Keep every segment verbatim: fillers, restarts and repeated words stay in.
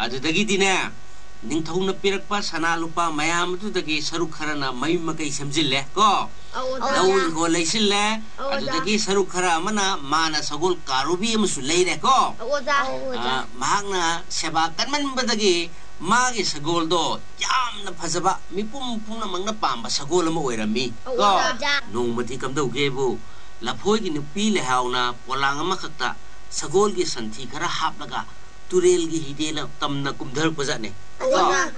ꯑꯗꯨꯗꯒꯤꯗꯤꯅꯦ, ꯅꯤꯡꯊꯧꯅ ꯄꯤꯔꯛꯄ ꯁꯅꯥ ꯂꯨꯄꯥ ꯃꯌꯥꯝ ꯑꯗꯨꯗꯒꯤ ꯁꯔꯨꯛ ꯈꯔꯅ ꯃꯌꯨꯝ ꯃꯀꯩ ꯁꯦꯝꯖꯤꯜꯂꯦ ꯀꯣ꯫ ꯑꯧ, ꯑꯣꯖꯥ꯫ ꯂꯧ ꯏꯪꯈꯣꯜ ꯂꯩꯁꯤꯜꯂꯦ꯫ ꯑꯧ, ꯑꯣꯖꯥ꯫ ꯑꯗꯨꯗꯒꯤ ꯁꯔꯨꯛ ꯈꯔ ꯑꯃꯅ ꯃꯥꯅ ꯁꯒꯣꯜ ꯀꯥꯔꯨꯕꯤ ꯑꯃꯁꯨ ꯂꯩꯔꯦ ꯀꯣ꯫ ꯑꯧ, ꯑꯣꯖꯥ꯫ ꯑꯧ, ꯑꯣꯖꯥ꯫ ꯑ, ꯃꯍꯥꯛꯅ ꯁꯦꯕꯥ ꯀꯟꯃꯟꯕꯗꯒꯤ ꯃꯥꯒꯤ ꯁꯒꯣꯜꯗꯣ ꯌꯥꯝꯅ ꯐꯖꯕ, ꯃꯤꯄꯨꯝ ꯄꯨꯝꯅꯃꯛꯅ ꯄꯥꯝꯕ ꯁꯒꯣꯜ ꯑꯃ ꯑꯣꯏꯔꯝꯃꯤ ꯑꯧ, ꯀꯣ꯫ ꯑꯣꯖꯥ꯫ ꯅꯣꯡꯃꯗꯤ ꯀꯝꯗꯧꯒꯦꯕꯨ, ꯂꯐꯣꯏꯒꯤ ꯅꯨꯄꯤ ꯂꯩꯍꯥꯎꯅ ꯄꯣꯂꯥꯡ ꯑꯃꯈꯛꯇ ꯁꯒꯣꯜꯒꯤ ꯁꯟꯊꯤ ꯈꯔ ꯍꯥꯞꯂꯒ ꯇꯨꯔꯦꯜꯒꯤ ꯍꯤꯗꯦꯜ ꯇꯝꯅ ꯀꯨꯝꯊꯔꯛꯄꯖꯥꯠꯅꯤ꯫ ꯑꯣꯖꯥ꯫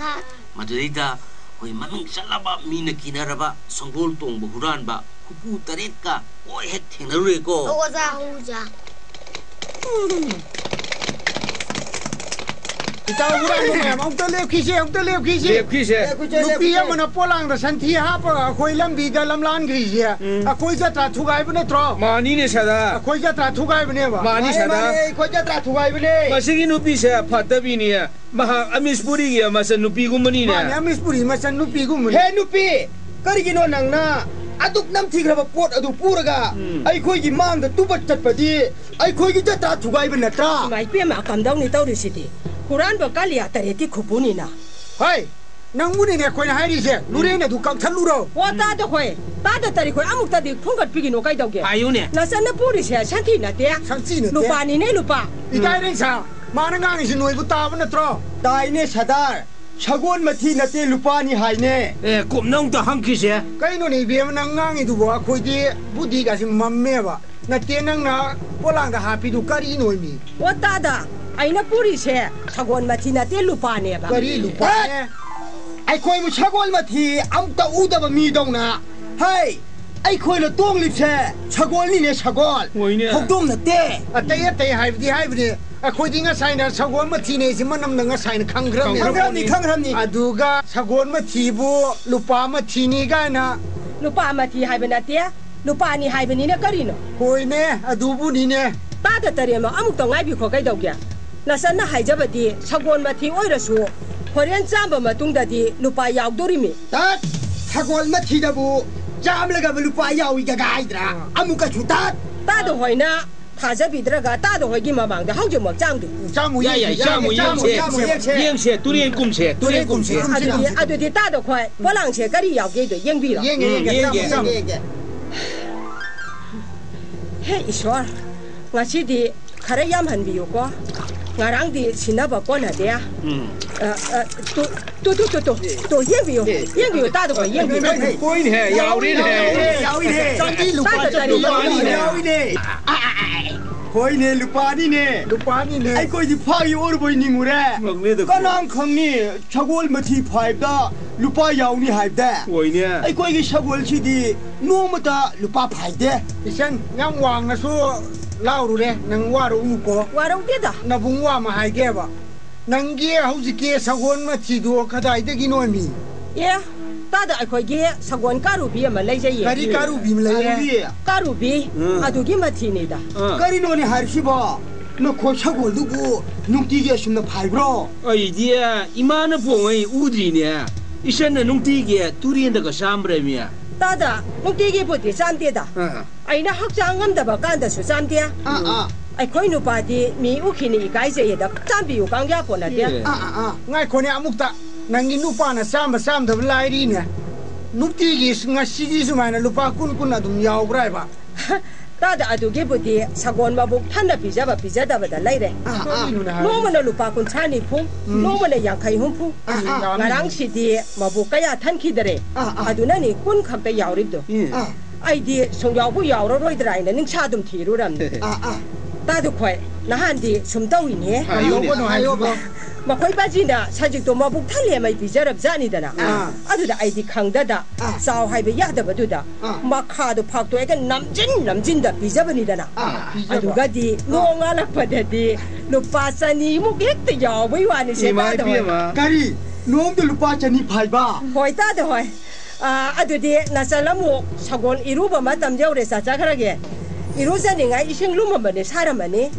ꯃꯗꯨꯗꯩꯗ ꯑꯩꯈꯣꯏ ꯃꯃꯤꯡ ꯆꯠꯂꯕ, ꯃꯤꯅ ꯀꯤꯅꯔꯕ ꯁꯒꯣꯜ ꯇꯣꯡꯕ ꯍꯨꯔꯥꯟꯕ ꯈꯨꯄꯨ ꯇꯔꯦꯠꯀ ꯂꯣꯏ ꯍꯦꯛ ꯊꯦꯡꯅꯔꯨꯔꯦꯀꯣ꯫ ꯑꯣ, ꯑꯣꯖꯥ꯫ ꯑꯣ, ꯑꯣꯖꯥ꯫ ꯏꯇꯥꯎ ꯍꯨꯔꯥꯟꯕ ꯃꯌꯥꯝ, ꯑꯃꯨꯛꯇ ꯂꯦꯞꯈꯤꯁꯦ, ꯑꯃꯨꯛꯇ ꯂꯦꯞꯈꯤꯁꯦ꯫ ꯂꯦꯞꯈꯤꯁꯦ꯫ ꯂꯦꯞꯈꯤꯁꯦ, ꯅꯨꯄꯤ ꯂꯦꯞꯈꯤꯁꯦ꯫ ꯑꯃꯅ ꯄꯣꯂꯥꯡꯗ ꯁꯟꯊꯤ ꯍꯥꯞꯄꯒ ꯑꯩꯈꯣꯏ ꯂꯝꯕꯤꯗ ꯂꯝꯂꯥꯟꯈ꯭ꯔꯤꯁꯦ, ꯎꯝ꯫ ꯑꯩꯈꯣꯏ ꯖꯇ꯭ꯔꯥ ꯊꯨꯒꯥꯏꯕ ꯅꯠꯇ꯭ꯔꯣ? ꯃꯥꯅꯤꯅꯦ ꯁꯗꯥ꯫ ꯑꯩꯈꯣꯏ ꯖꯇ꯭ꯔꯥ ꯊꯨꯒꯥꯏꯕꯅꯦꯕ꯫ ꯃꯥꯅꯤ ꯃꯥꯅꯦ, ꯁꯗꯥ꯫ ꯃꯥꯅꯦ, ꯑꯩꯈꯣꯏ ꯖꯇ꯭ꯔꯥ ꯊꯨꯒꯥꯏꯕꯅꯦ꯫ ꯃꯁꯤꯒꯤ ꯅꯨꯄꯤꯁꯦ ꯐꯠꯇꯕꯤꯅꯤ꯫ ꯃꯍꯥꯛ ꯑꯃꯤꯁꯄꯨꯔꯤꯒꯤ ꯃꯆꯟ ꯅꯨꯄꯤꯒꯨꯝꯕꯅꯤꯅꯦ꯫ ꯃꯥꯅꯦ, ꯑꯃꯤꯁꯄꯨꯔꯤ ꯃꯆꯟ ꯅꯨꯄꯤꯒꯨꯝꯕꯅꯤ꯫ ꯍꯦ ꯅꯨꯄꯤ, ꯀꯔꯤꯒꯤꯅꯣ ꯅꯪꯅ ꯑꯗꯨꯛ ꯅꯝꯊꯤꯈ꯭ꯔꯕ ꯄꯣꯠ ꯑꯗꯨ ꯄꯨꯔꯒ ꯎꯝ꯫ ꯑꯩꯈꯣꯏꯒꯤ ꯃꯥꯡꯗ ꯇꯨꯕꯠ ꯆꯠꯄꯗꯤ ꯑꯩꯈꯣꯏꯒꯤ ꯖꯇ꯭ꯔꯥ ꯊꯨꯒꯥꯏꯕ ꯅꯠꯇ꯭ꯔꯥ? ꯏꯃꯥ ꯏꯄꯦꯝꯃ, ꯀꯝꯗꯧꯅꯤ ꯇꯧꯔꯤꯁꯤꯗꯤ? ꯍꯨꯔꯥꯟꯕ ꯀꯥꯂꯤꯌꯥ ꯇꯔꯦꯠꯀꯤ ꯈꯨꯕꯨꯅꯤꯅ꯫ ꯍꯣꯏ, ꯅꯪꯕꯨꯅꯤꯅꯦ ꯑꯩꯈꯣꯏꯅ ꯍꯥꯏꯔꯤꯁꯦ, ꯂꯨꯔꯦꯟ ꯑꯗꯨ ꯀꯛꯊꯠꯂꯨꯔꯣ꯫ ꯋꯥ ꯇꯥꯗ ꯍꯣꯏ, ꯇꯥꯗ ꯇꯔꯤ ꯍꯣꯏ, ꯑꯃꯨꯛꯇꯗꯤ ꯈꯨꯝꯒꯠꯄꯤꯒꯤꯅꯣ ꯀꯩꯗꯧꯒꯦ? ꯍꯥꯏꯌꯨꯅꯦ꯫ ꯅꯆꯟꯅ ꯄꯨꯔꯤꯁꯦ ꯁꯟꯊꯤ ꯅꯠꯇꯦ꯫ ꯁꯟꯊꯤ ꯅꯠꯇꯦ꯫ ꯂꯨꯄꯥꯅꯤꯅꯦ, ꯂꯨꯄꯥ꯫ ꯏꯀꯥꯏ ꯔꯦꯡꯁꯥ, ꯃꯥꯅ ꯉꯥꯡꯉꯤꯁꯤ ꯅꯣꯏꯕꯨ ꯇꯥꯕ ꯅꯠꯇ꯭ꯔꯣ? ꯇꯥꯏꯅꯦ ꯁꯗꯥꯔ, ꯁꯒꯣꯜ ꯃꯊꯤ ꯅꯠꯇꯦ, ꯂꯨꯄꯥꯅꯤ ꯍꯥꯏꯅꯦ꯫ ꯑꯦ, ꯀꯨꯝꯅ ꯑꯃꯨꯛꯇ ꯍꯪꯈꯤꯁꯦ꯫ ꯀꯩꯅꯣꯅꯦ ꯏꯕꯦꯝꯃ, ꯅꯪ ꯉꯥꯡꯉꯤꯗꯨꯕꯣ? ꯑꯩꯈꯣꯏꯗꯤ ꯕꯨꯙꯤꯒꯁꯤ ꯃꯝꯃꯦꯕ꯫ ꯅꯠꯇꯦ, ꯅꯪꯅ ꯄꯣꯂꯥꯡꯗ ꯍꯥꯞꯄꯤꯗꯨ ꯀꯔꯤꯅꯣꯃꯤ? ꯑꯣ ꯇꯥꯗ, ꯑꯩꯅ ꯄꯨꯔꯤꯁꯦ ꯁꯒꯣꯜ ꯃꯊꯤ ꯅꯠꯇꯦ, ꯂꯨꯄꯥꯅꯦꯕ꯫ ꯀꯔꯤ ꯂꯨꯄꯥꯅꯦ? ꯑꯩꯈꯣꯏꯕꯨ ꯁꯒꯣꯜ ꯃꯊꯤ ꯑꯃꯨꯛꯇ ꯎꯗꯕ ꯃꯤꯗꯧꯅ꯫ ꯍꯩ, ꯑꯩꯈꯣꯏꯅ ꯇꯣꯡꯂꯤꯕꯁꯦ ꯁꯒꯣꯜꯅꯤꯅꯦ, ꯁꯒꯣꯜ꯫ ꯍꯣꯏꯅꯦ꯫ ꯍꯧꯗꯣꯡ ꯅꯠꯇꯦ꯫ ꯑꯇꯩ ꯑꯇꯩ ꯍꯥꯏꯕꯗꯤ ꯍꯥꯏꯕꯅꯦ, ꯑꯩꯈꯣꯏꯗꯤ ꯉꯁꯥꯏꯅ ꯁꯒꯣꯜ ꯃꯊꯤꯅꯦ ꯁꯤ ꯃꯅꯝꯅ ꯉꯁꯥꯏꯅ ꯈꯪꯈ꯭ꯔꯕꯅꯦ꯫ ꯈꯪꯈ꯭ꯔꯕꯅꯤ, ꯈꯪꯈ꯭ꯔꯕꯅꯤ꯫ ꯑꯗꯨꯒ ꯁꯒꯣꯜ ꯃꯊꯤꯕꯨ ꯂꯨꯄꯥ ꯃꯊꯤꯅꯤ ꯀꯥꯏꯅ꯫ ꯂꯨꯄꯥ ꯃꯊꯤ ꯍꯥꯏꯕ ꯅꯠꯇꯦ, ꯂꯨꯄꯥꯅꯤ ꯍꯥꯏꯕꯅꯤꯅ ꯀꯔꯤꯅꯣ? ꯍꯣꯏꯅꯦ, ꯑꯗꯨꯕꯨꯅꯤꯅꯦ꯫ ꯇꯥꯗ ꯇꯔꯦꯠꯃ ꯑꯃꯨꯛꯇ ꯉꯥꯏꯕꯤꯈꯣ ꯀꯩꯗꯧꯒꯦ? ꯅꯆꯟꯅ ꯍꯥꯏꯖꯕꯗꯤ ꯁꯒꯣꯜ ꯃꯊꯤ ꯑꯣꯏꯔꯁꯨ ꯍꯣꯔꯦꯟ ꯆꯥꯝꯕ ꯃꯇꯨꯡꯗꯗꯤ ꯂꯨꯄꯥ ꯌꯥꯎꯗꯣꯔꯤꯃꯤ꯫ ꯇꯠ! ꯁꯒꯣꯜ ꯃꯊꯤꯗꯕꯨ ꯆꯥꯝꯂꯒꯕ ꯂꯨꯄꯥ ꯌꯥꯎꯏꯒ ꯍꯥꯏꯗ꯭ꯔꯥ? ꯑꯥ꯫ ꯑꯃꯨꯛꯀꯁꯨ ꯇꯠ! ꯇꯥꯗ ꯍꯣꯏꯅ ꯊꯥꯖꯕꯤꯗ꯭ꯔꯒ ꯇꯥꯗ ꯍꯣꯏꯒꯤ ꯃꯃꯥꯡꯗ ꯍꯧꯖꯤꯛꯃꯛ ꯆꯥꯡꯗꯨ꯫ ꯆꯥꯃꯨ ꯌꯥꯏ, ꯌꯥꯏ, ꯌꯦꯡꯁꯤ, ꯆꯥꯃꯨ ꯆꯥꯃꯨ ꯌꯦꯡꯁꯦ꯫ ꯌꯦꯡꯁꯦ꯫ ꯌꯦꯡꯁꯦ, ꯇꯨꯔꯦꯟ ꯀꯨꯝꯁꯦ, ꯇꯨꯔꯦꯟ ꯀꯨꯝꯁꯦ꯫ ꯑꯗꯨꯗꯤ, ꯑꯗꯨꯗꯤ ꯇꯥꯗ ꯈꯣꯏ ꯄꯣꯂꯥꯡꯁꯦ ꯀꯔꯤ ꯌꯥꯎꯒꯦꯗꯣ ꯌꯦꯡꯕꯤꯔꯣ꯫ ꯌꯦꯡꯒꯦ, ꯎꯝ, ꯌꯦꯡꯒꯦ, ꯌꯦꯡꯒꯦ꯫ ꯆꯥꯃꯨ, ꯆꯥꯃꯨ꯫ ꯌꯦꯡꯒꯦ꯫ ꯍꯦ ꯏꯁꯣꯔ, ꯉꯁꯤꯗꯤ ꯈꯔ ꯌꯥꯝꯍꯟꯕꯤꯌꯨꯀꯣ꯫ ꯉꯔꯥꯡꯗꯤ ꯁꯤꯟꯅꯕ ꯀꯣꯟꯅꯗꯦ꯫ ꯎꯝ꯫ ꯑ, ꯑ, ꯇꯨ, ꯇꯨ, ꯇꯨ, ꯇꯨ, ꯇꯨ, ꯇꯨ, ꯌꯦꯡꯕꯤꯌꯨ, ꯌꯦꯡꯕꯤꯌꯨ, ꯇꯥꯗ ꯈꯣꯏ ꯌꯦꯡꯕꯤꯌꯨ꯫ ꯍꯣꯏꯅꯦ, ꯌꯥꯎꯔꯤꯅꯦ꯫ ꯌꯥꯎꯔꯤꯅꯦ꯫ ꯇꯥꯗ ꯆꯥꯔꯤ ꯌꯥꯎꯔꯤꯅꯦ꯫ ꯌꯥꯎꯔꯤꯅꯦ꯫ ꯍꯣꯏꯅꯦ, ꯂꯨꯄꯥꯅꯤꯅꯦ꯫ ꯂꯨꯄꯥꯅꯤꯅꯦ꯫ ꯑꯩꯈꯣꯏꯗꯤ ꯐꯥꯒꯤ ꯑꯣꯏꯔꯕꯣꯏ ꯅꯤꯡꯉꯨꯔꯦ꯫ ꯉꯛꯂꯦꯗꯀꯣ꯫ ꯀꯅꯥ ꯈꯪꯅꯤ, ꯁꯒꯣꯜ ꯃꯊꯤ ꯐꯥꯏꯕꯗ ꯂꯨꯄꯥ ꯌꯥꯎꯅꯤ ꯍꯥꯏꯕꯗ꯫ ꯍꯣꯏꯅꯦ꯫ ꯑꯩꯈꯣꯏꯒꯤ ꯁꯒꯣꯜꯁꯤꯗꯤ ꯅꯣꯡꯃꯇ ꯂꯨꯄꯥ ꯐꯥꯏꯗꯦ꯫ ꯏꯆꯟ, ꯌꯥꯝ ꯋꯥꯡꯅꯁꯨ ꯂꯥꯎꯔꯨꯔꯦ, ꯅꯪ ꯋꯥꯔꯧꯅꯨꯀꯣ꯫ ꯋꯥꯔꯧꯗꯦꯗ꯫ ꯅꯕꯨꯡ ꯋꯥ ꯑꯃ ꯍꯥꯏꯒꯦꯕ꯫ ꯅꯪꯒꯤ ꯍꯧꯖꯤꯛꯀꯤ ꯁꯒꯣꯜ ꯃꯊꯤꯗꯨ ꯀꯗꯥꯏꯗꯒꯤ ꯅꯣꯏꯃꯤ? ꯑꯦ, ꯇꯥꯗ ꯑꯩꯈꯣꯏꯒꯤ ꯁꯒꯣꯜ ꯀꯥꯔꯨꯕꯤ ꯑꯃ ꯂꯩꯖꯩꯌꯦ꯫ ꯀꯔꯤ ꯀꯥꯔꯨꯕꯤ ꯑꯃ ꯂꯩꯌꯦ? ꯀꯥꯔꯨꯕꯤ? ꯀꯥꯔꯨꯕꯤ, ꯎꯝ꯫ ꯑꯗꯨꯒꯤ ꯃꯊꯤꯅꯤꯗ꯫ ꯑꯥ꯫ ꯀꯔꯤꯅꯣꯅꯦ ꯍꯥꯏꯔꯤꯁꯤꯕꯣ? ꯅꯈꯣꯏ ꯁꯒꯣꯜꯗꯨꯕꯨ ꯅꯨꯡꯇꯤꯒꯤ ꯑꯁꯨꯝꯅ ꯐꯥꯏꯕ꯭ꯔꯣ? ꯑꯩꯗꯤ ꯏꯃꯥꯅ ꯄꯣꯡꯉꯩ ꯎꯗ꯭ꯔꯤꯅꯦ꯫ ꯏꯆꯟꯅ ꯅꯨꯡꯇꯤꯒꯤ ꯇꯨꯔꯦꯟꯗꯒ ꯆꯥꯝꯕ꯭ꯔꯃꯤ? ꯇꯥꯗ, ꯅꯨꯡꯇꯤꯒꯤꯕꯨꯗꯤ ꯆꯥꯝꯗꯦꯗ꯫ ꯑꯥ꯫ ꯑꯩꯅ ꯍꯛꯆꯥꯡ ꯉꯝꯗꯕ ꯀꯥꯟꯗꯁꯨ ꯆꯥꯝꯗꯦ꯫ ꯑꯥ, ꯑꯥ꯫ ꯑꯩꯈꯣꯏ ꯅꯨꯄꯥꯗꯤ ꯃꯤ ꯎꯈꯤꯅꯤ ꯏꯀꯥꯏꯖꯩꯌꯦꯗ ꯆꯥꯝꯕꯤꯌꯨ ꯀꯥꯡ ꯌꯥꯄꯣꯠ ꯅꯠꯇꯦ꯫ ꯑꯦ꯫ ꯑꯥ, ꯑꯥ, ꯑꯥ꯫ ꯉꯥꯏꯈꯣꯅꯦ ꯑꯃꯨꯛꯇ, ꯅꯪꯒꯤ ꯅꯨꯄꯥꯅ ꯆꯥꯝꯕ ꯆꯥꯝꯗꯕ ꯂꯥꯏꯔꯤꯅꯦ꯫ ꯅꯨꯡꯇꯤꯒꯤ ꯉꯁꯤꯒꯤ ꯁꯨꯃꯥꯏꯅ ꯂꯨꯄꯥ ꯀꯨꯟ ꯀꯨꯟ ꯑꯗꯨꯝ ꯌꯥꯎꯕ꯭ꯔꯥ ꯍꯥꯏꯕ? ꯇꯥꯗ, ꯑꯗꯨꯒꯤꯕꯨꯗꯤ ꯁꯒꯣꯜ ꯃꯕꯨꯛ ꯊꯟꯅ ꯄꯤꯖꯕ ꯄꯤꯖꯗꯕꯗ ꯂꯩꯔꯦ꯫ ꯑꯥ, ꯑꯥ꯫ ꯀꯔꯤꯅꯣꯅꯦ ꯍꯥꯏꯔꯤꯁꯦ? ꯅꯣꯡꯃꯅ ꯂꯨꯄꯥ ꯀꯨꯟꯊ꯭ꯔꯥ ꯅꯤꯐꯨ, ꯎꯝ꯫ ꯅꯣꯡꯃꯅ ꯌꯥꯡꯈꯩ ꯍꯨꯝꯐꯨ꯫ ꯑꯥ, ꯑꯥ꯫ ꯉꯔꯥꯡꯁꯤꯗꯤ ꯃꯕꯨꯛ ꯀꯌꯥ ꯊꯟꯈꯤꯗꯔꯦ꯫ ꯑꯥ, ꯑꯥ꯫ ꯑꯗꯨꯅꯅꯤ ꯀꯨꯟ ꯈꯛꯇ ꯌꯥꯎꯔꯤꯕꯗꯣ꯫ ꯑꯦ꯫ ꯑꯥ꯫ ꯑꯩꯗꯤ ꯁꯨꯡꯌꯥꯎꯕꯨ ꯌꯥꯎꯔꯔꯣꯏꯗ꯭ꯔꯥ ꯍꯥꯏꯅ ꯅꯤꯡꯁꯥ ꯑꯗꯨꯝ ꯊꯤꯔꯨꯔꯝꯅꯦ꯫ ꯑꯥ, ꯑꯥ꯫ ꯇꯥꯗ ꯈꯣꯏ, ꯅꯍꯥꯟꯗꯤ ꯁꯨꯝ ꯇꯧꯏꯅꯦ꯫ ꯍꯥꯏꯌꯨꯅꯦ꯫ ꯇꯧꯒꯅꯨ ꯍꯥꯏꯌꯣꯕ꯫ ꯃꯈꯣꯏ ꯕꯥꯖꯤꯅ ꯁꯖꯤꯛꯇꯣ ꯃꯕꯨꯛ ꯊꯜꯂꯦ ꯃꯩ ꯄꯤꯖꯔꯕ ꯖꯥꯠꯅꯤꯗꯅ꯫ ꯑꯥ꯫ ꯑꯗꯨꯗ ꯑꯩꯗꯤ ꯈꯪꯗꯗ ꯑꯥ꯫ ꯆꯥꯎ ꯍꯥꯏꯕ ꯌꯥꯗꯕꯗꯨꯗ ꯑꯥ꯫ ꯃꯈꯥꯗꯣ ꯐꯥꯛꯇꯣꯛꯑꯒ ꯅꯝꯖꯤꯟ ꯅꯝꯖꯤꯟꯗ ꯄꯤꯖꯕꯅꯤꯗꯅ꯫ ꯑꯥ, ꯄꯤꯖꯕ꯫ ꯑꯗꯨꯒꯗꯤ ꯑꯥ꯫ ꯅꯣꯡꯉꯥꯜꯂꯛꯄꯗꯗꯤ ꯂꯨꯄꯥ ꯆꯅꯤꯃꯨꯛ ꯍꯦꯛꯇ ꯌꯥꯎꯕꯩ ꯋꯥꯅꯤꯁꯦ, ꯏꯃꯥ ꯇꯥꯗ ꯍꯣꯏ꯫ ꯏꯕꯦꯝꯃ꯫ ꯀꯔꯤ? ꯅꯣꯡꯃꯗ ꯂꯨꯄꯥ ꯆꯅꯤ ꯐꯥꯏꯕ? ꯍꯣꯏ, ꯇꯥꯗ ꯍꯣꯏ꯫ ꯑꯥ, ꯑꯗꯨꯗꯤ ꯅꯆꯜ ꯑꯃꯨꯛ ꯁꯒꯣꯜ ꯏꯔꯨꯕ ꯃꯇꯝ ꯌꯧꯔꯦ, ꯆꯥꯖꯈ꯭ꯔꯒꯦ꯫ ꯏꯔꯨꯖꯅꯤꯡꯉꯥꯏ ꯏꯁꯤꯡ ꯂꯨꯝꯃꯝꯕꯅꯦ, ꯁꯥꯔꯝꯃꯅꯤ꯫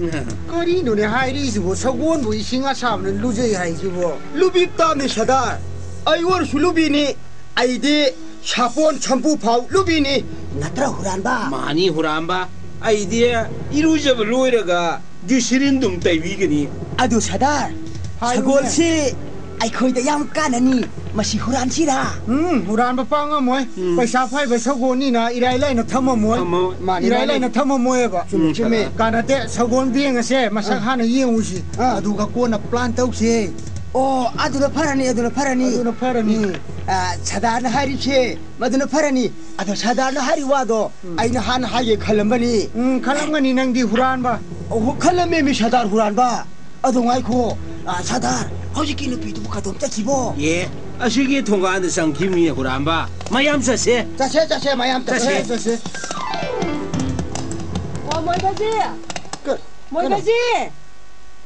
ꯀꯔꯤꯅꯣꯅꯦ ꯍꯥꯏꯔꯤꯁꯤꯕꯣ? ꯁꯒꯣꯜꯕꯨ ꯏꯁꯤꯡ ꯑꯁꯥꯕꯅ ꯂꯨꯖꯩ ꯍꯥꯏꯁꯤꯕꯣ? ꯂꯨꯕꯤ ꯇꯥꯕꯅꯤ ꯁꯗꯥꯔ꯫ ꯑꯩ ꯑꯣꯏꯔꯁꯨ ꯂꯨꯕꯤꯅꯤ꯫ ꯑꯩꯗꯤ ꯁꯥꯄꯣꯟ ꯁꯝꯄꯨ ꯐꯥꯎ ꯂꯨꯕꯤꯅꯤ꯫ ꯅꯠꯇ꯭ꯔ ꯍꯨꯔꯥꯟꯕ? ꯃꯥꯅꯤ ꯍꯨꯔꯥꯟꯕ꯫ ꯑꯩꯗꯤ ꯏꯔꯨꯖꯕ ꯂꯣꯏꯔꯒ ꯒ꯭ꯂꯤꯁꯤꯔꯤꯟꯗꯨꯝ ꯇꯩꯕꯤꯒꯅꯤ꯫ ꯑꯗꯨ ꯁꯗꯥꯔ, ꯍꯥꯏꯌꯨꯅꯦ꯫ ꯁꯒꯣꯜꯁꯤ ꯑꯩꯈꯣꯏꯗ ꯌꯥꯝ ꯀꯥꯟꯅꯅꯤ꯫ ꯃꯁꯤ ꯍꯨꯔꯥꯟꯁꯤꯔꯥ? ꯎꯝ, ꯍꯨꯔꯥꯟꯕ ꯄꯥꯛ ꯉꯝꯃꯣꯏ꯫ ꯎꯝ꯫ ꯄꯩꯁꯥ ꯄꯥꯏꯕ ꯁꯒꯣꯜꯅꯤꯅ ꯏꯔꯥꯏ ꯂꯥꯏꯅ ꯊꯝꯃꯝꯃꯣꯏ꯫ ꯊꯝꯃꯣꯏ꯫ ꯃꯥꯅꯤ, ꯏꯔꯥꯏ ꯃꯥꯅꯤ꯫ ꯂꯥꯏꯅ ꯊꯝꯃꯝꯃꯣꯏꯕ꯫ ꯆꯨꯝꯃꯤ, ꯎꯝ, ꯆꯨꯝꯃꯤ꯫ ꯁꯗꯥꯔ꯫ ꯀꯥꯟꯅꯗꯦ, ꯁꯒꯣꯜ ꯕꯦꯡ ꯑꯁꯦ ꯃꯁꯛ ꯑꯥ꯫ ꯍꯥꯟꯅ ꯌꯦꯡꯉꯨꯁꯤ꯫ ꯑꯥ꯫ ꯑꯗꯨꯒ ꯀꯣꯟꯅ ꯄ꯭ꯂꯥꯟ ꯇꯧꯁꯦ꯫ ꯑꯣ, ꯑꯗꯨꯅ ꯐꯔꯅꯤ, ꯑꯗꯨꯅ ꯐꯔꯅꯤ꯫ ꯑꯗꯨꯅ ꯐꯔꯅꯤ꯫ ꯎꯝ, ꯑꯥ, ꯁꯗꯥꯔꯅ ꯍꯥꯏꯔꯤꯁꯦ ꯃꯗꯨꯅ ꯐꯔꯅꯤ꯫ ꯑꯗꯣ ꯁꯗꯥꯔꯅ ꯍꯥꯏꯔꯤ ꯋꯥꯗꯣ ꯎꯝ꯫ ꯑꯩꯅ ꯍꯥꯟꯅ ꯍꯥꯏꯒꯦ ꯈꯜꯂꯝꯕꯅꯤ꯫ ꯎꯝ, ꯈꯜꯂꯝꯒꯅꯤ ꯅꯪꯗꯤ ꯍꯨꯔꯥꯟꯕ꯫ ꯑꯣ, ꯈꯜꯂꯝꯃꯦꯃꯤ ꯁꯗꯥꯔ ꯍꯨꯔꯥꯟꯕ꯫ ꯑꯗꯣ ꯉꯥꯏꯈꯣ, ꯑꯥ, ꯁꯗꯥꯔ, ꯍꯧꯖꯤꯛꯀꯤ ꯅꯨꯄꯤꯗꯨꯕꯨ ꯀꯗꯣꯝ ꯆꯠꯈꯤꯕꯣ? ꯑꯦ, ꯑꯁꯤꯒꯤ ꯊꯣꯡꯒꯥꯟꯗ ꯆꯪꯈꯤꯕꯅꯤ ꯍꯨꯔꯥꯟꯕ꯫ ꯃꯌꯥꯝ ꯆꯠꯁꯦ꯫ ꯆꯠꯁꯦ, ꯆꯠꯁꯦ, ꯃꯌꯥꯝ ꯆꯠꯁꯦ꯫ ꯆꯠꯁꯦ꯫ ꯆꯠꯁꯦ꯫ ꯑꯣ, ꯃꯣꯏꯕꯖꯤ! ꯀ-, ꯃꯣꯏꯕꯖꯤ!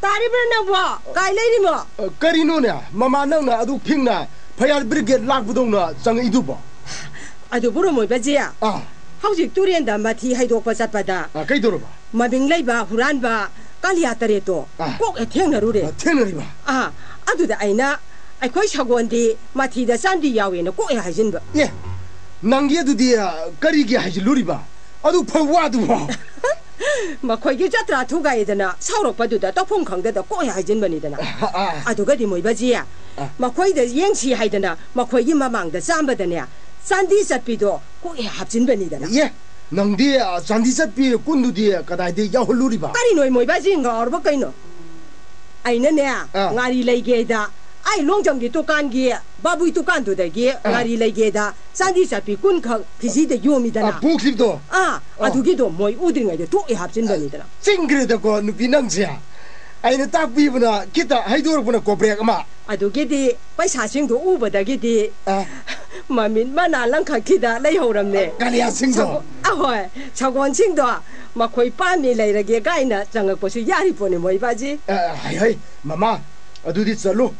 ꯇꯥꯔꯤꯕ꯭ꯔꯥ ꯅꯪꯕꯣ? ꯀꯥꯏ ꯂꯩꯔꯤꯃꯣ? ꯑ, ꯀꯔꯤꯅꯣꯅꯦ? ꯃꯃꯥ ꯅꯪꯅ ꯑꯗꯨꯛ ꯊꯦꯡꯅ ꯐꯌꯥꯔ ꯕ꯭ꯔꯤꯒꯦꯗ ꯂꯥꯛꯄꯗꯧꯅ ꯆꯪꯉꯛꯏꯗꯨꯕꯣ? ꯑꯗꯨꯕꯨꯔꯣ ꯃꯣꯏꯕꯖꯤ? ꯑꯥ꯫ ꯍꯧꯖꯤꯛ ꯇꯨꯔꯦꯟꯗ ꯃꯊꯤ ꯍꯩꯗꯣꯛꯄ ꯆꯠꯄꯗ ꯑꯥ, ꯀꯩꯗꯧꯔꯕ? ꯃꯃꯤꯡ ꯂꯩꯕ ꯍꯨꯔꯥꯟꯕ ꯀꯥꯂꯤꯌꯥ ꯇꯔꯦꯠꯇꯣ ꯑꯥ꯫ ꯀꯣꯛ ꯍꯦꯛ ꯊꯦꯡꯅꯔꯨꯔꯦ꯫ ꯑꯥ, ꯊꯦꯡꯅꯔꯤꯕ? ꯑꯥ, ꯑꯗꯨꯗ ꯑꯩꯅ ꯑꯩꯈꯣꯏ ꯁꯒꯣꯜꯗꯤ ꯃꯊꯤꯗ ꯆꯥꯟꯗꯤ ꯌꯥꯎꯋꯦꯅ ꯀꯣꯛ ꯍꯦꯛ ꯍꯥꯏꯖꯤꯟꯕ꯫ ꯑꯦ, ꯅꯪꯒꯤ ꯑꯗꯨꯗꯤ, ꯑ, ꯀꯔꯤꯒꯤ ꯍꯥꯏꯖꯤꯜꯂꯨꯔꯤꯕ? ꯑꯗꯨ ꯐꯧ ꯋꯥꯗꯨꯕꯣ? ꯃꯈꯣꯏꯒꯤ ꯖꯇ꯭ꯔꯥ ꯊꯨꯒꯥꯏꯗꯅ ꯁꯥꯎꯔꯛꯄꯗꯨꯗ ꯇꯧꯐꯝ ꯈꯪꯗꯗ ꯀꯣꯛ ꯍꯦꯛ ꯍꯥꯏꯖꯤꯟꯕꯅꯤꯗꯅ꯫ ꯑ, ꯑ꯫ ꯑꯗꯨꯒꯗꯤ ꯃꯣꯏꯕꯖꯤ, ꯑ꯫ ꯃꯈꯣꯏꯗ ꯌꯦꯡꯁꯤ ꯍꯥꯏꯗꯅ ꯃꯈꯣꯏꯒꯤ ꯃꯃꯥꯡꯗ ꯆꯥꯝꯕꯗꯅꯦ, ꯆꯥꯟꯗꯤ ꯆꯠꯄꯤꯗꯣ ꯀꯣꯛ ꯍꯦꯛ ꯍꯥꯞꯆꯤꯟꯕꯅꯤꯗꯅ꯫ ꯑꯦ, ꯅꯪꯗꯤ, ꯑ, ꯆꯥꯟꯗꯤ ꯆꯠꯄꯤ ꯀꯨꯟꯗꯨꯗꯤ ꯀꯗꯥꯏꯗ ꯌꯥꯎꯍꯜꯂꯨꯔꯤꯕ? ꯀꯔꯤꯅꯣ ꯃꯣꯏꯕꯖꯤ ꯉꯥꯎꯔꯕ ꯀꯩꯅꯣ? ꯑꯩꯅꯅꯦ, ꯑꯥ꯫ ꯉꯥꯔꯤ ꯂꯩꯒꯦꯗ, ꯑꯩ ꯂꯣꯡꯖꯝꯒꯤ ꯗꯨꯀꯥꯟꯒꯤ ꯕꯥꯕꯨꯏ ꯗꯨꯀꯥꯟꯗꯨꯗꯒꯤ ꯑꯥ꯫ ꯉꯥꯔꯤ ꯂꯩꯒꯦꯗ, ꯆꯥꯟꯗꯤ ꯆꯠꯄꯤ ꯀꯨꯟꯈꯛ ꯀꯦꯖꯤꯗ ꯌꯣꯝꯃꯤꯗꯅ꯫ ꯑꯥ, ꯄꯨꯈ꯭ꯔꯤꯗꯣ? ꯑꯥ, ꯑꯥ꯫ ꯑꯗꯨꯒꯤꯗꯣ ꯃꯣꯏ ꯎꯗ꯭ꯔꯤꯉꯩꯗ ꯊꯣꯛꯑꯦ ꯍꯥꯞꯆꯤꯟꯕꯅꯤꯗꯅ꯫ ꯆꯤꯡꯈ꯭ꯔꯦꯗꯀꯣ, ꯅꯨꯄꯤ ꯅꯪꯁꯦ꯫ ꯑꯩꯅ ꯇꯥꯛꯄꯤꯕꯅ ꯈꯤꯇ, ꯍꯩꯗꯣꯔꯛꯄꯅ ꯀꯣꯄ꯭ꯔꯦꯛ ꯑꯃ꯫ ꯑꯗꯨꯒꯤꯗꯤ ꯄꯩꯁꯥꯁꯤꯡꯗꯣ ꯎꯕꯗꯒꯤꯗꯤ ꯑꯥ꯫ ꯃꯃꯤꯠ ꯃꯅꯥ ꯂꯪꯈꯠꯈꯤꯗ ꯂꯩꯍꯧꯔꯝꯅꯦ꯫ ꯀꯥꯂꯤꯌꯥꯁꯤꯡꯗꯣ? ꯁꯒꯣ-, ꯑꯍꯣꯏ, ꯁꯒꯣꯜꯁꯤꯡꯗꯣ ꯃꯈꯣꯏ ꯄꯥꯝꯃꯤ ꯂꯩꯔꯒꯦ ꯀꯥꯏꯅ ꯆꯪꯉꯛꯄꯁꯨ ꯌꯥꯔꯤ ꯄꯣꯠꯅꯤ ꯃꯣꯏ ꯕꯥꯖꯤ꯫ ꯑ, ꯍꯩ, ꯍꯩ, ꯃꯃꯥ, ꯑꯗꯨꯗꯤ ꯆꯠꯂꯨ꯫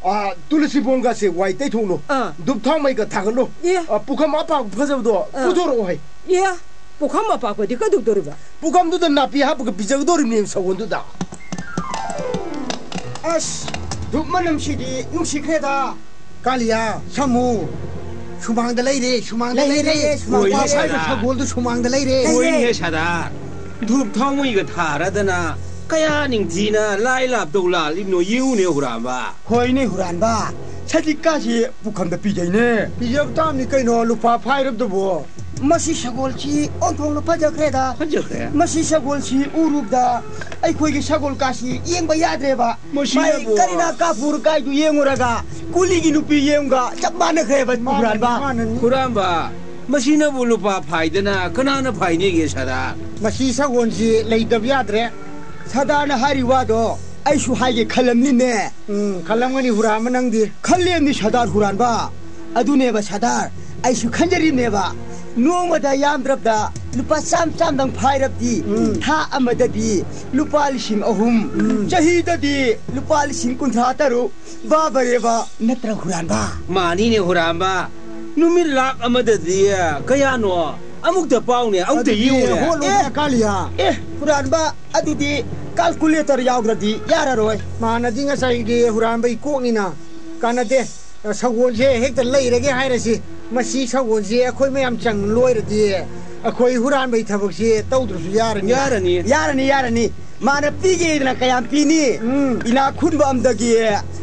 ꯑ, ꯇꯨꯂꯁꯤ ꯕꯣꯡꯒꯥꯁꯦ ꯋꯥꯏ ꯇꯩꯊꯣꯛꯂꯨ꯫ ꯑꯥ꯫ ꯙꯨꯞ ꯊꯥꯎ ꯃꯩꯒ ꯊꯥꯒꯠꯂꯨ꯫ ꯑꯦ꯫ ꯑ, ꯄꯨꯈꯝ ꯑꯄꯥꯛꯄ ꯐꯖꯕꯗꯣ ꯑꯥ꯫ ꯄꯨꯊꯣꯔꯛꯑꯣ ꯍꯩ꯫ ꯑꯦ, ꯄꯨꯈꯝ ꯑꯄꯥꯛꯄꯗꯤ ꯀꯩꯗꯧꯗꯣꯔꯤꯕ? ꯄꯨꯈꯝꯗꯨꯗ ꯅꯥꯄꯤ ꯍꯥꯞꯄꯒ ꯄꯤꯖꯒꯗꯧꯔꯤꯕꯅꯦ ꯁꯒꯣꯜꯗꯨꯗ꯫ ꯑꯁ, ꯙꯨꯞ ꯃꯅꯝꯁꯤꯗꯤ ꯅꯨꯡꯁꯤꯈ꯭ꯔꯦꯗ꯫ ꯀꯥꯂꯤꯌꯥ, ꯁꯥꯃꯨ, ꯁꯨꯃꯥꯡꯗ ꯂꯩꯔꯦ, ꯁꯨꯃꯥꯡꯗ ꯂꯩꯔꯦ, ꯂꯩꯔꯦ꯫ ꯂꯩꯔꯦ, ꯁꯨꯃꯥꯡꯗ ꯍꯣꯏꯅꯦ ꯂꯩꯔꯦ꯫ ꯁꯗꯥ꯫ ꯁꯒꯣꯜꯗꯨ ꯁꯨꯃꯥꯡꯗ ꯂꯩꯔꯦ꯫ ꯍꯣꯏꯅꯦ ꯁꯗꯥ꯫ ꯙꯨꯞ ꯊꯥꯎꯃꯩꯒ ꯊꯥꯔꯗꯅ ꯀꯌꯥ ꯅꯤꯡꯊꯤꯅ ꯂꯥꯏ ꯂꯥꯞꯇꯧ ꯂꯥꯜꯂꯤꯕꯅꯣ ꯌꯦꯡꯉꯨꯅꯦ, ꯍꯨꯔꯥꯟꯕ꯫ ꯍꯣꯏꯅꯦ, ꯍꯨꯔꯥꯟꯕ꯫ ꯁꯖꯤꯛꯀꯥꯁꯤ ꯄꯨꯈꯝꯗ ꯄꯤꯖꯩꯅꯦ꯫ ꯄꯤꯖꯕ ꯇꯥꯕꯅꯤ ꯀꯩꯅꯣ, ꯂꯨꯄꯥ ꯐꯥꯏꯔꯕꯗꯨꯕꯨ꯫ ꯃꯁꯤ ꯁꯒꯣꯜꯁꯤ ꯑꯣꯟꯊꯣꯛꯅ ꯐꯖꯈ꯭ꯔꯦꯗ꯫ ꯐꯖꯈ꯭ꯔꯦ꯫ ꯃꯁꯤ ꯁꯒꯣꯜꯁꯤ ꯎꯔꯨꯕꯗ ꯑꯩꯈꯣꯏꯒꯤ ꯁꯒꯣꯜ ꯀꯥꯁꯤ ꯌꯦꯡꯕ ꯌꯥꯗ꯭ꯔꯦꯕ꯫ ꯃꯁꯤꯅꯕꯨ ꯃꯥꯏ ꯀꯔꯤꯅꯥ ꯀꯥꯄꯨꯔ ꯀꯥꯏꯗꯨ ꯌꯦꯡꯉꯨꯔꯒ ꯀꯨꯂꯤꯒꯤ ꯅꯨꯄꯤ ꯌꯦꯡꯒ ꯆꯞ ꯃꯥꯟꯅꯈ꯭ꯔꯦꯕ, ꯃꯥꯟꯅꯅꯤ, ꯍꯨꯔꯥꯟꯕ꯫ ꯃꯥꯟꯅꯅꯤ꯫ ꯍꯨꯔꯥꯟꯕ, ꯃꯁꯤꯅꯕꯨ ꯂꯨꯄꯥ ꯐꯥꯏꯗꯅ ꯀꯅꯥꯅ ꯐꯥꯏꯅꯦꯒꯦ, ꯁꯗꯥꯔ? ꯃꯁꯤ ꯁꯒꯣꯜꯁꯤ ꯂꯩꯇꯕ ꯌꯥꯗ꯭ꯔꯦ꯫ ꯁꯗꯥꯔꯅ ꯍꯥꯏꯔꯤ ꯋꯥꯗꯣ ꯑꯩꯁꯨ ꯍꯥꯏꯒꯦ ꯈꯜꯂꯝꯅꯤꯅꯦ꯫ ꯎꯝ, ꯈꯜꯂꯝꯒꯅꯤ ꯍꯨꯔꯥꯟꯕ ꯅꯪꯗꯤ꯫ ꯈꯜꯂꯦꯝꯅꯤ ꯁꯗꯥꯔ ꯍꯨꯔꯥꯟꯕ꯫ ꯑꯗꯨꯅꯦꯕ ꯁꯗꯥꯔ, ꯑꯩꯁꯨ ꯈꯟꯖꯔꯤꯕꯅꯦꯕ꯫ ꯅꯣꯡꯃꯗ ꯌꯥꯝꯗ꯭ꯔꯕꯗ ꯂꯨꯄꯥ ꯆꯥꯝ ꯆꯥꯝꯗꯪ ꯐꯥꯏꯔꯕꯗꯤ, ꯎꯝ꯫ ꯊꯥ ꯑꯃꯗꯗꯤ ꯂꯨꯄꯥ ꯂꯤꯁꯤꯡ ꯑꯍꯨꯝ, ꯎꯝ꯫ ꯆꯍꯤꯗꯗꯤ ꯂꯨꯄꯥ ꯂꯤꯁꯤꯡ ꯀꯨꯟꯊ꯭ꯔꯥ ꯇꯔꯨꯛ꯫ ꯕꯥꯕꯔꯦꯕ, ꯅꯠꯇ꯭ꯔ ꯍꯨꯔꯥꯟꯕ? ꯃꯥꯅꯤꯅꯦ ꯍꯨꯔꯥꯟꯕ꯫ ꯅꯨꯃꯤꯠ ꯂꯥꯛ ꯑꯃꯗꯗꯤ ꯀꯌꯥꯅꯣ? ꯑꯃꯨꯛꯇ ꯄꯥꯎꯅꯦ, ꯑꯃꯨꯛꯇ ꯑꯗꯨꯗꯤ ꯌꯦꯡꯉꯨꯅꯦ꯫ ꯍꯣꯠꯂꯣꯗꯅ ꯑꯦ! ꯀꯥꯂꯤꯌꯥ꯫ ꯑꯦ, ꯍꯨꯔꯥꯟꯕ, ꯑꯗꯨꯗꯤ calculator ꯌꯥꯎꯗ꯭ꯔꯗꯤ ꯌꯥꯔꯔꯣꯏ꯫ ꯃꯥꯅꯗꯤ ꯉꯁꯥꯏꯒꯤ ꯍꯨꯔꯥꯟꯕꯒꯤ ꯀꯣꯛꯅꯤꯅ ꯀꯥꯟꯅꯗꯦ꯫ ꯁꯒꯣꯜꯁꯦ ꯍꯦꯛꯇ ꯂꯩꯔꯒꯦ ꯍꯥꯏꯔꯁꯤ꯫ ꯃꯁꯤ ꯁꯒꯣꯜꯁꯦ ꯑꯩꯈꯣꯏ ꯃꯌꯥꯝ ꯆꯪ ꯂꯣꯏꯔꯗꯤ ꯑꯩꯈꯣꯏ ꯍꯨꯔꯥꯟꯕꯒꯤ ꯊꯕꯛꯁꯤ ꯇꯧꯗ꯭ꯔꯁꯨ ꯌꯥꯔꯅꯤ꯫ ꯌꯥꯔꯅꯤ꯫ ꯌꯥꯔꯅꯤ, ꯌꯥꯔꯅꯤ꯫ ꯃꯥꯅ ꯄꯤꯒꯦꯗꯅ ꯀꯌꯥꯝ ꯄꯤꯅꯤ? ꯎꯝ꯫ ꯏꯅꯥꯛ ꯈꯨꯟꯕ ꯑꯝꯗꯒꯤ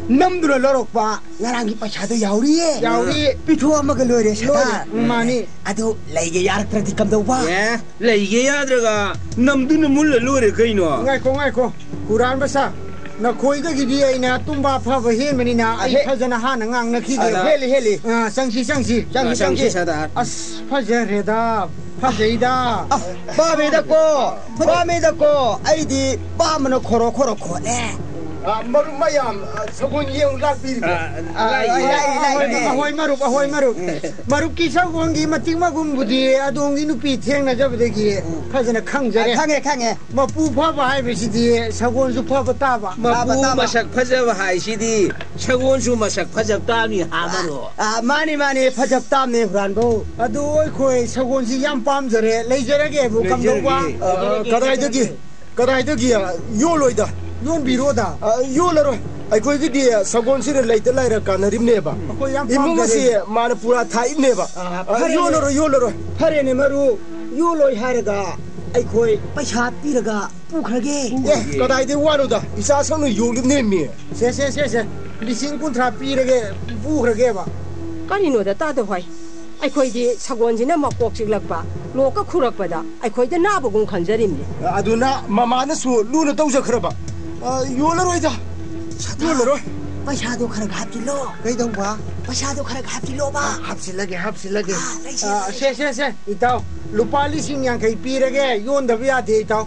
ꯅꯝꯗꯨꯅ ꯂꯧꯔꯛꯄ ꯉꯔꯥꯡꯒꯤ ꯄꯩꯁꯥꯗꯣ ꯌꯥꯎꯔꯤꯌꯦ꯫ ꯌꯥꯎꯔꯤ꯫ ꯄꯤꯊꯣꯛꯑꯝꯃꯒ ꯂꯣꯏꯔꯦ, ꯂꯣꯏꯔꯦ꯫ ꯁꯗꯥꯔ꯫ ꯎꯝ, ꯃꯥꯅꯤ꯫ ꯑꯗꯨ ꯂꯩꯒꯦ ꯌꯥꯔꯛꯇ꯭ꯔꯗꯤ ꯀꯝꯗꯧꯕ? ꯑꯦ, ꯂꯩꯒꯦ ꯌꯥꯗ꯭ꯔꯒ ꯅꯝꯗꯨꯅ ꯃꯨꯜꯂ ꯂꯣꯏꯔꯦ ꯀꯩꯅꯣ꯫ ꯉꯥꯏꯈꯣ, ꯉꯥꯏꯈꯣ꯫ ꯍꯨꯔꯥꯟꯕ ꯁꯥ, ꯅꯈꯣꯏꯗꯒꯤꯗꯤ ꯑꯩꯅ ꯇꯨꯝꯕ ꯐꯕ ꯍꯦꯟꯕꯅꯤꯅ ꯑꯩ ꯑꯍꯦ꯫ ꯐꯖꯅ ꯍꯥꯟꯅ ꯉꯥꯡꯅꯈꯤꯒꯦ꯫ ꯑꯗ ꯍꯦꯜꯂꯤ, ꯍꯦꯜꯂꯤ꯫ ꯑꯥ, ꯆꯪꯁꯤ, ꯆꯪꯁꯤ꯫ ꯆꯪꯁꯤ, ꯆꯪꯁꯤ, ꯆꯪꯁꯤ꯫ ꯁꯗꯥꯔ꯫ ꯑꯁ, ꯐꯖꯔꯦꯗ, ꯐꯖꯩꯗ꯫ ꯑ, ꯄꯥꯝꯃꯦꯗꯀꯣ, ꯄꯥꯝꯃꯦꯗꯀꯣ꯫ ꯑꯩꯗꯤ ꯄꯥꯝꯕꯅ ꯈꯣꯔꯣ ꯈꯣꯔꯣ ꯈꯣꯠꯂꯦ꯫ ꯑ, ꯃꯔꯨꯞ ꯃꯌꯥꯝ, ꯑ, ꯁꯒꯣꯜ ꯌꯦꯡ ꯂꯥꯛꯄꯤꯔꯤꯕ꯭ꯔꯥ? ꯑ, ꯑ, ꯂꯥꯛꯏ, ꯂꯥꯛꯏ, ꯂꯥꯛꯏ, ꯂꯥꯛꯏ꯫ ꯑꯍꯣꯏ, ꯃꯔꯨꯞ, ꯑꯍꯣꯏ, ꯃꯔꯨꯞ꯫ ꯎꯝ꯫ ꯃꯔꯨꯞꯀꯤ ꯁꯒꯣꯜꯒꯤ ꯃꯇꯤꯛ ꯃꯒꯨꯟꯕꯨꯗꯤ ꯑꯗꯣꯝꯒꯤ ꯅꯨꯄꯤ ꯊꯦꯡꯅꯖꯕꯗꯒꯤ ꯎꯝ꯫ ꯐꯖꯅ ꯈꯪꯖꯔꯦ꯫ ꯑ, ꯈꯪꯉꯦ, ꯈꯪꯉꯦ꯫ ꯃꯄꯨ ꯐꯕ ꯍꯥꯏꯕꯁꯤꯗꯤ ꯁꯒꯣꯜꯁꯨ ꯐꯕ ꯇꯥꯕ꯫ ꯃꯄꯨ ꯐꯕ ꯇꯥꯕ꯫ ꯃꯁꯛ ꯐꯖꯕ ꯍꯥꯏꯁꯤꯗꯤ ꯁꯒꯣꯜꯁꯨ ꯃꯁꯛ ꯐꯖꯕ ꯇꯥꯕꯅꯤ, ꯍꯥ, ꯃꯔꯨꯞ? ꯑ, ꯃꯥꯅꯤ, ꯃꯥꯅꯤ, ꯐꯖꯕ ꯇꯥꯕꯅꯤ, ꯍꯨꯔꯥꯟꯕꯧ꯫ ꯑꯗꯨ ꯑꯩꯈꯣꯏ ꯁꯒꯣꯜꯁꯤ ꯌꯥꯝ ꯄꯥꯝꯖꯔꯦ, ꯂꯩꯖꯔꯒꯦꯕꯨ ꯀꯝꯗꯧꯕ? ꯂꯩꯖꯔꯒꯦ꯫ ꯑ, ꯀꯗꯥꯏꯗꯒꯤ? ꯀꯗꯥꯏꯗꯒꯤ? ꯌꯣꯜꯂꯣꯏꯗ꯫ ꯌꯣꯟꯕꯤꯔꯣꯗ꯫ ꯑ, ꯌꯣꯜꯂꯔꯣꯏ꯫ ꯑꯩꯈꯣꯏꯒꯤꯗꯤ ꯁꯒꯣꯜꯁꯤꯗ ꯂꯩꯇ ꯂꯥꯏꯔ ꯀꯥꯟꯅꯔꯤꯕꯅꯦꯕ꯫ ꯑꯩꯈꯣꯏ ꯌꯥꯝ ꯏꯃꯨꯡ ꯄꯥꯝꯖꯔꯦ꯫ ꯑꯁꯤ ꯃꯥꯅ ꯄꯨꯔꯥ ꯊꯥꯛꯏꯕꯅꯦꯕ꯫ ꯑ, ꯑ, ꯐꯔꯦꯅꯦ꯫ ꯌꯣꯜꯂꯔꯣꯏ, ꯌꯣꯜꯂꯔꯣꯏ꯫ ꯐꯔꯦꯅꯦ ꯃꯔꯨꯞ, ꯌꯣꯜꯂꯣꯏ ꯍꯥꯏꯔꯒ ꯑꯩꯈꯣꯏ ꯄꯩꯁꯥ ꯄꯤꯔꯒ ꯄꯨꯈ꯭ꯔꯒꯦ꯫ ꯑꯦ, ꯀꯗꯥꯏꯗꯩ ꯋꯥꯅꯣꯗ? ꯏꯆꯥ ꯁꯛꯅ ꯌꯣꯜꯂꯤꯕꯅꯦꯃꯤ꯫ ꯁꯦ, ꯁꯦ, ꯁꯦ, ꯁꯦ꯫ ꯂꯤꯁꯤꯡ ꯀꯨꯟꯊ꯭ꯔꯥ ꯄꯤꯔꯒꯦ, ꯄꯨꯈ꯭ꯔꯒꯦꯕ꯫ ꯀꯔꯤꯅꯣꯗ ꯇꯥꯗ ꯍꯣꯏ? ꯑꯩꯈꯣꯏꯗꯤ ꯁꯒꯣꯜꯁꯤꯅ ꯃꯀꯣꯛ ꯆꯤꯛꯂꯛꯄ, ꯂꯣꯛꯀ ꯈꯨꯔꯛꯄꯗ ꯑꯩꯈꯣꯏꯗ ꯅꯥꯕꯒꯨꯝ ꯈꯟꯖꯔꯤꯕꯅꯤ꯫ ꯑꯗꯨꯅ ꯃꯃꯥꯅꯁꯨ ꯂꯨꯅ ꯇꯧꯖꯈ꯭ꯔꯕ꯫ ꯑ, ꯌꯣꯜꯂꯔꯣꯏꯗ꯫ ꯁꯇꯥ, ꯌꯣꯜꯂꯔꯣꯏ꯫ ꯄꯩꯁꯥꯗꯣ ꯈꯔ ꯈꯔ ꯍꯥꯞꯆꯤꯜꯂꯣ꯫ ꯀꯩꯗꯧꯕ? ꯄꯩꯁꯥꯗꯣ ꯈꯔ ꯈꯔ ꯍꯥꯞꯆꯤꯜꯂꯣꯕ꯫ ꯍꯥꯞꯆꯤꯜꯂꯒꯦ, ꯍꯥꯞꯆꯤꯜꯂꯒꯦ꯫ ꯑꯥ, ꯂꯩꯁꯦ, ꯑꯥ, ꯂꯩꯁꯦ꯫ ꯁꯦ, ꯁꯦ, ꯁꯦ, ꯏꯇꯥꯎ, ꯂꯨꯄꯥ ꯂꯤꯁꯤꯡ ꯌꯥꯡꯈꯩ ꯄꯤꯔꯒꯦ, ꯌꯣꯟꯗꯕ ꯌꯥꯗꯦ, ꯏꯇꯥꯎ꯫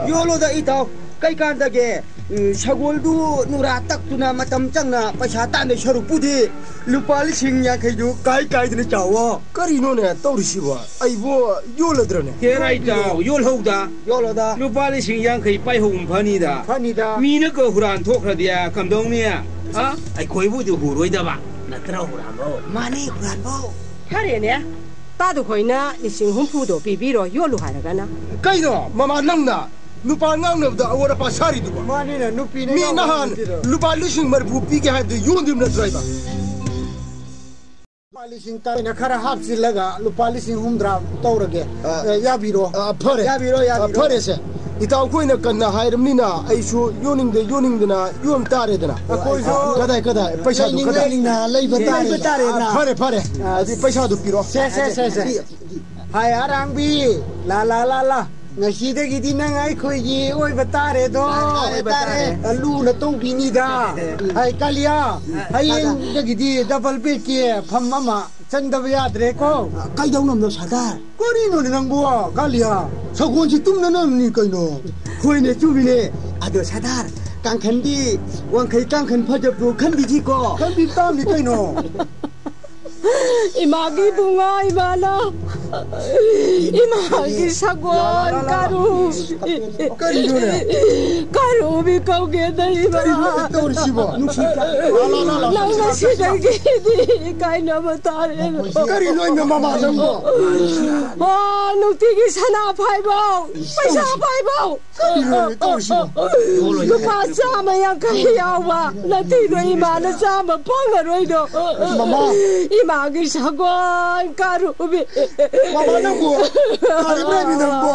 ꯌꯣꯜꯂꯣꯗ, ꯏꯇꯥꯎ, ꯀꯩ ꯀꯥꯟꯗꯒꯦ? ꯎꯝ, ꯁꯒꯣꯜꯗꯨ ꯅꯨꯔꯥ ꯇꯛꯇꯨꯅ ꯃꯇꯝ ꯆꯪꯅ ꯄꯩꯁꯥ ꯇꯥꯟꯗꯣꯏ ꯁꯔꯨꯛꯄꯨꯗꯤ ꯂꯨꯄꯥ ꯂꯤꯁꯤꯡ ꯌꯥꯡꯈꯩꯗꯨ ꯀꯥꯏ ꯀꯥꯏꯗꯅ ꯆꯥꯎꯋꯣ꯫ ꯀꯔꯤꯅꯣꯅꯦ ꯇꯧꯔꯤꯁꯤꯕꯣ? ꯑꯩꯕꯨ ꯌꯣꯜꯂꯗ꯭ꯔꯅꯦ? ꯍꯦꯔꯥ ꯏꯇꯥꯎ, ꯌꯣꯜꯍꯧꯗ꯫ ꯌꯣꯜꯂꯣꯗ꯫ ꯂꯨꯄꯥ ꯂꯤꯁꯤꯡ ꯌꯥꯡꯈꯩ ꯄꯥꯏꯍꯧꯕꯅ ꯐꯅꯤꯗ꯫ ꯐꯅꯤꯗ꯫ ꯃꯤꯅꯒ ꯍꯨꯔꯥꯟ ꯊꯣꯛꯈ꯭ꯔꯗꯤ ꯀꯝꯗꯧꯅꯤ? ꯑ? ꯑꯩꯈꯣꯏꯕꯨꯗꯤ ꯍꯨꯔꯣꯏꯗꯕ, ꯅꯠꯇ꯭ꯔ ꯍꯨꯔꯥꯟꯕꯧ? ꯃꯥꯅꯤ, ꯍꯨꯔꯥꯟꯕꯧ꯫ ꯐꯔꯦꯅꯦ, ꯇꯥꯗꯨ ꯈꯣꯏꯅ ꯂꯤꯁꯤꯡ ꯍꯨꯝꯐꯨꯗꯣ ꯄꯤꯕꯤꯔꯣ, ꯌꯣꯜꯂꯨ ꯍꯥꯏꯔꯒꯅ꯫ ꯀꯩꯅꯣ, ꯃꯃꯥ, ꯅꯪꯅ ꯅꯨꯄꯥ ꯉꯥꯡꯅꯕꯗ ꯑꯋꯣꯠ ꯑꯄꯥ ꯁꯥꯔꯤꯗꯨꯕꯣ? ꯃꯥꯅꯤꯅ, ꯅꯨꯄꯤꯅ ꯃꯤ ꯉꯥꯡꯅꯕ ꯅꯍꯥꯟ ꯅꯠꯇꯦꯗꯣ꯫ ꯂꯨꯄꯥ ꯂꯤꯁꯤꯡ ꯃꯔꯤꯐꯨ ꯄꯤꯒꯦ ꯍꯥꯏꯕꯗꯨ ꯌꯣꯟꯗ꯭ꯔꯤꯕ ꯅꯠꯇ꯭ꯔꯣ ꯏꯕ? ꯂꯨꯄꯥ ꯂꯤꯁꯤꯡ ꯇꯔꯦꯠꯅ ꯈꯔ ꯍꯥꯞꯆꯤꯜꯂꯒ ꯂꯨꯄꯥ ꯂꯤꯁꯤꯡ ꯍꯨꯝꯗ꯭ꯔꯥ ꯇꯧꯔꯒꯦ꯫ ꯑ, ꯑꯦ, ꯌꯥꯕꯤꯔꯣ꯫ ꯑ, ꯐꯔꯦ꯫ ꯌꯥꯕꯤꯔꯣ, ꯑ, ꯌꯥꯕꯤꯔꯣ꯫ ꯐꯔꯦꯁꯦ꯫ ꯏꯇꯥꯎ ꯈꯣꯏꯅ ꯀꯟꯅ ꯍꯥꯏꯔꯕꯅꯤꯅ ꯑꯩꯁꯨ ꯌꯣꯟꯅꯤꯡꯗ ꯌꯣꯟꯅꯤꯡꯗꯅ ꯌꯣꯟ ꯇꯥꯔꯦꯗꯅ꯫ ꯑꯩꯈꯣꯏꯁꯨ ꯑ, ꯀꯗꯥꯏ, ꯀꯗꯥꯏ? ꯄꯩꯁꯥꯗꯨ ꯂꯩꯅꯤꯡ ꯀꯗꯥꯏ? ꯂꯩꯅꯤꯡꯅ ꯂꯩꯕ ꯇꯥꯔꯦ꯫ ꯂꯩꯕ ꯇꯥꯔꯦꯗꯅ꯫ ꯑ, ꯐꯔꯦ, ꯐꯔꯦ꯫ ꯑ, ꯑꯗꯨꯗꯤ ꯄꯩꯁꯥꯗꯨ ꯄꯤꯔꯣ꯫ ꯁꯦ, ꯁꯦ, ꯁꯦ, ꯁꯦ꯫ ꯍꯥꯏ ꯑꯔꯥꯡꯕꯤ, ꯂꯥ, ꯂꯥ, ꯂꯥ, ꯂꯥ꯫ ꯉꯁꯤꯗꯒꯤꯗꯤ ꯅꯪ ꯑꯩꯈꯣꯏꯒꯤ ꯑꯣꯏꯕ ꯇꯥꯔꯦꯗꯣ꯫ ꯇꯥꯔꯦ, ꯇꯥꯔꯦ꯫ ꯂꯨꯅ ꯇꯧꯕꯤꯅꯤꯗ꯫ ꯍꯥꯏ ꯀꯥꯂꯤꯌꯥ, ꯍꯌꯦꯡꯗꯒꯤꯗꯤ ꯗꯕꯜ ꯕꯦꯗꯀꯤ ꯐꯝ ꯑꯃ ꯆꯟꯗꯕ ꯌꯥꯗ꯭ꯔꯦꯀꯣ꯫ ꯀꯩꯗꯧꯅꯝꯅꯣ ꯁꯔꯗꯥꯔ? ꯀꯔꯤꯅꯣꯅꯦ ꯅꯪꯕꯨ, ꯀꯥꯂꯤꯌꯥ? ꯁꯒꯣꯜꯁꯤ ꯇꯨꯝꯅꯅꯕꯅꯤ ꯀꯩꯅꯣ꯫ ꯍꯣꯏꯅꯦ, ꯆꯨꯝꯃꯤꯅꯦ꯫ ꯑꯗꯣ ꯁꯔꯗꯥꯔ, ꯀꯥꯡꯈꯟꯗꯤ ꯋꯥꯡꯈꯩ ꯀꯥꯡꯈꯟ ꯐꯖꯕ꯭ꯔꯣ ꯈꯟꯕꯤꯁꯤꯀꯣ? ꯈꯟꯕꯤ ꯇꯥꯕꯅꯤ ꯀꯩꯅꯣ꯫ ꯏꯃꯥꯒꯤ ꯏꯕꯨꯡꯉꯣ, ꯏꯃꯥꯅ ꯏꯃꯥꯒꯤ ꯁꯒꯣꯜ ꯀꯥꯔꯨ꯫ ꯀꯔꯤꯅꯣꯅꯦ? ꯀꯥꯔꯨꯕꯤ ꯀꯧꯒꯦꯗ ꯏꯃꯥ꯫ ꯀꯔꯤꯅꯣꯅꯦ ꯇꯧꯔꯤꯁꯤꯕꯣ? ꯅꯨꯡꯁꯤꯠ ꯀꯥ-, ꯂꯥ, ꯂꯥ, ꯂꯥ, ꯂꯥ, ꯅꯪ ꯅꯨꯡꯁꯤꯠ ꯀꯥ-, ꯉꯁꯤꯗꯒꯤꯗꯤ ꯏꯀꯥꯏꯅꯕ ꯇꯥꯔꯦ꯫ ꯀꯔꯤꯅꯣ ꯏꯃꯥ ꯃꯃꯥ ꯅꯪꯕꯣ? ꯑꯣ, ꯅꯨꯡꯇꯤꯒꯤ ꯁꯅꯥ ꯐꯥꯏꯕꯧ, ꯄꯩꯁꯥ ꯐꯥꯏꯕꯧ꯫ ꯀꯔꯤꯅꯣꯅꯦ ꯇꯧꯔꯤꯁꯤꯕꯣ? ꯂꯨꯄꯥ ꯆꯥꯝꯃ ꯌꯥꯡꯈꯩ ꯌꯥꯎꯕ ꯅꯠꯇꯦꯗꯣ, ꯏꯃꯥꯅ ꯆꯥꯝꯃ ꯐꯪꯉꯔꯣꯏꯗꯣ꯫ ꯃꯃꯥ! ꯏꯃꯥꯒꯤ ꯁꯒꯣꯜ ꯀꯥꯔꯨꯕꯤ꯫ ꯕꯥꯕꯥ, ꯅꯪꯕꯨ ꯀꯔꯤꯝ ꯂꯩꯃꯤ ꯅꯪꯕꯨ?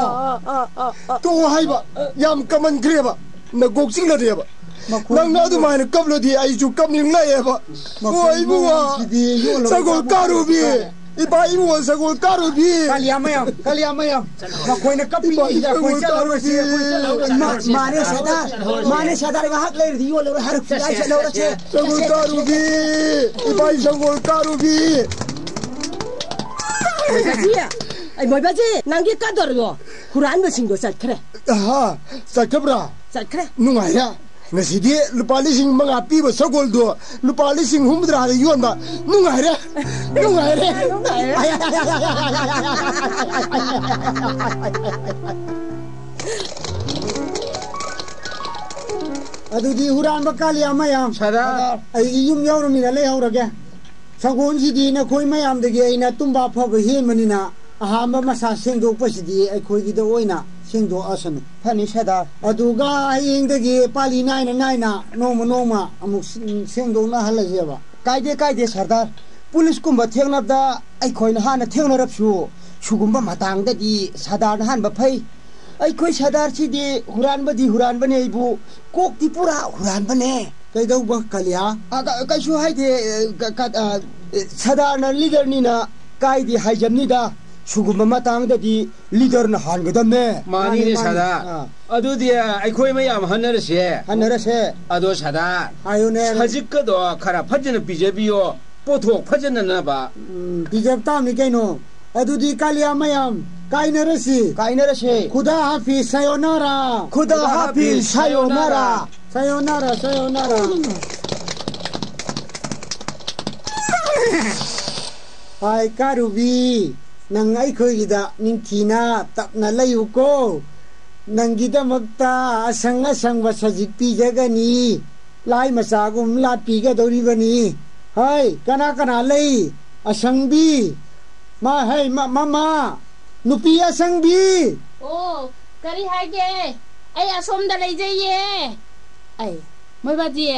ꯇꯣꯛꯑꯣ ꯍꯥꯏꯕ, ꯌꯥꯝ ꯀꯃꯟꯈ꯭ꯔꯦꯕ, ꯅꯀꯣꯛ ꯆꯤꯛꯂꯔꯦꯕ꯫ ꯃꯈꯣꯏ ꯅꯪꯅ ꯑꯗꯨꯃꯥꯏꯅ ꯀꯞꯂꯗꯤ ꯑꯩꯁꯨ ꯀꯞꯅꯤꯡꯂꯛꯑꯦꯕ꯫ ꯃꯈꯣꯏ ꯑꯣ, ꯏꯕꯨꯡꯉꯣ, ꯃꯑꯣꯡꯁꯤꯗꯤ ꯌꯣꯜꯂꯒ ꯁꯒꯣꯜ ꯆꯥꯕ ꯀꯥꯔꯨꯕꯤ, ꯇꯥꯔꯦ꯫ ꯏꯄꯥ ꯏꯕꯨꯡꯉꯣ, ꯁꯒꯣꯜ ꯀꯥꯔꯨꯕꯤ꯫ ꯀꯥꯂꯤꯌꯥꯃꯌꯥꯝ, ꯀꯥꯂꯤꯌꯥꯃꯌꯥꯝ, ꯃꯈꯣꯏꯅ ꯀꯞꯄꯤꯉꯩꯁꯤꯗ ꯑꯩꯈꯣꯏ ꯆꯠꯍꯧꯔꯁꯤ, ꯑꯩꯈꯣꯏ ꯆꯠꯍꯧꯔꯁꯤ꯫ ꯃꯥꯅꯦ ꯁꯔꯗꯥꯔ, ꯃꯥꯅꯦ ꯁꯔꯗꯥꯔ, ꯉꯥꯏꯍꯥꯛ ꯂꯩꯔꯗꯤ ꯌꯣꯜꯂꯔꯣꯏ, ꯍꯥꯏꯔꯛꯄ ꯌꯥꯏ, ꯆꯠꯍꯧꯔꯁꯦ꯫ ꯁꯒꯣꯜ ꯀꯥꯔꯨꯕꯤ, ꯏꯄꯥ ꯁꯒꯣꯜ ꯀꯥꯔꯨꯕꯤ꯫ ꯃꯣꯏꯕꯥꯖꯤ, ꯑꯩ ꯃꯣꯏꯕꯥꯖꯤ, ꯅꯪꯒꯤ ꯀꯗꯔꯗꯣ, ꯍꯨꯔꯥꯟꯕꯁꯤꯡꯗꯣ ꯆꯠꯈ꯭ꯔꯦ꯫ ꯑꯍꯥ, ꯆꯠꯈ꯭ꯔꯕ꯭ꯔꯥ? ꯆꯠꯈ꯭ꯔꯦ꯫ ꯅꯨꯡꯉꯥꯏꯔꯦ꯫ ꯉꯁꯤꯗꯤ ꯂꯨꯄꯥ ꯂꯤꯁꯤꯡ ꯃꯉꯥ ꯄꯤꯕ ꯁꯒꯣꯜꯗꯣ ꯂꯨꯄꯥ ꯂꯤꯁꯤꯡ ꯍꯨꯝꯐꯨꯇꯔꯥꯗ ꯌꯣꯟꯕ꯫ ꯅꯨꯡꯉꯥꯏꯔꯦ꯫ ꯅꯨꯡꯉꯥꯏꯔꯦ꯫ ꯅꯨꯡꯉꯥꯏꯔꯦ꯫ ꯑꯗꯨꯗꯤ ꯍꯨꯔꯥꯟꯕ ꯀꯥꯂꯤꯌꯥꯃꯌꯥꯝ, ꯁꯔꯗꯥꯔ꯫ ꯑꯩ ꯌꯨꯝ ꯌꯧꯔꯃꯤꯅ ꯂꯩꯍꯧꯔꯒꯦ꯫ ꯁꯒꯣꯜꯁꯤꯗꯤ ꯅꯈꯣꯏ ꯃꯌꯥꯝꯗꯒꯤ ꯑꯩꯅ ꯇꯨꯝꯕ ꯐꯕ ꯍꯦꯟꯕꯅꯤꯅ, ꯑꯍꯥꯟꯕ ꯃꯁꯥ ꯁꯦꯡꯗꯣꯛꯄꯁꯤꯗꯤ ꯑꯩꯈꯣꯏꯒꯤꯗ ꯑꯣꯏꯅ ꯁꯦꯡꯗꯣꯛꯑꯁꯅꯨ꯫ ꯐꯅꯤ ꯁꯔꯗꯥꯔ꯫ ꯑꯗꯨꯒ ꯍꯌꯦꯡꯗꯒꯤ ꯄꯥꯂꯤ ꯅꯥꯏꯅ ꯅꯥꯏꯅ, ꯅꯣꯡꯃ ꯅꯣꯡꯃ ꯑꯃꯨꯛ ꯁꯦꯡ-, ꯁꯦꯡꯗꯣꯛꯅꯍꯜꯂꯁꯦꯕ꯫ ꯀꯥꯏꯗꯦ, ꯀꯥꯏꯗꯦ ꯁꯔꯗꯥꯔ꯫ ꯄꯨꯂꯤꯁꯀꯨꯝꯕ ꯊꯦꯡꯅꯕꯗ ꯑꯩꯈꯣꯏꯅ ꯍꯥꯟꯅ ꯊꯦꯡꯅꯔꯕꯁꯨ, ꯁꯤꯒꯨꯝꯕ ꯃꯇꯥꯡꯗꯗꯤ ꯁꯔꯗꯥꯔꯅ ꯍꯥꯟꯕ ꯐꯩ꯫ ꯑꯩꯈꯣꯏ ꯁꯔꯗꯥꯔꯁꯤꯗꯤ ꯍꯨꯔꯥꯟꯕꯗꯤ ꯍꯨꯔꯥꯟꯕꯅꯦ ꯑꯩꯕꯨ, ꯀꯣꯛꯇꯤ ꯄꯨꯔꯥ ꯍꯨꯔꯥꯟꯕꯅꯦ꯫ ꯀꯩꯗꯧꯕ, ꯀꯥꯂꯤꯌꯥ? ꯑ, ꯀ-, ꯀꯩꯁꯨ ꯍꯥꯏꯗꯦ, ꯑ, ꯀ-, ꯀ-, ꯑ, ꯁꯔꯗꯥꯔꯅ ꯂꯤꯗꯔꯅꯤꯅ ꯀꯥꯏꯗꯤ ꯍꯥꯏꯖꯕꯅꯤꯗ, ꯁꯤꯒꯨꯝꯕ ꯃꯇꯥꯡꯗꯗꯤ ꯂꯤꯗꯔꯅ ꯍꯥꯟꯒꯗꯕꯅꯦ꯫ ꯃꯥꯅꯤꯅꯦ, ꯃꯥꯅꯤ, ꯃꯥꯅꯤ꯫ ꯁꯔꯗꯥꯔ꯫ ꯑꯥ꯫ ꯑꯗꯨꯗꯤ ꯑꯩꯈꯣꯏ ꯃꯌꯥꯝ ꯍꯟꯅꯔꯁꯦ꯫ ꯍꯟꯅꯔꯁꯦ꯫ ꯑꯗꯣ ꯁꯔꯗꯥꯔ, ꯍꯥꯏꯌꯨꯅꯦ꯫ ꯁꯖꯤꯛꯀꯗꯣ ꯈꯔ ꯐꯖꯅ ꯄꯤꯖꯕꯤꯌꯣ, ꯄꯣꯠꯊꯣꯛ ꯐꯖꯅꯅꯕ꯫ ꯎꯝ, ꯄꯤꯖꯕ ꯇꯥꯕꯅꯤ ꯀꯩꯅꯣ꯫ ꯑꯗꯨꯗꯤ ꯀꯥꯂꯤꯌꯥ ꯃꯌꯥꯝ, ꯀꯥꯏꯅꯔꯁꯤ꯫ ꯀꯥꯏꯅꯔꯁꯤ꯫ ꯈꯨꯗꯥ ꯍꯥꯐꯤꯁ, ꯁꯥꯌꯣꯅꯥꯔꯥ꯫ ꯈꯨꯗꯥ ꯍꯥꯐꯤꯁ, ꯁꯥꯌꯣꯅꯥꯔꯥ꯫ ꯁꯥꯌꯣꯅꯥꯔꯥ, ꯁꯥꯌꯣꯅꯥꯔꯥ꯫ ꯍꯥꯏ ꯀꯥꯔꯨꯕꯤ, ꯅꯪ ꯑꯩꯈꯣꯏꯒꯤꯗ ꯅꯤꯡꯊꯤꯅ ꯇꯞꯅ ꯂꯩꯌꯨꯀꯣ꯫ ꯅꯪꯒꯤꯗꯃꯛꯇ ꯑꯁꯪ ꯑꯁꯪꯕ ꯁꯖꯤꯛ ꯄꯤꯖꯒꯅꯤ꯫ ꯂꯥꯏ ꯃꯆꯥꯒꯨꯝ ꯂꯥꯠꯄꯤꯒꯗꯧꯔꯤꯕꯅꯤ꯫ ꯍꯥꯏ, ꯀꯅꯥ ꯀꯅꯥ ꯂꯩ? ꯑꯁꯪꯕꯤ꯫ ꯃꯥ, ꯍꯩ, ꯃ-, ꯃꯃꯥ, ꯅꯨꯄꯤ ꯑꯁꯪꯕꯤ꯫ ꯑꯣ, ꯀꯔꯤ ꯍꯥꯏꯒꯦ? ꯑꯩ ꯑꯁꯣꯝꯗ ꯂꯩꯖꯩꯌꯦ꯫ ꯑꯩ, ꯃꯣꯏꯕꯥꯖꯤ,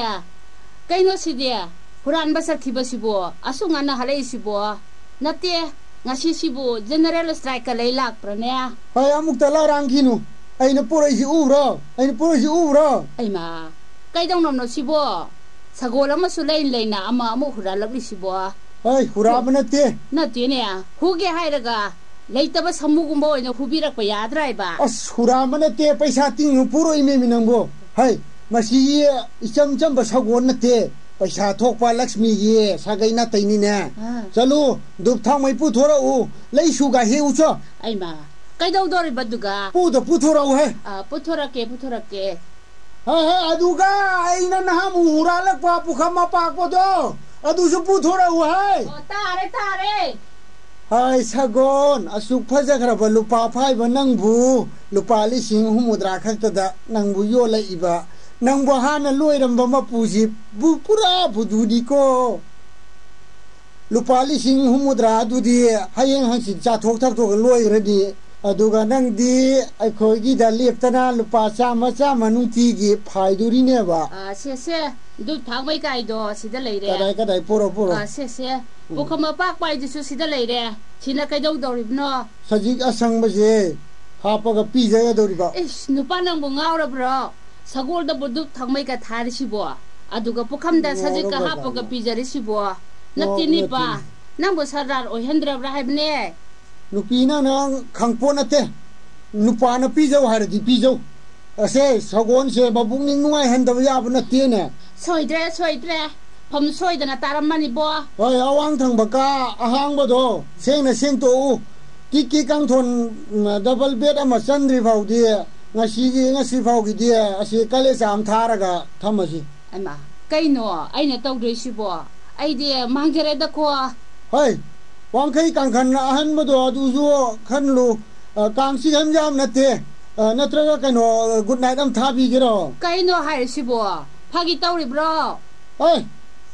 ꯀꯩꯅꯣ ꯁꯤꯗꯤ? ꯍꯨꯔꯥꯟꯕ ꯆꯠꯈꯤꯕꯁꯤꯕꯣ? ꯑꯁꯨꯛ ꯉꯟꯅ ꯍꯜꯂꯛꯏꯁꯤꯕꯣ? ꯅꯠꯇꯦ, ꯉꯁꯤꯁꯤꯕꯨ general strike ꯀ ꯂꯩ ꯂꯥꯛꯄ꯭ꯔꯅꯦ? ꯍꯣꯏ, ꯑꯃꯨꯛꯇ ꯂꯥꯎꯔꯥꯡꯈꯤꯅꯨ꯫ ꯑꯩꯅ ꯄꯨꯔꯛꯏꯁꯤ ꯎꯕ꯭ꯔꯣ? ꯑꯩꯅ ꯄꯨꯔꯛꯏꯁꯤ ꯎꯕ꯭ꯔꯣ? ꯑꯩꯃ, ꯀꯩꯗꯧꯅꯕꯅꯣ ꯁꯤꯕꯣ? ꯁꯒꯣꯜ ꯑꯃꯁꯨ ꯂꯩ ꯂꯩꯅ ꯑꯃ ꯑꯃꯨꯛ ꯍꯨꯔꯥꯜꯂꯛꯂꯤꯁꯤꯕꯣ? ꯍꯣꯏ, ꯍꯨꯔꯥꯟꯕ ꯅꯠꯇꯦ꯫ ꯅꯠꯇꯦꯅꯦ, ꯍꯨꯒꯦ ꯍꯥꯏꯔꯒ ꯂꯩꯇꯕ ꯁꯥꯃꯨꯒꯨꯝꯕ ꯑꯣꯏꯅ ꯍꯨꯕꯤꯔꯛꯄ ꯌꯥꯗ꯭ꯔꯥ ꯍꯥꯏꯕ? ꯑꯁ, ꯍꯨꯔꯥꯟꯕ ꯅꯠꯇꯦ, ꯄꯩꯁꯥ ꯇꯤꯡꯅ ꯄꯨꯔꯛꯏꯃꯦꯃꯤ ꯅꯪꯕꯨ꯫ ꯍꯩ, ꯃꯁꯤꯒꯤ ꯏꯆꯝ ꯆꯝꯕ ꯁꯒꯣꯜ ꯅꯠꯇꯦ, ꯄꯩꯁꯥ ꯊꯣꯛꯄ ꯂꯛꯁꯃꯤꯒꯤ ꯁꯥꯒꯩ ꯅꯥꯇꯩꯅꯤꯅꯦ꯫ ꯑꯥ꯫ ꯆꯠꯂꯨ, ꯙꯨꯞ ꯊꯥꯎꯃꯩ ꯄꯨꯊꯣꯔꯛꯎ, ꯂꯩꯁꯨꯒ ꯍꯦꯛꯎꯆꯣ꯫ ꯑꯩꯃ, ꯀꯩꯗꯧꯗꯣꯔꯤꯕ ꯑꯗꯨꯒ? ꯄꯨꯗ ꯄꯨꯊꯣꯔꯛꯎ ꯍꯦ꯫ ꯑꯥ, ꯄꯨꯊꯣꯔꯛꯀꯦ, ꯄꯨꯊꯣꯔꯛꯀꯦ꯫ ꯍꯦ, ꯍꯦ, ꯑꯗꯨꯒ ꯑꯩꯅ ꯅꯍꯥꯟꯃꯨꯛ ꯍꯨꯔꯥꯜꯂꯛꯄ ꯄꯨꯈꯝ ꯑꯄꯥꯛꯄꯗꯣ, ꯑꯗꯨꯁꯨ ꯄꯨꯊꯣꯔꯛꯎ ꯍꯦ꯫ ꯑꯣ, ꯇꯥꯔꯦ, ꯇꯥꯔꯦ꯫ ꯍꯥꯏ ꯁꯒꯣꯜ, ꯑꯁꯨꯛ ꯐꯖꯈ꯭ꯔꯕ ꯂꯨꯄꯥ ꯐꯥꯏꯕ ꯅꯪꯕꯨ ꯂꯨꯄꯥ ꯂꯤꯁꯤꯡ ꯍꯨꯝꯐꯨꯇꯔꯥ ꯈꯛꯇꯗ ꯅꯪꯕꯨ ꯌꯣꯜꯂꯛꯏꯕ, ꯅꯪꯕꯨ ꯍꯥꯟꯅ ꯂꯣꯏꯔꯝꯕ ꯃꯄꯨꯁꯤ ꯕꯨ-, ꯄꯨꯔꯥ ꯕꯨꯙꯨꯅꯤꯀꯣ꯫ ꯂꯨꯄꯥ ꯂꯤꯁꯤꯡ ꯍꯨꯝꯐꯨꯇꯔꯥ ꯑꯗꯨꯗꯤ ꯍꯌꯦꯡ ꯍꯪꯆꯤꯠ ꯆꯥꯊꯣꯛ ꯊꯛꯇꯣꯛꯑꯒ ꯂꯣꯏꯈ꯭ꯔꯅꯤ꯫ ꯑꯗꯨꯒ ꯅꯪꯗꯤ ꯑꯩꯈꯣꯏꯒꯤꯗ ꯂꯦꯞꯇꯅ ꯂꯨꯄꯥ ꯆꯥꯝꯃ ꯆꯥꯝꯃ ꯅꯨꯡꯇꯤꯒꯤ ꯐꯥꯏꯗꯣꯔꯤꯅꯦꯕ꯫ ꯑꯥ, ꯁꯦ, ꯁꯦ, ꯙꯨꯞ ꯊꯥꯎꯃꯩ ꯀꯥꯏꯗꯣ ꯁꯤꯗ ꯂꯩꯔꯦ꯫ ꯀꯗꯥꯏ, ꯀꯗꯥꯏ? ꯄꯨꯔꯣ, ꯄꯨꯔꯣ꯫ ꯑꯥ, ꯁꯦ, ꯁꯦ, ꯎꯝ꯫ ꯄꯨꯈꯝ ꯑꯄꯥꯛꯄ ꯍꯥꯏꯗꯨꯁꯨ ꯁꯤꯗ ꯂꯩꯔꯦ꯫ ꯁꯤꯅ ꯀꯩꯗꯧꯗꯧꯔꯤꯕꯅꯣ? ꯁꯖꯤꯛ ꯑꯁꯪꯕꯁꯦ ꯍꯥꯞꯄꯒ ꯄꯤꯖꯒꯗꯧꯔꯤꯕ꯫ ꯏꯁ, ꯅꯨꯄꯥ ꯅꯪꯕꯨ ꯉꯥꯎꯔꯕ꯭ꯔꯣ? ꯁꯒꯣꯜꯗꯕꯨ ꯙꯨꯞ ꯊꯥꯎꯃꯩꯒ ꯊꯥꯔꯤꯁꯤꯕꯣ? ꯑꯗꯨꯒ ꯄꯨꯈꯝꯗ ꯁꯖꯤꯛꯀ ꯉꯥꯎꯔꯕ꯭ꯔꯥ ꯍꯥꯞꯄꯒ ꯀꯥꯏꯅ꯫ ꯄꯤꯖꯔꯤꯁꯤꯕꯣ? ꯉꯥꯎ-, ꯅꯠꯇꯦꯅꯦ, ꯄꯥ꯫ ꯅꯠꯇꯦꯅꯦ꯫ ꯅꯪꯕꯨ ꯁꯔꯗꯥꯔ ꯑꯣꯏꯍꯟꯗ꯭ꯔꯕ꯭ꯔꯥ ꯍꯥꯏꯕꯅꯦ? ꯅꯨꯄꯤꯅ ꯅꯪ ꯈꯪꯄꯣꯠ ꯅꯠꯇꯦ꯫ ꯅꯨꯄꯥꯅ ꯄꯤꯖꯧ ꯍꯥꯏꯔꯗꯤ ꯄꯤꯖꯧ꯫ ꯑꯁꯦ, ꯁꯒꯣꯜꯁꯦ ꯃꯄꯨꯛꯅꯤꯡ ꯅꯨꯡꯉꯥꯏꯍꯟꯗꯕ ꯌꯥꯕ ꯅꯠꯇꯦꯅꯦ꯫ ꯁꯣꯏꯗ꯭ꯔꯦ, ꯁꯣꯏꯗ꯭ꯔꯦ꯫ ꯐꯝ ꯁꯣꯏꯗꯅ ꯇꯥꯔꯝꯃꯅꯤꯕꯣ꯫ ꯍꯣꯏ, ꯑꯋꯥꯡ ꯊꯪꯕ ꯀꯥ ꯑꯍꯥꯡꯕꯗꯣ ꯁꯦꯡꯅ ꯁꯦꯡꯇꯣꯛꯎ꯫ ꯇꯤꯛꯀꯤ ꯀꯥꯡꯊꯣꯟ, ꯎꯝ, double bed ꯑꯃ ꯆꯟꯗ꯭ꯔꯤ ꯐꯥꯎꯗꯤ ꯉꯁꯤꯒꯤ, ꯉꯁꯤ ꯐꯥꯎꯒꯤꯗꯤ ꯑꯁꯤ ꯀꯥꯂꯦꯖꯥ ꯑꯃ ꯊꯥꯔꯒ ꯊꯝꯃꯁꯤ꯫ ꯑꯩꯃꯥ, ꯀꯩꯅꯣ ꯑꯩꯅ ꯇꯧꯗꯣꯏꯁꯤꯕꯣ? ꯑꯩꯗꯤ ꯃꯥꯡꯖꯔꯦꯗꯀꯣ꯫ ꯍꯣꯏ, ꯋꯥꯡꯈꯩ ꯀꯥꯡꯈꯟ ꯑꯍꯟꯕꯗꯣ ꯑꯗꯨꯁꯨ ꯈꯟꯂꯨ꯫ ꯑ, ꯀꯥꯡ ꯆꯤꯛꯍꯟ ꯌꯥꯕ ꯅꯠꯇꯦ꯫ ꯑ, ꯅꯠꯇ꯭ꯔꯒ ꯀꯩꯅꯣ, good night ꯑꯃ ꯊꯥꯕꯤꯒꯦꯔꯣ? ꯀꯩꯅꯣ ꯍꯥꯏꯔꯤꯁꯤꯕꯣ? ꯐꯥꯒꯤ ꯇꯧꯔꯤꯕ꯭ꯔꯣ? ꯑꯦ,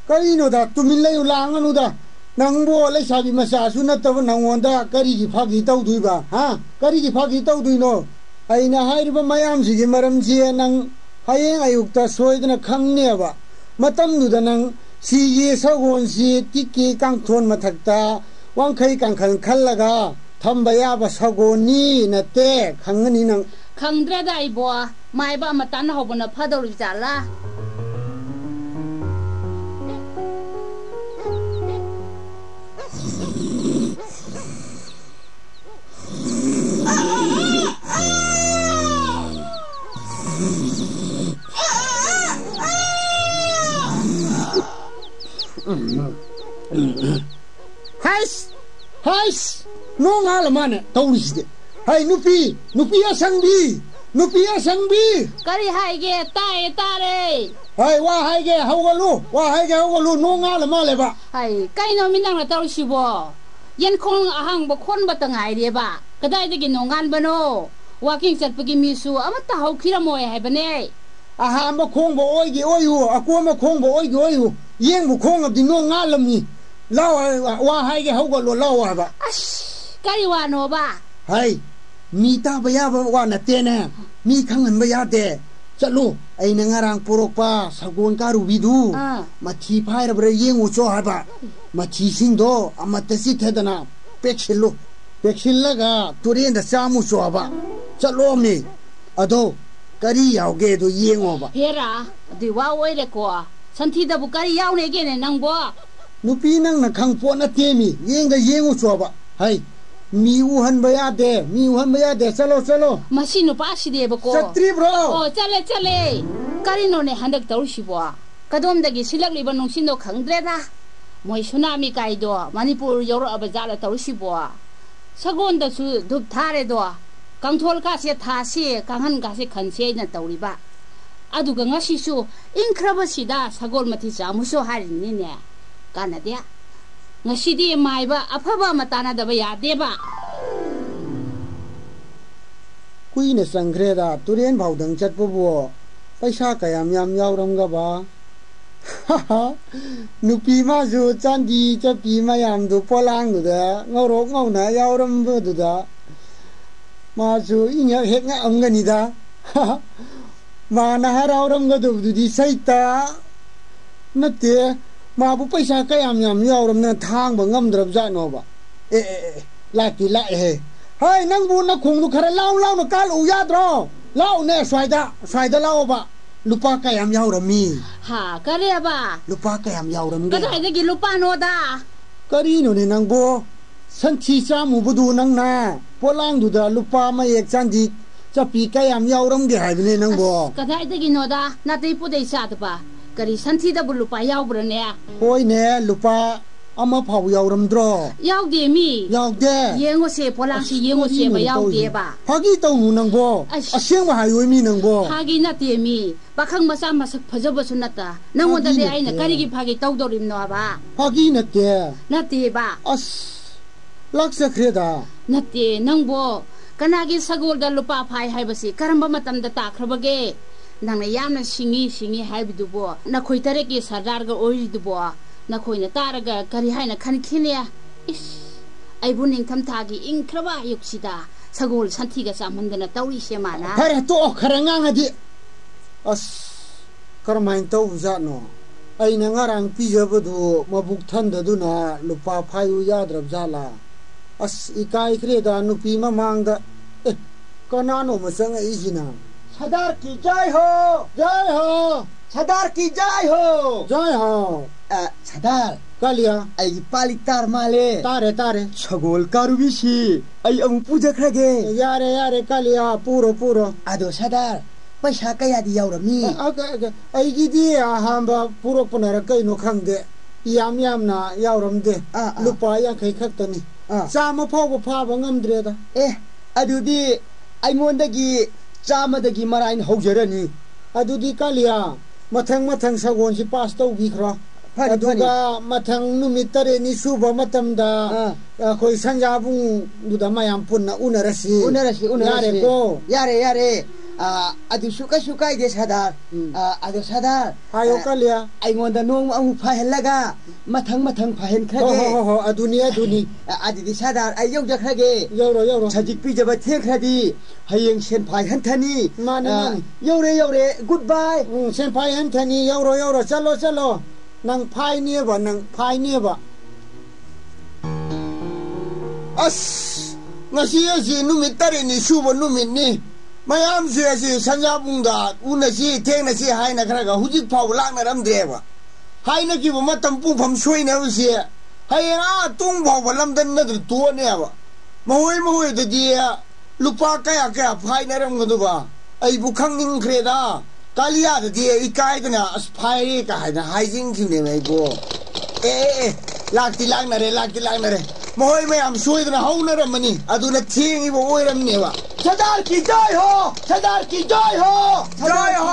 ꯀꯔꯤꯅꯣꯗ, ꯇꯨꯃꯤꯟ ꯂꯩꯌꯨ, ꯂꯥꯡꯒꯅꯨꯗ꯫ ꯅꯪꯕꯨ ꯂꯩꯁꯥꯕꯤ ꯃꯆꯥꯁꯨ ꯅꯠꯇꯕ ꯅꯪꯉꯣꯟꯗ ꯀꯔꯤꯒꯤ ꯐꯥꯒꯤ ꯇꯧꯗꯣꯏꯕ, ꯍꯥ? ꯀꯔꯤꯒꯤ ꯐꯥꯒꯤ ꯇꯧꯗꯣꯏꯅꯣ? ꯑꯩꯅ ꯍꯥꯏꯔꯤꯕ ꯃꯌꯥꯝꯁꯤꯒꯤ ꯃꯔꯝꯁꯤ ꯅꯪ ꯍꯌꯦꯡ ꯑꯌꯨꯛꯇ ꯁꯣꯏꯗꯅ ꯈꯪꯅꯦꯕ꯫ ꯃꯇꯝꯗꯨꯗ ꯅꯪ ꯁꯤꯒꯤ ꯁꯒꯣꯜꯁꯤ ꯇꯤꯛꯀꯤ ꯀꯥꯡꯊꯣꯟ ꯃꯊꯛꯇ ꯋꯥꯡꯈꯩ ꯀꯥꯡꯈꯜ ꯈꯜꯂꯒ ꯊꯝꯕ ꯌꯥꯕ ꯁꯒꯣꯜꯅꯤ ꯅꯠꯇꯦ, ꯈꯪꯉꯅꯤ ꯅꯪ꯫ ꯈꯪꯗ꯭ꯔꯦꯗ ꯑꯩꯕꯣ, ꯃꯥꯏꯕ ꯑꯃ ꯇꯥꯟꯅꯍꯧꯕꯅ ꯐꯗꯧꯔꯤꯕ ꯖꯥꯠꯂꯥ? ꯍꯩꯁ! ꯍꯩꯁ! ꯅꯣꯡ ꯉꯥꯜꯂ ꯃꯥꯅꯦ ꯇꯧꯔꯤꯁꯤꯗꯤ꯫ ꯍꯩ, ꯅꯨꯄꯤ! ꯅꯨꯄꯤ ꯑꯁꯪꯕꯤ! ꯅꯨꯄꯤ ꯑꯁꯪꯕꯤ! ꯀꯔꯤ ꯍꯥꯏꯒꯦ? ꯇꯥꯏꯌꯦ, ꯇꯥꯔꯦ꯫ ꯍꯩ, ꯋꯥ ꯍꯥꯏꯒꯦ, ꯍꯧꯒꯠꯂꯨ! ꯋꯥ ꯍꯥꯏꯒꯦ, ꯍꯧꯒꯠꯂꯨ! ꯅꯣꯡ ꯉꯥꯜꯂ ꯃꯥꯜꯂꯦꯕ꯫ ꯍꯩ, ꯀꯩꯅꯣ ꯃꯤ ꯅꯪꯅ ꯇꯧꯔꯤꯁꯤꯕꯣ? ꯌꯦꯟꯈꯣꯡ ꯑꯍꯥꯡꯕ ꯈꯣꯟꯕꯇ ꯉꯥꯏꯔꯦꯕ꯫ ꯀꯗꯥꯏꯗꯒꯤ ꯅꯣꯡꯉꯥꯟꯕꯅꯣ? ꯋꯥꯀꯤꯡ ꯆꯠꯄꯒꯤ ꯃꯤꯁꯨ ꯑꯃꯠꯇ ꯍꯧꯈꯤꯔꯝꯃꯣꯏ ꯍꯥꯏꯕꯅꯦ꯫ ꯑꯍꯥꯟꯕ ꯈꯣꯡꯕ ꯑꯣꯏꯒꯦ ꯑꯣꯏꯌꯨ, ꯑꯀꯣꯟꯕ ꯈꯣꯡꯕ ꯑꯣꯏꯒꯦ ꯑꯣꯏꯌꯨ, ꯌꯦꯡꯕꯨ ꯈꯣꯡꯉꯕꯗꯤ ꯅꯣꯡ ꯉꯥꯜꯂꯝꯅꯤ꯫ ꯂꯥꯎ, ꯋꯥ ꯍꯥꯏꯒꯦ ꯍꯧꯒꯠꯂꯣ, ꯂꯥꯎ ꯍꯥꯏꯕ꯫ ꯑꯁ, ꯀꯔꯤ ꯋꯥꯅꯣꯕ? ꯍꯥꯏ, ꯃꯤ ꯇꯥꯕ ꯌꯥꯕ ꯋꯥ ꯅꯠꯇꯦꯅꯦ, ꯃꯤ ꯈꯪꯍꯟꯕ ꯌꯥꯗꯦ꯫ ꯆꯠꯂꯨ, ꯑꯩꯅ ꯉꯔꯥꯡ ꯄꯣꯔꯛꯄ ꯁꯒꯣꯜ ꯀꯥꯔꯨꯕꯤꯗꯨ ꯑꯥ꯫ ꯃꯊꯤ ꯐꯥꯏꯔꯕ꯭ꯔꯥ ꯌꯦꯡꯉꯨ ꯆꯣ ꯍꯥꯏꯕ꯫ ꯃꯊꯤꯁꯤꯡꯗꯣ ꯑꯃꯠꯇ ꯆꯤꯠꯊꯗꯅ ꯄꯦꯛꯁꯤꯜꯂꯨ꯫ ꯄꯦꯛꯁꯤꯜꯂꯒ ꯇꯨꯔꯦꯟꯗ ꯆꯥꯝꯃꯨ ꯆꯣ ꯍꯥꯏꯕ꯫ ꯆꯠꯂꯣꯃꯤ꯫ ꯑꯗꯣ ꯀꯔꯤ ꯌꯥꯎꯒꯦꯗꯣ ꯌꯦꯡꯉꯣꯕ꯫ ꯍꯦꯔꯥ, ꯑꯗꯨꯏ ꯋꯥ ꯑꯣꯏꯔꯦꯀꯣ꯫ ꯁꯟꯊꯤꯗꯕꯨ ꯀꯔꯤ ꯌꯥꯎꯅꯦꯒꯦꯅꯦ ꯅꯪꯕꯣ? ꯅꯨꯄꯤ, ꯅꯪꯅ ꯈꯪ ꯄꯣꯠ ꯅꯠꯇꯦꯃꯤ꯫ ꯌꯦꯡꯗ ꯌꯦꯡꯉꯨ ꯆꯣꯕ꯫ ꯍꯩ, ꯃꯤ ꯎꯍꯟꯕ ꯌꯥꯗꯦ, ꯃꯤ ꯎꯍꯟꯕ ꯌꯥꯗꯦ꯫ ꯆꯠꯂꯣ, ꯆꯠꯂꯣ꯫ ꯃꯁꯤ ꯅꯨꯄꯥꯁꯤꯗꯤꯕꯀꯣ꯫ ꯆꯠꯇ꯭ꯔꯤꯕ꯭ꯔꯣ? ꯑꯣ, ꯆꯠꯂꯦ, ꯆꯠꯂꯦ꯫ ꯀꯔꯤꯅꯣꯅꯦ ꯍꯟꯗꯛ ꯇꯧꯔꯤꯁꯤꯕꯣ? ꯀꯗꯣꯝꯗꯒꯤ ꯁꯤꯜꯂꯛꯂꯤꯕ ꯅꯨꯡꯁꯤꯠꯅꯣ ꯈꯪꯗ꯭ꯔꯦꯗ꯫ ꯃꯣꯏ ꯁꯨꯅꯥꯃꯤ ꯀꯥꯏꯗꯣ ꯃꯅꯤꯄꯨꯔ ꯌꯧꯔꯛꯑꯕ ꯖꯥꯠꯂ ꯇꯧꯔꯤꯁꯤꯕꯣ? ꯁꯒꯣꯜꯗꯁꯨ ꯙꯨꯞ ꯊꯥꯔꯦꯗꯣ꯫ ꯀꯥꯡꯊꯣꯜ ꯀꯥꯁꯦ ꯊꯥꯁꯤ, ꯀꯥꯡꯍꯟ ꯀꯥꯁꯦ ꯈꯟꯁꯤ ꯑꯩꯅ ꯇꯧꯔꯤꯕ꯫ ꯑꯗꯨꯒ ꯉꯁꯤꯁꯨ ꯏꯪꯈ꯭ꯔꯕꯁꯤꯗ ꯁꯒꯣꯜ ꯃꯊꯤ ꯆꯥꯃꯨꯁꯨ ꯍꯥꯏꯔꯤꯅꯤꯅꯦ꯫ ꯀꯥꯟꯅꯗꯦ꯫ ꯉꯁꯤꯗꯤ ꯃꯥꯏꯕ ꯑꯐꯕ ꯑꯃ ꯇꯥꯟꯅꯗꯕ ꯌꯥꯗꯦꯕ꯫ ꯀꯨꯏꯅ ꯆꯪꯈ꯭ꯔꯦꯗ ꯇꯨꯔꯦꯟ ꯐꯥꯎꯗꯪ ꯆꯠꯄꯕꯨ꯫ ꯄꯩꯁꯥ ꯀꯌꯥꯝ ꯌꯥꯝ ꯌꯥꯎꯔꯝꯒꯕ? ꯅꯨꯄꯤ ꯃꯥꯁꯨ ꯆꯥꯟꯗꯤ ꯆꯠꯄꯤ ꯃꯌꯥꯝꯗꯨ ꯄꯣꯂꯥꯡꯗꯨꯗ ꯉꯧꯔꯣꯛ ꯉꯧꯅ ꯌꯥꯎꯔꯝꯕꯗꯨꯗ ꯃꯥꯁꯨ ꯏꯉꯛ ꯍꯦꯛ ꯉꯛꯑꯝꯒꯅꯤꯗ꯫ ꯃꯥꯅ ꯍꯔꯥꯎꯔꯝꯒꯗꯕꯗꯨꯗꯤ ꯁꯩꯇ ꯅꯠꯇꯦ꯫ ꯃꯥꯕꯨ ꯄꯩꯁꯥ ꯀꯌꯥꯝ ꯌꯥꯝ ꯌꯥꯎꯔꯝꯅ ꯊꯥꯡꯕ ꯉꯝꯗ꯭ꯔꯕꯖꯥꯠꯅꯣꯕ? ꯑꯦ, ꯑꯦ, ꯑꯦ, ꯂꯥꯛꯇꯤ ꯂꯥꯛꯑꯦꯍꯦ꯫ ꯍꯩ, ꯅꯪꯕꯨ ꯅꯈꯣꯡꯗꯨ ꯈꯔ ꯂꯥꯎ ꯂꯥꯎꯅ ꯀꯥꯜꯂꯛꯎ ꯌꯥꯗ꯭ꯔꯣ? ꯂꯥꯛꯎꯅꯦ, ꯁ꯭ꯋꯥꯏꯗ, ꯁ꯭ꯋꯥꯏꯗ ꯂꯥꯛꯑꯣꯕ꯫ ꯂꯨꯄꯥ ꯀꯌꯥꯝ ꯌꯥꯎꯔꯝꯃꯤ? ꯍꯥ, ꯀꯔꯤꯑꯕ? ꯂꯨꯄꯥ ꯀꯌꯥꯝ ꯌꯥꯎꯔꯝꯒꯦ? ꯀꯗꯥꯏꯗꯒꯤ ꯂꯨꯄꯥꯅꯣꯗ? ꯀꯔꯤꯅꯣꯅꯦ ꯅꯪꯕꯣ? ꯁꯟꯊꯤ ꯆꯥꯝꯃꯨꯕꯗꯨ ꯅꯪꯅ ꯄꯣꯂꯥꯡꯗꯨꯗ ꯂꯨꯄꯥ ꯃꯌꯦꯛ ꯆꯥꯟꯗꯤ ꯆꯞꯄꯤ ꯀꯌꯥꯝ ꯌꯥꯎꯔꯝꯒꯦ ꯍꯥꯏꯕꯅꯦ ꯅꯪꯕꯣ? ꯑꯁ, ꯀꯗꯥꯏꯗꯒꯤꯅꯣꯗ? ꯅꯥꯇꯩ ꯄꯨꯗꯩ ꯆꯥꯗꯕ꯫ ꯀꯔꯤ ꯁꯟꯊꯤꯗꯕꯨ ꯂꯨꯄꯥ ꯌꯥꯎꯕ꯭ꯔꯅꯦ? ꯍꯣꯏꯅꯦ, ꯂꯨꯄꯥ ꯑꯃ ꯐꯥꯎ ꯌꯥꯎꯔꯝꯗ꯭ꯔꯣ? ꯌꯥꯎꯗꯦ ꯃꯤ꯫ ꯌꯥꯎꯗꯦ? ꯌꯦꯡꯉꯨꯁꯦ, ꯄꯣꯂꯥꯡꯁꯤ ꯑꯁ, ꯌꯦꯡꯉꯨꯁꯦꯕ, ꯀꯔꯤꯅꯣꯅꯦ ꯌꯥꯎꯗꯦꯕ꯫ ꯇꯧꯔꯤꯁꯦ? ꯐꯥꯒꯤ ꯇꯧꯅꯨ ꯅꯪꯕꯣ꯫ ꯑꯁ꯫ ꯑꯁꯦꯡꯕ ꯍꯥꯏꯌꯣ ꯃꯤ ꯅꯪꯕꯣ꯫ ꯐꯥꯒꯤ ꯅꯠꯇꯦ ꯃꯤ꯫ ꯄꯥꯈꯪ ꯃꯆꯥ ꯃꯁꯛ ꯐꯖꯕꯁꯨ ꯅꯠꯇ꯫ ꯅꯪꯉꯣꯟꯗꯗꯤ ꯐꯥꯒꯤ ꯑꯩꯅ ꯅꯠꯇꯦ꯫ ꯀꯔꯤꯒꯤ ꯐꯥꯒꯤ ꯇꯧꯗꯧꯔꯤꯕꯅꯣꯕ? ꯐꯥꯒꯤ ꯅꯠꯇꯦ꯫ ꯅꯠꯇꯦꯕ꯫ ꯑꯁ, ꯂꯥꯛꯆꯈ꯭ꯔꯦꯗ꯫ ꯅꯠꯇꯦ, ꯅꯪꯕꯣ꯫ ꯀꯅꯥꯒꯤ ꯁꯒꯣꯜꯗ ꯂꯨꯄꯥ ꯐꯥꯏ ꯍꯥꯏꯕꯁꯤ ꯀꯔꯝꯕ ꯃꯇꯝꯗ ꯇꯥꯈ꯭ꯔꯕꯒꯦ? ꯅꯪꯅ ꯌꯥꯝꯅ ꯁꯤꯡꯉꯤ, ꯁꯤꯡꯉꯤ ꯍꯥꯏꯕꯗꯨꯕꯣ, ꯅꯈꯣꯏ ꯇꯔꯦꯠꯀꯤ ꯁꯔꯗꯥꯔꯒ ꯑꯣꯏꯔꯤꯗꯨꯕꯣ, ꯅꯈꯣꯏꯅ ꯇꯥꯔꯒ ꯀꯔꯤ ꯍꯥꯏꯅ ꯈꯟꯈꯤꯅꯤ? ꯏꯁ, ꯑꯩꯕꯨ ꯅꯤꯡꯊꯝꯊꯥꯒꯤ ꯏꯪꯈ꯭ꯔꯕ ꯑꯌꯨꯛꯁꯤꯗ ꯁꯒꯣꯜ ꯁꯟꯊꯤꯒ ꯆꯥꯝꯍꯟꯗꯅ ꯇꯧꯔꯤꯁꯦ ꯃꯥꯅ꯫ ꯐꯔꯦ, ꯇꯣꯛꯑꯣ, ꯈꯔ ꯉꯥꯡꯉꯗꯤ꯫ ꯑꯁ, ꯀꯔꯝꯍꯥꯏꯅ ꯇꯧꯕꯖꯥꯠꯅꯣ? ꯑꯩꯅ ꯉꯔꯥꯡ ꯄꯤꯖꯕꯗꯨ ꯃꯕꯨꯛ ꯊꯟꯗꯗꯨꯅ ꯂꯨꯄꯥ ꯐꯥꯏꯚ ꯌꯥꯗ꯭ꯔꯕ ꯖꯥꯠꯂꯥ? ꯑꯁ, ꯏꯀꯥꯏꯈ꯭ꯔꯦꯗ ꯅꯨꯄꯤ ꯃꯃꯥꯡꯗ꯫ ꯑꯦ, ꯀꯅꯥꯅꯣꯃ ꯆꯪꯉꯛꯏꯁꯤꯅ? ꯁꯔꯗꯥꯔ ꯀꯤ ꯖꯥꯏ ꯍꯣ! ꯖꯥꯏ ꯍꯣ! ꯁꯔꯗꯥꯔ ꯀꯤ ꯖꯥꯏ ꯍꯣ! ꯖꯥꯏ ꯍꯣ! ꯑ, ꯁꯔꯗꯥꯔ, ꯀꯥꯂꯤꯌꯥ꯫ ꯑꯩꯒꯤ ꯄꯥꯂꯤ ꯇꯥꯔ ꯃꯥꯜꯂꯦ꯫ ꯇꯥꯔꯦ, ꯇꯥꯔꯦ꯫ ꯁꯒꯣꯜ ꯀꯥꯔꯨꯕꯤꯁꯤ ꯑꯩ ꯑꯃꯨꯛ ꯄꯨꯖꯈ꯭ꯔꯒꯦ꯫ ꯌꯥꯔꯦ, ꯌꯥꯔꯦ, ꯀꯥꯂꯤꯌꯥ, ꯄꯨꯔꯣ, ꯄꯨꯔꯣ꯫ ꯑꯗꯣ ꯁꯔꯗꯥꯔ, ꯄꯩꯁꯥ ꯀꯌꯥꯗꯤ ꯌꯥꯎꯔꯝꯃꯤ? ꯑ, ꯑ, ꯑ, ꯑꯩꯒꯤꯗꯤ ꯑꯍꯥꯟꯕ ꯄꯨꯔꯛꯄꯅꯔ ꯀꯩꯅꯣ ꯈꯪꯗꯦ, ꯌꯥꯝ ꯌꯥꯝꯅ ꯌꯥꯎꯔꯝꯗꯦ꯫ ꯑꯥ, ꯑꯥ꯫ ꯂꯨꯄꯥ ꯌꯥꯡꯈꯩ ꯈꯛꯇꯅꯤ꯫ ꯑꯥ꯫ ꯆꯥꯝꯃ ꯐꯥꯎꯕ ꯐꯥꯕ ꯉꯝꯗ꯭ꯔꯦꯗ꯫ ꯑꯦ, ꯑꯗꯨꯗꯤ ꯑꯩꯉꯣꯟꯗꯒꯤ ꯆꯥꯝꯃꯗꯒꯤ ꯃꯔꯥꯏꯅ ꯍꯧꯖꯔꯅꯤ꯫ ꯑꯗꯨꯗꯤ ꯀꯥꯂꯤꯌꯥ, ꯃꯊꯪ ꯃꯊꯪ ꯁꯒꯣꯜꯁꯤ ꯄꯥꯁ ꯇꯧꯕꯤꯈ꯭ꯔꯣ꯫ ꯐꯅꯤ, ꯐꯅꯤ꯫ ꯑꯗꯨꯒ ꯃꯊꯪ ꯅꯨꯃꯤꯠ ꯇꯔꯦꯠꯅꯤ ꯁꯨꯕ ꯃꯇꯝꯗ ꯑꯥ꯫ ꯑꯩꯈꯣꯏ ꯁꯟꯖꯥꯕꯨꯡꯗꯨꯗ ꯃꯌꯥꯝ ꯄꯨꯟꯅ ꯎꯅꯔꯁꯤ꯫ ꯎꯅꯔꯁꯤ, ꯎꯅꯔꯁꯤ꯫ ꯌꯥꯔꯦꯀꯣ? ꯌꯥꯔꯦ, ꯌꯥꯔꯦ꯫ ꯑꯥ, ꯑꯗꯨꯁꯨ ꯀꯩꯁꯨ ꯀꯥꯏꯗꯦ, ꯁꯔꯗꯥꯔ꯫ ꯎꯝ꯫ ꯑꯥ, ꯑꯗꯣ ꯁꯔꯗꯥꯔ, ꯍꯥꯏꯌꯣ, ꯑꯥ, ꯀꯥꯂꯤꯌꯥ꯫ ꯑꯩꯉꯣꯟꯗ ꯅꯣꯡꯃ ꯑꯃꯨꯛ ꯐꯥꯍꯜꯂꯒ ꯃꯊꯪ ꯃꯊꯪ ꯐꯥꯍꯟꯈ꯭ꯔꯒꯦ꯫ ꯍꯣ, ꯍꯣ, ꯍꯣ, ꯍꯣ, ꯑꯗꯨꯅꯤ, ꯑꯗꯨꯅꯤ꯫ ꯑꯥ, ꯑꯗꯨꯗꯤ ꯁꯔꯗꯥꯔ, ꯑꯩ ꯌꯧꯖꯈ꯭ꯔꯒꯦ꯫ ꯌꯧꯔꯣ, ꯌꯧꯔꯣ꯫ ꯁꯖꯤꯛ ꯄꯤꯖꯕ ꯊꯦꯡꯈ꯭ꯔꯗꯤ ꯍꯌꯦꯡ ꯁꯦꯟꯐꯥꯏ ꯍꯟꯊꯅꯤ꯫ ꯃꯥꯅꯤ, ꯑꯥ, ꯃꯥꯅꯤ꯫ ꯌꯧꯔꯦ, ꯌꯧꯔꯦ꯫ Good bye꯫ ꯎꯝ, ꯁꯦꯟꯐꯥꯏ ꯍꯟꯊꯅꯤ꯫ ꯌꯧꯔꯣ, ꯌꯧꯔꯣ꯫ ꯆꯠꯂꯣ, ꯆꯠꯂꯣ꯫ ꯅꯪ ꯐꯥꯏꯅꯦꯕ, ꯅꯪ ꯐꯥꯏꯅꯦꯕ꯫ ꯑꯁ, ꯉꯁꯤ ꯑꯁꯤ ꯅꯨꯃꯤꯠ ꯇꯔꯦꯠꯅꯤ ꯁꯨꯕ ꯅꯨꯃꯤꯠꯅꯤ꯫ ꯃꯌꯥꯝꯁꯦ ꯑꯁꯤ ꯁꯟꯖꯥꯕꯨꯡꯗ ꯎꯅꯁꯤ, ꯊꯦꯡꯅꯁꯤ ꯍꯥꯏꯅꯈ꯭ꯔꯒ ꯍꯧꯖꯤꯛ ꯐꯥꯎꯕ ꯂꯥꯛꯅꯔꯝꯗ꯭ꯔꯦꯕ꯫ ꯍꯥꯏꯅꯈꯤꯕ ꯃꯇꯝ ꯄꯨꯡꯐꯝ ꯁꯣꯏꯅꯕꯁꯦ ꯍꯌꯦꯡ ꯑꯥ ꯇꯨꯡ ꯐꯥꯎꯕ ꯂꯝꯗꯝ ꯅꯠꯇ꯭ꯔ ꯇꯣꯛꯑꯅꯦꯕ꯫ ꯃꯈꯣꯏ ꯃꯈꯣꯏꯗꯗꯤ ꯂꯨꯄꯥ ꯀꯌꯥ ꯀꯌꯥ ꯐꯥꯏꯅꯔꯝꯒꯗꯕ ꯑꯩꯕꯨ ꯈꯪꯅꯤꯡꯈ꯭ꯔꯦꯗ꯫ ꯀꯥꯂꯤꯌꯥꯗꯗꯤ ꯏꯀꯥꯏꯗꯅ "ꯑꯁ, ꯐꯥꯏꯔꯦ" ꯀꯥꯏꯅ ꯍꯥꯏꯖꯤꯟꯈꯤꯕꯅꯦꯕ ꯑꯩꯕꯨ꯫ ꯑꯦ, ꯑꯦ, ꯑꯦ, ꯂꯥꯛꯇꯤ ꯂꯥꯛꯅꯔꯦ, ꯂꯥꯛꯇꯤ ꯂꯥꯛꯅꯔꯦ꯫ ꯃꯈꯣꯏ ꯃꯌꯥꯝ ꯁꯣꯏꯗꯅ ꯍꯧꯅꯔꯝꯃꯅꯤ, ꯑꯗꯨꯅ ꯊꯦꯡꯉꯤꯕ ꯑꯣꯏꯔꯝꯅꯦꯕ꯫ ꯁꯔꯗꯥꯔ ꯀꯤ ꯖꯣꯏ ꯍꯣ! ꯁꯔꯗꯥꯔ ꯀꯤ ꯖꯣꯏ ꯍꯣ! ꯖꯣꯏ ꯍꯣ!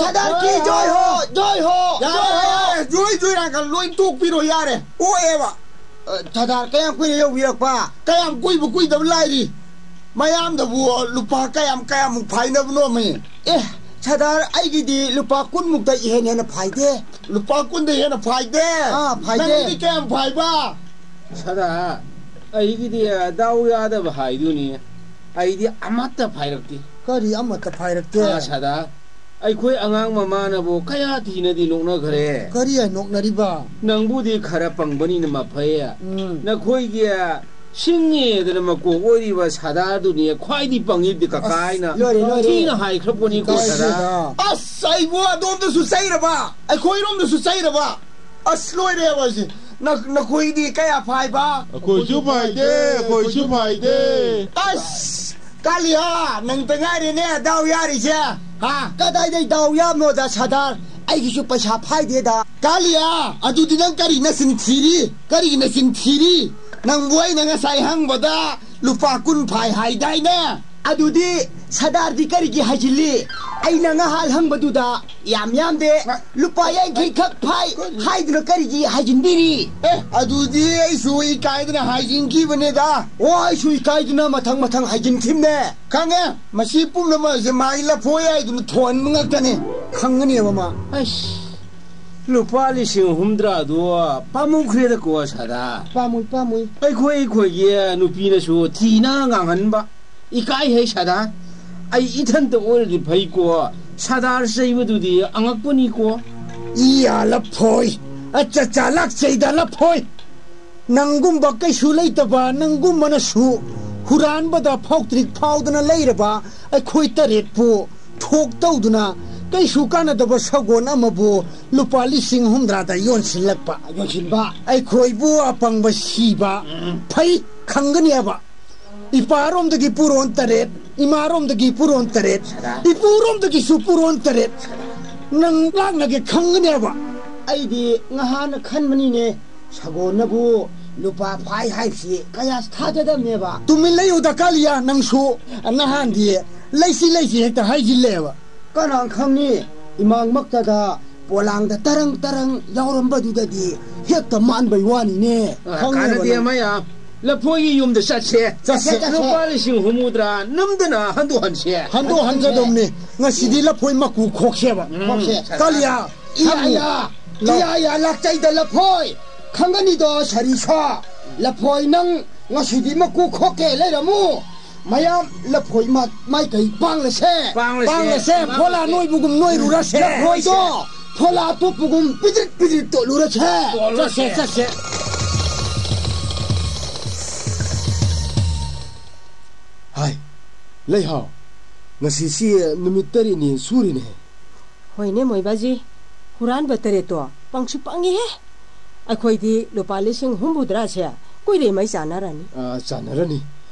ꯁꯔꯗꯥꯔ ꯀꯤ ꯖꯣꯏ ꯍꯣ! ꯖꯣꯏ ꯍꯣ! ꯌꯥꯔꯦ, ꯖꯣꯏ ꯍꯣ! ꯌꯥꯔꯦ, ꯖꯣꯏ ꯖꯣꯏ ꯍꯥꯏꯔꯒ ꯂꯣꯏ ꯇꯣꯛꯄꯤꯔꯣ, ꯌꯥꯔꯦ꯫ ꯑꯣꯛꯑꯦꯕ꯫ ꯑ, ꯁꯔꯗꯥꯔ, ꯀꯌꯥꯝ ꯀꯨꯏꯔꯦ ꯌꯧꯕꯤꯔꯛꯄ? ꯀꯌꯥꯝ ꯀꯨꯏꯕ ꯀꯨꯏꯗꯕ ꯂꯥꯏꯔꯤ꯫ ꯃꯌꯥꯝꯗꯕꯨ ꯂꯨꯄꯥ ꯀꯌꯥꯝ ꯀꯌꯥꯃꯨꯛ ꯐꯥꯏꯅꯕꯅꯣꯃꯤ? ꯑꯦ, ꯁꯔꯗꯥꯔ, ꯑꯩꯒꯤꯗꯤ ꯂꯨꯄꯥ ꯀꯨꯟꯃꯨꯛꯇ ꯏꯍꯦꯟ ꯍꯦꯟꯅ ꯐꯥꯏꯗꯦ꯫ ꯂꯨꯄꯥ ꯀꯨꯟꯗ ꯍꯦꯟꯅ ꯐꯥꯏꯗꯦ? ꯑꯥ, ꯐꯥꯏꯗꯦ꯫ ꯅꯪꯒꯤꯗꯤ ꯀꯌꯥꯝ ꯐꯥꯏꯕ? ꯁꯔꯗꯥꯔ, ꯑꯩꯒꯤꯗꯤ ꯗꯥꯎ ꯌꯥꯗꯕ ꯍꯥꯏꯗꯨꯅꯤ꯫ ꯑꯩꯗꯤ ꯑꯃꯠꯇ ꯐꯥꯏꯔꯛꯇꯦ꯫ ꯀꯔꯤ ꯑꯃꯠꯇ ꯐꯥꯏꯔꯛꯇꯦ? ꯑꯥ, ꯁꯔꯗꯥꯔ, ꯑꯩꯈꯣꯏ ꯑꯉꯥꯡ ꯃꯃꯥꯅꯕꯨ ꯀꯌꯥ ꯊꯤꯅꯗꯤ ꯅꯣꯛꯅꯈ꯭ꯔꯦ꯫ ꯀꯔꯤ ꯍꯥꯏ ꯅꯣꯛꯅꯔꯤꯕ? ꯅꯪꯕꯨꯗꯤ ꯈꯔ ꯄꯪꯕꯅꯤꯅ ꯃꯐꯩ꯫ ꯎꯝ꯫ ꯅꯈꯣꯏꯒꯤ ꯁꯤꯡꯉꯦꯗꯅ ꯃꯀꯣꯛ ꯑꯣꯏꯔꯤꯕ ꯁꯔꯗꯥꯔꯗꯨꯅꯤ ꯈ꯭ꯋꯥꯏꯗꯤ ꯄꯪꯉꯤꯕꯗꯤ ꯀꯀꯥ ꯑꯁ, ꯍꯥꯏꯅ ꯂꯣꯏꯔꯦ, ꯂꯣꯏꯔꯦ꯫ ꯊꯤꯅ ꯍꯥꯏꯈ꯭ꯔꯄꯣꯠꯅꯤꯀꯣ, ꯏꯀꯥꯏꯁꯤꯗ꯫ ꯁꯔꯗꯥꯔ꯫ ꯑꯁ, ꯑꯩꯕꯨ ꯑꯗꯣꯝꯗꯁꯨ ꯆꯩꯔꯕ? ꯑꯩꯈꯣꯏꯔꯣꯝꯗꯁꯨ ꯆꯩꯔꯕ? ꯑꯁ, ꯂꯣꯏꯔꯦꯕ ꯑꯁꯤ꯫ ꯅ-, ꯅꯈꯣꯏꯗꯤ ꯀꯌꯥ ꯐꯥꯏꯕ? ꯑꯩꯈꯣꯏꯁꯨ ꯐꯥꯏꯗꯦ, ꯑꯩꯈꯣꯏꯁꯨ ꯐꯥꯏꯗꯦ꯫ ꯑꯁ, ꯀꯥꯂꯤꯌꯥ, ꯅꯪꯇ ꯉꯥꯏꯔꯦꯅꯦ ꯗꯥꯎ ꯌꯥꯔꯤꯁꯦ, ꯍꯥ? ꯀꯗꯥꯏꯗꯩ ꯗꯥꯎ ꯌꯥꯕꯅꯣꯗ, ꯁꯔꯗꯥꯔ? ꯑꯩꯒꯤꯁꯨ ꯄꯩꯁꯥ ꯐꯥꯏꯗꯦꯗ꯫ ꯀꯥꯂꯤꯌꯥ, ꯑꯗꯨꯗꯤ ꯅꯪ ꯀꯔꯤ ꯅꯆꯤꯟ ꯊꯤꯔꯤ? ꯀꯔꯤꯒꯤ ꯅꯆꯤꯟ ꯊꯤꯔꯤ? ꯅꯪꯕꯨ ꯑꯩꯅ ꯉꯁꯥꯏ ꯍꯪꯕꯗ ꯂꯨꯄꯥ ꯀꯨꯟ ꯐꯥꯏ ꯍꯥꯏꯗꯥꯏꯅꯦ? ꯑꯗꯨꯗꯤ ꯁꯔꯗꯥꯔꯗꯤ ꯀꯔꯤꯒꯤ ꯍꯥꯏꯖꯤꯜꯂꯤ? ꯑꯩꯅ ꯉꯍꯥꯟ ꯍꯪꯕꯗꯨꯗ ꯌꯥꯝ ꯌꯥꯝꯗꯦ, ꯂꯨꯄꯥ ꯌꯥꯡꯈꯩ ꯈꯛ ꯐꯥꯏ ꯍꯥꯏꯗꯨꯅ ꯀꯔꯤꯒꯤ ꯍꯥꯏꯖꯤꯟꯕꯤꯔꯤ? ꯑꯦ, ꯑꯗꯨꯗꯤ ꯑꯩꯁꯨ ꯏꯀꯥꯏꯗꯅ ꯍꯥꯏꯖꯤꯟꯈꯤꯕꯅꯦꯗ꯫ ꯑꯣ, ꯑꯩꯁꯨ ꯏꯀꯥꯏꯗꯨꯅ ꯃꯊꯪ ꯃꯊꯪ ꯍꯥꯏꯖꯤꯟꯈꯤꯕꯅꯦ꯫ ꯈꯪꯉꯦ, ꯃꯁꯤ ꯄꯨꯝꯅꯃꯛ ꯑꯁꯤ ꯃꯥꯒꯤ ꯂꯐꯣꯏ ꯍꯥꯏꯗꯨꯅ ꯊꯣꯛꯍꯟꯕ ꯉꯥꯛꯇꯅꯦ꯫ ꯈꯪꯒꯅꯦꯕ ꯃꯥ꯫ ꯑꯩꯁ, ꯂꯨꯄꯥ ꯂꯤꯁꯤꯡ ꯍꯨꯝꯗ꯭ꯔꯥꯗꯣ ꯄꯥꯝꯃꯨꯈ꯭ꯔꯦꯗꯀꯣ, ꯁꯔꯗꯥꯔ꯫ ꯄꯥꯝꯃꯨꯏ, ꯄꯥꯝꯃꯨꯏ꯫ ꯑꯩꯈꯣꯏ, ꯑꯩꯈꯣꯏꯒꯤ ꯅꯨꯄꯤꯅꯁꯨ ꯊꯤꯅ ꯉꯥꯡꯍꯟꯕ꯫ ꯏꯀꯥꯏꯍꯦ, ꯁꯔꯗꯥꯔ꯫ ꯑꯩ ꯏꯊꯟꯇ ꯑꯣꯏꯔꯗꯤ ꯐꯩꯀꯣ꯫ ꯁꯔꯗꯥꯔ ꯆꯩꯕꯗꯨꯗꯤ ꯑꯉꯛꯄꯅꯤꯀꯣ꯫ ꯏꯌꯥ ꯂꯐꯣꯏ, ꯑꯆꯥ ꯆꯥ ꯂꯥꯛꯆꯩꯗ ꯂꯐꯣꯏ꯫ ꯅꯪꯒꯨꯝꯕ ꯀꯩꯁꯨ ꯂꯩꯇꯕ, ꯅꯪꯒꯨꯝꯕꯅꯁꯨ ꯍꯨꯔꯥꯟꯕꯗ ꯐꯥꯎꯇ꯭ꯔꯤꯛ ꯐꯥꯎꯗꯅ ꯂꯩꯔꯕ ꯑꯩꯈꯣꯏ ꯇꯔꯦꯠꯄꯨ ꯊꯣꯛ ꯇꯧꯗꯨꯅ ꯀꯩꯁꯨ ꯀꯥꯟꯅꯗꯕ ꯁꯒꯣꯜ ꯑꯃꯕꯨ ꯂꯨꯄꯥ ꯂꯤꯁꯤꯡ ꯍꯨꯝꯗ꯭ꯔꯥꯗ ꯌꯣꯟꯁꯤꯜꯂꯛꯄ꯫ ꯌꯣꯟꯁꯤꯟꯕ꯫ ꯑꯩꯈꯣꯏꯕꯨ ꯑꯄꯪꯕ ꯁꯤꯕ ꯎꯝ꯫ ꯐꯩ ꯈꯪꯒꯅꯦꯕ꯫ ꯏꯄꯥꯔꯣꯝꯗꯒꯤ ꯄꯨꯔꯣꯟ ꯇꯔꯦꯠ, ꯏꯃꯥꯔꯣꯝꯗꯒꯤ ꯄꯨꯔꯣꯟ ꯇꯔꯦꯠ, ꯁꯗꯥ꯫ ꯏꯄꯨꯔꯣꯝꯗꯒꯤꯁꯨ ꯄꯨꯔꯣꯟ ꯇꯔꯦꯠ꯫ ꯅꯪ ꯂꯥꯛꯅꯒꯦ ꯈꯪꯒꯅꯦꯕ꯫ ꯑꯩꯗꯤ ꯉꯍꯥꯟꯅ ꯈꯟꯕꯅꯤꯅꯦ, ꯁꯒꯣꯜꯅꯕꯨ ꯂꯨꯄꯥ ꯐꯥꯏ ꯍꯥꯏꯕꯁꯤ ꯀꯌꯥ ꯊꯥꯖꯗꯕꯅꯦꯕ꯫ ꯇꯨꯃꯤꯟ ꯂꯩꯌꯨꯗ ꯀꯥꯂꯤꯌꯥ, ꯅꯪꯁꯨ꯫ ꯅꯍꯥꯟꯗꯤ ꯂꯩꯁꯤ ꯂꯩꯁꯤ ꯍꯦꯛꯇ ꯍꯥꯏꯖꯤꯜꯂꯦꯕ꯫ ꯀꯅꯥ ꯈꯪꯅꯤ? ꯏꯃꯥꯡꯃꯛꯇꯒ ꯄꯣꯂꯥꯡꯗ ꯇꯔꯪ ꯇꯔꯪ ꯌꯥꯎꯔꯝꯕꯗꯨꯗꯗꯤ ꯍꯦꯛꯇ ꯃꯥꯟꯕꯩ ꯋꯥꯅꯤꯅꯦ꯫ ꯑ, ꯈꯪꯉꯦꯕ ꯀꯥꯟꯅꯗꯦ ꯅꯪ꯫ ꯃꯌꯥꯝ꯫ ꯂꯐꯣꯏꯒꯤ ꯌꯨꯝꯗ ꯆꯠꯁꯦ꯫ ꯆꯠꯁꯦ, ꯆꯠꯁꯦ꯫ ꯂꯨꯄꯥ ꯂꯤꯁꯤꯡ ꯍꯨꯝꯐꯨꯇꯔꯥ ꯅꯝꯗꯅ ꯍꯟꯗꯣꯛꯍꯟꯁꯦ꯫ ꯍꯟꯗꯣꯛꯍꯟꯒꯗꯧꯅꯤ꯫ ꯉꯁꯤꯗꯤ ꯂꯐꯣꯏ ꯃꯀꯨ ꯈꯣꯛꯁꯦꯕ꯫ ꯎꯝ꯫ ꯈꯣꯛꯁꯦ꯫ ꯀꯥꯂꯤꯌꯥ, ꯏꯌꯥ, ꯊꯝꯃꯨ꯫ ꯏꯌꯥ, ꯂꯧ꯫ ꯏꯌꯥ, ꯏꯌꯥ, ꯂꯥꯛꯆꯩꯗ ꯂꯐꯣꯏ꯫ ꯈꯪꯒꯅꯤꯗꯣ ꯁꯔꯤꯁꯥ꯫ ꯂꯐꯣꯏ ꯅꯪ ꯉꯁꯤꯗꯤ ꯃꯀꯨ ꯈꯣꯛꯀꯦ ꯂꯩꯔꯝꯃꯨ꯫ ꯃꯌꯥꯝ ꯂꯐꯣꯏ ꯃꯥ-, ꯃꯥꯏꯀꯩ ꯄꯥꯡꯂꯁꯦ꯫ ꯄꯥꯡꯂꯁꯦ꯫ ꯄꯥꯡꯂꯁꯦ, ꯐꯣꯂꯥ ꯅꯣꯏꯕꯒꯨꯝ ꯅꯣꯏꯔꯨꯔꯁꯦ꯫ ꯂꯐꯣꯏꯗꯣ ꯐꯣꯂꯥ ꯇꯣꯠꯄꯒꯨꯝ ꯄꯤꯗ꯭ꯔꯤꯛ ꯄꯤꯗ꯭ꯔꯤꯛ ꯇꯣꯠꯂꯨꯔꯁꯦ꯫ ꯇꯣꯠꯂꯨꯔꯁꯦ꯫ ꯆꯠꯁꯦ, ꯆꯠꯁꯦ꯫ ꯍꯥꯏ, ꯂꯩꯍꯥꯎ, ꯉꯁꯤꯁꯤ ꯅꯨꯃꯤꯠ ꯇꯔꯦꯠꯅꯤ ꯁꯨꯔꯤꯅꯦ꯫ ꯍꯣꯏꯅꯦ ꯃꯣꯏꯕꯥꯖꯤ, ꯍꯨꯔꯥꯟꯕ ꯇꯔꯦꯠꯇꯣ ꯄꯪꯁꯨ ꯄꯪꯉꯤꯍꯦ꯫ ꯑꯩꯈꯣꯏꯗꯤ ꯂꯨꯄꯥ ꯂꯤꯁꯤꯡ ꯍꯨꯝꯐꯨꯇꯔꯥꯁꯦ ꯀꯨꯏꯔꯦ ꯃꯩ ꯆꯥꯟꯅꯔꯅꯤ꯫ ꯑ, ꯆꯥꯟꯅꯔꯅꯤ꯫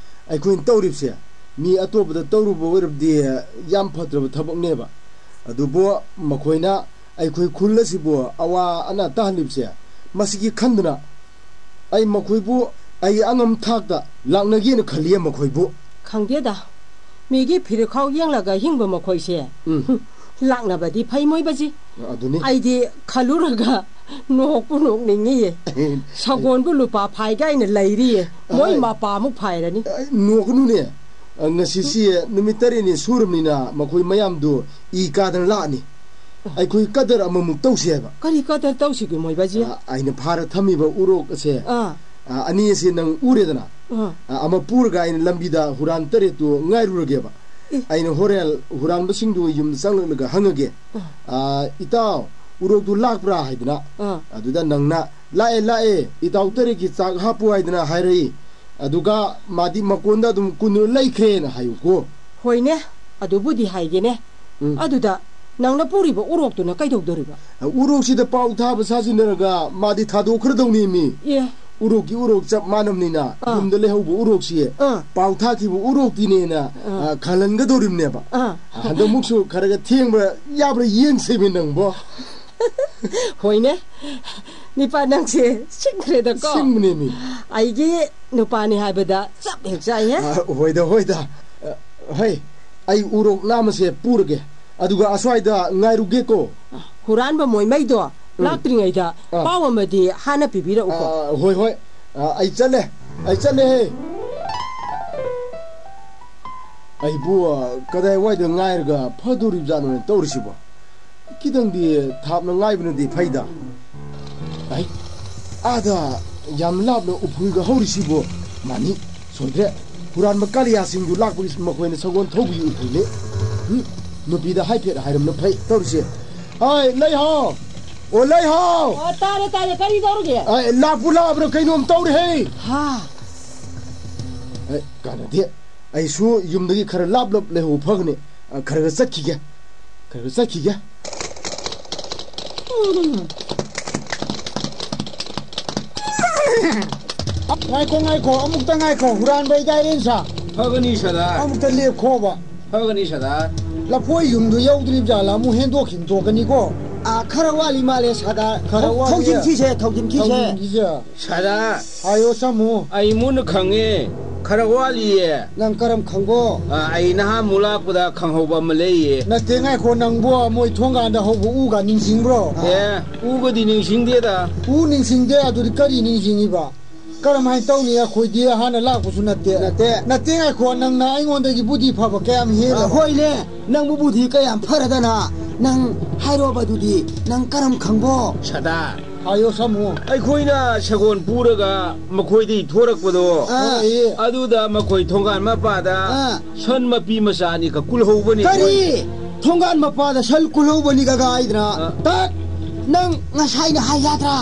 ꯑꯩꯈꯣꯏꯅ ꯇꯧꯔꯤꯕꯁꯦ ꯃꯤ ꯑꯇꯣꯞꯄꯗ ꯇꯧꯔꯨꯕ ꯑꯣꯏꯔꯕꯗꯤ ꯌꯥꯝ ꯐꯠꯇ꯭ꯔꯕ ꯊꯕꯛꯅꯦꯕ꯫ ꯑꯗꯨꯕꯨ ꯃꯈꯣꯏꯅ ꯑꯩꯈꯣꯏ ꯈꯨꯜ ꯑꯁꯤꯕꯨ ꯑꯋꯥ ꯑꯅꯥ ꯇꯥꯍꯜꯂꯤꯕꯁꯦ, ꯃꯁꯤꯒꯤ ꯈꯟꯗꯨꯅ ꯑꯩ ꯃꯈꯣꯏꯕꯨ ꯑꯩ ꯑꯉꯝ ꯊꯥꯛꯇ ꯂꯥꯛꯅꯒꯦꯅ ꯈꯜꯂꯤꯌꯦ ꯃꯈꯣꯏꯕꯨ꯫ ꯈꯪꯗꯦꯗ, ꯃꯤꯒꯤ ꯐꯤꯔꯈꯥꯎ ꯌꯦꯡꯂꯒ ꯍꯤꯡꯕ ꯃꯈꯣꯏꯁꯦ꯫ ꯎꯝ꯫ ꯂꯥꯛꯅꯕꯗꯤ ꯐꯩ ꯃꯣꯏꯕꯁꯤ꯫ ꯑꯗꯨꯅꯤ꯫ ꯑꯩꯗꯤ ꯈꯜꯂꯨꯔꯒ ꯅꯣꯛꯄꯨ ꯅꯣꯛꯅꯤꯡꯉꯤꯌꯦ꯫ ꯁꯒꯣꯜꯕꯨ ꯂꯨꯄꯥ ꯐꯥꯏ ꯀꯥꯏꯅ ꯂꯩꯔꯤꯌꯦ꯫ ꯃꯣꯏ ꯑꯥꯏ꯫ ꯃꯄꯥꯃꯨꯛ ꯐꯥꯏꯔꯅꯤ꯫ ꯑꯥꯏ, ꯅꯣꯛꯀꯅꯨꯅꯦ꯫ ꯑ, ꯉꯁꯤꯁꯤ ꯅꯨꯃꯤꯠ ꯇꯔꯦꯠꯅꯤ ꯁꯨꯔꯕꯅꯤꯅ ꯃꯈꯣꯏ ꯃꯌꯥꯝꯗꯨ ꯏ ꯀꯥꯗꯅ ꯂꯥꯛꯑꯅꯤ꯫ ꯑꯩꯈꯣꯏ ꯀꯗꯔ ꯑꯃꯃꯨꯛ ꯇꯧꯁꯤ ꯍꯥꯏꯕ꯫ ꯀꯔꯤ ꯀꯗꯔ ꯇꯧꯁꯤꯒꯦ ꯃꯣꯏꯕꯥꯖꯤ? ꯑ, ꯑꯩꯅ ꯐꯥꯔ ꯊꯝꯃꯤꯕ ꯎꯔꯣꯛ ꯑꯁꯦ, ꯑꯥ꯫ ꯑ, ꯑꯅꯤ ꯑꯁꯤ ꯅꯪ ꯎꯔꯦꯗꯅ꯫ ꯑꯥ꯫ ꯑ, ꯑꯃ ꯄꯨꯔꯒ ꯑꯩꯅ ꯂꯝꯕꯤꯗ ꯍꯨꯔꯥꯟ ꯇꯔꯦꯠꯇꯨ ꯉꯥꯏꯔꯨꯔꯒꯦꯕ꯫ ꯑꯦ꯫ ꯑꯩꯅ ꯍꯣꯔꯦꯟ ꯍꯨꯔꯥꯟꯕꯁꯤꯡꯗꯨ ꯌꯨꯝꯗ ꯆꯪꯂꯛꯂꯒ ꯍꯪꯉꯒꯦ꯫ ꯑꯥ꯫ ꯑ, ꯏꯇꯥꯎ, ꯎꯔꯣꯛꯇꯨ ꯂꯥꯛꯄ꯭ꯔꯥ ꯍꯥꯏꯗꯅ꯫ ꯑꯥ꯫ ꯑꯗꯨꯗ ꯅꯪꯅ, "ꯂꯥꯛꯑꯦ, ꯂꯥꯛꯑꯦ, ꯏꯇꯥꯎ ꯇꯔꯦꯠꯀꯤ ꯆꯥꯛ ꯍꯥꯞꯄꯨ" ꯍꯥꯏꯗꯅ ꯍꯥꯏꯔꯛꯏ꯫ ꯑꯗꯨꯒ ꯃꯥꯗꯤ ꯃꯀꯣꯟꯗ ꯑꯗꯨꯝ ꯀꯨꯟꯗꯨꯅ ꯂꯩꯈ꯭ꯔꯦꯅ ꯍꯥꯏꯌꯨꯀꯣ꯫ ꯍꯣꯏꯅꯦ, ꯑꯗꯨꯕꯨꯗꯤ ꯍꯥꯏꯒꯦꯅꯦ꯫ ꯎꯝ꯫ ꯑꯗꯨꯗ ꯅꯪꯅ ꯄꯨꯔꯤꯕ ꯎꯔꯣꯛꯇꯨꯅ ꯀꯩꯗꯧꯗꯣꯔꯤꯕ? ꯎꯔꯣꯛꯁꯤꯗ ꯄꯥꯎ ꯊꯥꯕ ꯁꯥꯖꯤꯟꯅꯔꯒ ꯃꯥꯗꯤ ꯊꯥꯗꯣꯛꯈ꯭ꯔꯗꯧꯅꯦꯃꯤ꯫ ꯑꯦ꯫ ꯎꯔꯣꯛꯀꯤ ꯎꯔꯣꯛ ꯆꯞ ꯃꯥꯟꯅꯕꯅꯤꯅ ꯑꯥ꯫ ꯌꯨꯝꯗ ꯂꯩꯍꯧꯕ ꯎꯔꯣꯛꯁꯤ ꯑꯥ꯫ ꯄꯥꯎ ꯊꯥꯈꯤꯕ ꯎꯔꯣꯛꯇꯤꯅꯦꯅ, ꯑꯥ꯫ ꯑ, ꯈꯜꯍꯟꯒꯗꯧꯔꯤꯕꯅꯦꯕ꯫ ꯑꯥ꯫ ꯍꯟꯗꯛꯃꯨꯛꯁꯨ ꯈꯔꯒ ꯊꯦꯡꯕ ꯌꯥꯕ꯭ꯔꯥ ꯌꯦꯡꯁꯦꯃꯤ ꯅꯪꯕꯣ꯫ ꯍꯣꯏꯅꯦ, ꯅꯤꯄꯥ ꯅꯪꯁꯦ ꯁꯤꯡꯈ꯭ꯔꯦꯗꯀꯣ꯫ ꯁꯤꯡꯕꯅꯦꯃꯤ꯫ ꯑꯩꯒꯤ ꯅꯨꯄꯥꯅꯤ ꯍꯥꯏꯕꯗ ꯆꯞ ꯍꯦꯛ ꯆꯥꯏꯍꯦ꯫ ꯑ, ꯍꯣꯏꯗ, ꯍꯣꯏꯗ꯫ ꯑ, ꯍꯩ, ꯑꯩ ꯎꯔꯣꯛ ꯂꯥꯝꯃꯁꯦ ꯄꯨꯔꯒꯦ, ꯑꯗꯨꯒ ꯑꯁ꯭ꯋꯥꯏꯗ ꯉꯥꯏꯔꯨꯒꯦꯀꯣ꯫ ꯍꯨꯔꯥꯟꯕ ꯃꯣꯏꯃꯩꯗꯣ ꯎꯝ꯫ ꯂꯥꯛꯇ꯭ꯔꯤꯉꯩꯗ ꯑꯥ꯫ ꯄꯥꯎ ꯑꯃꯗꯤ ꯍꯥꯟꯅ ꯄꯤꯕꯤꯔꯛꯎꯀꯣ꯫ ꯑꯥ, ꯍꯣꯏ, ꯍꯣꯏ꯫ ꯑꯥ, ꯑꯩ ꯆꯠꯂꯦ, ꯑꯩ ꯆꯠꯂꯦꯍꯦ꯫ ꯑꯩꯕꯨ, ꯑ, ꯀꯗꯥꯏꯋꯥꯏꯗ ꯉꯥꯏꯔꯒ ꯐꯗꯣꯔꯤꯕꯖꯥꯠꯅꯣꯅꯦ ꯇꯧꯔꯤꯁꯤꯕꯣ? ꯈꯤꯇꯪꯗꯤ ꯊꯥꯞꯅ ꯉꯥꯏꯕꯅꯗꯤ ꯐꯩꯗ꯫ ꯑꯩ, ꯑꯥꯗ ꯌꯥꯝ ꯂꯥꯞꯅ ꯎꯐꯨꯜꯒ ꯍꯧꯔꯤꯁꯤꯕꯨ? ꯃꯥꯅꯤ, ꯁꯣꯏꯗ꯭ꯔꯦ꯫ ꯍꯨꯔꯥꯟꯕ ꯀꯥꯂꯤꯌꯥꯁꯤꯡꯗꯨ ꯂꯥꯛꯄꯒꯤ ꯃꯈꯣꯏꯅ ꯁꯒꯣꯜ ꯊꯧꯕꯒꯤ ꯎꯐꯨꯜꯅꯤ꯫ ꯎꯝ, ꯅꯨꯄꯤꯗ ꯍꯥꯏꯐꯦꯠ ꯍꯥꯏꯔꯝꯅ ꯐꯩ ꯇꯧꯔꯤꯁꯦ꯫ ꯍꯣꯏ, ꯂꯩꯍꯥꯎ! ꯑꯣ, ꯂꯩꯍꯥꯎ! ꯑꯣ, ꯇꯥꯔꯦ, ꯇꯥꯔꯦ꯫ ꯀꯔꯤ ꯇꯧꯔꯒꯦ? ꯑꯦ, ꯂꯥꯛꯄꯨ ꯂꯥꯛꯑꯕ꯭ꯔꯥ ꯀꯩꯅꯣꯝ ꯇꯧꯔꯦꯍꯦ! ꯍꯥ? ꯑꯦ, ꯀꯥꯟꯅꯗꯦ꯫ ꯑꯩꯁꯨ ꯌꯨꯝꯗꯒꯤ ꯈꯔ ꯂꯥꯞ ꯂꯥꯞ ꯂꯩꯍꯧꯕ ꯐꯒꯅꯤ꯫ ꯑ, ꯈꯔ ꯈꯔ ꯆꯠꯈꯤꯒꯦ꯫ ꯈꯔ ꯈꯔ ꯆꯠꯈꯤꯒꯦ꯫ ꯉꯥꯏꯈꯣ, ꯉꯥꯏꯈꯣ, ꯑꯃꯨꯛꯇ ꯉꯥꯏꯈꯣ, ꯍꯨꯔꯥꯟꯕ ꯏꯗꯥꯏꯔꯦꯟ ꯁꯥ꯫ ꯐꯒꯅꯤ ꯁꯗꯥ꯫ ꯑꯃꯨꯛꯇ ꯂꯦꯞꯈꯣꯕ꯫ ꯐꯒꯅꯤ ꯁꯗꯥ꯫ ꯂꯐꯣꯏ ꯌꯨꯝꯗꯨ ꯌꯧꯗ꯭ꯔꯤꯕ ꯖꯥꯠꯂ? ꯑꯃꯨꯛ ꯍꯦꯟꯗꯣꯛꯈꯤꯕ ꯊꯣꯛꯀꯅꯤꯀꯣ꯫ ꯑꯥ, ꯈꯔ ꯋꯥꯠꯂꯤ ꯃꯥꯜꯂꯦ ꯁꯗꯥ, ꯈꯔ ꯊꯧ-, ꯋꯥꯠꯂꯤ꯫ ꯊꯧꯖꯤꯟꯈꯤꯁꯦ, ꯊꯧꯖꯤꯟꯈꯤꯁꯦ꯫ ꯊꯧꯖꯤꯟꯈꯤꯁꯦ꯫ ꯁꯗꯥ꯫ ꯍꯥꯏꯌꯣ ꯁꯥꯃꯨ꯫ ꯑꯩ ꯃꯨꯟꯅ ꯈꯪꯉꯦ꯫ ꯈꯔ ꯋꯥꯠꯂꯤꯌꯦ꯫ ꯅꯪ ꯀꯔꯝ ꯈꯪꯕꯣ? ꯑ, ꯑꯩ ꯅꯍꯥꯟ ꯃꯨꯛ ꯂꯥꯛꯄꯗ ꯈꯪꯍꯧꯕ ꯑꯃ ꯂꯩꯌꯦ꯫ ꯅꯠꯇꯦ, ꯉꯥꯏꯈꯣ, ꯅꯪꯕꯣ ꯃꯣꯏ ꯊꯣꯡꯒꯥꯟꯗ ꯍꯧꯕ ꯎꯒ ꯅꯤꯡꯁꯤꯡꯕ꯭ꯔꯣ? ꯑꯦ, ꯎꯒꯗꯤ ꯅꯤꯡꯁꯤꯡꯗꯦꯗ꯫ ꯎ ꯅꯤꯡꯁꯤꯡꯗꯦ, ꯑꯗꯨꯗꯤ ꯀꯔꯤ ꯅꯤꯡꯁꯤꯡꯉꯤꯕ? ꯀꯔꯝꯍꯥꯏꯅ ꯇꯧꯅꯤ? ꯑꯩꯈꯣꯏꯗꯤ ꯍꯥꯟꯅ ꯂꯥꯛꯄꯁꯨ ꯅꯠꯇꯦ꯫ ꯅꯠꯇꯦ꯫ ꯅꯠꯇꯦ, ꯉꯥꯏꯈꯣ, ꯅꯪꯅ ꯑꯩꯉꯣꯟꯗꯒꯤ ꯕꯨꯙꯤ ꯐꯕ ꯀꯌꯥꯝ ꯍꯦꯜꯂꯦ? ꯑ, ꯍꯣꯏꯅꯦ, ꯅꯪꯕꯨ ꯕꯨꯙꯤ ꯀꯌꯥꯝ ꯐꯔꯗꯅ? ꯅꯪ ꯍꯥꯏꯔꯣꯕ ꯑꯗꯨꯗꯤ, ꯅꯪ ꯀꯔꯝ ꯈꯪꯕꯣ? ꯁꯗꯥ꯫ ꯍꯥꯏꯌꯣ ꯁꯥꯃꯨ꯫ ꯑꯩꯈꯣꯏꯅ ꯁꯒꯣꯜ ꯄꯨꯔꯒ ꯃꯈꯣꯏꯗꯒꯤ ꯊꯣꯔꯛꯄꯗꯣ, ꯑꯥ꯫ ꯍꯣꯏ꯫ ꯑꯗꯨꯗ ꯃꯈꯣꯏ ꯊꯣꯡꯒꯥꯟ ꯃꯄꯥꯗ ꯑꯥ꯫ ꯁꯟ ꯃꯄꯤ ꯃꯆꯥ ꯑꯅꯤꯈꯛ ꯀꯨꯜꯍꯧꯕꯅꯤ꯫ ꯀꯔꯤ? ꯊꯣꯡꯒꯥꯟ ꯃꯄꯥꯗ ꯁꯟ ꯀꯨꯜꯍꯧꯕꯅꯤꯒ ꯍꯥꯏꯗꯅ? ꯑꯥ꯫ ꯇꯠ! ꯅꯪ ꯉꯁꯥꯏꯅ ꯍꯥꯏ ꯌꯥꯗ꯭ꯔꯥ?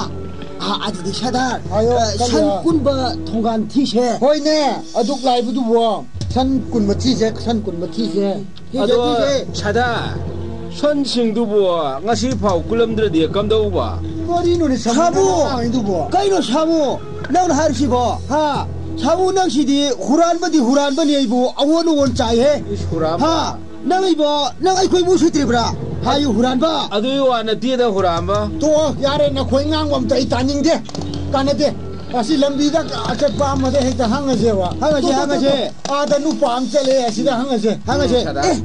ꯑꯥ, ꯑꯗꯨꯗꯤ ꯁꯗꯥꯔ, ꯍꯥꯏꯌꯣ, ꯑ, ꯀꯔꯤ? ꯁꯟ ꯀꯨꯟꯕ ꯊꯣꯡꯒꯥꯟ ꯊꯤꯁꯦ꯫ ꯍꯣꯏꯅꯦ, ꯑꯗꯨꯛ ꯂꯥꯏꯕꯗꯨꯕꯨ꯫ ꯁꯟ ꯀꯨꯟꯕ ꯊꯤꯁꯦ, ꯁꯟ ꯀꯨꯟꯕ ꯊꯤꯁꯦ꯫ ꯊꯤꯁꯦ, ꯑꯗꯣ, ꯊꯤꯁꯦ꯫ ꯁꯗꯥꯔ, ꯁꯟꯁꯤꯡꯗꯨꯕꯨ ꯉꯁꯤ ꯐꯥꯎ ꯀꯨꯜꯂꯝꯗ꯭ꯔꯗꯤ ꯀꯝꯗꯧꯕ? ꯀꯔꯤꯅꯣꯅꯦ, ꯁꯥꯃꯨ? ꯁꯥꯃꯨ! ꯅꯪꯅ ꯍꯥꯏꯔꯤꯁꯤꯕꯣ? ꯀꯩꯅꯣ ꯁꯥꯃꯨ? ꯅꯪꯅ ꯍꯥꯏꯔꯤꯁꯤꯕꯣ? ꯍꯥ? ꯁꯥꯃꯨ, ꯅꯪꯁꯤꯗꯤ ꯍꯨꯔꯥꯟꯕꯗꯤ ꯍꯨꯔꯥꯟꯕꯅꯤ, ꯑꯩꯕꯨ ꯑꯑꯣꯟ ꯑꯑꯣꯟ ꯆꯥꯏꯍꯦ꯫ ꯏꯁ, ꯍꯨꯔꯥꯟꯕ? ꯍꯥ? ꯅꯪ ꯑꯩꯕꯣ, ꯅꯪ ꯑꯩꯈꯣꯏꯕꯨ ꯎꯁꯤꯠꯇ꯭ꯔꯤꯕ꯭ꯔꯥ? ꯍꯥꯏꯌꯨ, ꯍꯨꯔꯥꯟꯕ꯫ ꯑꯗꯨꯒꯤ ꯋꯥ ꯅꯠꯇꯦꯗ, ꯍꯨꯔꯥꯟꯕ꯫ ꯇꯣꯛꯑꯣ, ꯌꯥꯔꯦ, ꯅꯈꯣꯏ ꯉꯥꯡꯕ ꯑꯝꯇ ꯑꯩ ꯇꯥꯅꯤꯡꯗꯦ꯫ ꯀꯥꯟꯅꯗꯦ꯫ ꯑꯁꯤ ꯂꯝꯕꯤꯗ ꯑꯆꯠꯄ ꯑꯃꯗ ꯍꯦꯛꯇ ꯍꯪꯉꯁꯦꯕ꯫ ꯍꯪꯉꯁꯦ, ꯇꯣꯛ, ꯇꯣꯛ, ꯍꯪꯉꯁꯦ꯫ ꯇꯣꯛ, ꯇꯣꯛ꯫ ꯑꯥꯗ ꯅꯨꯄꯥ ꯑꯃ ꯆꯠꯂꯦ, ꯑꯁꯤꯗ ꯍꯪꯉꯁꯦ꯫ ꯍꯪꯉꯁꯦ꯫ ꯎꯝ, ꯁꯗꯥ꯫ ꯑꯦ,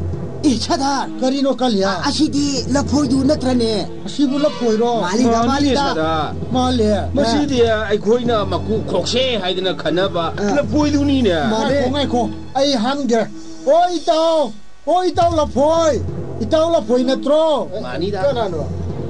ꯑꯦ, ꯁꯗꯥ꯫ ꯀꯔꯤꯅꯣ, ꯀꯥꯂꯤꯌꯥ? ꯑꯁꯤꯗꯤ ꯂꯐꯣꯏꯗꯨ ꯅꯠꯇ꯭ꯔꯅꯦ? ꯑꯁꯤꯕꯨ ꯂꯐꯣꯏꯔꯣ? ꯃꯥꯜꯂꯤꯗ, ꯃꯥꯜꯂꯤꯅꯦ, ꯃꯥꯜꯂꯤꯗ꯫ ꯁꯗꯥ꯫ ꯃꯥꯜꯂꯦ꯫ ꯃꯁꯤꯗꯤ ꯑꯩꯈꯣꯏꯅ ꯃꯀꯨ ꯈꯣꯛꯁꯦ ꯍꯥꯏꯗꯅ ꯈꯟꯅꯕ ꯑ꯫ ꯂꯐꯣꯏꯗꯨꯅꯤꯅꯦ꯫ ꯃꯥꯜꯂꯦ꯫ ꯉꯥꯏꯈꯣ, ꯉꯥꯏꯈꯣ꯫ ꯑꯩ ꯍꯪꯒꯦ꯫ ꯑꯣ, ꯏꯇꯥꯎ! ꯑꯣ, ꯏꯇꯥꯎ ꯂꯐꯣꯏ! ꯏꯇꯥꯎ ꯂꯐꯣꯏ ꯅꯠꯇ꯭ꯔꯣ? ꯃꯥꯅꯤꯗ꯫ ꯀꯅꯥꯅꯣ?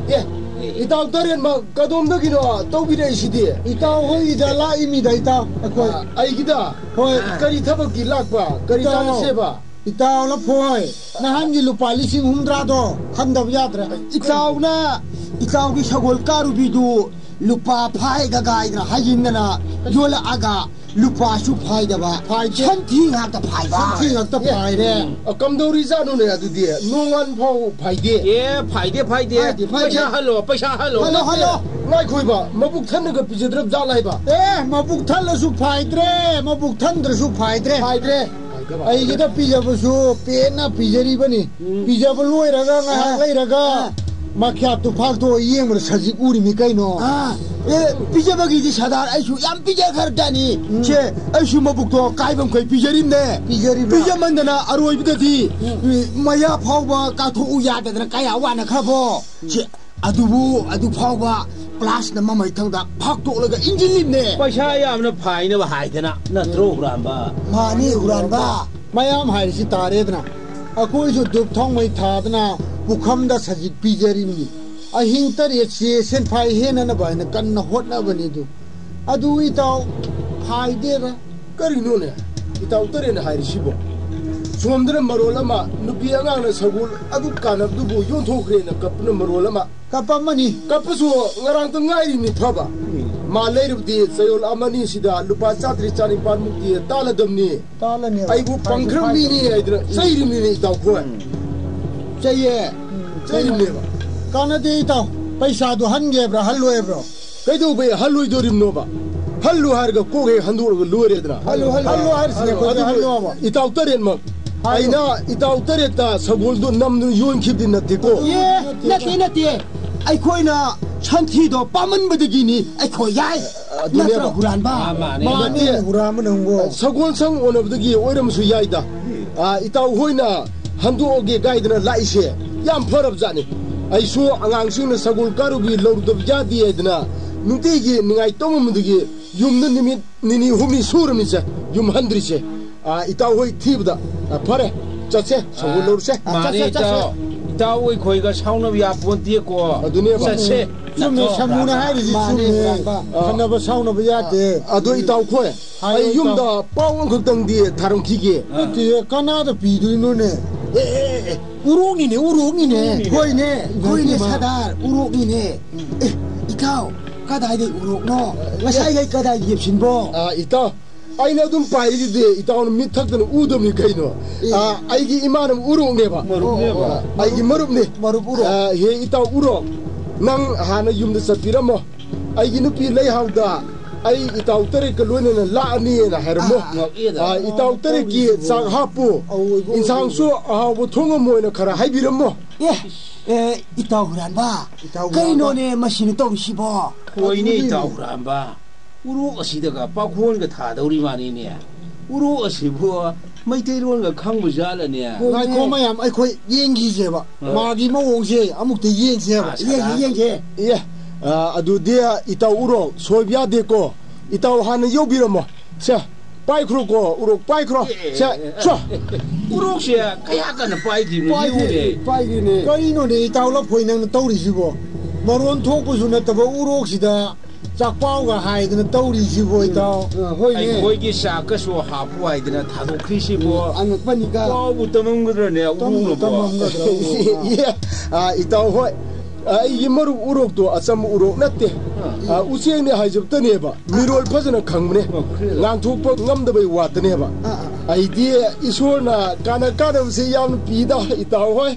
ꯑꯦ, ꯑꯦ꯫ ꯏꯇꯥꯎ ꯇꯔꯦꯠꯃꯛ ꯀꯗꯣꯝꯗꯒꯤꯅꯣ ꯇꯧꯕꯤꯔꯛꯏꯁꯤꯗꯤ? ꯏꯇꯥꯎ ꯍꯣꯏꯒꯤꯗ ꯂꯥꯛꯏꯃꯤꯗ, ꯏꯇꯥꯎ, ꯑꯩꯈꯣꯏ꯫ ꯑ, ꯑꯩꯒꯤꯗ? ꯍꯣꯏ꯫ ꯀꯔꯤ ꯊꯕꯛꯀꯤ ꯂꯥꯛꯄ? ꯀꯔꯤ ꯏꯇꯥꯎ, ꯆꯥꯅꯁꯦꯕ? ꯏꯇꯥꯎ ꯂꯐꯣꯏ, ꯅꯍꯥꯟꯒꯤ ꯂꯨꯄꯥ ꯂꯤꯁꯤꯡ ꯍꯨꯝꯗ꯭ꯔꯥꯗꯣ ꯍꯟꯗꯕ ꯌꯥꯗ꯭ꯔꯦ꯫ ꯏꯇꯥꯎꯅ, ꯏꯇꯥꯎꯒꯤ ꯁꯒꯣꯜ ꯀꯥꯔꯨꯕꯤꯗꯨ ꯂꯨꯄꯥ ꯐꯥꯏꯒ ꯒꯥꯏꯗꯅ ꯍꯥꯏꯖꯤꯟꯗꯅ ꯌꯣꯜꯂꯛꯑꯒ ꯂꯨꯄꯥꯁꯨ ꯐꯥꯏꯗꯕ, ꯐꯥꯏꯗꯦ꯫ ꯁꯟꯊꯤ ꯉꯥꯛꯇ ꯐꯥꯏꯕ꯫ ꯁꯟꯊꯤ ꯉꯥꯛꯇ ꯐꯥꯏꯔꯦ꯫ ꯑ, ꯀꯝꯗꯧꯔꯤꯖꯥꯠꯅꯣꯅꯦ ꯑꯗꯨꯗꯤ? ꯅꯣꯡꯉꯥꯟ ꯐꯥꯎ ꯐꯥꯏꯗꯦ꯫ ꯑꯦ, ꯐꯥꯏꯗꯦ, ꯐꯥꯏꯗꯦ꯫ ꯐꯥꯏꯗꯦ, ꯐꯥꯏꯗꯦ꯫ ꯄꯩꯁꯥ ꯍꯜꯂꯣ, ꯄꯩꯁꯥ ꯍꯜꯂꯣ꯫ Hello, hello. ꯉꯥꯏꯈꯣꯏꯕ, ꯃꯕꯨꯛ ꯊꯟꯅꯒ ꯄꯤꯖꯗ꯭ꯔꯕ ꯖꯥꯠꯂ ꯍꯥꯏꯕ? ꯑꯦ, ꯃꯕꯨꯛ ꯊꯜꯂꯁꯨ ꯐꯥꯏꯗ꯭ꯔꯦ, ꯃꯕꯨꯛ ꯊꯟꯗ꯭ꯔꯁꯨ ꯐꯥꯏꯗ꯭ꯔꯦ꯫ ꯐꯥꯏꯗ꯭ꯔꯦ꯫ ꯑꯩꯒꯤꯗ ꯄꯤꯖꯕꯁꯨ ꯄꯦꯟꯅ ꯄꯤꯖꯔꯤꯕꯅꯤ꯫ ꯎꯝ꯫ ꯄꯤꯖꯕ ꯂꯣꯏꯔꯒ ꯉꯥꯏꯍꯥꯛ ꯑꯥ꯫ ꯂꯩꯔꯒ ꯑꯥ꯫ ꯃꯈ꯭ꯌꯥꯠꯇꯨ ꯐꯥꯛꯇꯣꯛꯑ ꯌꯦꯡꯕꯗ ꯁꯖꯤꯛ ꯎꯔꯤꯃꯤ ꯀꯩꯅꯣ꯫ ꯑꯥ, ꯑꯦ, ꯄꯤꯖꯕꯒꯤꯗꯤ ꯁꯗꯥꯔ ꯑꯩꯁꯨ ꯌꯥꯝ ꯄꯤꯖꯈ꯭ꯔꯖꯥꯠꯅꯤ꯫ ꯎꯝ꯫ ꯁꯦ, ꯑꯩꯁꯨ ꯃꯕꯨꯛꯇꯣ ꯀꯥꯏꯕ ꯃꯈꯩ ꯄꯤꯖꯔꯤꯝꯅꯦ꯫ ꯄꯤꯖꯔꯤꯕ꯭ꯔꯥ? ꯄꯤꯖꯃꯟꯗꯅ ꯑꯔꯣꯏꯕꯗꯗꯤ, ꯎꯝ꯫ ꯎꯝ, ꯃꯌꯥ ꯐꯥꯎꯕ ꯀꯥꯊꯣꯛꯎ ꯌꯥꯗꯗꯅ ꯀꯌꯥ ꯋꯥꯅꯈ꯭ꯔꯕꯣ꯫ ꯎꯝ꯫ ꯁꯦ, ꯑꯗꯨꯕꯨ ꯑꯗꯨ ꯐꯥꯎꯕ ꯄ꯭ꯂꯥꯁꯅ ꯃꯃꯩꯊꯪꯗ ꯐꯥꯛꯇꯣꯛꯂꯒ ꯏꯟꯖꯤꯜꯂꯤꯝꯅꯦ꯫ ꯄꯩꯁꯥ ꯌꯥꯝꯅ ꯐꯥꯏꯅꯕ ꯍꯥꯏꯗꯅ ꯅꯠꯇ꯭ꯔꯣ, ꯍꯨꯔꯥꯟꯕ? ꯃꯥꯅꯤ, ꯍꯨꯔꯥꯟꯕ꯫ ꯃꯌꯥꯝ ꯍꯥꯏꯔꯤꯁꯤ ꯇꯥꯔꯦꯗꯅ꯫ ꯑꯩꯈꯣꯏꯁꯨ ꯙꯨꯞ ꯊꯥꯎꯃꯩ ꯊꯥꯗꯅ ꯄꯨꯈꯝꯗ ꯁꯖꯤꯛ ꯄꯤꯖꯔꯤꯕꯅꯤ꯫ ꯑꯍꯤꯡ ꯇꯔꯦꯠꯁꯤ ꯁꯦꯟꯐꯥꯏ ꯍꯦꯟꯅꯅꯕ ꯍꯥꯏꯅ ꯀꯟꯅ ꯍꯣꯠꯅꯕꯅꯤ ꯑꯗꯨ꯫ ꯑꯗꯨ ꯏꯇꯥꯎ ꯐꯥꯏꯗꯦꯗ꯫ ꯀꯔꯤꯅꯣꯅꯦ ꯏꯇꯥꯎ ꯇꯔꯦꯠꯅ ꯍꯥꯏꯔꯤꯁꯤꯕꯣ? ꯁꯣꯝꯗꯅ ꯃꯔꯣꯜ ꯑꯃ, ꯅꯨꯄꯤ ꯑꯉꯥꯡꯅ ꯁꯒꯣꯜ ꯑꯗꯨ ꯀꯥꯟꯅꯕꯗꯨꯕꯨ ꯌꯣꯟꯊꯣꯛꯈ꯭ꯔꯦꯅ ꯀꯞꯄꯅ ꯃꯔꯣꯜ ꯑꯃ, ꯀꯞꯄꯝꯃꯅꯤ꯫ ꯀꯞꯄꯁꯨ ꯉꯔꯥꯡꯇ ꯉꯥꯏꯔꯤꯅꯤ ꯐꯕ꯫ ꯃꯥ ꯂꯩꯔꯕꯗꯤ ꯆꯌꯣꯜ ꯑꯃꯅꯤ ꯁꯤꯗ ꯂꯨꯄꯥ ꯆꯥꯇ꯭ꯔꯦꯠ ꯆꯥꯅꯤꯄꯥꯟꯃꯨꯛꯇꯤ ꯇꯥꯜꯂꯗꯝꯅꯤ꯫ ꯇꯥꯜꯂꯅꯦꯕ꯫ ꯑꯩꯕꯨ ꯄꯪꯈ꯭ꯔ ꯃꯤꯅꯤ ꯍꯥꯏꯗꯅ ꯆꯩꯔꯤꯕꯅꯤꯅꯦ, ꯏꯇꯥꯎꯈꯣꯏ꯫ ꯆꯩꯌꯦ꯫ ꯆꯩꯔꯤꯕꯅꯦꯕ꯫ ꯀꯥꯟꯅꯗꯦ, ꯏꯇꯥꯎ꯫ ꯄꯩꯁꯥꯗꯣ ꯍꯟꯒꯦꯕ꯭ꯔꯥ, ꯍꯜꯂꯣꯏꯕ꯭ꯔꯣ? ꯀꯩꯗꯧꯕꯩ ꯍꯜꯂꯣꯏꯗꯣꯔꯤꯕꯅꯣꯕ? ꯍꯜꯂꯨ ꯍꯥꯏꯔꯒ ꯀꯣꯛ ꯍꯦꯛ ꯍꯟꯗꯣꯛꯑꯒ ꯂꯣꯏꯔꯦꯗꯅ꯫ ꯍꯜꯂꯨ, ꯍꯜꯂꯨ, ꯍꯜꯂꯨ ꯍꯥꯏꯔꯤꯁꯤꯅꯦ ꯑꯩꯈꯣꯏꯗꯤ, ꯑꯗꯨꯕꯨ ꯍꯜꯂꯨ ꯍꯥꯏꯕ꯫ ꯏꯇꯥꯎ ꯇꯔꯦꯠꯃꯛ, ꯍꯥꯏꯌꯨ꯫ ꯑꯩꯅ ꯏꯇꯥꯎ ꯇꯔꯦꯠꯇ ꯁꯒꯣꯜꯗꯣ ꯅꯝꯗꯨꯅ ꯌꯣꯟꯈꯤꯕꯗꯤ ꯅꯠꯇꯦꯀꯣ꯫ ꯑꯦ, ꯅꯠꯇꯦ, ꯅꯠꯇꯦ꯫ ꯑꯩꯈꯣꯏꯅ ꯁꯟꯊꯤꯗꯣ ꯄꯥꯝꯃꯟꯕꯗꯒꯤꯅꯤ ꯑꯩꯈꯣꯏ ꯌꯥꯏ꯫ ꯑꯗꯨꯅꯦꯕ꯫ ꯅꯠꯇ꯭ꯔꯣ, ꯍꯨꯔꯥꯟꯕ? ꯃꯥꯅꯦ꯫ ꯃꯥꯅꯦ, ꯅꯠꯇꯦ꯫ ꯍꯨꯔꯥꯟꯕ ꯅꯪꯕꯨ꯫ ꯁꯒꯣꯜ ꯁꯪ ꯑꯣꯟꯅꯕꯗꯒꯤ ꯑꯣꯏꯔꯝꯕꯁꯨ ꯌꯥꯏꯗ꯫ ꯑꯥ, ꯏꯇꯥꯎ ꯍꯣꯏꯅ ꯍꯟꯗꯣꯛꯑꯒꯦ ꯀꯥꯏꯗꯅ ꯂꯥꯛꯏꯁꯦ ꯌꯥꯝ ꯐꯔꯕ ꯖꯥꯠꯅꯤ꯫ ꯑꯩꯁꯨ ꯑꯉꯥꯡꯁꯤꯡꯅ ꯁꯒꯣꯜ ꯀꯥꯔꯨꯕꯤ ꯂꯧꯔꯨꯗꯕ ꯌꯥꯗꯦ ꯍꯥꯏꯗꯅ ꯅꯨꯡꯇꯤꯒꯤ ꯅꯤꯡꯉꯥꯏ ꯇꯧꯃꯟꯕꯗꯒꯤ ꯌꯨꯝꯗ ꯅꯨꯃꯤꯠ ꯅꯤꯅꯤ ꯍꯨꯝꯅꯤ ꯁꯨꯔꯝꯃꯤꯁꯦ ꯌꯨꯝ ꯍꯟꯗ꯭ꯔꯤꯁꯦ꯫ ꯑꯥ, ꯏꯇꯥꯎ ꯍꯣꯏ ꯊꯤꯕꯗ, ꯑꯥ, ꯐꯔꯦ, ꯆꯠꯁꯦ, ꯁꯒꯣꯜ ꯑꯥ, ꯂꯧꯔꯨꯁꯦ꯫ ꯃꯥꯅꯦ, ꯆꯠꯁꯦ, ꯆꯠꯁꯦ꯫ ꯏꯇꯥꯎ꯫ ꯏꯇꯥꯎ ꯑꯩꯈꯣꯏꯒ ꯁꯥꯎꯅꯕ ꯌꯥꯄꯣꯟꯇꯦꯀꯣ꯫ ꯑꯗꯨꯅꯦꯕ꯫ ꯆꯠꯁꯦ꯫ ꯆꯨꯝꯃꯦ, ꯅꯠꯇ꯭ꯔꯣ, ꯁꯥꯃꯨꯅ ꯍꯨꯔꯥꯟꯕ? ꯍꯥꯏꯔꯤꯁꯤ ꯃꯥꯅꯦ, ꯆꯨꯝꯃꯦ꯫ ꯍꯨꯔꯥꯟꯕ꯫ ꯑꯥ꯫ ꯈꯠꯅꯕ ꯁꯥꯎꯅꯕ ꯌꯥꯗꯦ꯫ ꯑꯗꯣ ꯏꯇꯥꯎꯈꯣꯏ, ꯍꯥꯏꯌꯣ, ꯑꯩ ꯏꯇꯥꯎ꯫ ꯌꯨꯝꯗ ꯄꯥꯎ ꯑꯃꯈꯛꯇꯪꯗꯤ ꯊꯥꯔꯝꯈꯤꯒꯦ꯫ ꯅꯠꯇꯦ, ꯀꯅꯥꯗ ꯄꯤꯗꯣꯏꯅꯣꯅꯦ? ꯑꯦ, ꯑꯦ, ꯑꯦ, ꯎꯔꯣꯛꯅꯤꯅꯦ, ꯎꯔꯣꯛꯅꯤꯅꯦ꯫ ꯍꯣꯏꯅꯦ, ꯍꯣꯏꯅꯦ, ꯏꯃꯥ꯫ ꯁꯔꯗꯥꯔ, ꯎꯔꯣꯛꯅꯤꯅꯦ꯫ ꯎꯝ꯫ ꯑꯦ, ꯏꯇꯥꯎ, ꯀꯗꯥꯏꯗꯩ ꯎꯔꯣꯛꯅꯣ? ꯑꯦ꯫ ꯉꯁꯥꯏꯈꯩ ꯀꯗꯥꯏ ꯌꯦꯞꯁꯤꯟꯕ꯭ꯔꯣ? ꯑꯥ, ꯏꯇꯥꯎ, ꯑꯩꯅ ꯑꯗꯨꯝ ꯄꯥꯏꯔꯤꯗꯨꯗꯤ ꯏꯇꯥꯎꯅ ꯃꯤꯠ ꯊꯛꯇꯅ ꯎꯗꯕꯅꯤ ꯀꯩꯅꯣ? ꯑꯦ꯫ ꯑꯥ, ꯑꯩꯒꯤ ꯏꯃꯥꯟꯅꯕ ꯎꯔꯣꯛꯅꯦꯕ꯫ ꯃꯔꯨꯞꯅꯦꯕ꯫ ꯑꯥ, ꯑꯩꯒꯤ ꯃꯔꯨꯞꯅꯤ꯫ ꯃꯔꯨꯞ ꯎꯔꯣꯛ꯫ ꯑꯥ, ꯍꯦ ꯏꯇꯥꯎ ꯎꯔꯣꯛ, ꯅꯪ ꯍꯥꯟꯅ ꯌꯨꯝꯗ ꯆꯠꯄꯤꯔꯝꯃꯣ꯫ ꯑꯩꯒꯤ ꯅꯨꯄꯤ ꯂꯩꯍꯥꯎꯗ ꯑꯩ ꯏꯇꯥꯎ ꯇꯔꯦꯠꯀ ꯂꯣꯏꯅꯅ ꯂꯥꯛꯑꯅꯤꯅ ꯍꯥꯏꯔꯝꯃꯣ꯫ ꯑꯥ꯫ ꯉꯛꯑꯦꯗ꯫ ꯑꯥ, ꯏꯇꯥꯎ ꯇꯔꯦꯠꯀꯤ ꯇꯧꯔꯤꯁꯤꯕꯣ꯫ ꯆꯥꯛ ꯍꯥꯞꯄꯨ, ꯑꯧ, ꯑꯩꯕꯨ ꯏꯟꯁꯥꯡꯁꯨ ꯑꯍꯥꯎꯕ ꯊꯣꯡꯉꯝꯃꯣꯅ ꯈꯔ ꯍꯥꯏꯕꯤꯔꯝꯃꯣ꯫ ꯑꯦ, ꯑꯦ, ꯏꯇꯥꯎ ꯍꯨꯔꯥꯟꯕ, ꯏꯇꯥꯎ ꯍꯨꯔꯥꯟꯕ꯫ ꯀꯩꯅꯣꯅꯦ ꯃꯁꯤꯅ ꯇꯧꯔꯤꯁꯤꯕꯣ? ꯍꯣꯏꯅꯦ, ꯑꯗꯨꯅꯤ꯫ ꯏꯇꯥꯎ ꯍꯨꯔꯥꯟꯕ꯫ ꯎꯔꯣꯛ ꯑꯁꯤꯗꯒ ꯄꯥꯈꯣꯟꯒ ꯊꯥꯗꯧꯔꯤ ꯃꯥꯅꯤꯅꯦ꯫ ꯎꯔꯣꯛ ꯑꯁꯤꯕꯨ ꯃꯩꯇꯩꯂꯣꯟꯒ ꯈꯪꯕ ꯖꯥꯠꯂꯅꯦ? ꯉꯥꯏꯈꯣ ꯃꯌꯥꯝ, ꯑꯩꯈꯣꯏ ꯌꯦꯡꯈꯤꯁꯦꯕ꯫ ꯑꯥ꯫ ꯃꯥꯒꯤ ꯃꯑꯣꯡꯁꯦ ꯑꯃꯨꯛꯇ ꯌꯦꯡꯁꯦꯕ꯫ ꯑꯁ, ꯌꯦꯡꯁꯦ, ꯑꯥ꯫ ꯌꯦꯡꯁꯦ꯫ ꯑꯦ, ꯑꯥ, ꯑꯗꯨꯗꯤ ꯏꯇꯥꯎ ꯎꯔꯣꯛ ꯁꯣꯏꯕ ꯌꯥꯗꯦꯀꯣ꯫ ꯏꯇꯥꯎ ꯍꯥꯟꯅ ꯌꯧꯕꯤꯔꯝꯃꯣ꯫ ꯁꯦ, ꯄꯥꯏꯈ꯭ꯔꯣꯀꯣ, ꯎꯔꯣꯛ ꯄꯥꯏꯈ꯭ꯔꯣ꯫ ꯁꯦ, ꯁꯣ꯫ ꯎꯔꯣꯛꯁꯦ ꯀꯌꯥ ꯀꯟꯅ ꯄꯥꯏꯈꯤꯕꯅꯣ ꯄꯥꯏꯈꯤ-, ꯌꯦꯡꯉꯨꯅꯦ꯫ ꯄꯥꯏꯈꯤꯅꯦ꯫ ꯀꯔꯤꯅꯣꯅꯦ ꯏꯇꯥꯎ ꯂꯐꯣꯏ ꯅꯪꯅ ꯇꯧꯔꯤꯁꯤꯕꯣ? ꯃꯔꯣꯟ ꯊꯣꯛꯄꯁꯨ ꯅꯠꯇꯕ ꯎꯔꯣꯛꯁꯤꯗ ꯆꯥꯛꯄꯥꯎꯒ ꯍꯥꯏꯗꯅ ꯇꯧꯔꯤꯁꯤꯕꯣ, ꯎꯝ꯫ ꯏꯇꯥꯎ? ꯑ, ꯍꯣꯏꯅꯦ꯫ ꯑꯩꯈꯣꯏꯒꯤ ꯆꯥꯛꯀꯁꯨ ꯍꯥꯞꯄꯨ ꯍꯥꯏꯗꯅ ꯊꯥꯗꯣꯛꯈ꯭ꯔꯤꯁꯤꯕꯣ꯫ ꯎꯝ, ꯑꯉꯛꯄꯅꯤꯗ꯫ ꯄꯥꯎꯕꯨ ꯇꯝꯃꯝꯒꯗ꯭ꯔꯅꯦ, ꯇꯝ-, ꯎꯔꯣꯛꯅꯕꯣ? ꯇꯝꯃꯝꯒꯗ꯭ꯔꯣ, ꯎꯔꯣꯛꯅ? ꯏꯌꯦ, ꯑ, ꯏꯇꯥꯎ ꯍꯣꯏ꯫ ꯑꯩꯒꯤ ꯃꯔꯨꯞ ꯎꯔꯣꯛꯇꯣ ꯑꯆꯝꯕ ꯎꯔꯣꯛ ꯅꯠꯇꯦ꯫ ꯑ, ꯎꯆꯦꯛꯅꯦ ꯍꯥꯏꯖꯕꯇꯅꯦꯕ꯫ ꯃꯤꯔꯣꯜ ꯐꯖꯅ ꯈꯪꯕꯅꯦ꯫ ꯉꯥꯡꯊꯣꯛꯄ ꯉꯝꯗꯕꯩ ꯋꯥꯇꯅꯦꯕ꯫ ꯑꯩꯗꯤ ꯏꯁꯣꯔꯅ ꯀꯥꯟꯅ ꯀꯥꯟꯅꯕꯁꯦ ꯌꯥꯝꯅ ꯄꯤꯗ, ꯏꯇꯥꯎ ꯍꯣꯏ꯫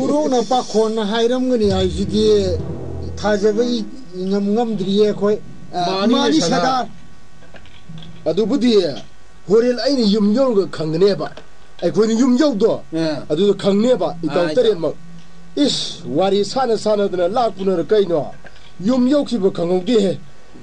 ꯎꯔꯣꯛꯅ ꯄꯥꯈꯣꯟꯅ ꯍꯥꯏꯔꯝꯒꯅꯤ ꯍꯥꯏꯁꯤꯗꯤ ꯊꯥꯖꯕ ꯏ-, ꯉꯝ-, ꯉꯝꯗ꯭ꯔꯤꯌꯦ ꯑꯩꯈꯣꯏ꯫ ꯑ, ꯃꯥꯅꯤꯅꯦ, ꯃꯥꯅꯤ, ꯁꯗꯥ꯫ ꯁꯗꯥ꯫ ꯑꯗꯨꯕꯨꯗꯤ ꯍꯣꯔꯦꯟ ꯑꯩꯅ ꯌꯨꯝ ꯌꯧꯔꯒ ꯈꯪꯒꯅꯦꯕ꯫ ꯑꯩꯈꯣꯏꯅ ꯌꯨꯝ ꯌꯧꯗꯣ, ꯑ꯫ ꯑꯗꯨꯗ ꯈꯪꯅꯦꯕ, ꯏꯇꯥꯎ ꯑ, ꯏꯇꯥꯎ꯫ ꯇꯔꯦꯠꯃꯛ꯫ ꯏꯁ, ꯋꯥꯔꯤ ꯁꯥꯟꯅ ꯁꯥꯟꯅꯗꯅ ꯂꯥꯛꯄꯅꯔ ꯀꯩꯅꯣ? ꯌꯨꯝ ꯌꯧꯈꯤꯕ ꯈꯪꯍꯧꯗꯦꯍꯦ꯫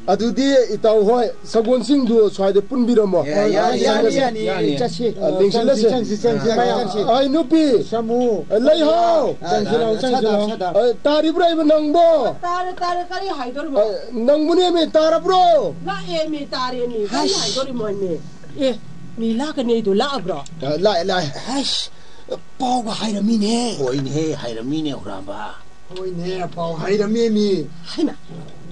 ꯑꯗꯨꯗꯤ ꯏꯇꯥꯎ ꯍꯣꯏ, ꯁꯒꯣꯜꯁꯤꯡꯗꯨ ꯁ꯭ꯋꯥꯏꯗ ꯄꯨꯟꯕꯤꯔꯝꯃꯣ꯫ ꯑꯦ, ꯌꯥꯅꯤ, ꯌꯥꯅꯤ, ꯌꯥꯅꯤ, ꯌꯥꯅꯤ, ꯌꯥꯅꯤ꯫ ꯆꯠꯁꯤ꯫ ꯑ, ꯂꯦꯡꯁꯤꯜꯂꯁꯦ꯫ ꯆꯪꯁꯤ, ꯆꯪꯁꯤ, ꯆꯪꯁꯤ, ꯃꯌꯥꯝ꯫ ꯑ, ꯑꯩ ꯅꯨꯄꯤ꯫ ꯁꯥꯃꯨ꯫ ꯑ, ꯂꯩꯍꯥꯎ꯫ ꯆꯪꯁꯤꯜꯂꯣ, ꯆꯪꯁꯤꯜꯂꯣ꯫ ꯁꯗꯥ, ꯁꯗꯥ꯫ ꯑ, ꯇꯥꯔꯤꯕ꯭ꯔꯥ ꯍꯥꯏꯕ ꯅꯪꯕꯣ? ꯇꯥꯔꯦ, ꯇꯥꯔꯦ, ꯀꯔꯤ ꯍꯥꯏꯗꯣꯔꯤꯕ? ꯑ, ꯅꯪꯕꯨꯅꯦꯃꯤ, ꯇꯥꯔꯕ꯭ꯔꯣ? ꯂꯥꯛꯑꯦꯃꯤ, ꯇꯥꯔꯦꯃꯤ, ꯀꯔꯤ ꯍꯩꯁ꯫ ꯍꯥꯏꯗꯣꯔꯤꯃꯣꯅꯦ? ꯑꯦ, ꯃꯤ ꯂꯥꯛꯀꯅꯤꯗꯣ ꯂꯥꯛꯑꯕ꯭ꯔꯣ? ꯑ, ꯂꯥꯛꯑꯦ, ꯂꯥꯛꯑꯦ꯫ ꯍꯩꯁ, ꯄꯥꯎꯒ ꯍꯥꯏꯔꯝꯃꯤꯅꯦ꯫ ꯍꯣꯏꯅꯦꯍꯦ, ꯍꯥꯏꯔꯝꯃꯤꯅꯦ, ꯍꯨꯔꯥꯟꯕ꯫ ꯍꯣꯏꯅꯦ, ꯄꯥꯎ ꯍꯥꯏꯔꯝꯃꯦꯃꯤ꯫ ꯍꯩꯃꯥ,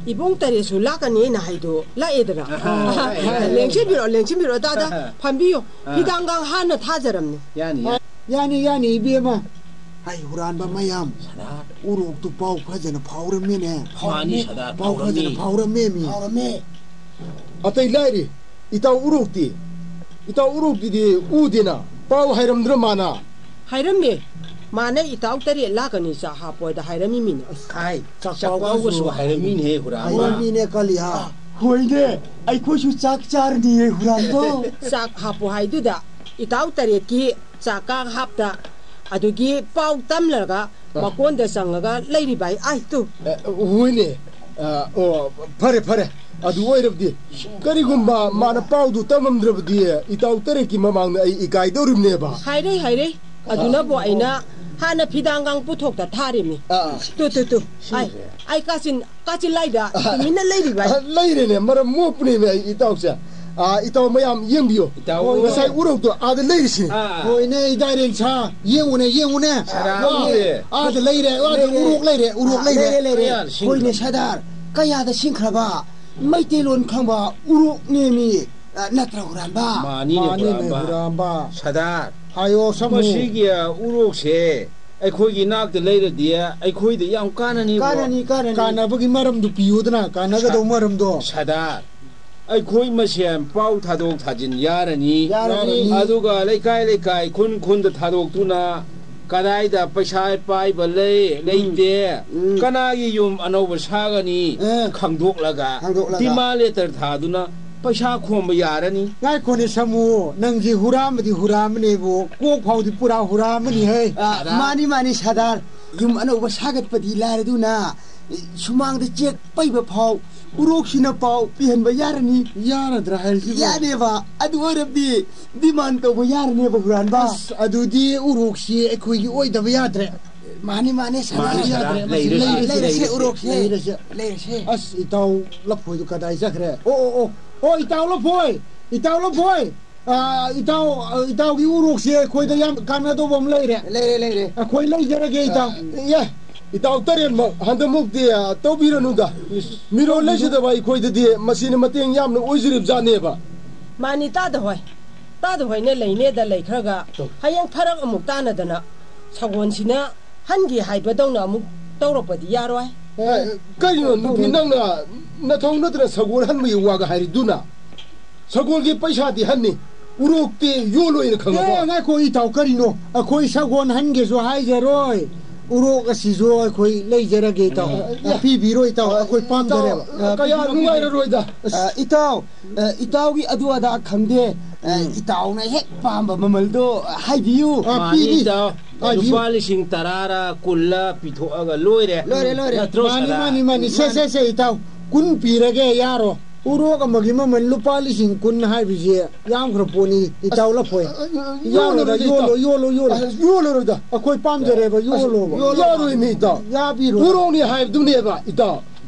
ꯏꯕꯨꯡ ꯇꯔꯦꯠꯁꯨ ꯂꯥꯛꯀꯅꯤꯅ ꯍꯥꯏꯗꯣ ꯂꯥꯛꯑꯦꯗꯅ꯫ ꯑꯍꯥ, ꯑꯍꯥ, ꯂꯥꯛꯑꯦ, ꯂꯥꯛꯑꯦ꯫ ꯂꯦꯡꯁꯤꯟꯕꯤꯔꯣ, ꯂꯦꯡꯁꯤꯟꯕꯤꯔꯣ, ꯑꯗꯥ, ꯑꯗꯥ, ꯑꯍꯥ꯫ ꯐꯝꯕꯤꯌꯣ꯫ ꯑꯥ꯫ ꯍꯤꯗꯥꯡꯒꯥꯡ ꯍꯥꯟꯅ ꯊꯥꯖꯔꯝꯅꯤ꯫ ꯌꯥꯅꯤ, ꯌꯥꯅꯤ꯫ ꯌꯥꯅꯤ, ꯌꯥꯅꯤ, ꯏꯕꯦꯝꯃ꯫ ꯍꯥꯏ, ꯍꯨꯔꯥꯟꯕ ꯃꯌꯥꯝ꯫ ꯁꯅꯥ꯫ ꯎꯔꯣꯛꯇꯨ ꯄꯥꯎ ꯐꯖꯅ ꯐꯥꯎꯔꯝꯃꯤꯅꯦ꯫ ꯃꯥꯅꯤ, ꯁꯅꯥ, ꯄꯥꯎ ꯐꯖꯅ ꯐꯥꯎꯔꯝꯃꯤ꯫ ꯐꯥꯎꯔꯝꯃꯦꯃꯤ꯫ ꯐꯥꯎꯔꯝꯃꯦ꯫ ꯑꯇꯩ ꯂꯥꯏꯔꯤ, ꯏꯇꯥꯎ ꯎꯔꯣꯛꯇꯤ? ꯏꯇꯥꯎ ꯎꯔꯣꯛꯇꯤꯗꯤ ꯎꯗꯦꯅ, ꯄꯥꯎ ꯍꯥꯏꯔꯝꯗ꯭ꯔ ꯃꯥꯅ? ꯍꯥꯏꯔꯝꯃꯦ꯫ ꯃꯥꯅ ꯏꯇꯥꯎ ꯇꯔꯦꯠ ꯂꯥꯛꯀꯅꯤ ꯆꯥꯛ ꯍꯥꯞꯄꯣꯗ ꯍꯥꯏꯔꯝꯃꯤꯃꯤꯅꯦ꯫ ꯍꯥꯏ, ꯆꯥꯛ ꯆꯥꯛ ꯄꯥꯎꯒꯁꯨ ꯄꯥꯎꯒꯁꯨ ꯍꯥꯏꯔꯝꯃꯤꯅꯦ, ꯍꯨꯔꯥꯟꯕ꯫ ꯍꯥꯏꯔꯝꯃꯤꯅꯦ, ꯀꯜꯂꯤ, ꯍꯥ? ꯍꯣꯏꯅꯦ, ꯑꯩꯈꯣꯏꯁꯨ ꯆꯥꯛ ꯆꯥꯔꯅꯤꯌꯦ, ꯍꯨꯔꯥꯟꯕ꯫ ꯆꯥꯛ ꯍꯥꯞꯄꯣ ꯍꯥꯏꯗꯨꯗ ꯏꯇꯥꯎ ꯇꯔꯦꯠꯀꯤ ꯆꯥꯛꯀ ꯍꯥꯞꯇ ꯑꯗꯨꯒꯤ ꯄꯥꯎ ꯇꯝꯂꯒ ꯑ꯫ ꯃꯀꯣꯟꯗ ꯆꯪꯉꯒ ꯂꯩꯔꯤꯕ ꯑꯩ, ꯑꯥꯏ ꯇꯨ꯫ ꯑ, ꯍꯣꯏꯅꯦ꯫ ꯑ, ꯑꯣ, ꯐꯔꯦ, ꯐꯔꯦ꯫ ꯑꯗꯨ ꯑꯣꯏꯔꯕꯗꯤ ꯀꯔꯤꯒꯨꯝꯕ ꯃꯥꯅ ꯄꯥꯎꯗꯨ ꯇꯝꯃꯝꯗ꯭ꯔꯕꯗꯤ ꯏꯇꯥꯎ ꯇꯔꯦꯠꯀꯤ ꯃꯃꯥꯡꯗ ꯑꯩ ꯏꯀꯥꯏꯗꯧꯔꯤꯕꯅꯦꯕ꯫ ꯍꯥꯏꯔꯦ, ꯍꯥꯏꯔꯦ꯫ ꯑꯗꯨꯅꯕꯨ ꯑꯩꯅ ꯍꯥꯟꯅ ꯐꯤꯗꯥꯡꯒꯥꯡ ꯄꯨꯊꯣꯛꯇ ꯊꯥꯔꯤꯃꯤ꯫ ꯑꯥ꯫ ꯇꯨ, ꯇꯨ, ꯇꯨ꯫ ꯑꯥꯏ, ꯑꯥꯏ ꯀꯥꯆꯤꯟ, ꯀꯥꯆꯤꯟ ꯂꯥꯏꯗ ꯇꯨꯃꯤꯟꯅ ꯂꯩꯔꯤꯕ ꯑꯩ꯫ ꯑ, ꯂꯩꯔꯦꯅꯦ, ꯃꯔꯝ ꯃꯣꯛꯄꯅꯦꯃꯦ ꯑꯩ ꯏꯇꯥꯎꯁꯦ꯫ ꯑꯥ, ꯏꯇꯥꯎ ꯃꯌꯥꯝ ꯌꯦꯡꯕꯤꯌꯨ꯫ ꯏꯇꯥꯎ꯫ ꯉꯁꯥꯏ ꯎꯔꯣꯛꯇꯣ ꯑꯥꯗ ꯂꯩꯔꯤꯁꯤꯅꯤ꯫ ꯑꯥ꯫ ꯍꯣꯏꯅꯦ, ꯏꯗꯥꯏꯔꯦꯟ ꯁꯥ, ꯌꯦꯡꯉꯨꯅꯦ, ꯌꯦꯡꯉꯨꯅꯦ꯫ ꯁꯅꯥ ꯑꯥ, ꯂꯩꯔꯦ꯫ ꯑꯥꯗ ꯂꯩꯔꯦ, ꯑꯥꯗ ꯂꯩꯔꯦ꯫ ꯎꯔꯣꯛ ꯂꯩꯔꯦ, ꯎꯔꯣꯛ ꯂꯩꯔꯦ꯫ ꯂꯩꯔꯦ, ꯂꯩꯔꯦ꯫ ꯀꯌꯥꯗ ꯁꯤꯡꯈ꯭ꯔꯕ? ꯍꯣꯏꯅꯦ, ꯁꯗꯥꯔ, ꯀꯌꯥꯗ ꯁꯤꯡꯈ꯭ꯔꯕ? ꯃꯩꯇꯩꯂꯣꯟ ꯈꯪꯕ ꯎꯔꯣꯛꯅꯦꯃꯤ, ꯑ, ꯅꯠꯇ꯭ꯔ ꯍꯨꯔꯥꯟꯕ? ꯃꯥꯅꯤꯅꯦ, ꯃꯥꯅꯤꯅꯦ, ꯍꯨꯔꯥꯟꯕ꯫ ꯍꯨꯔꯥꯟꯕ꯫ ꯁꯗꯥꯔ, ꯍꯥꯏꯌꯣ, ꯁꯥꯃꯨ꯫ ꯃꯁꯤꯒꯤ, ꯑ, ꯎꯔꯣꯛꯁꯦ ꯑꯩꯈꯣꯏꯒꯤ ꯏꯅꯥꯛꯇ ꯂꯩꯔꯗꯤ ꯑꯩꯈꯣꯏꯗ ꯌꯥꯝ ꯀꯥꯟꯅꯅꯤꯕꯣ꯫ ꯀꯥꯟꯅꯅꯤ, ꯀꯥꯟꯅꯅꯤ꯫ ꯀꯥꯟꯅꯕꯒꯤ ꯃꯔꯝꯗꯨ ꯄꯤꯌꯨꯗꯅ, ꯀꯥꯟꯅꯒꯗꯧ ꯁ-, ꯃꯔꯝꯗꯣ꯫ ꯁꯗꯥꯔ, ꯑꯩꯈꯣꯏ ꯃꯁꯦꯟ ꯄꯥꯎ ꯊꯥꯗꯣꯛ ꯊꯥꯖꯤꯟ ꯌꯥꯔꯅꯤ꯫ ꯌꯥꯔꯅꯤ꯫ ꯑꯗꯨꯒ ꯂꯩꯀꯥꯏ ꯂꯩꯀꯥꯏ, ꯈꯨꯟ ꯈꯨꯟꯗ ꯊꯥꯗꯣꯛꯇꯨꯅ ꯀꯗꯥꯏꯗ ꯄꯩꯁꯥ ꯄꯥꯏꯕ ꯂꯩ, ꯎꯝ꯫ ꯂꯩꯇꯦ, ꯎꯝ꯫ ꯀꯅꯥꯒꯤ ꯌꯨꯝ ꯑꯅꯧꯕ ꯁꯥꯒꯅꯤ ꯑꯦ꯫ ꯈꯪꯗꯣꯛꯂꯒ, ꯈꯪꯗꯣꯛꯂꯒ꯫ Demand letter ꯊꯥꯗꯨꯅ ꯄꯩꯁꯥ ꯈꯣꯝꯕ ꯌꯥꯔꯅꯤ꯫ ꯉꯥꯏꯈꯣꯅꯦ ꯁꯥꯃꯨ, ꯅꯪꯁꯤ ꯍꯨꯔꯥꯟꯕꯗꯤ ꯍꯨꯔꯥꯟꯕꯅꯦꯕꯨ, ꯀꯣꯛ ꯐꯥꯎꯗꯤ ꯄꯨꯔꯥ ꯍꯨꯔꯥꯟꯕꯅꯤ ꯍꯦ꯫ ꯑ, ꯁꯗꯥꯔ꯫ ꯃꯥꯅꯤ, ꯃꯥꯅꯤ, ꯁꯗꯥꯔ꯫ ꯌꯨꯝ ꯑꯅꯧꯕ ꯁꯥꯒꯠꯄꯗꯤ ꯂꯥꯏꯔꯗꯨꯅ, ꯁꯨꯃꯥꯡꯗ ꯆꯦꯛ ꯄꯩꯕ ꯐꯥꯎ ꯎꯔꯣꯛꯁꯤꯅ ꯄꯥꯎ ꯄꯤꯍꯟꯕ ꯌꯥꯔꯅꯤ꯫ ꯌꯥꯔꯗ꯭ꯔꯥ ꯍꯥꯏꯔꯤꯁꯤꯕꯣ? ꯌꯥꯅꯦꯕ꯫ ꯑꯗꯨ ꯑꯣꯏꯔꯕꯗꯤ demand ꯇꯧꯕ ꯌꯥꯔꯅꯦꯕ, ꯍꯨꯔꯥꯟꯕ꯫ ꯑꯁ, ꯑꯗꯨꯗꯤ ꯎꯔꯣꯛꯁꯤ ꯑꯩꯈꯣꯏꯒꯤ ꯑꯣꯏꯗꯕ ꯌꯥꯗ꯭ꯔꯦ꯫ ꯃꯥꯅꯤ, ꯃꯥꯅꯤ, ꯁꯅꯥ꯫ ꯃꯥꯅꯤ, ꯁꯅꯥ, ꯌꯥꯗ꯭ꯔꯦ, ꯃꯁꯤ ꯂꯩꯔꯁꯤ, ꯂꯩꯔꯁꯤ, ꯂꯩꯔꯁꯤ, ꯎꯔꯣꯛꯁꯦ꯫ ꯂꯩꯔꯁꯤ꯫ ꯂꯩꯔꯁꯤ꯫ ꯑꯁ, ꯏꯇꯥꯎ ꯂꯐꯣꯏꯗꯨ ꯀꯗꯥꯏ ꯆꯠꯈ꯭ꯔꯦ? ꯑꯣ, ꯑꯣ, ꯑꯣ, ꯑꯣ, ꯏꯇꯥꯎ ꯂꯐꯣꯏ! ꯏꯇꯥꯎ ꯂꯐꯣꯏ! ꯑꯥ, ꯏꯇꯥꯎ, ꯑꯥ, ꯏꯇꯥꯎꯒꯤ ꯎꯔꯣꯛꯁꯦ ꯑꯩꯈꯣꯏꯗ ꯌꯥꯝ ꯀꯥꯟꯅꯗꯧꯕ ꯑꯃ ꯂꯩꯔꯦ꯫ ꯂꯩꯔꯦ, ꯂꯩꯔꯦ꯫ ꯑꯩꯈꯣꯏ ꯂꯩꯖꯔꯒꯦ, ꯏꯇꯥꯎ꯫ ꯑꯦ, ꯏꯇꯥꯎ ꯇꯔꯦꯠꯃꯛ ꯍꯟꯗꯛꯃꯨꯛꯇꯤ, ꯑꯥ, ꯇꯧꯕꯤꯔꯅꯨꯗ꯫ ꯃꯤꯔꯣꯜ ꯂꯩꯖꯗꯕ ꯑꯩꯈꯣꯏꯗꯗꯤ ꯃꯁꯤꯅ ꯃꯇꯦꯡ ꯌꯥꯝꯅ ꯑꯣꯏꯖꯔꯤꯕꯖꯥꯠꯅꯦꯕ꯫ ꯃꯥꯅꯤ, ꯇꯥꯗ ꯍꯣꯏ꯫ ꯇꯥꯗ ꯍꯣꯏꯅ ꯂꯩꯅꯦꯗ ꯂꯩꯈ꯭ꯔꯒ, ꯍꯌꯦꯡ ꯐꯔꯛ ꯑꯃꯨꯛ ꯇꯥꯅꯗꯅ ꯁꯒꯣꯜꯁꯤꯅ ꯍꯟꯒꯦ ꯍꯥꯏꯕꯗꯧꯅ ꯑꯃꯨꯛ ꯇꯧꯔꯛꯄꯗꯤ ꯌꯥꯔꯣꯏ꯫ ꯑꯦ, ꯀꯔꯤꯅꯣ ꯅꯨꯄꯤ, ꯅꯪꯅ ꯅꯊꯧ ꯅꯠꯇꯅ ꯁꯒꯣꯜ ꯍꯟꯕꯒꯤ ꯋꯥꯒ ꯍꯥꯏꯔꯤꯗꯨꯅ? ꯁꯒꯣꯜꯒꯤ ꯄꯩꯁꯥꯗꯤ ꯍꯟꯅꯤ, ꯎꯔꯣꯛꯇꯤ ꯌꯣꯜꯂꯣꯏꯅ ꯈꯪꯉꯕꯣ? ꯑꯦ, ꯉꯥꯏꯈꯣ ꯏꯇꯥꯎ, ꯀꯔꯤꯅꯣ? ꯑꯩꯈꯣꯏ ꯁꯒꯣꯜ ꯍꯟꯒꯦꯁꯨ ꯍꯥꯏꯖꯔꯣꯏ, ꯎꯔꯣꯛ ꯑꯁꯤꯁꯨ ꯑꯩꯈꯣꯏ ꯂꯩꯖꯔꯒꯦ ꯏꯇꯥꯎ꯫ ꯑꯦ, ꯄꯤꯕꯤꯔꯣ ꯏꯇꯥꯎ, ꯑꯩꯈꯣꯏ ꯄꯥꯝꯖꯔꯦꯕ꯫ ꯏꯇꯥꯎ, ꯀꯌꯥ ꯅꯨꯡꯉꯥꯏꯔꯔꯣꯏꯗ꯫ ꯑ, ꯏꯇꯥꯎ, ꯑ, ꯏꯇꯥꯎꯒꯤ ꯑꯗꯨ ꯑꯗꯥ ꯈꯪꯗꯦ꯫ ꯑ, ꯎꯝ꯫ ꯏꯇꯥꯎꯅ ꯍꯦꯛ ꯄꯥꯝꯕ ꯃꯃꯜꯗꯣ ꯍꯥꯏꯕꯤꯌꯨ꯫ ꯑ, ꯃꯥꯅꯤ, ꯄꯤꯅꯤ꯫ ꯏꯇꯥꯎ꯫ ꯍꯥꯏꯕꯤꯌꯨ꯫ ꯂꯨꯄꯥ ꯂꯤꯁꯤꯡ ꯇꯔꯥꯔ ꯀꯨꯟꯂ ꯄꯤꯊꯣꯛꯑꯒ ꯂꯣꯏꯔꯦ꯫ ꯂꯣꯏꯔꯦ, ꯂꯣꯏꯔꯦ꯫ ꯅꯠꯇ꯭ꯔꯣ, ꯃꯥꯅꯤ, ꯁꯅꯥ? ꯃꯥꯅꯤ, ꯃꯥꯅꯤ꯫ ꯁꯦ, ꯃꯥꯅꯤ꯫ ꯁꯦ, ꯁꯦ, ꯏꯇꯥꯎ꯫ ꯀꯨꯟ ꯄꯤꯔꯒꯦ, ꯌꯥꯔꯣ꯫ ꯎꯔꯣꯛ ꯑꯃꯒꯤ ꯃꯃꯜ ꯂꯨꯄꯥ ꯂꯤꯁꯤꯡ ꯀꯨꯟ ꯍꯥꯏꯕꯁꯦ ꯌꯥꯝꯈ꯭ꯔ ꯄꯣꯠꯅꯤ, ꯏꯇꯥꯎ ꯂꯐꯣꯏ꯫ ꯑꯁ, ꯑ, ꯑ, ꯌꯥꯔꯣꯏꯗ, ꯌꯣꯜꯂꯔꯣꯏꯗ, ꯏꯇꯥꯎ꯫ ꯌꯣꯜꯂꯣ, ꯌꯣꯜꯂꯣ, ꯌꯣꯜꯂꯣ꯫ ꯑꯁ, ꯌꯣꯜꯂꯔꯣꯏꯗ꯫ ꯑꯩꯈꯣꯏ ꯄꯥꯝꯖꯔꯦꯕ, ꯑꯁ, ꯌꯣꯜꯂꯣꯕ꯫ ꯌꯣꯜꯂꯣ꯫ ꯌꯥꯔꯣꯏꯃꯤ, ꯏꯇꯥꯎ꯫ ꯌꯥꯕꯤꯔꯣ꯫ ꯎꯔꯣꯛꯅꯤ ꯍꯥꯏꯕꯗꯨꯅꯦꯕ, ꯏꯇꯥꯎ꯫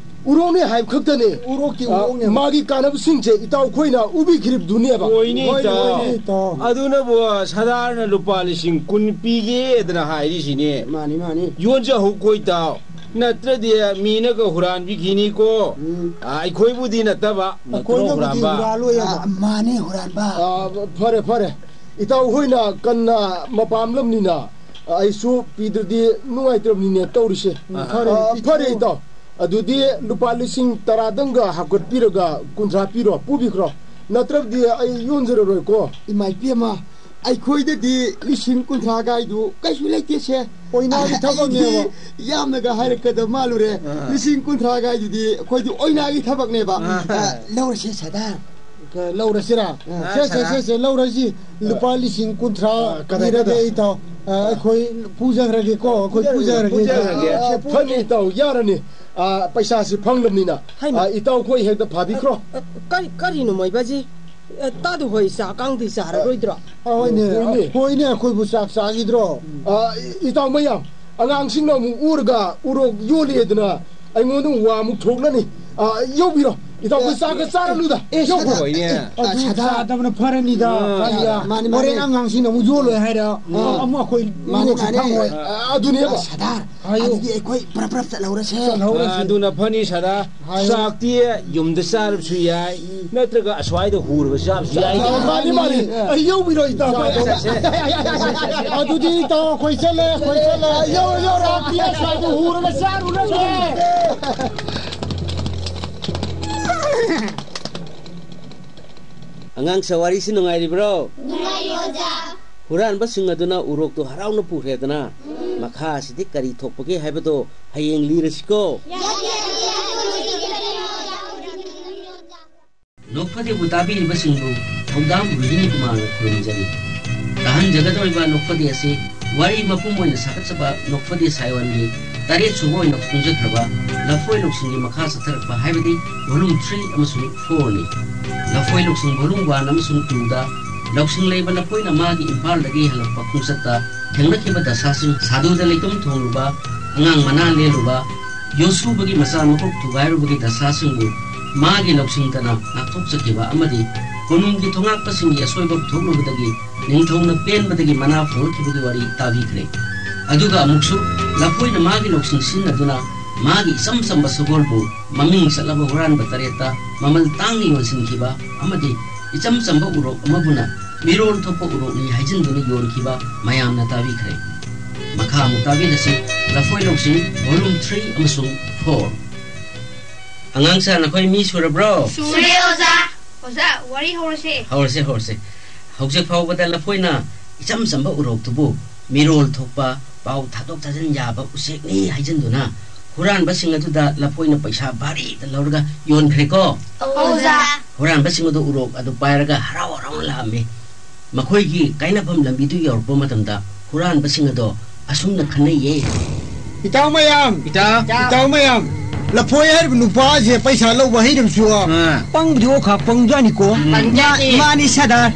ꯎꯔꯣꯛꯅꯤ ꯍꯥꯏꯕ ꯈꯛꯇꯅꯦ꯫ ꯎꯔꯣꯛꯇꯤ ꯑ, ꯎꯔꯣꯛꯅꯦꯕ꯫ ꯃꯥꯒꯤ ꯀꯥꯟꯅꯕꯁꯤꯡꯁꯦ ꯏꯇꯥꯎ ꯑꯩꯈꯣꯏꯅ ꯎꯕꯤꯈ꯭ꯔꯤꯕꯗꯨꯅꯦꯕ꯫ ꯍꯣꯏꯅꯦ, ꯍꯣꯏꯅꯦ, ꯏꯇꯥꯎ꯫ ꯍꯣꯏꯅꯦ, ꯏꯇꯥꯎ꯫ ꯑꯗꯨꯅꯕꯨ ꯁꯗꯥꯔꯅ ꯂꯨꯄꯥ ꯂꯤꯁꯤꯡ ꯀꯨꯟ ꯄꯤꯒꯦꯗꯅ ꯍꯥꯏꯔꯤꯁꯤꯅꯦ꯫ ꯃꯥꯅꯤ, ꯃꯥꯅꯤ꯫ ꯌꯣꯟꯖꯍꯧꯀꯣ, ꯏꯇꯥꯎ꯫ ꯅꯠꯇ꯭ꯔꯗꯤ ꯃꯤꯅꯒ ꯍꯨꯔꯥꯟꯕꯤꯈꯤꯅꯤꯀꯣ꯫ ꯎꯝ꯫ ꯑ, ꯑꯩꯈꯣꯏꯕꯨꯗꯤ ꯅꯠꯇꯕ, ꯅꯠꯇ꯭ꯔꯣ, ꯑꯩꯈꯣꯏꯅꯕꯨꯗꯤ ꯍꯨꯔꯥꯟꯕ? ꯍꯨꯔꯥꯜꯂꯣꯏꯕ꯫ ꯑ, ꯃꯥꯅꯤ, ꯍꯨꯔꯥꯟꯕ꯫ ꯑ, ꯐꯔꯦ, ꯐꯔꯦ꯫ ꯏꯇꯥꯎ ꯍꯣꯏꯅ ꯀꯟꯅ ꯃꯄꯥꯝꯂꯝꯅꯤꯅ ꯑꯩꯁꯨ ꯄꯤꯗ꯭ꯔꯗꯤ ꯅꯨꯡꯉꯥꯏꯇ꯭ꯔꯕꯅꯤꯅꯦ ꯇꯧꯔꯤꯁꯦ꯫ ꯎꯝ, ꯐꯔꯦ, ꯑ, ꯐꯔꯦ, ꯄꯤꯊꯣꯛꯑꯣ꯫ ꯏꯇꯥꯎ꯫ ꯑꯗꯨꯗꯤ ꯂꯨꯄꯥ ꯂꯤꯁꯤꯡ ꯇꯔꯥꯗꯪꯒ ꯍꯥꯞꯀꯠꯄꯤꯔꯒ ꯀꯨꯟꯊ꯭ꯔꯥ ꯄꯤꯔꯣ, ꯄꯨꯕꯤꯈ꯭ꯔꯣ꯫ ꯅꯠꯇ꯭ꯔꯕꯗꯤ ꯑꯩ ꯌꯣꯟꯖꯔꯔꯣꯏꯀꯣ꯫ ꯏꯃꯥ ꯏꯕꯦꯝꯃ, ꯑꯩꯈꯣꯏꯗꯗꯤ ꯂꯤꯁꯤꯡ ꯀꯨꯟꯊ꯭ꯔꯥ ꯀꯥꯏꯗꯨ ꯀꯩꯁꯨ ꯂꯩꯇꯦꯁꯦ꯫ ꯑꯣꯏꯅꯥꯒꯤ ꯊꯕꯛꯅꯦꯕ꯫ ꯑꯩꯗꯤ ꯌꯥꯝꯅꯒ ꯍꯥꯏꯔꯛꯀꯗꯕ ꯃꯥꯜꯂꯨꯔꯦ꯫ ꯑꯥ꯫ ꯂꯤꯁꯤꯡ ꯀꯨꯟꯊ꯭ꯔꯥ ꯀꯥꯏꯗꯨꯗꯤ ꯑꯩꯈꯣꯏꯗꯤ ꯑꯣꯏꯅꯥꯒꯤ ꯊꯕꯛꯅꯦꯕ꯫ ꯑꯥ꯫ ꯑ, ꯂꯧꯔꯁꯦ ꯁꯗꯥ꯫ ꯂꯧꯔꯁꯤꯔꯥ? ꯑꯥ, ꯁꯦ, ꯁꯦ, ꯁꯦ, ꯁꯦ, ꯂꯧꯔꯁꯤ꯫ ꯂꯨꯄꯥ ꯂꯤꯁꯤꯡ ꯀꯨꯟꯊ꯭ꯔꯥ ꯑꯥ, ꯀꯗꯥꯏ, ꯄꯤꯔꯒꯦ ꯀꯗꯥꯏ? ꯑꯩ ꯏꯇꯥꯎ꯫ ꯑꯥ, ꯑꯩꯈꯣꯏ ꯄꯨꯖꯈ꯭ꯔꯒꯦꯀꯣ, ꯑꯩꯈꯣꯏ ꯄꯨꯖꯈ꯭ꯔꯒꯦ, ꯄꯨꯖꯈ꯭ꯔꯒꯦ꯫ ꯄꯨꯖꯈ꯭ꯔꯒꯦ꯫ ꯑꯥ, ꯐꯅꯤ ꯏꯇꯥꯎ, ꯌꯥꯔꯅꯤ꯫ ꯑꯥ, ꯄꯩꯁꯥꯁꯤ ꯐꯪꯂꯕꯅꯤꯅ꯫ ꯍꯩꯃꯥ꯫ ꯑꯥ, ꯏꯇꯥꯎ ꯑꯩꯈꯣꯏ ꯍꯦꯛꯇ ꯐꯥꯕꯤꯈ꯭ꯔꯣ꯫ ꯑ, ꯑ, ꯀꯔꯤ, ꯀꯔꯤꯅꯣ ꯃꯣꯏꯕꯥꯁꯤ? ꯑ, ꯇꯥꯗꯨ ꯍꯣꯏ ꯆꯥꯛ ꯀꯥꯡꯗꯤ ꯆꯥꯔꯔꯣꯏꯗ꯭ꯔꯣ? ꯑ, ꯍꯣꯏꯅꯦ, ꯍꯣꯏꯅꯦ꯫ ꯍꯣꯏꯅꯦ, ꯑꯩꯈꯣꯏꯕꯨ ꯆꯥꯛ ꯆꯥꯈꯤꯗ꯭ꯔꯣ? ꯑ, ꯏꯇꯥꯎ ꯃꯌꯥꯝ, ꯑꯉꯥꯡꯁꯤꯡꯅ ꯑꯃꯨꯛ ꯎꯔꯒ ꯎꯔꯣꯛ ꯌꯣꯜꯂꯦꯗꯅ ꯑꯩꯉꯣꯟꯗ ꯋꯥ ꯑꯃꯨꯛ ꯊꯣꯛꯂꯅꯤ꯫ ꯑ, ꯌꯧꯕꯤꯔꯣ꯫ ꯏꯇꯥꯎ, ꯑꯩꯈꯣꯏ ꯆꯥꯛꯀ ꯆꯥꯔꯅꯨꯗ꯫ ꯑꯦ, ꯌꯧꯈ꯭ꯔꯣ꯫ ꯁꯗꯥ, ꯍꯣꯏꯅꯦ꯫ ꯑꯦ, ꯑꯗꯨ ꯁꯗꯥ꯫ ꯆꯥꯗꯕꯅ ꯐꯔꯅꯤꯗ, ꯑꯥ꯫ ꯐꯅꯤꯗ꯫ ꯃꯥꯅꯤ, ꯍꯣꯔꯦꯟ ꯃꯥꯅꯤ꯫ ꯑꯉꯥꯡꯁꯤꯡꯅ ꯑꯃꯨꯛ ꯌꯣꯜꯂꯣꯏ ꯍꯥꯏꯔ, ꯑꯥ꯫ ꯑꯃꯨꯛ ꯑꯩꯈꯣꯏ ꯃꯥꯅꯤ, ꯎꯔꯣꯛꯁꯨ ꯃꯥꯅꯤ꯫ ꯐꯪꯉꯣꯏ꯫ ꯑ, ꯑꯗꯨꯅꯦꯕ꯫ ꯑ, ꯁꯗꯥꯔ, ꯍꯥꯏꯌꯨ꯫ ꯑꯗꯨꯗꯤ ꯑꯩꯈꯣꯏ ꯄ꯭ꯔꯞ ꯄ꯭ꯔꯞ ꯆꯠꯍꯧꯔꯁꯦ꯫ ꯆꯠꯍꯧꯔꯁꯤ꯫ ꯑ, ꯑꯗꯨꯅ ꯐꯅꯤ, ꯁꯗꯥꯔ꯫ ꯍꯥꯏꯌꯨ꯫ ꯆꯥꯛꯇꯤ ꯌꯨꯝꯗ ꯆꯥꯔꯕꯁꯨ ꯌꯥꯏ, ꯎꯝ꯫ ꯅꯠꯇ꯭ꯔꯒ ꯑꯁ꯭ꯋꯥꯏꯗ ꯍꯨꯔꯒ ꯆꯥꯕꯁꯨ ꯌꯥꯏ꯫ ꯃꯥꯅꯤ, ꯃꯥꯅꯤ꯫ ꯑꯩ ꯌꯧꯕꯤꯔꯣ, ꯏꯇꯥꯎ꯫ ꯆꯠꯁꯦ, ꯆꯠꯁꯦ꯫ ꯑꯗꯨꯗꯤ ꯏꯇꯥꯎ, ꯑꯩꯈꯣꯏ ꯆꯠꯂꯦ, ꯑꯩꯈꯣꯏ ꯆꯠꯂꯦ꯫ ꯌꯧꯔꯣ, ꯌꯧꯔꯣ꯫ ꯆꯥꯛꯇꯤ ꯑꯁ꯭ꯋꯥꯏꯗ ꯍꯨꯔꯒ ꯆꯥꯔꯨꯔꯁꯦ꯫ ꯑꯉꯥꯡ ꯁꯋꯥꯔꯤꯁꯤ ꯅꯨꯡꯉꯥꯏꯔꯤꯕ꯭ꯔꯣ? ꯅꯨꯡꯉꯥꯏꯔꯤ, ꯑꯣꯖꯥ꯫ ꯍꯨꯔꯥꯟꯕꯁꯤꯡ ꯑꯗꯨꯅ ꯎꯔꯣꯛꯇꯨ ꯍꯔꯥꯎꯅ ꯄꯨꯈ꯭ꯔꯦꯗꯅ, ꯎꯝ꯫ ꯃꯈꯥ ꯑꯁꯤꯗꯤ ꯀꯔꯤ ꯊꯣꯛꯄꯒꯦ ꯍꯥꯏꯕꯗꯣ ꯍꯌꯦꯡ ꯂꯤꯔꯁꯤꯀꯣ꯫ ꯌꯥꯏ, ꯌꯥꯏ, ꯌꯥꯏ, ꯌꯥꯏ, ꯌꯥꯏ, ꯌꯥꯏ, ꯌꯥꯏ꯫ ꯅꯣꯛꯐꯗꯦꯕꯨ ꯇꯥꯕꯤꯔꯤꯕꯁꯤꯡꯕꯨ ꯊꯧꯗꯥꯝ ꯔꯣꯍꯤꯅꯤ ꯀꯨꯃꯥꯔꯅ ꯈꯨꯔꯨꯝꯖꯔꯤ꯫ ꯇꯥꯍꯟꯖꯒꯗꯧꯔꯤꯕ ꯅꯣꯛꯐꯗꯦ ꯑꯁꯤ ꯋꯥꯔꯤ ꯃꯄꯨꯝ ꯑꯣꯏꯅ ꯁꯥꯒꯠꯆꯕ ꯅꯣꯛꯐꯗꯦ ꯁꯥꯏꯑꯣꯟꯒꯤ ꯇꯔꯦꯠ ꯁꯨꯕ ꯑꯣꯏꯅ ꯐꯣꯡꯖꯈ꯭ꯔꯕ ꯂꯐꯣꯏ ꯂꯧꯁꯤꯡꯒꯤ ꯃꯈꯥ ꯆꯠꯊꯔꯛꯄ ꯍꯥꯏꯕꯗꯤ volume three ꯑꯃꯁꯨꯡ four ꯅꯤ꯫ ꯂꯐꯣꯏ ꯂꯧꯁꯤꯡ volume one ꯑꯃꯁꯨꯡ two ꯗ ꯂꯧꯁꯤꯡ ꯂꯩꯕ ꯂꯐꯣꯏꯅ ꯃꯥꯒꯤ ꯏꯝꯐꯥꯜꯗꯒꯤ ꯍꯜꯂꯛꯄ ꯈꯣꯡꯆꯠꯇ ꯊꯦꯡꯅꯈꯤꯕ ꯗꯁꯥꯁꯤꯡ, ꯁꯥꯗꯨꯗ ꯂꯩꯇꯨꯝ ꯊꯣꯡꯂꯨꯕ, ꯑꯉꯥꯡ ꯃꯅꯥ ꯂꯦꯜꯂꯨꯕ, ꯌꯣꯁꯨꯕꯒꯤ ꯃꯆꯥ ꯃꯀꯣꯛ ꯊꯨꯒꯥꯏꯔꯨꯕꯒꯤ ꯗꯁꯥꯁꯤꯡꯕꯨ ꯃꯥꯒꯤ ꯂꯧꯁꯤꯡꯗꯅ ꯉꯥꯛꯊꯣꯛꯆꯈꯤꯕ ꯑꯃꯗꯤ ꯀꯣꯅꯨꯡꯒꯤ ꯊꯣꯉꯥꯛꯄꯁꯤꯡꯒꯤ ꯑꯁꯣꯏꯕ ꯄꯨꯊꯣꯛꯂꯨꯕꯗꯒꯤ ꯅꯤꯡꯊꯧꯅ ꯄꯦꯟꯕꯗꯒꯤ ꯃꯅꯥ ꯐꯪꯂꯛꯈꯤꯕꯒꯤ ꯋꯥꯔꯤ ꯇꯥꯕꯤꯈ꯭ꯔꯦ꯫ ꯑꯗꯨꯒ ꯑꯃꯨꯛꯁꯨ ꯂꯐꯣꯏꯅ ꯃꯥꯒꯤ ꯂꯧꯁꯤꯡ ꯁꯤꯖꯤꯟꯅꯗꯨꯅ ꯃꯥꯒꯤ ꯏꯆꯝ ꯆꯝꯕ ꯁꯒꯣꯜꯕꯨ ꯃꯃꯤꯡ ꯆꯠꯂꯕ ꯍꯨꯔꯥꯟꯕ ꯇꯔꯦꯠꯇ ꯃꯃꯜ ꯇꯥꯡꯅ ꯌꯣꯟꯁꯤꯟꯈꯤꯕ ꯑꯃꯗꯤ ꯏꯆꯝ ꯆꯝꯕ ꯎꯔꯣꯛ ꯑꯃꯕꯨꯅ ꯃꯤꯔꯣꯜ ꯊꯣꯛꯄ ꯎꯔꯣꯛꯅꯤ ꯍꯥꯏꯖꯤꯟꯗꯨꯅ ꯌꯣꯟꯈꯤꯕ ꯃꯌꯥꯝꯅ ꯇꯥꯕꯤꯈ꯭ꯔꯦ꯫ ꯃꯈꯥ ꯑꯃꯨꯛ ꯇꯥꯕꯤꯔꯁꯤ꯫ ꯂꯐꯣꯏ ꯂꯧꯁꯤꯡ volume three ꯑꯃꯁꯨꯡ four꯫ ꯑꯉꯥꯡ ꯁꯥ, ꯅꯈꯣꯏ ꯃꯤ ꯁꯨꯔꯕ꯭ꯔꯣ? ꯁꯨꯔꯦ, ꯑꯣꯖꯥ꯫ ꯑꯣꯖꯥ, ꯋꯥꯔꯤ ꯍꯧꯔꯁꯦ꯫ ꯍꯧꯔꯁꯦ, ꯍꯧꯔꯁꯦ꯫ ꯍꯧꯖꯤꯛ ꯐꯥꯎꯕꯗ ꯂꯐꯣꯏꯅ ꯏꯆꯝ ꯆꯝꯕ ꯎꯔꯣꯛꯇꯨꯕꯨ ꯃꯤꯔꯣꯜ ꯊꯣꯛꯄ, ꯄꯥꯎ ꯊꯥꯗꯣꯛ ꯊꯥꯖꯤꯟ ꯌꯥꯕ ꯎꯆꯦꯛꯅꯤ ꯍꯥꯏꯖꯤꯟꯗꯨꯅ ꯍꯨꯔꯥꯟꯕꯁꯤꯡ ꯑꯗꯨꯗ ꯂꯐꯣꯏꯅ ꯄꯩꯁꯥ ꯚꯥꯔꯤꯗ ꯂꯧꯔꯒ ꯌꯣꯟꯈ꯭ꯔꯦꯀꯣ꯫ ꯑꯣꯖꯥ꯫ ꯍꯨꯔꯥꯟꯕꯁꯤꯡ ꯑꯗꯨ ꯎꯔꯣꯛ ꯑꯗꯨ ꯄꯥꯏꯔꯒ ꯍꯔꯥꯎ ꯍꯔꯥꯎꯅ ꯂꯥꯛꯑꯝꯃꯤ꯫ ꯃꯈꯣꯏꯒꯤ ꯀꯥꯏꯅꯐꯝ ꯂꯝꯕꯤꯗꯨ ꯌꯧꯔꯛꯄ ꯃꯇꯝꯗ ꯍꯨꯔꯥꯟꯕꯁꯤꯡ ꯑꯗꯣ ꯑꯁꯨꯝꯅ ꯈꯟꯅꯩꯌꯦ꯫ ꯏꯇꯥꯎ ꯃꯌꯥꯝ! ꯏꯇꯥꯎ! ꯏꯇꯥꯎ ꯃꯌꯥꯝ! ꯂꯐꯣꯏ ꯍꯥꯏꯔꯤꯕ ꯅꯨꯄꯥ ꯑꯁꯦ ꯄꯩꯁꯥ ꯂꯧꯕ ꯍꯩꯔꯝꯁꯨ꯫ ꯑꯥ꯫ ꯄꯪꯕꯨꯗꯤ ꯑꯣꯛꯈꯥ ꯄꯪꯖꯥꯅꯤꯀꯣ꯫ ꯄꯪꯖꯥꯅꯤ꯫ ꯃꯥ-, ꯃꯥꯅꯤ ꯁꯥꯗꯥꯔ꯫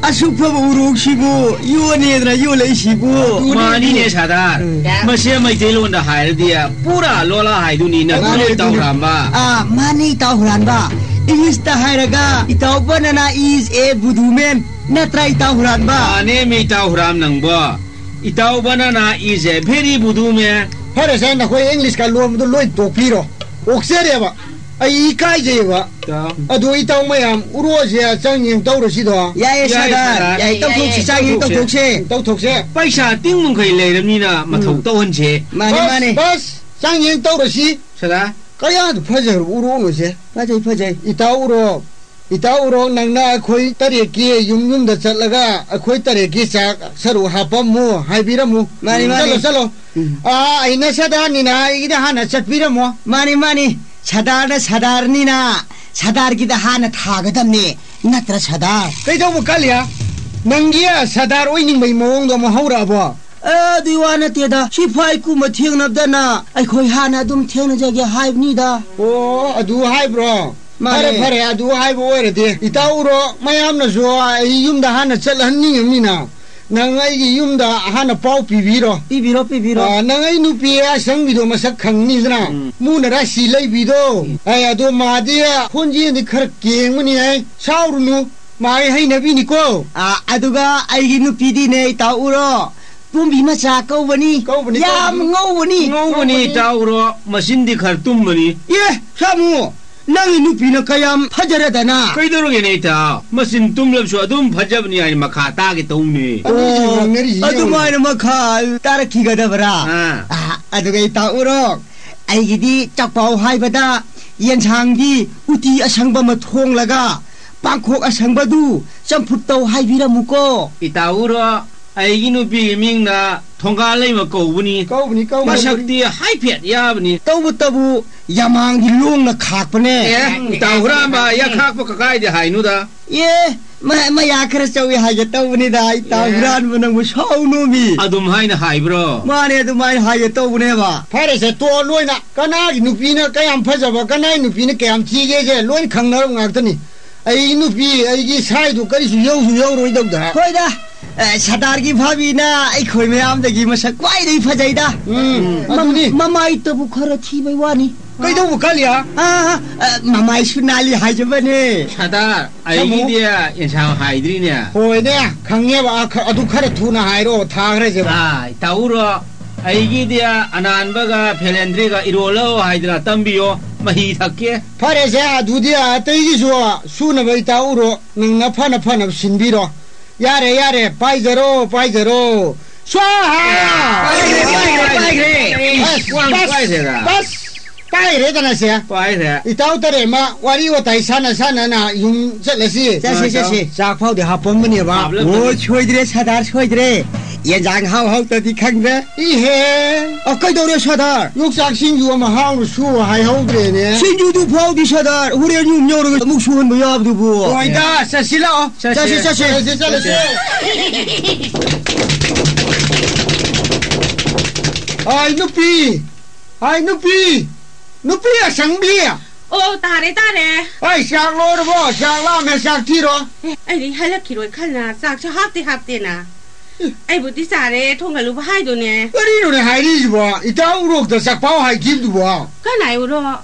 ꯑꯁꯨꯛ ꯐꯕ ꯎꯔꯣꯛꯁꯤꯕꯨ ꯌꯣꯟꯅꯦꯗꯅ ꯌꯣꯜꯂꯛꯏꯁꯤꯕꯨ꯫ ꯑꯗꯨꯅꯤꯅꯦ꯫ ꯃꯥꯅꯤꯅꯦ ꯁꯥꯗꯥꯔ꯫ ꯎꯝ꯫ ꯃꯁꯦ ꯃꯩꯇꯩꯂꯣꯟꯗ ꯍꯥꯏꯔꯗꯤ ꯄꯨꯔꯥ ꯂꯣꯂꯥ ꯍꯥꯏꯗꯨꯅꯤ ꯅꯠꯇ꯭ꯔꯣ, ꯃꯥꯅꯦ, ꯏꯇꯥꯎ ꯑꯗꯨꯅꯤ꯫ ꯍꯨꯔꯥꯟꯕ? ꯑꯥ, ꯃꯥꯅꯤ ꯏꯇꯥꯎ ꯍꯨꯔꯥꯟꯕ꯫ English ꯇ ꯍꯥꯏꯔꯒ ꯏꯇꯥꯎ banana is a voodoo man꯫ ꯅꯠꯇ꯭ꯔꯥ ꯏꯇꯥꯎ ꯍꯨꯔꯥꯟꯕ? ꯃꯥꯅꯦꯃꯤ ꯏꯇꯥꯎ ꯍꯨꯔꯥꯝ ꯅꯪꯕꯣ꯫ ꯏꯇꯥꯎ banana is a very voodoo man꯫ ꯐꯔꯦꯁꯦ, ꯅꯈꯣꯏ English ꯀ ꯂꯣꯟꯕꯗꯣ ꯂꯣꯏ ꯇꯣꯛꯄꯤꯔꯣ꯫ ꯑꯣꯛꯆꯔꯦꯕ꯫ ꯑꯩ ꯏꯀꯥꯏꯖꯩꯕ꯫ ꯏꯇꯥꯎ꯫ ꯑꯗꯣ ꯏꯇꯥꯎ ꯃꯌꯥꯝ, ꯎꯔꯣꯁꯦ ꯆꯥꯡꯌꯦꯡ ꯇꯧꯔꯁꯤꯗꯣ꯫ ꯌꯥꯏꯌꯦ, ꯌꯥꯏꯌꯦ, ꯁꯥꯗꯥꯔ꯫ ꯁꯥꯗꯥꯔ꯫ ꯌꯥꯏ, ꯇꯧꯊꯣꯛꯁꯤ, ꯌꯥꯏꯌꯦ, ꯆꯥꯡꯌꯦꯡ ꯇꯧꯊꯣꯛꯁꯦ꯫ ꯇꯧꯊꯣꯛꯁꯦ꯫ ꯇꯧꯊꯣꯛꯁꯦ꯫ ꯄꯩꯁꯥ ꯇꯤꯡꯕ ꯃꯈꯩ ꯂꯩꯔꯕꯅꯤꯅ ꯃꯊꯧ ꯎꯝ꯫ ꯇꯧꯍꯟꯁꯦ꯫ ꯃꯥꯅꯦ, ꯕꯁ, ꯃꯥꯅꯦ꯫ ꯕꯁ, ꯆꯥꯡꯌꯦꯡ ꯇꯧꯔꯁꯤ꯫ ꯁꯥꯗꯥꯔ꯫ ꯀꯌꯥꯗ ꯐꯖꯈ꯭ꯔꯕ ꯎꯔꯣꯛꯅꯣꯁꯦ꯫ ꯐꯖꯩ, ꯐꯖꯩ꯫ ꯏꯇꯥꯎ ꯎꯔꯣꯛ, ꯏꯇꯥꯎ ꯎꯔꯣꯛ, ꯅꯪꯅ ꯑꯩꯈꯣꯏ ꯇꯔꯦꯠꯀꯤ ꯌꯨꯝ ꯌꯨꯝꯗ ꯆꯠꯂꯒ ꯑꯩꯈꯣꯏ ꯇꯔꯦꯠꯀꯤ ꯆꯥꯛ ꯁꯔꯨꯛ ꯍꯥꯞꯄꯝꯃꯨ ꯍꯥꯏꯕꯤꯔꯝꯃꯨ꯫ ꯃꯥꯅꯤ, ꯎꯝ, ꯃꯥꯅꯤ꯫ ꯆꯠꯂꯣ, ꯆꯠꯂꯣ꯫ ꯎꯝ꯫ ꯑꯥ, ꯑꯩꯅ ꯁꯥꯗꯥꯔꯅꯤꯅ ꯑꯩꯒꯤꯗ ꯍꯥꯟꯅ ꯆꯠꯄꯤꯔꯝꯃꯣ꯫ ꯃꯥꯅꯤ, ꯃꯥꯅꯤ꯫ ꯁꯥꯗꯥꯔꯅ ꯁꯥꯗꯥꯔꯅꯤꯅ ꯁꯥꯗꯥꯔꯒꯤꯗ ꯍꯥꯟꯅ ꯊꯥꯒꯗꯕꯅꯦ꯫ ꯅꯠꯇ꯭ꯔ ꯁꯥꯗꯥꯔ? ꯀꯩꯗꯧꯕ ꯀꯥꯂꯤꯌꯥ? ꯅꯪꯒꯤ ꯁꯥꯗꯥꯔ ꯑꯣꯏꯅꯤꯡꯕꯩ ꯃꯑꯣꯡꯗꯣ ꯑꯃꯨꯛ ꯍꯧꯔꯛꯑꯕꯣ? ꯑꯦ, ꯑꯗꯨꯏ ꯋꯥ ꯅꯠꯇꯦꯗ꯫ ꯁꯤꯐꯥꯏ ꯀꯨꯝꯕ ꯊꯦꯡꯅꯕꯗꯅ ꯑꯩꯈꯣꯏ ꯍꯥꯟꯅ ꯑꯗꯨꯝ ꯊꯦꯡꯅꯖꯒꯦ ꯍꯥꯏꯕꯅꯤꯗ꯫ ꯑꯣ, ꯑꯗꯨ ꯍꯥꯏꯕ꯭ꯔꯣ? ꯃꯥꯅꯦ꯫ ꯐꯔꯦ, ꯐꯔꯦ, ꯑꯗꯨ ꯍꯥꯏꯕ ꯑꯣꯏꯔꯗꯤ꯫ ꯏꯇꯥꯎ ꯎꯔꯣꯛ, ꯃꯌꯥꯝꯅꯁꯨ ꯑꯩ ꯌꯨꯝꯗ ꯍꯥꯟꯅ ꯆꯠꯍꯟꯅꯤꯡꯉꯝꯅꯤꯅ꯫ ꯅꯪ ꯑꯩꯒꯤ ꯌꯨꯝꯗ ꯍꯥꯟꯅ ꯄꯥꯎ ꯄꯤꯕꯤꯔꯣ꯫ ꯄꯤꯕꯤꯔꯣ, ꯄꯤꯕꯤꯔꯣ꯫ ꯑꯥ, ꯅꯪ ꯑꯩ ꯅꯨꯄꯤ ꯑꯁꯪꯕꯤꯗꯣ ꯃꯁꯛ ꯈꯪꯅꯤꯗꯅ꯫ ꯎꯝ꯫ ꯃꯨꯅ ꯔꯥꯁꯤ ꯂꯩꯕꯤꯗꯣ꯫ ꯎꯝ꯫ ꯑꯦ, ꯑꯗꯣ ꯃꯥꯗꯤ ꯈꯣꯟꯖꯦꯜꯗꯤ ꯈꯔ ꯀꯦꯡꯕꯅꯤ ꯍꯥꯏ꯫ ꯁꯥꯎꯔꯨꯅꯨ꯫ ꯃꯥꯒꯤ ꯍꯩꯅꯕꯤꯅꯤꯀꯣ꯫ ꯑꯥ, ꯑꯗꯨꯒ ꯑꯩꯒꯤ ꯅꯨꯄꯤꯗꯤꯅꯦ, ꯏꯇꯥꯎ ꯎꯔꯣꯛ, ꯇꯣꯝꯕꯤ ꯃꯆꯥ ꯀꯧꯕꯅꯤ꯫ ꯀꯧꯕꯅꯤ, ꯌꯥꯝ ꯀꯧꯕꯅꯤ꯫ ꯉꯧꯕꯅꯤ꯫ ꯉꯧꯕꯅꯤ, ꯉꯧꯕꯅꯤ꯫ ꯏꯇꯥꯎ ꯎꯔꯣꯛ, ꯃꯆꯤꯟꯗꯤ ꯈꯔ ꯇꯨꯝꯕꯅꯤ꯫ ꯑꯦ, ꯁꯥꯃꯨ, ꯅꯪꯒꯤ ꯅꯨꯄꯤꯅ ꯀꯌꯥꯝ ꯐꯖꯔꯗꯅ꯫ ꯀꯩꯗꯧꯔꯒꯦꯅꯦ, ꯏꯇꯥꯎ? ꯃꯆꯤꯟ ꯇꯨꯝꯂꯕꯁꯨ ꯑꯗꯨꯝ ꯐꯖꯕꯅꯤ ꯍꯥꯏꯅ ꯃꯈꯥ ꯇꯥꯒꯦ ꯇꯧꯅꯦ꯫ ꯑꯅꯤꯁꯤ ꯑꯣ, ꯉꯥꯡꯅꯔꯤꯁꯤ ꯌꯦꯡꯉꯨ꯫ ꯑꯗꯨꯃꯥꯏꯅ ꯃꯈꯥ ꯇꯥꯔꯛꯈꯤꯒꯗꯕ꯭ꯔꯥ? ꯑꯥ꯫ ꯑꯥ, ꯑꯗꯨꯒ ꯏꯇꯥꯎ ꯎꯔꯣ, ꯑꯩꯒꯤꯗꯤ ꯆꯥꯛꯄꯥꯎ ꯍꯥꯏꯕꯗ ꯌꯦꯟꯁꯥꯡꯗꯤ ꯎꯇꯤ ꯑꯁꯪꯕ ꯑꯃ ꯊꯣꯡꯂꯒ ꯄꯥꯡꯈꯣꯛ ꯑꯁꯪꯕꯗꯨ ꯆꯝꯐꯨꯠ ꯇꯧ ꯍꯥꯏꯕꯤꯔꯝꯃꯨꯀꯣ꯫ ꯏꯇꯥꯎ ꯎꯔꯣ, ꯑꯩꯒꯤ ꯅꯨꯄꯤꯒꯤ ꯃꯤꯡꯅ ꯊꯣꯡꯒꯥꯜ ꯂꯩꯃ ꯀꯧꯕꯅꯤ꯫ ꯀꯧꯕꯅꯤ, ꯀꯧꯕꯅꯤ. ꯃꯁꯛꯇꯤ ꯍꯥꯏꯐꯦꯠ ꯌꯥꯕꯅꯤ꯫ ꯇꯧꯕꯇꯕꯨ ꯌꯥꯃꯥꯡꯗꯤ ꯂꯣꯡꯅ ꯈꯥꯛꯄꯅꯦ꯫ ꯑꯦ, ꯏꯇꯥꯎ ꯍꯨꯔꯥꯟꯕ, ꯌꯥꯈꯥꯛꯄ ꯀꯀꯥꯏꯗꯤ ꯍꯥꯏꯅꯨꯗ꯫ ꯑꯦ, ꯃ-, ꯃꯌꯥ ꯈꯔ ꯆꯧꯏ ꯍꯥꯏꯒꯦ ꯇꯧꯕꯅꯤꯗ, ꯏꯇꯥꯎ ꯑꯦ꯫ ꯍꯨꯔꯥꯟꯕ ꯅꯪꯕꯨ ꯁꯥꯎꯅꯣꯃꯤ꯫ ꯑꯗꯨꯝ ꯍꯥꯏꯅ ꯍꯥꯏꯕ꯭ꯔꯣ? ꯃꯥꯅꯦ, ꯑꯗꯨꯃꯥꯏꯅ ꯍꯥꯏꯒꯦ ꯇꯧꯕꯅꯦꯕ꯫ ꯐꯔꯦꯁꯦ, ꯇꯣꯛꯑꯣ ꯂꯣꯏꯅ꯫ ꯀꯅꯥꯒꯤ ꯅꯨꯄꯤꯅ ꯀꯌꯥꯝ ꯐꯖꯕ, ꯀꯅꯥꯒꯤ ꯅꯨꯄꯤꯅ ꯀꯌꯥꯝ ꯊꯤꯒꯦꯁꯦ ꯂꯣꯏꯅ ꯈꯪꯅꯔꯕ ꯉꯥꯛꯇꯅꯤ꯫ ꯑꯩꯒꯤ ꯅꯨꯄꯤ, ꯑꯩꯒꯤ ꯁꯥꯏꯗꯨ ꯀꯔꯤꯁꯨ ꯌꯧꯁꯨ ꯌꯧꯔꯣꯏꯗꯧꯗ꯫ ꯍꯣꯏꯗ, ꯑ, ꯁꯗꯥꯔꯒꯤ ꯚꯥꯕꯤꯅ ꯑꯩꯈꯣꯏ ꯃꯌꯥꯝꯗꯒꯤ ꯃꯁꯛ ꯈ꯭ꯋꯥꯏꯗꯒꯤ ꯐꯖꯩꯗ꯫ ꯎꯝ, ꯃ-, ꯑꯗꯨꯅꯤ꯫ ꯃꯃꯥꯏꯇꯕꯨ ꯈꯔ ꯊꯤꯕꯩ ꯋꯥꯅꯤ꯫ ꯀꯩꯗꯧꯕ ꯈꯜꯂꯤ, ꯍꯥ? ꯑ, ꯑ, ꯃꯃꯥꯏꯁꯨ ꯅꯥꯜꯂꯤ ꯍꯥꯏꯖꯕꯅꯦ꯫ ꯁꯗꯥꯔ, ꯑꯩꯒꯤꯗꯤ ꯌꯦꯟꯁꯥꯡ ꯍꯥꯏꯗ꯭ꯔꯤꯅꯦ꯫ ꯍꯣꯏꯅꯦ, ꯈꯪꯉꯦꯕ꯫ ꯑ, ꯈ-, ꯑꯗꯨ ꯈꯔ ꯊꯨꯅ ꯍꯥꯏꯔꯣ, ꯊꯥꯈ꯭ꯔꯁꯦꯕ꯫ ꯑ, ꯏꯇꯥꯎꯔꯣ, ꯑꯩꯒꯤꯗꯤ ꯑꯅꯥꯟꯕꯒ ꯐꯦꯂꯦꯟꯗ꯭ꯔꯤꯒ ꯏꯔꯣꯜꯂꯣ ꯍꯥꯏꯗꯅ ꯇꯝꯕꯤꯌꯣ, ꯃꯍꯤ ꯊꯛꯀꯦ꯫ ꯐꯔꯦꯁꯦ, ꯑꯗꯨꯗꯤ ꯑꯇꯩꯒꯤꯁꯨ ꯁꯨꯅꯕ ꯏꯇꯥꯎꯔꯣ, ꯅꯪꯅ ꯐꯅ ꯐꯅꯕ ꯁꯤꯟꯕꯤꯔꯣ꯫ ꯌꯥꯔꯦ, ꯌꯥꯔꯦ, ꯄꯥꯏꯖꯔꯣ, ꯄꯥꯏꯖꯔꯣ꯫ ꯁ꯭ꯋꯥꯍꯥ! ꯄꯥꯏꯈ꯭ꯔꯦ, ꯄꯥꯏꯈ꯭ꯔꯦ, ꯄꯥꯏꯈ꯭ꯔꯦ꯫ ꯑꯁ, ꯋꯥꯡ ꯕꯁ, ꯄꯥꯏꯈ꯭ꯔꯦꯗ꯫ ꯕꯁ, ꯄꯥꯏꯈ꯭ꯔꯦꯗꯅꯁꯦ꯫ ꯄꯥꯏꯈ꯭ꯔꯦ꯫ ꯏꯇꯥꯎ ꯇꯔꯦꯠꯃ ꯋꯥꯔꯤ ꯋꯥꯇꯥꯏ ꯁꯥꯟꯅ ꯁꯥꯟꯅꯅ ꯌꯨꯝ ꯆꯠꯂꯁꯤ꯫ ꯆꯠꯁꯤ, ꯆꯠꯁꯤ꯫ ꯆꯥꯛ ꯐꯥꯎꯗꯤ ꯍꯥꯞꯄꯝꯕꯅꯦꯕ꯫ ꯍꯥꯞꯂꯝꯕꯅꯤ꯫ ꯑꯣ, ꯁꯣꯏꯗ꯭ꯔꯦ, ꯁꯗꯥꯔ ꯁꯣꯏꯗ꯭ꯔꯦ꯫ ꯌꯦꯟꯖꯥꯡ ꯍꯥꯎ ꯍꯥꯎꯇꯗꯤ ꯈꯪꯗ꯭ꯔꯦ꯫ ꯏꯍꯦ꯫ ꯑ, ꯀꯩꯗꯧꯔꯦ, ꯁꯗꯥꯔ? ꯌꯣꯡꯆꯥꯛ ꯁꯤꯡꯖꯨ ꯑꯃ ꯍꯥꯎꯅ ꯁꯨ ꯍꯥꯏꯍꯧꯗ꯭ꯔꯦꯅꯦ꯫ ꯁꯤꯡꯖꯨꯗꯨ ꯐꯥꯎꯗꯤ, ꯁꯗꯥꯔ, ꯍꯣꯔꯦꯟ ꯌꯨꯝ ꯌꯧꯔꯒ ꯑꯃꯨꯛ ꯁꯨꯍꯟꯕ ꯌꯥꯕꯗꯨꯕꯨ꯫ ꯍꯣꯏꯗ, ꯆꯠꯁꯤ ꯂꯥꯛꯑꯣ꯫ ꯆꯠꯁꯤ, ꯆꯠꯁꯤ꯫ ꯆꯠꯂꯁꯤ, ꯆꯠꯂꯁꯤ꯫ ꯑꯥꯏ, ꯅꯨꯄꯤ! ꯑꯥꯏ, ꯅꯨꯄꯤ! ꯅꯨꯄꯤ ꯑꯁꯪꯕꯤ! ꯑꯣ, ꯇꯥꯔꯦ, ꯇꯥꯔꯦ꯫ ꯑꯩ ꯆꯥꯛ ꯂꯣꯏꯔꯕꯣ? ꯆꯥꯛ ꯂꯥꯝꯃꯦ, ꯆꯥꯛ ꯊꯤꯔꯣ꯫ ꯑꯦ, ꯑꯩꯗꯤ ꯍꯜꯂꯛꯈꯤꯔꯣꯏ ꯈꯜꯂ ꯆꯥꯛꯁꯨ ꯍꯥꯞꯇꯦ ꯍꯥꯞꯇꯦꯅ꯫ ꯑꯦ꯫ ꯑꯩꯕꯨꯗꯤ ꯆꯥꯔꯦ, ꯊꯣꯡꯒꯜꯂꯨꯕ ꯍꯥꯏꯗꯨꯅꯦ꯫ ꯀꯔꯤꯅꯣꯅꯦ ꯍꯥꯏꯔꯤꯁꯤꯕꯣ? ꯏꯇꯥ ꯎꯔꯣꯛꯇ ꯆꯥꯛꯄꯥꯎ ꯍꯥꯏꯈꯤꯕꯗꯨꯕꯣ? ꯀꯅꯥꯏ ꯎꯔꯣꯛ?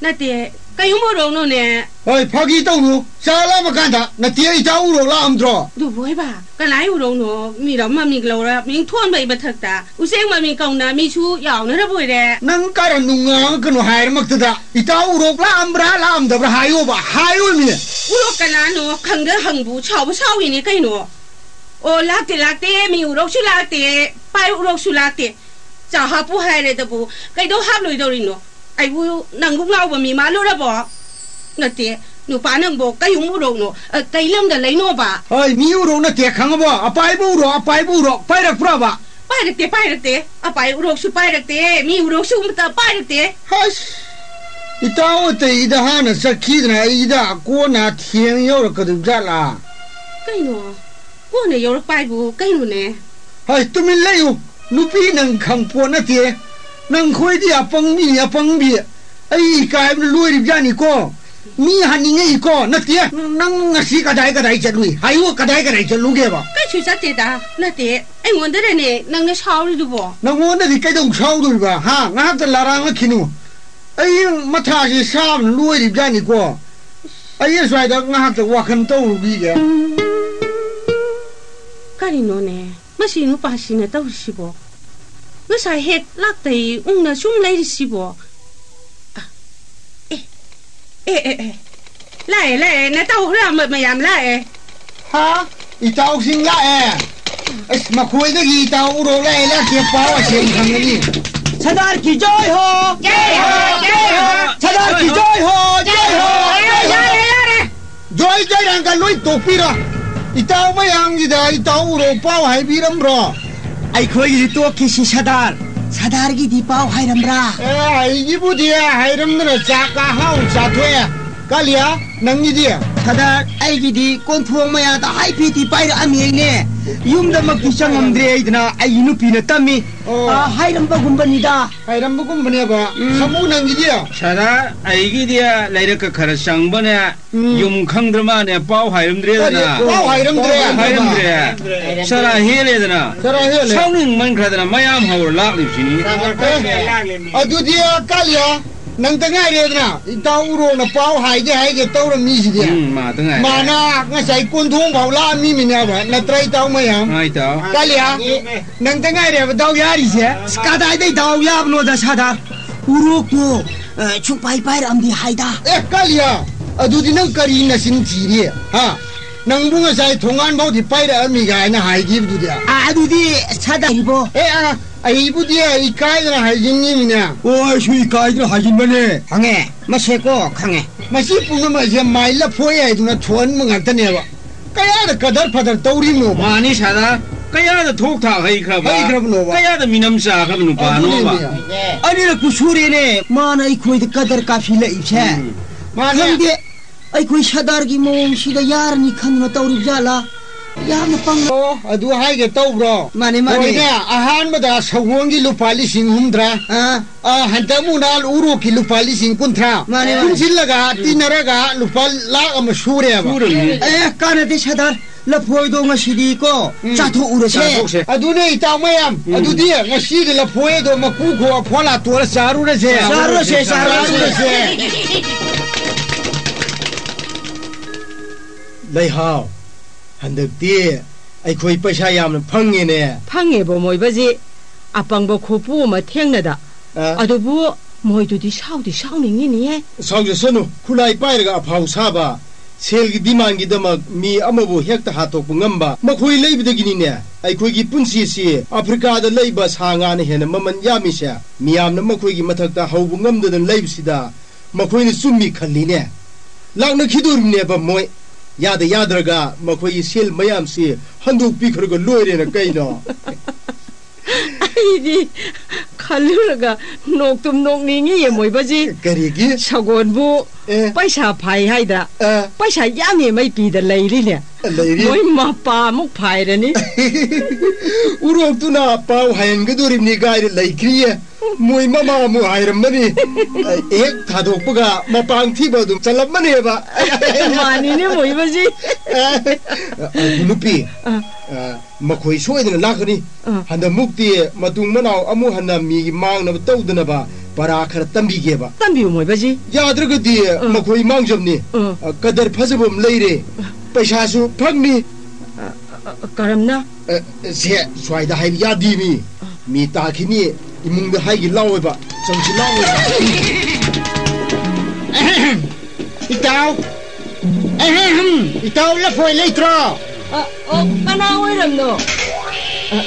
ꯅꯠꯇꯦ, ꯀꯩꯒꯨꯝꯕ ꯎꯔꯣꯛꯅꯣꯅꯦ? ꯍꯣꯏ, ꯐꯥꯒꯤ ꯇꯧꯅꯨ꯫ ꯆꯥꯛ ꯂꯥꯝꯃꯀꯥꯟꯗ ꯅꯠꯇꯦ, ꯏꯇꯥꯎ ꯎꯔꯣꯛ ꯂꯥꯛꯑꯝꯗ꯭ꯔꯣ? ꯑꯗꯨꯕꯨ ꯍꯣꯏꯕ, ꯀꯅꯥꯏ ꯎꯔꯣꯛꯅꯣ? ꯃꯤꯔꯝ ꯃꯃꯤꯡ ꯂꯧꯔ ꯃꯤꯡ ꯊꯣꯟꯕꯩ ꯃꯊꯛꯇ ꯎꯆꯦꯛ ꯃꯃꯤꯡ ꯀꯧꯅ ꯃꯤꯁꯨ ꯌꯥꯎꯅꯔꯕ ꯑꯣꯏꯔꯦ꯫ ꯅꯪ ꯀꯔ ꯅꯨꯡꯉꯥꯡꯉꯛꯀꯅꯨ ꯍꯥꯏꯔꯃꯛꯇꯗ, ꯏꯇꯥꯎ ꯎꯔꯣꯛ ꯂꯥꯛꯑꯝꯕ꯭ꯔꯥ ꯂꯥꯛꯑꯝꯗꯕ꯭ꯔꯥ ꯍꯥꯏꯌꯣꯕ, ꯍꯥꯏꯌꯣꯃꯤ꯫ ꯎꯔꯣꯛ ꯀꯅꯥꯅꯣ ꯈꯪꯗ ꯍꯪꯕꯨ ꯁꯥꯎꯕ ꯁꯥꯎꯏꯅꯦ ꯀꯩꯅꯣ? ꯑꯣ, ꯂꯥꯛꯇꯦ, ꯂꯥꯛꯇꯦ, ꯃꯤ ꯎꯔꯣꯛꯁꯨ ꯂꯥꯛꯇꯦ, ꯄꯥꯏ ꯎꯔꯣꯛꯁꯨ ꯂꯥꯛꯇꯦ꯫ ꯆꯥ ꯍꯥꯞꯄꯨ ꯍꯥꯏꯔꯦꯗꯕꯨ ꯀꯩꯗꯧ ꯍꯥꯞꯂꯣꯏꯗꯧꯔꯤꯅꯣ? ꯑꯩꯕꯨ ꯅꯪꯕꯨ ꯉꯥꯎꯕ ꯃꯤ ꯃꯥꯜꯂꯨꯔꯕꯣ? ꯅꯠꯇꯦ, ꯅꯨꯄꯥ ꯅꯪꯕꯣ ꯀꯌꯨꯝ ꯎꯔꯣꯛꯅꯣ? ꯑ, ꯀꯩ ꯂꯝꯗ ꯂꯩꯅꯣꯕ? ꯍꯣꯏ, ꯃꯤ ꯎꯔꯣꯛ ꯅꯠꯇꯦ, ꯈꯪꯉꯕꯣ? ꯑꯄꯥꯏꯕ ꯎꯔꯣꯛ, ꯑꯄꯥꯏꯕ ꯎꯔꯣꯛ ꯄꯥꯏꯔꯛꯄ꯭ꯔꯕ? ꯄꯥꯏꯔꯛꯇꯦ, ꯄꯥꯏꯔꯛꯇꯦ꯫ ꯑꯄꯥꯏ ꯎꯔꯣꯛꯁꯨ ꯄꯥꯏꯔꯛꯇꯦ, ꯃꯤ ꯎꯔꯣꯛꯁꯨ ꯑꯃꯠꯇ ꯄꯥꯏꯔꯛꯇꯦ꯫ ꯍꯁ! ꯏꯇꯥꯎ ꯑꯇꯩꯗ ꯍꯥꯟꯅ ꯆꯠꯈꯤꯗꯅ ꯑꯩꯗ ꯀꯣꯟꯅ ꯊꯦꯡ ꯌꯧꯔꯛꯀꯗꯧ ꯖꯥꯠꯂꯥ? ꯀꯩꯅꯣ? ꯀꯣꯟꯅ ꯌꯧꯔꯛꯄ ꯍꯥꯏꯕꯨ ꯀꯩꯅꯣꯅꯦ? ꯍꯩ, ꯇꯨꯃꯤꯟ ꯂꯩꯌꯨ꯫ ꯅꯨꯄꯤ ꯅꯪ ꯈꯪꯄꯣꯠ ꯅꯠꯇꯦ꯫ ꯅꯪ ꯈꯣꯏꯗꯤ ꯑꯄꯪꯕꯤꯅꯤ, ꯑꯄꯪꯕꯤ꯫ ꯑꯩ ꯏꯀꯥꯏꯕꯅ ꯂꯣꯏꯔꯤꯕꯖꯥꯠꯅꯤꯀꯣ꯫ ꯃꯤ ꯍꯥꯠꯅꯤꯡꯉꯛꯏꯀꯣ꯫ ꯅꯠꯇꯦ, ꯅꯪ ꯉꯁꯤ ꯀꯗꯥꯏ ꯀꯗꯥꯏ ꯆꯠꯂꯨꯏ? ꯍꯥꯏꯌꯨ, ꯀꯗꯥꯏ ꯀꯗꯥꯏ ꯆꯠꯂꯨꯒꯦꯕ? ꯀꯩꯁꯨ ꯆꯠꯇꯦꯗ꯫ ꯅꯠꯇꯦ, ꯑꯩꯉꯣꯟꯗꯔꯅꯦ ꯅꯪꯅ ꯁꯥꯎꯔꯤꯗꯨꯕꯣ? ꯅꯪꯉꯣꯟꯗꯗꯤ ꯀꯩꯗꯧ ꯁꯥꯎꯗꯣꯔꯤꯕ? ꯍꯥ? ꯉꯥꯏꯍꯥꯛꯇ ꯂꯥꯔꯥꯡꯉꯛꯈꯤꯅꯨ꯫ ꯑꯩ ꯃꯊꯥꯁꯤ ꯁꯥꯕꯅ ꯂꯣꯏꯔꯤꯕꯖꯥꯠꯅꯤꯀꯣ꯫ ꯑꯩ ꯑꯁ꯭ꯋꯥꯏꯗ ꯉꯥꯏꯍꯥꯛꯇ ꯋꯥꯈꯜ ꯇꯧꯔꯨꯈꯤꯒꯦ꯫ ꯀꯔꯤꯅꯣꯅꯦ? ꯃꯁꯤ ꯅꯨꯄꯥꯁꯤꯅ ꯇꯧꯔꯤꯁꯤꯕꯣ? ꯉꯁꯥꯏ ꯍꯦꯛ ꯂꯥꯛꯇꯩ ꯎꯪꯅ ꯁꯨꯝ ꯂꯩꯔꯤꯁꯤꯕꯣ? ꯑ, ꯑꯦ, ꯑꯦ, ꯑꯦ, ꯑꯦ꯫ ꯂꯥꯛꯑꯦ, ꯂꯥꯛꯑꯦ, ꯅꯇꯥꯎ ꯍꯨꯔꯥꯟꯕ ꯃꯌꯥꯝ ꯂꯥꯛꯑꯦ꯫ ꯍꯥ? ꯏꯇꯥꯎꯁꯤꯡ ꯂꯥꯛꯑꯦ? ꯑꯁ, ꯃꯈꯣꯏꯗꯒꯤ ꯏꯇꯥꯎ ꯎꯔꯣꯛ ꯂꯥꯛꯑꯦ ꯂꯥꯛꯇꯦ ꯄꯥꯎ ꯑꯁꯦꯡ ꯈꯪꯒꯅꯤ꯫ ꯁꯔꯗꯥꯔ ꯀꯤ ꯖꯣꯏ ꯍꯣ! ꯖꯣꯏ ꯍꯣ! ꯖꯣꯏ ꯍꯣ! ꯁꯔꯗꯥꯔ ꯀꯤ ꯖꯣꯏ ꯍꯣ! ꯖꯣꯏ ꯍꯣ! ꯖꯣꯏ ꯍꯣ! ꯌꯥꯔꯦ, ꯌꯥꯔꯦ! ꯖꯣꯏ ꯖꯣꯏꯔꯥꯡꯒ ꯂꯣꯏ ꯇꯣꯛꯄꯤꯔꯣ꯫ ꯏꯇꯥꯎ ꯃꯌꯥꯝꯒꯤꯗ ꯏꯇꯥꯎ ꯎꯔꯣꯛ ꯄꯥꯎ ꯍꯥꯏꯕꯤꯔꯝꯕ꯭ꯔꯣ? ꯑꯩꯈꯣꯏꯒꯤꯗꯤ ꯇꯣꯛꯈꯤꯁꯤ ꯁꯔꯗꯥꯔ꯫ ꯁꯔꯗꯥꯔꯒꯤꯗꯤ ꯄꯥꯎ ꯍꯥꯏꯔꯝꯕ꯭ꯔꯥ? ꯑꯦ, ꯑꯩꯒꯤꯕꯨꯗꯤ ꯍꯥꯏꯔꯝꯗꯅ ꯆꯥꯛ ꯑꯍꯥꯎ ꯆꯥꯊꯣꯛꯑꯦ꯫ ꯀꯥꯂꯤꯌꯥ, ꯅꯪꯒꯤꯗꯤ? ꯁꯔꯗꯥꯔ, ꯑꯩꯒꯤꯗꯤ ꯀꯣꯟꯊꯣꯡ ꯃꯌꯥꯗ ꯍꯥꯏꯐꯦꯠꯇꯤ ꯄꯥꯏꯔꯛꯑꯝꯃꯤ ꯑꯩꯅꯦ꯫ ꯌꯨꯝꯗꯃꯛꯇꯤ ꯆꯪꯉꯝꯗ꯭ꯔꯦ ꯍꯥꯏꯗꯅ ꯑꯩꯒꯤ ꯅꯨꯄꯤꯅ ꯇꯝꯃꯤ꯫ ꯑꯣ꯫ ꯑ, ꯍꯥꯏꯔꯝꯕꯒꯨꯝꯕꯅꯤꯗ꯫ ꯍꯥꯏꯔꯝꯕꯒꯨꯝꯕꯅꯦꯕ꯫ ꯎꯝ꯫ ꯁꯥꯃꯨ, ꯅꯪꯒꯤꯗꯤ? ꯁꯔꯗꯥꯔ, ꯑꯩꯒꯤꯗꯤ ꯂꯩꯔꯛꯀ ꯈꯔ ꯆꯪꯕꯅꯦ꯫ ꯎꯝ꯫ ꯌꯨꯝ ꯈꯪꯗ꯭ꯔ ꯃꯥꯅꯦ, ꯄꯥꯎ ꯍꯥꯏꯔꯝꯗ꯭ꯔꯦꯗꯅ꯫ ꯀꯔꯤ? ꯄꯥꯎ ꯍꯥꯏꯔꯝꯗ꯭ꯔꯦ? ꯍꯥꯏꯔꯝꯗ꯭ꯔꯦ꯫ ꯆꯔꯥ ꯍꯦꯜꯂꯦꯗꯅ꯫ ꯆꯔꯥ ꯍꯦꯜꯂꯦ꯫ ꯁꯥꯎꯅꯤꯡꯃꯟꯈ꯭ꯔꯗꯅ ꯃꯌꯥꯝ ꯍꯧꯔ ꯂꯥꯛꯂꯤꯕꯁꯤꯅꯤ꯫ ꯑꯦ, ꯑꯗꯨꯗꯤ ꯀꯥꯂꯤꯌꯥ, ꯅꯪꯇ ꯉꯥꯏꯔꯦꯗꯅ, ꯏꯇꯥꯎ ꯎꯔꯣꯛꯅ ꯄꯥꯎ ꯍꯥꯏꯒꯦ ꯍꯥꯏꯒꯦ ꯇꯧꯔꯝꯃꯤꯁꯤꯗꯤ꯫ ꯎꯝ, ꯃꯥꯇ ꯉꯥꯏꯔꯦ꯫ ꯃꯥꯅ ꯉꯁꯥꯏ ꯀꯣꯟꯊꯣꯡ ꯐꯥꯎ ꯂꯥꯛꯑꯝꯃꯤꯃꯤꯅꯦꯕ, ꯅꯠꯇ꯭ꯔ ꯏꯇꯥꯎ ꯃꯌꯥꯝ? ꯑꯥ, ꯏꯇꯥꯎ꯫ ꯀꯥꯂꯤꯌꯥ, ꯅꯪꯇ ꯉꯥꯏꯔꯦꯕ ꯗꯥꯎ ꯌꯥꯔꯤꯁꯦ꯫ ꯑꯁ, ꯀꯗꯥꯏꯗꯩ ꯗꯥꯎ ꯌꯥꯕꯅꯣꯗ, ꯁꯥꯗꯥ? ꯎꯔꯣꯛꯇꯣ, ꯑ, ꯁꯨꯡꯄꯥꯏ ꯄꯥꯏꯔꯛꯑꯝꯗꯦ ꯍꯥꯏꯗ꯫ ꯑꯦ, ꯀꯥꯂꯤꯌꯥ, ꯑꯗꯨꯗꯤ ꯅꯪ ꯀꯔꯤ ꯅꯆꯤꯟ ꯊꯤꯔꯤ? ꯍꯥ? ꯅꯪꯕꯨ ꯉꯁꯥꯏ ꯊꯣꯡꯒꯥꯟ ꯐꯥꯎꯗꯤ ꯄꯥꯏꯔꯛꯑꯝꯃꯤ ꯀꯥꯏꯅ ꯍꯥꯏꯈꯤꯕꯗꯨꯗꯤ꯫ ꯑꯥ, ꯑꯗꯨꯗꯤ ꯁꯥꯗꯥ ꯏꯕꯣ꯫ ꯑꯦ, ꯑꯥ, ꯑꯩꯕꯨꯗꯤ ꯏꯀꯥꯏꯗꯅ ꯍꯥꯏꯖꯤꯟꯒꯤꯃꯤꯅꯦ꯫ ꯑꯣ, ꯑꯩꯁꯨ ꯏꯀꯥꯏꯗꯅ ꯍꯥꯏꯖꯤꯟꯕꯅꯦ꯫ ꯈꯪꯉꯦ, ꯃꯁꯦꯀꯣ, ꯈꯪꯉꯦ꯫ ꯃꯁꯤ ꯄꯨꯝꯅꯃꯛꯁꯦ ꯃꯥꯏ ꯂꯐꯣꯏ ꯍꯥꯏꯗꯨꯅ ꯊꯣꯛꯍꯟꯕ ꯉꯥꯛꯇꯅꯦꯕ꯫ ꯀꯌꯥꯗ ꯀꯗꯔ ꯐꯗꯔ ꯇꯧꯔꯤꯕꯅꯣꯕ? ꯃꯥꯅꯤ ꯁꯥꯗꯥ, ꯀꯌꯥꯗ ꯊꯣꯛ ꯊꯥꯛ ꯍꯩꯈ꯭ꯔꯕ? ꯍꯩꯈ꯭ꯔꯕꯅꯣꯕ? ꯀꯌꯥꯗ ꯃꯤꯅꯝ ꯆꯥꯈ꯭ꯔꯕ ꯅꯨꯄꯥꯅꯣꯕ? ꯑꯗꯨꯅꯤꯅꯦ꯫ ꯑꯅꯤꯔꯛꯄꯨ ꯁꯨꯔꯦꯅꯦ, ꯃꯥꯅ ꯑꯩꯈꯣꯏꯗ ꯀꯗꯔ ꯀꯥꯐꯤ ꯂꯛꯏꯁꯦ꯫ ꯎꯝ꯫ ꯃꯥꯅꯦ꯫ ꯈꯪꯗꯦ, ꯑꯩꯈꯣꯏ ꯁꯔꯗꯥꯔꯒꯤ ꯃꯑꯣꯡꯁꯤꯗ ꯌꯥꯔꯅꯤ ꯈꯟꯗꯨꯅ ꯇꯧꯔꯤꯕ ꯖꯥꯠꯂꯥ? ꯌꯥꯝꯅ ꯄꯪꯉꯦ꯫ ꯑꯣ, ꯑꯗꯨ ꯍꯥꯏꯒꯦ ꯇꯧꯕ꯭ꯔꯣ? ꯃꯥꯅꯦ, ꯃꯥꯅꯦ꯫ ꯍꯣꯏꯅꯦ, ꯑꯍꯥꯟꯕꯗ ꯁꯒꯣꯜꯒꯤ ꯂꯨꯄꯥ ꯂꯤꯁꯤꯡ ꯍꯨꯝꯗ꯭ꯔꯥ꯫ ꯑꯥ꯫ ꯑꯥ, ꯍꯟꯗꯛ ꯑꯃꯨꯛꯅ ꯎꯔꯣꯛꯀꯤ ꯂꯨꯄꯥ ꯂꯤꯁꯤꯡ ꯀꯨꯟꯊ꯭ꯔꯥ꯫ ꯃꯥꯅꯦ, ꯃꯥꯅꯦ꯫ ꯄꯨꯟꯁꯤꯜꯂꯒ, ꯇꯤꯟꯅꯔꯒ ꯂꯨꯄꯥ ꯂꯥꯛ ꯑꯃ ꯁꯨꯔꯦꯕ꯫ ꯁꯨꯔꯝꯅꯤ꯫ ꯑꯦ, ꯀꯥꯟꯅꯗꯦ ꯁꯔꯗꯥꯔ꯫ ꯂꯐꯣꯏꯗꯣ ꯉꯁꯤꯗꯤꯀꯣ, ꯎꯝ꯫ ꯆꯥꯊꯣꯛꯎꯔꯁꯦ꯫ ꯆꯥꯊꯣꯛꯁꯦ꯫ ꯑꯗꯨꯅꯦ, ꯏꯇꯥꯎ ꯃꯌꯥꯝ, ꯎꯝ꯫ ꯑꯗꯨꯗꯤ ꯉꯁꯤꯒꯤ ꯂꯐꯣꯏꯗꯣ ꯃꯀꯨ ꯈꯣꯛꯑ ꯐꯣꯂꯥ ꯇꯣꯠꯂ ꯆꯥꯔꯨꯔꯁꯦ꯫ ꯆꯥꯔꯨꯔꯁꯦ, ꯆꯥꯔꯨꯔꯁꯦ꯫ ꯆꯥꯔꯨꯔꯁꯦ꯫ ꯂꯩꯍꯥꯎ, ꯍꯟꯗꯛꯇꯤ ꯑꯩꯈꯣꯏ ꯄꯩꯁꯥ ꯌꯥꯝꯅ ꯐꯪꯉꯦꯅꯦ꯫ ꯐꯪꯉꯦꯕꯣ ꯃꯣꯏꯕꯁꯤ, ꯑꯄꯪꯕ ꯈꯨꯄꯨ ꯑꯃ ꯊꯦꯡꯅꯗ꯫ ꯑ꯫ ꯑꯗꯨꯕꯨ ꯃꯣꯏꯗꯨꯗꯤ ꯁꯥꯎꯗꯤ ꯁꯥꯎꯅꯤꯡꯉꯤꯅꯤꯍꯦ꯫ ꯁꯥꯎꯖꯁꯅꯨ, ꯈꯨꯠꯂꯥꯏ ꯄꯥꯏꯔꯒ ꯑꯐꯥꯎ ꯁꯥꯕ, ꯁꯦꯜꯒꯤ ꯗꯤꯃꯥꯟꯒꯤꯗꯃꯛ ꯃꯤ ꯑꯃꯕꯨ ꯍꯦꯛꯇ ꯍꯥꯠꯇꯣꯛꯄ ꯉꯝꯕ ꯃꯈꯣꯏ ꯂꯩꯕꯗꯒꯤꯅꯤꯅꯦ ꯑꯩꯈꯣꯏꯒꯤ ꯄꯨꯟꯁꯤꯁꯤ ꯑꯐ꯭ꯔꯤꯀꯥꯗ ꯂꯩꯕ ꯁꯥ ꯉꯥꯅ ꯍꯦꯟꯅ ꯃꯃꯜ ꯌꯥꯝꯃꯤꯁꯦ꯫ ꯃꯤꯌꯥꯝꯅ ꯃꯈꯣꯏꯒꯤ ꯃꯊꯛꯇ ꯍꯧꯕ ꯉꯝꯗꯗꯅ ꯂꯩꯕꯁꯤꯗ ꯃꯈꯣꯏꯅ ꯆꯨꯝꯃꯤ ꯈꯜꯂꯤꯅꯦ꯫ ꯂꯥꯛꯅꯈꯤꯗꯣꯔꯤꯕꯅꯦꯕ ꯃꯣꯏ꯫ ꯌꯥꯗ ꯌꯥꯗ꯭ꯔꯒ ꯃꯈꯣꯏꯒꯤ ꯁꯦꯜ ꯃꯌꯥꯝꯁꯤ ꯍꯟꯗꯣꯛꯄꯤꯈ꯭ꯔꯒ ꯂꯣꯏꯔꯦꯅ ꯀꯩꯅꯣ? ꯑꯩꯗꯤ ꯈꯜꯂꯨꯔꯒ ꯅꯣꯛꯇꯨꯝ ꯅꯣꯛꯅꯤꯡꯉꯤꯌꯦ ꯃꯣꯏꯕꯁꯤ꯫ ꯀꯔꯤꯒꯤ? ꯁꯒꯣꯜꯕꯨ ꯑꯦ꯫ ꯄꯩꯁꯥ ꯐꯥꯏ ꯍꯥꯏꯗ ꯑ꯫ ꯄꯩꯁꯥ ꯌꯥꯝꯃꯦ ꯃꯩ ꯄꯤꯗ ꯂꯩꯔꯤꯅꯦ꯫ ꯂꯩꯔꯤ꯫ ꯃꯣꯏ ꯃꯄꯥ ꯑꯃꯨꯛ ꯐꯥꯏꯔꯅꯤ꯫ ꯎꯔꯣꯛꯇꯨꯅ ꯄꯥꯎ ꯍꯥꯏꯍꯟꯒꯗꯣꯔꯤꯕꯅꯤ ꯀꯥꯏꯅ ꯂꯩꯈ꯭ꯔꯤꯌꯦ꯫ ꯃꯣꯏ ꯃꯃꯥ ꯑꯃꯨꯛ ꯍꯥꯏꯔꯝꯃꯅꯤ꯫ ꯍꯦꯛ ꯊꯥꯗꯣꯛꯄꯒ ꯃꯄꯥꯡ ꯊꯤꯕ ꯑꯗꯨꯝ ꯆꯠꯂꯝꯃꯅꯦꯕ꯫ ꯃꯥꯅꯤꯅꯦ ꯃꯣꯏꯕꯁꯤ꯫ ꯑ, ꯅꯨꯄꯤ, ꯑ꯫ ꯑ, ꯃꯈꯣꯏ ꯁꯣꯏꯗꯅ ꯂꯥꯛꯀꯅꯤ꯫ ꯑ꯫ ꯍꯟꯗꯛꯃꯨꯛꯇꯤ ꯃꯇꯨꯡ ꯃꯅꯥꯎ ꯑꯃꯨꯛ ꯍꯟꯅ ꯃꯤꯒꯤ ꯃꯥꯡꯅꯕ ꯇꯧꯗꯅꯕ ꯄꯔꯥ ꯈꯔ ꯇꯝꯕꯤꯒꯦꯕ꯫ ꯇꯝꯕꯤꯌꯨ, ꯃꯣꯏꯕꯖꯤ꯫ ꯌꯥꯗ꯭ꯔꯒꯗꯤ ꯎꯝ꯫ ꯃꯈꯣꯏ ꯃꯥꯡꯖꯕꯅꯤ꯫ ꯎꯝ꯫ ꯑ, ꯀꯗꯔ ꯐꯖꯕ ꯑꯃ ꯂꯩꯔꯦ꯫ ꯄꯩꯁꯥꯁꯨ ꯐꯪꯅꯤ꯫ ꯑ, ꯑ, ꯑ, ꯀꯔꯝꯅ? ꯑ, ꯁꯦ, ꯁ꯭ꯋꯥꯏꯗ ꯍꯥꯏꯕ ꯌꯥꯗꯦ ꯃꯤ꯫ ꯃꯤ ꯇꯥꯈꯤꯅꯤ꯫ ꯏꯃꯨꯡꯗ ꯍꯥꯏꯒꯦ ꯂꯥꯎꯑꯣꯕ꯫ ꯆꯪꯁꯤ ꯂꯥꯎꯑꯣꯕ꯫ ꯏꯇꯥꯎ! ꯑꯍꯝ! ꯏꯇꯥꯎ ꯂꯐꯣꯏ ꯂꯩꯇ꯭ꯔꯣ? ꯑ, ꯑꯣ, ꯀꯅꯥ ꯑꯣꯏꯔꯝꯅꯣ? ꯑ,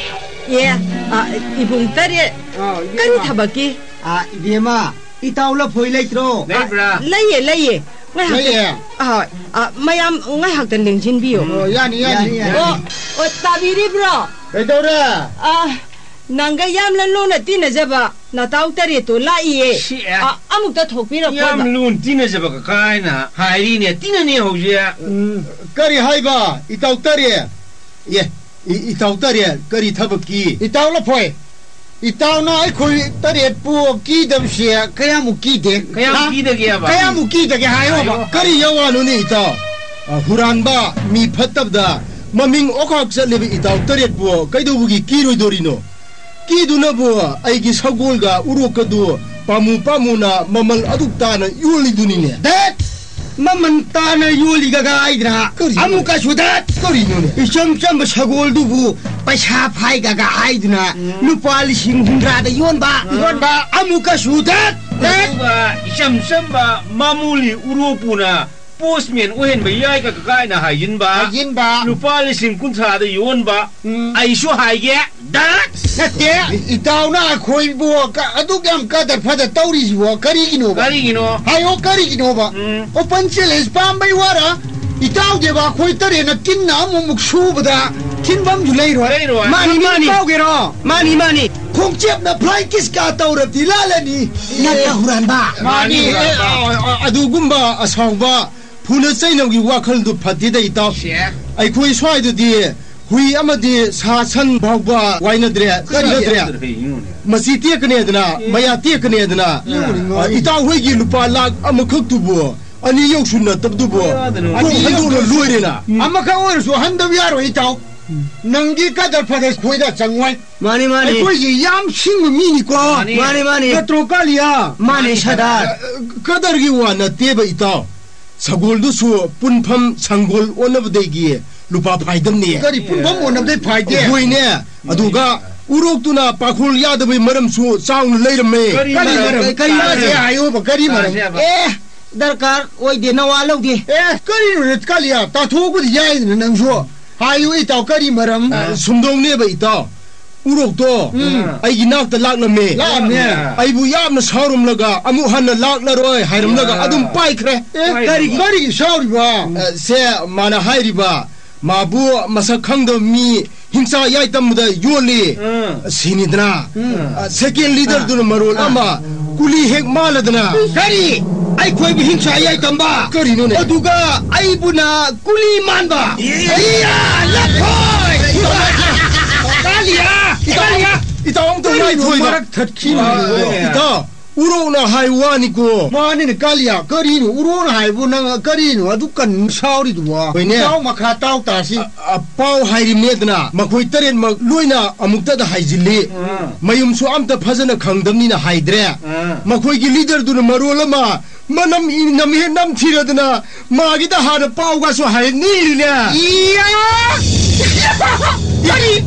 ꯑꯦ, ꯑ, ꯏꯕꯨꯡ ꯇꯔꯦꯠ, ꯑꯥ, ꯀꯔꯤ ꯏꯕꯦꯝꯃ꯫ ꯊꯕꯛꯀꯤ? ꯑ, ꯏꯕꯦꯝꯃ, ꯏꯇꯥꯎ ꯂꯐꯣꯏ ꯂꯩꯇ꯭ꯔꯣ? ꯂꯩꯕ꯭ꯔꯥ? ꯑ, ꯂꯩꯌꯦ, ꯂꯩꯌꯦ꯫ ꯉꯥꯏꯍꯥꯛꯇ-, ꯂꯩꯌꯦ? ꯑꯍꯣꯏ꯫ ꯑ, ꯃꯌꯥꯝ ꯉꯥꯏꯍꯥꯛꯇ ꯂꯦꯡꯁꯤꯟꯕꯤꯌꯨ꯫ ꯑꯣ, ꯌꯥꯅꯤ, ꯌꯥꯅꯤ, ꯌꯥꯅꯤ, ꯌꯥꯅꯤ꯫ ꯌꯥꯅꯤ꯫ ꯑꯣ, ꯑꯣ, ꯇꯥꯕꯤꯔꯤꯕ꯭ꯔꯣ? ꯀꯩꯗꯧꯔꯦ? ꯑ, ꯅꯪꯒ ꯌꯥꯝꯅ ꯂꯨꯅ ꯇꯤꯟꯅꯖꯕ ꯅꯇꯥꯎ ꯇꯔꯦꯠꯇꯣ ꯂꯥꯛꯏꯌꯦ꯫ ꯁꯤ, ꯑꯦ꯫ ꯑ, ꯑꯃꯨꯛꯇ ꯊꯣꯛꯄꯤꯔꯛꯑꯣ꯫ ꯌꯥꯝ ꯂꯨꯅ ꯇꯤꯟꯅꯖꯕ ꯀꯀꯥ ꯍꯥꯏꯅ ꯍꯥꯏꯔꯤꯅꯦ, ꯇꯤꯟꯅꯅꯤ ꯍꯧꯖꯤꯛ꯫ ꯎꯝ, ꯀꯔꯤ ꯍꯥꯏꯕ, ꯏꯇꯥꯎ ꯇꯔꯦꯠ? ꯑꯦ, ꯏ-, ꯏꯇꯥꯎ ꯇꯔꯦꯠ, ꯀꯔꯤ ꯊꯕꯛꯀꯤ? ꯏꯇꯥꯎ ꯂꯐꯣꯏ, ꯏꯇꯥꯎꯅ ꯑꯩꯈꯣꯏ ꯇꯔꯦꯠꯄꯨ ꯀꯤꯗꯕꯁꯦ ꯀꯌꯥꯃꯨꯛ ꯀꯤꯗꯦ? ꯀꯌꯥꯝ ꯍꯥ? ꯀꯤꯗꯒꯦꯕ? ꯀꯌꯥꯃꯨꯛ ꯀꯤꯗꯒꯦ ꯍꯥꯏꯌꯣꯕ꯫ ꯍꯥꯏꯌꯣ꯫ ꯀꯔꯤ ꯌꯥꯋꯥꯅꯣꯅꯦ ꯏꯇꯥꯎ? ꯑ, ꯍꯨꯔꯥꯟꯕ, ꯃꯤ ꯐꯠꯇꯕꯗ ꯃꯃꯤꯡ ꯑꯣꯈꯥꯛ ꯆꯠꯂꯤꯕ ꯏꯇꯥꯎ ꯇꯔꯦꯠꯄꯨ ꯀꯩꯗꯧꯕꯒꯤ ꯀꯤꯔꯣꯏꯗꯣꯔꯤꯅꯣ? ꯀꯤꯗꯨꯅꯕꯨ ꯑꯩꯒꯤ ꯁꯒꯣꯜꯒ ꯎꯔꯣꯛꯀꯗꯨ ꯄꯥꯝꯃꯨ ꯄꯥꯝꯃꯨꯅ ꯃꯃꯜ ꯑꯗꯨꯛ ꯇꯥꯅ ꯌꯣꯜꯂꯤꯗꯨꯅꯤꯅꯦ꯫ ꯗꯠ! ꯃꯃꯜ ꯇꯥꯅ ꯌꯣꯜꯂꯤꯒꯒ ꯍꯥꯏꯗ꯭ꯔꯥ? ꯀꯔꯤꯅꯣ? ꯑꯃꯨꯛꯀꯁꯨ ꯗꯠ! ꯀꯔꯤꯅꯣꯅꯦ? ꯏꯆꯝ ꯆꯝꯕ ꯁꯒꯣꯜꯗꯨꯕꯨ ꯄꯩꯁꯥ ꯐꯥꯏꯒꯒ ꯍꯥꯏꯗꯨꯅ ꯎꯝ꯫ ꯂꯨꯄꯥ ꯂꯤꯁꯤꯡ ꯍꯨꯝꯗ꯭ꯔꯥꯗ ꯌꯣꯟꯕ꯫ ꯌꯣꯟꯕ꯫ ꯑꯃꯨꯛꯀꯁꯨ ꯗꯠ! ꯗꯠ! ꯑꯗꯨꯒ ꯏꯆꯝ ꯆꯝꯕ ꯃꯥꯃꯨꯂꯤ ꯎꯔꯣꯛꯄꯨꯅ ꯄꯣꯁꯃꯦꯟ ꯑꯣꯏꯍꯟꯕ ꯌꯥꯏꯒ ꯀꯥꯏꯅ ꯍꯥꯏꯖꯤꯟꯕ꯫ ꯍꯥꯏꯖꯤꯟꯕ꯫ ꯂꯨꯄꯥ ꯂꯤꯁꯤꯡ ꯀꯨꯟꯊ꯭ꯔꯥꯗ ꯌꯣꯟꯕ꯫ ꯎꯝ꯫ ꯑꯩꯁꯨ ꯍꯥꯏꯒꯦ꯫ ꯗꯠ! ꯅꯠꯇꯦ, ꯏ-, ꯏꯇꯥꯎꯅ ꯑꯩꯈꯣꯏꯕꯨ ꯀ-, ꯑꯗꯨꯛ ꯌꯥꯝ ꯀꯗꯔ ꯐꯗꯔ ꯇꯧꯔꯤꯁꯤꯕꯣ ꯀꯔꯤꯒꯤꯅꯣꯕ? ꯀꯔꯤꯒꯤꯅꯣ? ꯍꯥꯏꯌꯣ, ꯀꯔꯤꯒꯤꯅꯣꯕ? ꯎꯝ꯫ Open challenge ꯄꯥꯝꯕꯩ ꯋꯥꯔ? ꯏꯇꯥꯎꯗꯦꯕ ꯑꯩꯈꯣꯏ ꯇꯔꯦꯠꯅ ꯀꯤꯟꯅ ꯑꯃꯨꯛꯃꯨꯛ ꯁꯨꯕꯗ ꯊꯤꯟꯐꯝꯁꯨ ꯂꯩꯔꯣꯏ꯫ ꯂꯩꯔꯣꯏ꯫ ꯃꯥꯅꯤ, ꯃꯥꯅꯤ꯫ ꯃꯥꯅꯤ, ꯃꯥꯅꯤ꯫ ꯇꯥꯎꯒꯦꯔꯣ? ꯃꯥꯅꯤ, ꯃꯥꯅꯤ꯫ ꯈꯣꯡꯆꯦꯞꯅ fly kiss ꯀ ꯇꯧꯔꯕꯗꯤ ꯂꯥꯜꯂꯅꯤ꯫ ꯅꯠꯇ ꯍꯨꯔꯥꯟꯕ꯫ ꯃꯥꯅꯤ, ꯃꯥꯅꯤ, ꯍꯨꯔꯥꯟꯕ꯫ ꯑꯦ, ꯑ, ꯑ, ꯑꯗꯨꯒꯨꯝꯕ ꯑꯁꯥꯎꯕ ꯐꯨꯅ ꯆꯩꯅꯕꯒꯤ ꯋꯥꯈꯜꯗꯨ ꯐꯠꯇꯦꯗ, ꯏꯇꯥꯎ꯫ ꯁꯦ꯫ ꯑꯩꯈꯣꯏ ꯁ꯭ꯋꯥꯏꯗꯗꯤ ꯍꯨꯏ ꯑꯃꯗꯤ ꯁꯥ ꯁꯟ ꯐꯥꯎꯕ ꯋꯥꯏꯅꯗ꯭ꯔꯦ, ꯀꯔꯤ ꯀꯔꯤꯅꯗ꯭ꯔꯦ꯫ ꯀꯔꯤ ꯀꯔꯤ ꯃꯆꯤ ꯇꯦꯛꯀꯅꯦꯗꯅ, ꯑꯦ꯫ ꯃꯌꯥ ꯇꯦꯛꯀꯅꯦꯗꯅ꯫ ꯌꯦꯡꯉꯨꯅꯦ, ꯉꯥꯎꯔꯦ꯫ ꯑ, ꯏꯇꯥꯎ ꯍꯣꯏꯒꯤ ꯂꯨꯄꯥ ꯂꯥꯈ ꯑꯃꯈꯛꯇꯨꯕꯨ ꯑꯅꯤ ꯌꯧꯁꯨꯅꯠꯇꯕꯗꯨꯕꯨ ꯀꯣꯛ ꯍꯟꯗꯣꯛꯅ ꯂꯣꯏꯔꯦꯅ꯫ ꯑꯃꯈꯛ ꯑꯣꯏꯔꯁꯨ ꯍꯟꯗꯕ ꯌꯥꯔꯣꯏ, ꯏꯇꯥꯎ꯫ ꯅꯪꯒꯤ ꯀꯗꯔ ꯐꯗꯔ ꯈꯣꯏꯗ ꯆꯪꯉꯣꯏ꯫ ꯃꯥꯅꯤ, ꯃꯥꯅꯤ꯫ ꯑꯩꯈꯣꯏꯁꯤ ꯌꯥꯝ ꯁꯤꯡꯕ ꯃꯤꯅꯤꯀꯣ꯫ ꯃꯥꯅꯤ꯫ ꯃꯥꯅꯤ, ꯃꯥꯅꯤ꯫ ꯅꯠꯇ꯭ꯔꯣ, ꯀꯥꯂꯤꯌꯥ? ꯃꯥꯅꯤ, ꯁꯔꯗꯥꯔ꯫ ꯑ, ꯀꯗꯔꯒꯤ ꯋꯥ ꯅꯠꯇꯦꯕ, ꯏꯇꯥꯎ꯫ ꯁꯒꯣꯜꯗꯨꯁꯨ ꯄꯨꯟꯐꯝ ꯁꯪꯒꯣꯜ ꯑꯣꯟꯅꯕꯗꯒꯤ ꯂꯨꯄꯥ ꯐꯥꯏꯗꯝꯅꯤ꯫ ꯀꯔꯤ ꯄꯨꯟꯐꯝ ꯑꯣꯟꯅꯕꯗꯩ ꯐꯥꯏꯗꯦ? ꯍꯣꯏꯅꯦ꯫ ꯑꯗꯨꯒ ꯎꯔꯣꯛꯇꯨꯅ ꯄꯥꯈꯣꯜ ꯌꯥꯗꯕꯩ ꯃꯔꯝꯁꯨ ꯆꯥꯎꯅ ꯂꯩꯔꯝꯃꯦ꯫ ꯀꯔꯤ ꯀꯔꯤ ꯃꯔꯝ? ꯃꯔꯝ? ꯀꯔꯤ ꯃꯔꯝ? ꯇꯥꯁꯦ ꯍꯥꯏꯌꯣꯕ, ꯀꯔꯤ ꯃꯔꯝ? ꯇꯥꯁꯦꯕ꯫ ꯑꯦ, ꯗꯔꯀꯥꯔ ꯑꯣꯏꯗꯦ, ꯅꯋꯥ ꯂꯧꯗꯦ꯫ ꯑꯦ, ꯀꯔꯤꯅꯣꯅꯦ, ꯀꯥꯂꯤꯌꯥ? ꯇꯥꯊꯣꯛꯄꯗꯤ ꯌꯥꯏꯗꯅ ꯅꯪꯁꯨ꯫ ꯍꯥꯏꯌꯨ ꯏꯇꯥꯎ, ꯀꯔꯤ ꯃꯔꯝ? ꯑ, ꯁꯨꯝꯗꯧꯅꯦꯕ ꯏꯇꯥꯎ, ꯎꯔꯣꯛꯇꯣ ꯎꯝ꯫ ꯑꯩꯒꯤ ꯅꯥꯛꯇ ꯂꯥꯛꯂꯝꯃꯦ꯫ ꯂꯥꯛꯂꯝꯃꯦ꯫ ꯑꯩꯕꯨ ꯌꯥꯝꯅ ꯁꯥꯎꯔꯝꯂꯒ ꯑꯃꯨꯛ ꯍꯟꯅ ꯂꯥꯛꯂꯔꯣꯏ ꯍꯥꯏꯔꯝꯂꯒ ꯑ꯫ ꯑꯗꯨꯝ ꯄꯥꯏꯈ꯭ꯔꯦ꯫ ꯑꯦ, ꯀꯔꯤꯒꯤ? ꯀꯔꯤꯒꯤ ꯁꯥꯎꯔꯤꯕ? ꯑ, ꯁꯦ, ꯃꯥꯅ ꯍꯥꯏꯔꯤꯕ, ꯃꯥꯕꯨ ꯃꯁꯛ ꯈꯪꯗꯕ ꯃꯤ ꯍꯤꯡꯆꯥ ꯌꯥꯏꯇꯝꯕꯗ ꯌꯣꯜꯂꯤ꯫ ꯎꯝ꯫ ꯁꯤꯅꯤꯗꯅ꯫ ꯎꯝ꯫ ꯑ, ꯁꯦꯀꯦꯟ ꯂꯤꯗꯔꯗꯨꯅ ꯃꯔꯣꯜ ꯑꯃ ꯀꯨꯂꯤ ꯍꯦꯛ ꯃꯥꯜꯂꯗꯅ꯫ ꯀꯔꯤ? ꯑꯩꯈꯣꯏꯕꯨ ꯍꯤꯡꯆꯥ ꯌꯥꯏꯇꯝꯕ? ꯀꯔꯤꯅꯣꯅꯦ? ꯑꯗꯨꯒ ꯑꯩꯕꯨꯅ ꯀꯨꯂꯤ ꯃꯥꯟꯕ? ꯏꯌꯥ, ꯂꯐꯣꯏ! ꯀꯥꯂꯤꯌꯥ! ꯏꯇꯥꯎ, ꯀꯥꯂꯤꯌꯥ! ꯏꯇꯥꯎ, ꯑꯝꯇ ꯀꯔꯤꯅꯣ ꯉꯥꯏꯈꯣ, ꯏꯇꯥꯎ꯫ ꯃꯔꯛ ꯊꯠꯈꯤꯅꯣ? ꯑ, ꯏꯇꯥꯎ, ꯎꯔꯣꯛꯅ ꯍꯥꯏ ꯋꯥꯅꯤꯀꯣ꯫ ꯃꯥꯅꯤꯅꯦ, ꯀꯥꯂꯤꯌꯥ, ꯀꯔꯤꯅꯣ? ꯎꯔꯣꯛꯅ ꯍꯥꯏꯕꯨ ꯅꯪ ꯀꯔꯤꯅꯣ ꯑꯗꯨꯛ ꯀꯟꯅ ꯁꯥꯎꯔꯤꯗꯨꯕꯣ? ꯍꯣꯏꯅꯦ꯫ ꯏꯇꯥꯎ, ꯃꯈꯥ ꯇꯥꯎ ꯇꯥꯁꯤ꯫ ꯑ, ꯑ, ꯄꯥꯎ ꯍꯥꯏꯔꯤꯕꯅꯦꯗꯅ, ꯃꯈꯣꯏ ꯇꯔꯦꯠꯃꯛ ꯂꯣꯏꯅ ꯑꯃꯨꯛꯇꯗ ꯍꯥꯏꯖꯤꯜꯂꯤ꯫ ꯑꯥ꯫ ꯃꯌꯨꯝꯁꯨ ꯑꯝꯇ ꯐꯖꯅ ꯈꯪꯗꯕꯅꯤꯅ ꯍꯥꯏꯗ꯭ꯔꯦ꯫ ꯑꯥ꯫ ꯃꯈꯣꯏꯒꯤ ꯂꯤꯗꯔꯗꯨꯅ ꯃꯔꯣꯜ ꯑꯃ ꯃꯅꯝ ꯏ-, ꯅꯝꯍꯦꯛ ꯅꯝꯊꯤꯔꯗꯅ ꯃꯥꯒꯤꯗ ꯍꯥꯟꯅ ꯄꯥꯎꯒꯁꯨ ꯍꯥꯏꯅꯤꯔꯤꯅꯦ꯫ ꯏꯌꯥ! ꯀꯔꯤ?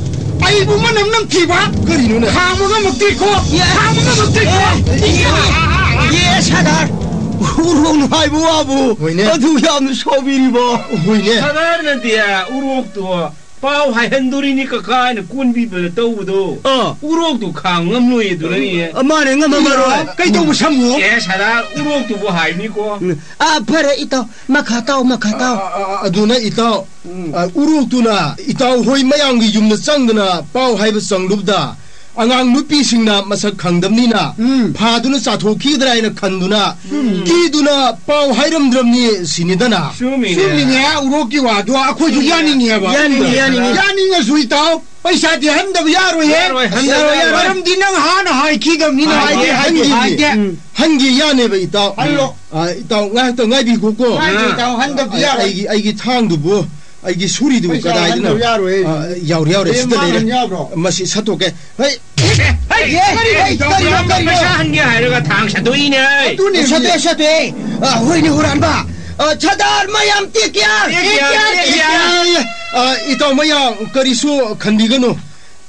ꯑꯩꯕꯨ ꯃꯅꯝ ꯅꯝꯊꯤꯕ? ꯀꯔꯤꯅꯣꯅꯦ? ꯈꯥꯡꯕ ꯉꯝꯃꯛꯇꯦꯀꯣ! ꯏꯌꯥ! ꯈꯥꯡꯕ ꯉꯝꯃꯛꯇꯦꯀꯣ! ꯑꯦ! ꯏꯌꯥ! ꯏꯌꯥ! ꯁꯔꯗꯥꯔ! ꯎꯔꯣꯛꯅ ꯍꯥꯏꯕ ꯋꯥꯕꯨ ꯍꯣꯏꯅꯦ꯫ ꯑꯗꯨ ꯌꯥꯝꯅ ꯁꯥꯎꯕꯤꯔꯤꯕꯣ? ꯍꯣꯏꯅꯦ꯫ ꯁꯔꯗꯥꯔꯅꯗꯤ ꯎꯔꯣꯛꯇꯣ ꯄꯥꯎ ꯍꯥꯏꯍꯟꯗꯣꯔꯤꯅꯤ ꯀꯀꯥ ꯍꯥꯏꯅ ꯀꯣꯟꯕꯤꯕꯗ ꯇꯧꯕꯗꯣ꯫ ꯑꯥ꯫ ꯎꯔꯣꯛꯇꯨ ꯈꯥꯡ ꯉꯝꯂꯣꯏ ꯑꯗꯨꯅꯅꯤ꯫ ꯑ, ꯃꯥꯅꯦ, ꯉꯝꯃꯝꯃꯔꯣꯏ꯫ ꯀꯩꯗꯧꯕ ꯁꯝꯃꯨ? ꯑꯦ, ꯁꯔꯗꯥꯔ, ꯎꯔꯣꯛꯇꯨꯕꯨ ꯍꯥꯏꯕꯅꯤꯀꯣ꯫ ꯎꯝ꯫ ꯑꯥ, ꯐꯔꯦ, ꯏꯇꯥꯎ꯫ ꯃꯈꯥ ꯇꯥꯎ, ꯃꯈꯥ ꯇꯥꯎ꯫ ꯑ, ꯑ, ꯑ, ꯑꯗꯨꯅ ꯏꯇꯥꯎ, ꯎꯝ꯫ ꯑ, ꯎꯔꯣꯛꯇꯨꯅ ꯏꯇꯥꯎ ꯍꯣꯏ ꯃꯌꯥꯝꯒꯤ ꯌꯨꯝꯗ ꯆꯪꯗꯅ ꯄꯥꯎ ꯍꯥꯏꯕ ꯆꯪꯂꯨꯕꯗ, ꯑꯉꯥꯡ ꯅꯨꯄꯤꯁꯤꯡꯅ ꯃꯁꯛ ꯈꯪꯗꯕꯅꯤꯅ ꯎꯝ꯫ ꯐꯥꯗꯨꯅ ꯆꯥꯊꯣꯛꯈꯤꯒꯗ꯭ꯔꯥ ꯍꯥꯏꯅ ꯈꯟꯗꯨꯅ ꯎꯝ꯫ ꯀꯤꯗꯨꯅ ꯄꯥꯎ ꯍꯥꯏꯔꯝꯗ꯭ꯔꯕꯅꯤ ꯁꯤꯅꯤꯗꯅ꯫ ꯆꯨꯝꯃꯤꯅꯦ꯫ ꯆꯨꯝꯃꯤꯅꯦ, ꯎꯔꯣꯛꯀꯤ ꯋꯥꯗꯣ ꯑꯩꯈꯣꯏꯁꯨ ꯌꯥꯅꯤꯡꯉꯦꯕ꯫ ꯌꯥꯅꯤꯡꯉꯦ, ꯌꯥꯅꯤꯡꯉꯦ꯫ ꯌꯥꯅꯤꯡꯉꯁꯨ ꯏꯇꯥꯎ, ꯄꯩꯁꯥꯗꯤ ꯍꯟꯗꯕ ꯌꯥꯔꯣꯏꯍꯦ꯫ ꯌꯥꯔꯣꯏ, ꯍꯟꯗꯕ ꯌꯥꯔꯣꯏ꯫ ꯃꯔꯝꯗꯤ ꯅꯪ ꯍꯥꯟꯅ ꯍꯥꯏꯈꯤꯗꯕꯅꯤꯅ꯫ ꯍꯥꯏꯗꯦ, ꯍꯥꯏꯗꯦ, ꯍꯥꯏꯗꯦ꯫ ꯍꯥꯏꯗꯦ꯫ ꯎꯝ꯫ ꯍꯟꯒꯦ ꯌꯥꯅꯦꯕ ꯏꯇꯥꯎ꯫ ꯍꯜꯂꯣ꯫ ꯑ, ꯏꯇꯥꯎ ꯉꯥꯏꯍꯥꯛꯇꯪ ꯉꯥꯏꯕꯤꯈꯣꯀꯣ꯫ ꯉꯥꯏꯗꯦ, ꯏꯇꯥꯎ, ꯍꯟꯗꯕ ꯑꯩ-, ꯌꯥꯔꯣꯏ꯫ ꯑꯩꯒꯤ, ꯑꯩꯒꯤ ꯊꯥꯡꯗꯨꯕꯨ ꯑꯩꯒꯤ ꯁꯨꯔꯤꯗꯨꯕꯨ ꯄꯩꯁꯥ ꯀꯗꯥꯏꯗꯅꯣ? ꯍꯟꯗꯕ ꯌꯥꯔꯣꯏ꯫ ꯑ, ꯌꯥꯎꯔꯦ, ꯌꯥꯎꯔꯦ, ꯑꯦ, ꯁꯤꯗ ꯃꯥ ꯂꯩꯔꯦ꯫ ꯍꯟ ꯌꯥꯕ꯭ꯔꯣ? ꯃꯁꯤ ꯁꯠꯇꯣꯛꯀꯦ꯫ ꯍꯩ! ꯍꯩ! ꯀꯔꯤꯅꯣ, ꯀꯔꯤꯅꯣ? ꯄꯩꯁꯥ ꯍꯟꯒꯦ ꯍꯥꯏꯔꯒ ꯊꯥꯡ ꯁꯠꯇꯣꯛꯏꯅꯦ, ꯍꯩ! ꯑꯗꯨꯅꯦ, ꯁꯠꯇꯣꯛꯑꯦ, ꯁꯠꯇꯣꯛꯑꯦ꯫ ꯑ, ꯍꯣꯏꯅꯦ, ꯍꯨꯔꯥꯟꯕ꯫ ꯑ, ꯁꯔꯗꯥꯔ ꯃꯌꯥꯝ, ꯇꯦꯛ ꯀꯤꯌꯥꯔ! ꯇꯦꯛ ꯀꯤꯌꯥꯔ! ꯇꯦꯛ ꯀꯤꯌꯥꯔ! ꯑ, ꯏꯇꯥꯎ ꯃꯌꯥꯝ, ꯀꯔꯤꯁꯨ ꯈꯟꯕꯤꯒꯅꯨ꯫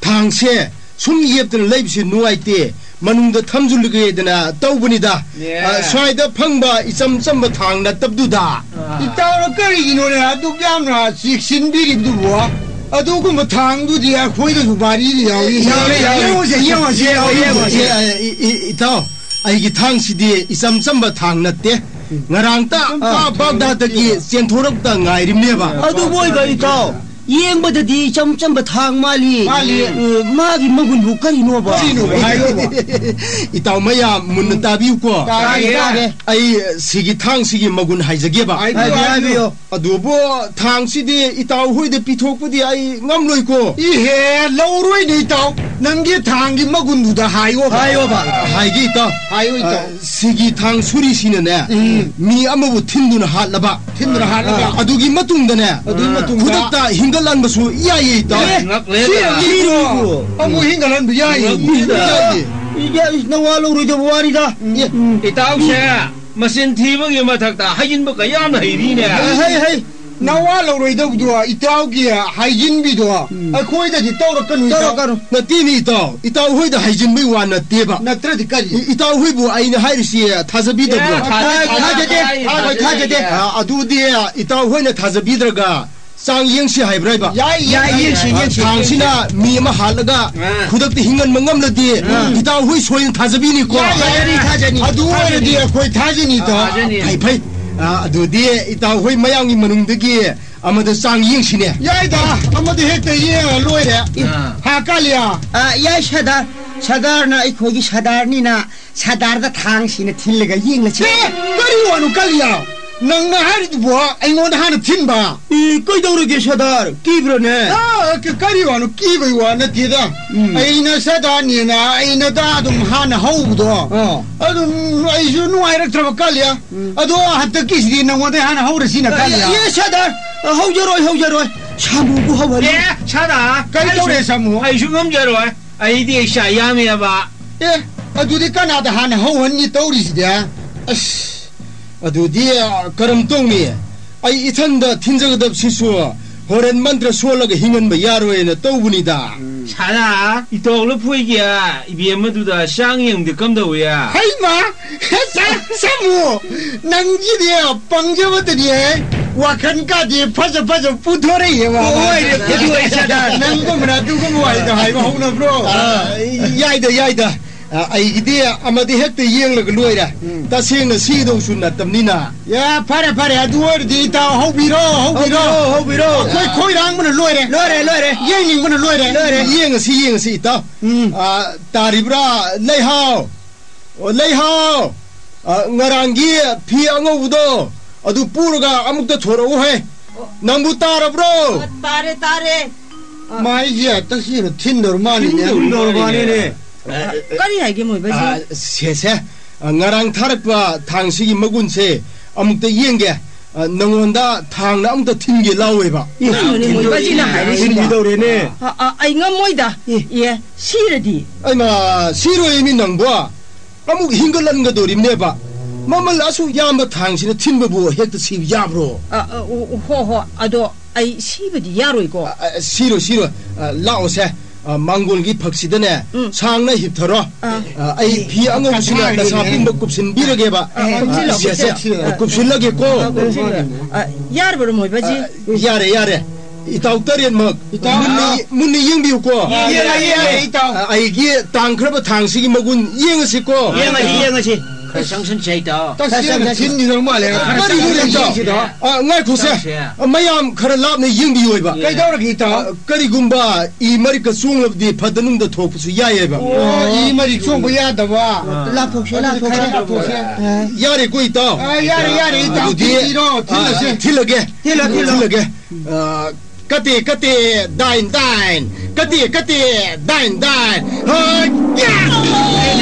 ꯊꯥꯡꯁꯦ ꯁꯨꯝ ꯌꯦꯞꯇꯅ ꯂꯩꯕꯁꯤ ꯅꯨꯡꯉꯥꯏꯇꯦ, ꯃꯅꯨꯡꯗ ꯊꯝꯖꯤꯜꯂꯨꯒꯦꯗꯅ ꯇꯧꯕꯅꯤꯗ꯫ ꯑꯦ꯫ ꯑ, ꯁ꯭ꯋꯥꯏꯗ ꯐꯪꯕ ꯏꯆꯝ ꯆꯝꯕ ꯊꯥꯡ ꯅꯠꯇꯕꯗꯨꯗ꯫ ꯑꯥ꯫ ꯏꯇꯥꯎꯅ ꯀꯔꯤꯒꯤꯅꯣꯅꯦ ꯑꯗꯨꯛ ꯌꯥꯝꯅ ꯆꯦꯛꯁꯤꯟꯕꯤꯔꯤꯕꯗꯨꯕꯣ? ꯑꯗꯨꯒꯨꯝꯕ ꯊꯥꯡꯗꯨꯗꯤ ꯑꯩꯈꯣꯏꯗꯁꯨ ꯕꯥꯔꯤꯗ ꯌꯥꯎꯔꯤ꯫ ꯌꯥꯎꯔꯤ, ꯌꯥꯎꯔꯤ꯫ ꯌꯦꯡꯉꯨꯁꯦ, ꯌꯦꯡꯉꯨꯁꯦ, ꯌꯦꯡꯉꯨꯁꯦ꯫ ꯌꯦꯡꯉꯨꯁꯦ꯫ ꯑꯦ, ꯑꯦ, ꯏ-, ꯏ-, ꯏꯇꯥꯎ, ꯑꯩꯒꯤ ꯊꯥꯡꯁꯤꯗꯤ ꯏꯆꯝ ꯆꯝꯕ ꯊꯥꯡ ꯅꯠꯇꯦ꯫ ꯉꯔꯥꯡꯇ ꯏꯆꯝ ꯆꯝꯕ ꯑꯥ ꯊꯥꯡ ꯕꯥꯒꯗꯥꯗꯒꯤ ꯅꯠꯇꯦꯕ꯫ ꯆꯦꯟꯊꯣꯔꯛꯇ ꯉꯥꯏꯔꯤꯕꯅꯦꯕ꯫ ꯑꯗꯨꯕꯨ ꯑꯣꯏꯕ ꯏꯇꯥꯎ, ꯌꯦꯡꯕꯗꯗꯤ ꯏꯆꯝ ꯆꯝꯕ ꯊꯥꯡ ꯃꯥꯜꯂꯤ꯫ ꯃꯥꯜꯂꯤ꯫ ꯑ, ꯃꯥꯒꯤ ꯃꯒꯨꯟꯕꯨ ꯀꯔꯤꯅꯣꯕ? ꯀꯔꯤꯅꯣꯕ? ꯍꯥꯏꯌꯣꯕ꯫ ꯏꯇꯥꯎ ꯃꯌꯥꯝ ꯃꯨꯟꯅ ꯇꯥꯕꯤꯌꯨꯀꯣ꯫ ꯇꯥꯒꯦ, ꯇꯥꯒꯦ꯫ ꯑꯩ ꯁꯤꯒꯤ ꯊꯥꯡꯁꯤꯒꯤ ꯃꯒꯨꯟ ꯍꯥꯏꯖꯒꯦꯕ꯫ ꯍꯥꯏꯕꯤꯌꯨ, ꯍꯥꯏꯕꯤꯌꯨ꯫ ꯑꯗꯨꯕꯨ ꯊꯥꯡꯁꯤꯗꯤ ꯏꯇꯥꯎ ꯍꯣꯏꯗ ꯄꯤꯊꯣꯛꯄꯗꯤ ꯑꯩ ꯉꯝꯂꯣꯏꯀꯣ꯫ ꯏꯍꯦ, ꯂꯧꯔꯣꯏꯅꯦ ꯏꯇꯥꯎ꯫ ꯅꯪꯒꯤ ꯊꯥꯡꯒꯤ ꯃꯒꯨꯟꯗꯨꯗ ꯍꯥꯏꯌꯣꯕ꯫ ꯍꯥꯏꯌꯣꯕ꯫ ꯍꯥꯏꯒꯦ ꯏꯇꯥꯎ꯫ ꯍꯥꯏꯌꯨ ꯏꯇꯥꯎ꯫ ꯑ, ꯁꯤꯒꯤ ꯊꯥꯡ ꯁꯨꯔꯤꯁꯤꯅꯅꯦ, ꯎꯝ꯫ ꯃꯤ ꯑꯃꯕꯨ ꯊꯤꯟꯗꯨꯅ ꯍꯥꯠꯂꯕ꯫ ꯊꯤꯟꯗꯨꯅ ꯍꯥꯠꯂꯕ꯫ ꯑꯗꯨꯒꯤ ꯃꯇꯨꯡꯗꯅꯦ, ꯑꯗꯨꯒꯤ ꯃꯇꯨꯡꯗ ꯈꯨꯗꯛꯇ ꯍꯤꯡꯒꯠꯍꯟꯕꯁꯨ ꯌꯥꯏꯌꯦ ꯏꯇꯥꯎ꯫ ꯑꯦ, ꯉꯛꯂꯦꯗ꯫ ꯁꯤ ꯃꯤꯕꯨ ꯑꯃꯨꯛ ꯍꯤꯡꯒꯠꯍꯟꯕ ꯌꯥꯏꯌꯦ꯫ ꯉꯛꯂꯦꯗ꯫ ꯌꯥꯏꯌꯦ꯫ ꯏꯕꯦ, ꯅꯋꯥ ꯂꯧꯔꯣꯏꯗꯕ ꯋꯥꯔꯤꯗ꯫ ꯎꯝ꯫ ꯏꯇꯥꯎꯁꯦ ꯃꯆꯤꯟ ꯊꯤꯕꯒꯤ ꯃꯊꯛꯇ ꯍꯥꯏꯖꯤꯟꯕ ꯀꯌꯥꯝ ꯍꯩꯔꯤꯅꯦ꯫ ꯍꯩ, ꯍꯩ, ꯍꯩ꯫ ꯅꯋꯥ ꯂꯧꯔꯣꯏꯗꯕꯗꯣ, ꯏꯇꯥꯎꯒꯤ ꯍꯥꯏꯖꯤꯟꯕꯤꯗꯣ ꯎꯝ꯫ ꯑꯩꯈꯣꯏꯗꯗꯤ ꯇꯧꯔꯛꯀꯅꯨ, ꯏꯇꯥꯎ꯫ ꯇꯧꯔꯛꯀꯅꯨ꯫ ꯅꯠꯇꯦꯅꯦ, ꯏꯇꯥꯎ꯫ ꯏꯇꯥꯎ ꯍꯣꯏꯗ ꯍꯥꯏꯖꯤꯟꯕꯩ ꯋꯥ ꯅꯠꯇꯦꯕ꯫ ꯅꯠꯇ꯭ꯔꯗꯤ ꯀꯔꯤ? ꯏ-, ꯏꯇꯥꯎ ꯍꯣꯏꯕꯨ ꯑꯩꯅ ꯍꯥꯏꯔꯤꯁꯤ ꯊꯥꯖꯕꯤꯗꯕ꯭ꯔꯣ? ꯑꯦ, ꯊꯥꯖ-, ꯊꯥꯖꯗꯦ꯫ ꯊꯥꯖꯗꯦ꯫ ꯑꯩꯈꯣꯏ ꯊꯥꯖꯗꯦ꯫ ꯑ, ꯑꯗꯨꯗꯤ ꯏꯇꯥꯎ ꯍꯣꯏꯅ ꯊꯥꯖꯕꯤꯗ꯭ꯔꯒ ꯆꯥꯡ ꯌꯦꯡꯁꯤ ꯍꯥꯏꯕ꯭ꯔꯥ ꯍꯥꯏꯕ? ꯌꯥꯏ, ꯌꯥꯏ, ꯌꯦꯡꯁꯤ, ꯌꯦꯡꯁꯤ, ꯊꯥꯡꯁꯤꯅ ꯌꯦꯡꯁꯤ꯫ ꯃꯤ ꯑꯃ ꯍꯥꯠꯂꯒ ꯑ꯫ ꯈꯨꯗꯛꯇ ꯍꯤꯡꯍꯟꯕ ꯉꯝꯂꯗꯤ ꯑ꯫ ꯏꯇꯥꯎ ꯍꯣꯏ ꯁꯣꯏꯅ ꯊꯥꯖꯕꯤꯅꯤꯀꯣ? ꯌꯥꯏ, ꯌꯥꯏ, ꯊꯥꯖꯅꯤ, ꯊꯥꯖꯅꯤ꯫ ꯑꯗꯨ ꯑꯣꯏꯔꯗꯤ ꯑꯩꯈꯣꯏ ꯊꯥꯖꯅꯤ, ꯏꯇꯥꯎ꯫ ꯊꯥꯖꯅꯤ꯫ ꯐꯩ, ꯐꯩ꯫ ꯑ, ꯑꯗꯨꯗꯤ ꯏꯇꯥꯎ ꯍꯣꯏ ꯃꯌꯥꯝꯒꯤ ꯃꯅꯨꯡꯗꯒꯤ ꯑꯃꯗ ꯆꯥꯡ ꯌꯦꯡꯁꯤꯅꯦ꯫ ꯌꯥꯏꯗ, ꯑꯃꯗ ꯍꯦꯛꯇ ꯌꯦꯡꯉ ꯂꯣꯏꯔꯦ꯫ ꯑ꯫ ꯍꯥ, ꯀꯥꯂꯤꯌꯥ? ꯑ, ꯌꯥꯏ, ꯁꯔꯗꯥꯔ꯫ ꯁꯔꯗꯥꯔꯅ ꯑꯩꯈꯣꯏꯒꯤ ꯁꯔꯗꯥꯔꯅꯤꯅ ꯁꯔꯗꯥꯔꯗ ꯊꯥꯡꯁꯤꯅ ꯊꯤꯜꯂꯒ ꯌꯦꯡꯂꯁꯤ꯫ ꯑꯦ, ꯀꯔꯤ ꯋꯥꯅꯣ, ꯀꯥꯂꯤꯌꯥ? ꯅꯪꯅ ꯍꯥꯏꯔꯤꯗꯨꯕꯣ ꯑꯩꯉꯣꯟꯗ ꯍꯥꯟꯅ ꯊꯤꯟꯕ? ꯑꯦ, ꯀꯩꯗꯧꯔꯒꯦ ꯁꯔꯗꯥꯔ? ꯀꯤꯕ꯭ꯔꯅꯦ? ꯑ, ꯀ-, ꯀꯔꯤ ꯋꯥꯅꯣ? ꯀꯤꯕꯩ ꯋꯥ ꯅꯠꯇꯦꯗ꯫ ꯎꯝ꯫ ꯑꯩꯅ ꯁꯔꯗꯥꯔꯅꯦꯅ ꯑꯩꯅ ꯗꯥ ꯑꯗꯨꯝ ꯍꯥꯟꯅ ꯍꯧꯕꯗꯣ꯫ ꯑꯥ꯫ ꯑꯗꯨꯝ ꯑꯩꯁꯨ ꯅꯨꯡꯉꯥꯏꯔꯛꯇ꯭ꯔꯕ ꯀꯥꯂꯤꯌꯥ꯫ ꯎꯝ꯫ ꯑꯗꯣ ꯍꯟꯗꯛꯀꯤꯁꯤꯗꯤ ꯅꯪꯉꯣꯟꯗ ꯍꯥꯟꯅ ꯍꯧꯔꯁꯤꯅ ꯀꯥꯂꯤꯌꯥ꯫ ꯑꯦ, ꯁꯔꯗꯥꯔ, ꯍꯧꯖꯔꯣꯏ, ꯍꯧꯖꯔꯣꯏ꯫ ꯁꯥꯃꯨꯕꯨ ꯍꯧꯍꯜꯂꯤ꯫ ꯑꯦ, ꯁꯔꯗꯥꯔ, ꯀꯩ ꯇꯧꯔꯦ, ꯁꯥꯃꯨ? ꯑꯩꯁꯨ ꯉꯝꯖꯔꯣꯏ꯫ ꯑꯩꯗꯤ ꯏꯁꯥ ꯌꯥꯝꯃꯦꯕ꯫ ꯑꯦ, ꯑꯗꯨꯗꯤ ꯀꯅꯥꯗ ꯍꯥꯟꯅ ꯍꯧꯍꯟꯅꯤ ꯇꯧꯔꯤꯁꯤꯗꯤ? ꯑꯁ, ꯑꯗꯨꯗꯤ, ꯑ, ꯀꯔꯝ ꯇꯧꯅꯤ? ꯑꯩ ꯏꯊꯟꯗ ꯊꯤꯟꯖꯒꯗꯕꯁꯤꯁꯨ ꯍꯣꯔꯦꯟ ꯃꯟꯇ꯭ꯔ ꯁꯣꯜꯂꯒ ꯍꯤꯡꯍꯟꯕ ꯌꯥꯔꯣꯏꯅ ꯇꯧꯕꯅꯤꯗ꯫ ꯁꯔꯗꯥꯔ, ꯏꯇꯥꯎ ꯂꯐꯣꯏꯒꯤ ꯏꯕꯦꯝꯃꯗꯨꯗ ꯆꯥꯡ ꯌꯦꯡꯗꯦ ꯀꯝꯗꯧꯋꯤ? ꯍꯩꯃꯥ! ꯁꯥ-, ꯁꯥꯃꯨ! ꯅꯪꯒꯤꯗꯤ ꯄꯪꯖꯕꯗꯅꯤꯍꯦ! ꯋꯥꯈꯜ ꯀꯥꯗꯤ ꯐꯖ ꯐꯖ ꯄꯨꯊꯣꯔꯛꯏꯍꯦ, ꯃꯥ꯫ ꯍꯣꯏꯅꯦ, ꯄꯨꯊꯣꯛꯑꯦ, ꯁꯔꯗꯥꯔ꯫ ꯅꯪꯒꯨꯝꯕꯅ ꯑꯗꯨꯒꯨꯝꯕ ꯋꯥꯍꯩꯗꯣ ꯍꯥꯏꯕ ꯍꯧꯅꯕ꯭ꯔꯣ? ꯑ, ꯌꯥꯏꯗ, ꯌꯥꯏꯗ꯫ ꯑ, ꯑꯩꯒꯤꯗꯤ ꯑꯃꯗꯤ ꯍꯦꯛꯇ ꯌꯦꯡꯂꯒ ꯂꯣꯏꯔꯦ꯫ ꯎꯝ꯫ ꯇꯁꯦꯡꯅ ꯁꯤꯗꯧꯁꯨ ꯅꯠꯇꯕꯅꯤꯅ꯫ ꯌꯥ, ꯐꯔꯦ, ꯐꯔꯦ, ꯑꯗꯨ ꯑꯣꯏꯔꯗꯤ ꯏꯇꯥꯎ ꯍꯧꯕꯤꯔꯣ, ꯍꯧꯕꯤꯔꯣ꯫ ꯍꯧꯕꯤꯔꯣ, ꯍꯧꯕꯤꯔꯣ꯫ ꯑꯩꯈꯣꯏ ꯈꯣꯏꯔꯥꯡꯕꯅ ꯂꯣꯏꯔꯦ꯫ ꯂꯣꯏꯔꯦ, ꯂꯣꯏꯔꯦ꯫ ꯌꯦꯡꯅꯤꯡꯕꯅ ꯂꯣꯏꯔꯦ꯫ ꯂꯣꯏꯔꯦ꯫ ꯌꯦꯡꯉꯁꯤ, ꯌꯦꯡꯉꯁꯤ, ꯏꯇꯥꯎ꯫ ꯎꯝ꯫ ꯑ, ꯇꯥꯔꯤꯕ꯭ꯔꯥ, ꯂꯩꯍꯥꯎ? ꯑꯣ, ꯂꯩꯍꯥꯎ! ꯑ, ꯉꯔꯥꯡꯒꯤ ꯐꯤ ꯑꯉꯧꯕꯗꯣ ꯑꯗꯨ ꯄꯨꯔꯒ ꯑꯃꯨꯛꯇ ꯊꯣꯔꯛꯎ ꯍꯦ꯫ ꯑꯣ꯫ ꯅꯪꯕꯨ ꯇꯥꯔꯕ꯭ꯔꯣ? ꯑꯣ, ꯇꯥꯔꯦ, ꯇꯥꯔꯦ꯫ ꯑ꯫ ꯃꯥꯏꯁꯦ ꯇꯁꯦꯡꯅ ꯊꯤꯟꯗꯧꯔ ꯃꯥꯜꯂꯤꯅꯦ꯫ ꯊꯤꯟꯗꯧꯔ ꯃꯥꯜꯂꯤꯅꯦ꯫ ꯑ, ꯀꯔꯤ ꯍꯥꯏꯒꯦ, ꯃꯣꯏꯕꯁꯤ? ꯑ, ꯁꯦ, ꯁꯦ꯫ ꯑ, ꯉꯔꯥꯡ ꯊꯥꯔꯛꯄ ꯊꯥꯡꯁꯤꯒꯤ ꯃꯒꯨꯟꯁꯦ ꯑꯃꯨꯛꯇ ꯌꯦꯡꯒꯦ꯫ ꯑ, ꯅꯪꯉꯣꯟꯗ ꯊꯥꯡꯅ ꯑꯃꯨꯛꯇ ꯊꯤꯟꯒꯦ ꯂꯥꯎꯋꯦꯕ꯫ ꯏꯁ, ꯃꯣꯏꯕꯁꯤꯅ ꯍꯥꯏꯔꯤꯁꯤꯕꯣ? ꯊꯤꯟꯈꯤꯗꯧꯔꯦꯅꯦ꯫ ꯑ, ꯑ, ꯑꯩ ꯉꯝꯃꯣꯏꯗ꯫ ꯑꯦ꯫ ꯑꯦ, ꯁꯤꯔꯗꯤ? ꯑꯩꯃ, ꯁꯤꯔꯣꯏ ꯃꯤ ꯅꯪꯕꯣ꯫ ꯑꯃꯨꯛ ꯍꯤꯡꯒꯠꯍꯟꯒꯗꯧꯔꯤꯕꯅꯦꯕ꯫ ꯃꯃꯜ ꯑꯁꯨꯛ ꯌꯥꯝꯕ ꯊꯥꯡꯁꯤꯅ ꯊꯤꯟꯕꯕꯨ ꯍꯦꯛꯇ ꯁꯤꯕ ꯌꯥꯕ꯭ꯔꯣ? ꯑ, ꯑ, ꯑꯣ, ꯍꯣ, ꯍꯣ꯫ ꯑꯗꯣ ꯑꯩ ꯁꯤꯕꯗꯤ ꯌꯥꯔꯣꯏꯀꯣ? ꯑ, ꯑ, ꯁꯤꯔꯣꯏ, ꯁꯤꯔꯣꯏ꯫ ꯑ, ꯂꯥꯛꯑꯣꯁꯦ꯫ ꯑ, ꯃꯥꯡꯒꯣꯜꯒꯤ ꯐꯛꯁꯤꯗꯅꯦ, ꯎꯝ꯫ ꯁꯥꯡꯅ ꯍꯤꯞꯊꯔꯣ꯫ ꯑ꯫ ꯑ, ꯑꯩ ꯐꯤ ꯑꯉꯧꯕꯁꯤꯅ ꯅꯁꯥ ꯄꯨꯝꯕ ꯀꯨꯞꯁꯤꯟꯕꯤꯔꯒꯦꯕ꯫ ꯑ, ꯀꯨꯞꯁꯤꯜꯂꯣ, ꯑ, ꯁꯦ, ꯁꯦ꯫ ꯀꯨꯞꯁꯤꯜꯂꯣ꯫ ꯑ, ꯀꯨꯞꯁꯤꯜꯂꯒꯦꯀꯣ꯫ ꯑ, ꯀꯨꯞꯁꯤꯜꯂꯣ꯫ ꯑ, ꯌꯥꯔꯕ꯭ꯔꯣ, ꯃꯣꯏꯕꯁꯤ? ꯑ, ꯌꯥꯔꯦ, ꯌꯥꯔꯦ꯫ ꯏꯇꯥꯎ ꯇꯔꯦꯠꯃꯛ ꯏꯇꯥꯎ, ꯃꯨꯟꯅ ꯑꯥ꯫ ꯌꯦ-, ꯃꯨꯟꯅ ꯌꯦꯡꯕꯤꯌꯨꯀꯣ꯫ ꯌꯦꯡꯉꯦ, ꯌꯦꯡꯉꯦ, ꯏꯇꯥꯎ꯫ ꯑ, ꯑꯩꯒꯤ ꯇꯥꯡꯈ꯭ꯔꯕ ꯊꯥꯡꯁꯤꯒꯤ ꯃꯒꯨꯟ ꯌꯦꯡꯉꯁꯤꯀꯣ꯫ ꯌꯦꯡꯉꯁꯤ, ꯌꯦꯡꯉꯁꯤ꯫ ꯈꯔ ꯆꯪꯁꯤꯟꯁꯦ, ꯏꯇꯥꯎ꯫ ꯇꯁꯦꯡꯅ ꯊꯤꯟꯈꯤꯗꯧ ꯃꯥꯜꯂꯦ꯫ ꯈꯔ ꯀꯔꯤꯅꯣꯅꯦ, ꯏꯇꯥꯎ? ꯁꯤꯗꯣ꯫ ꯑ, ꯉꯥꯏꯈꯣꯁꯦ꯫ ꯏꯇꯥꯎꯁꯦ꯫ ꯃꯌꯥꯝ ꯈꯔ ꯂꯥꯞꯅ ꯌꯦꯡꯕꯤꯌꯨ ꯍꯥꯏꯕ꯫ ꯀꯩꯗꯧꯔꯒꯦ, ꯏꯇꯥꯎ? ꯑ, ꯀꯔꯤꯒꯨꯝꯕ ꯏ ꯃꯔꯤꯛꯀ ꯆꯣꯡꯂꯕꯗꯤ ꯐꯗꯅꯨꯡꯗ ꯊꯣꯛꯄꯁꯨ ꯌꯥꯏ ꯍꯥꯏꯕ꯫ ꯑꯣ, ꯏ ꯃꯔꯤꯛ ꯆꯣꯡꯕ ꯌꯥꯗꯕ꯫ ꯑꯥ꯫ ꯂꯥꯞꯊꯣꯛꯁꯦ, ꯑꯗꯨꯗꯤ ꯂꯥꯞꯊꯣꯛꯁꯦ꯫ ꯈꯔ ꯂꯥꯞꯊꯣꯛꯁꯦ꯫ ꯑ, ꯌꯥꯔꯦꯀꯣ, ꯏꯇꯥꯎ? ꯑ, ꯌꯥꯔꯦ, ꯌꯥꯔꯦ, ꯏꯇꯥꯎ꯫ ꯑꯗꯨꯗꯤ, ꯊꯤꯜꯂꯤꯔꯣ? ꯑ, ꯊꯤꯜꯂꯁꯦ꯫ ꯊꯤꯜꯂꯒꯦ꯫ ꯊꯤꯜꯂꯣ, ꯊꯤꯜꯂꯣ꯫ ꯊꯤꯜꯂꯒꯦ꯫ ꯑ, ꯀꯇꯦ, ꯀꯇꯦ, ꯗꯥꯏꯟ, ꯗꯥꯏꯟ꯫ ꯀꯇꯦ, ꯀꯇꯦ, ꯗꯥꯏꯟ, ꯗꯥꯏꯟ꯫ ꯍꯣꯏ, ꯌꯥ!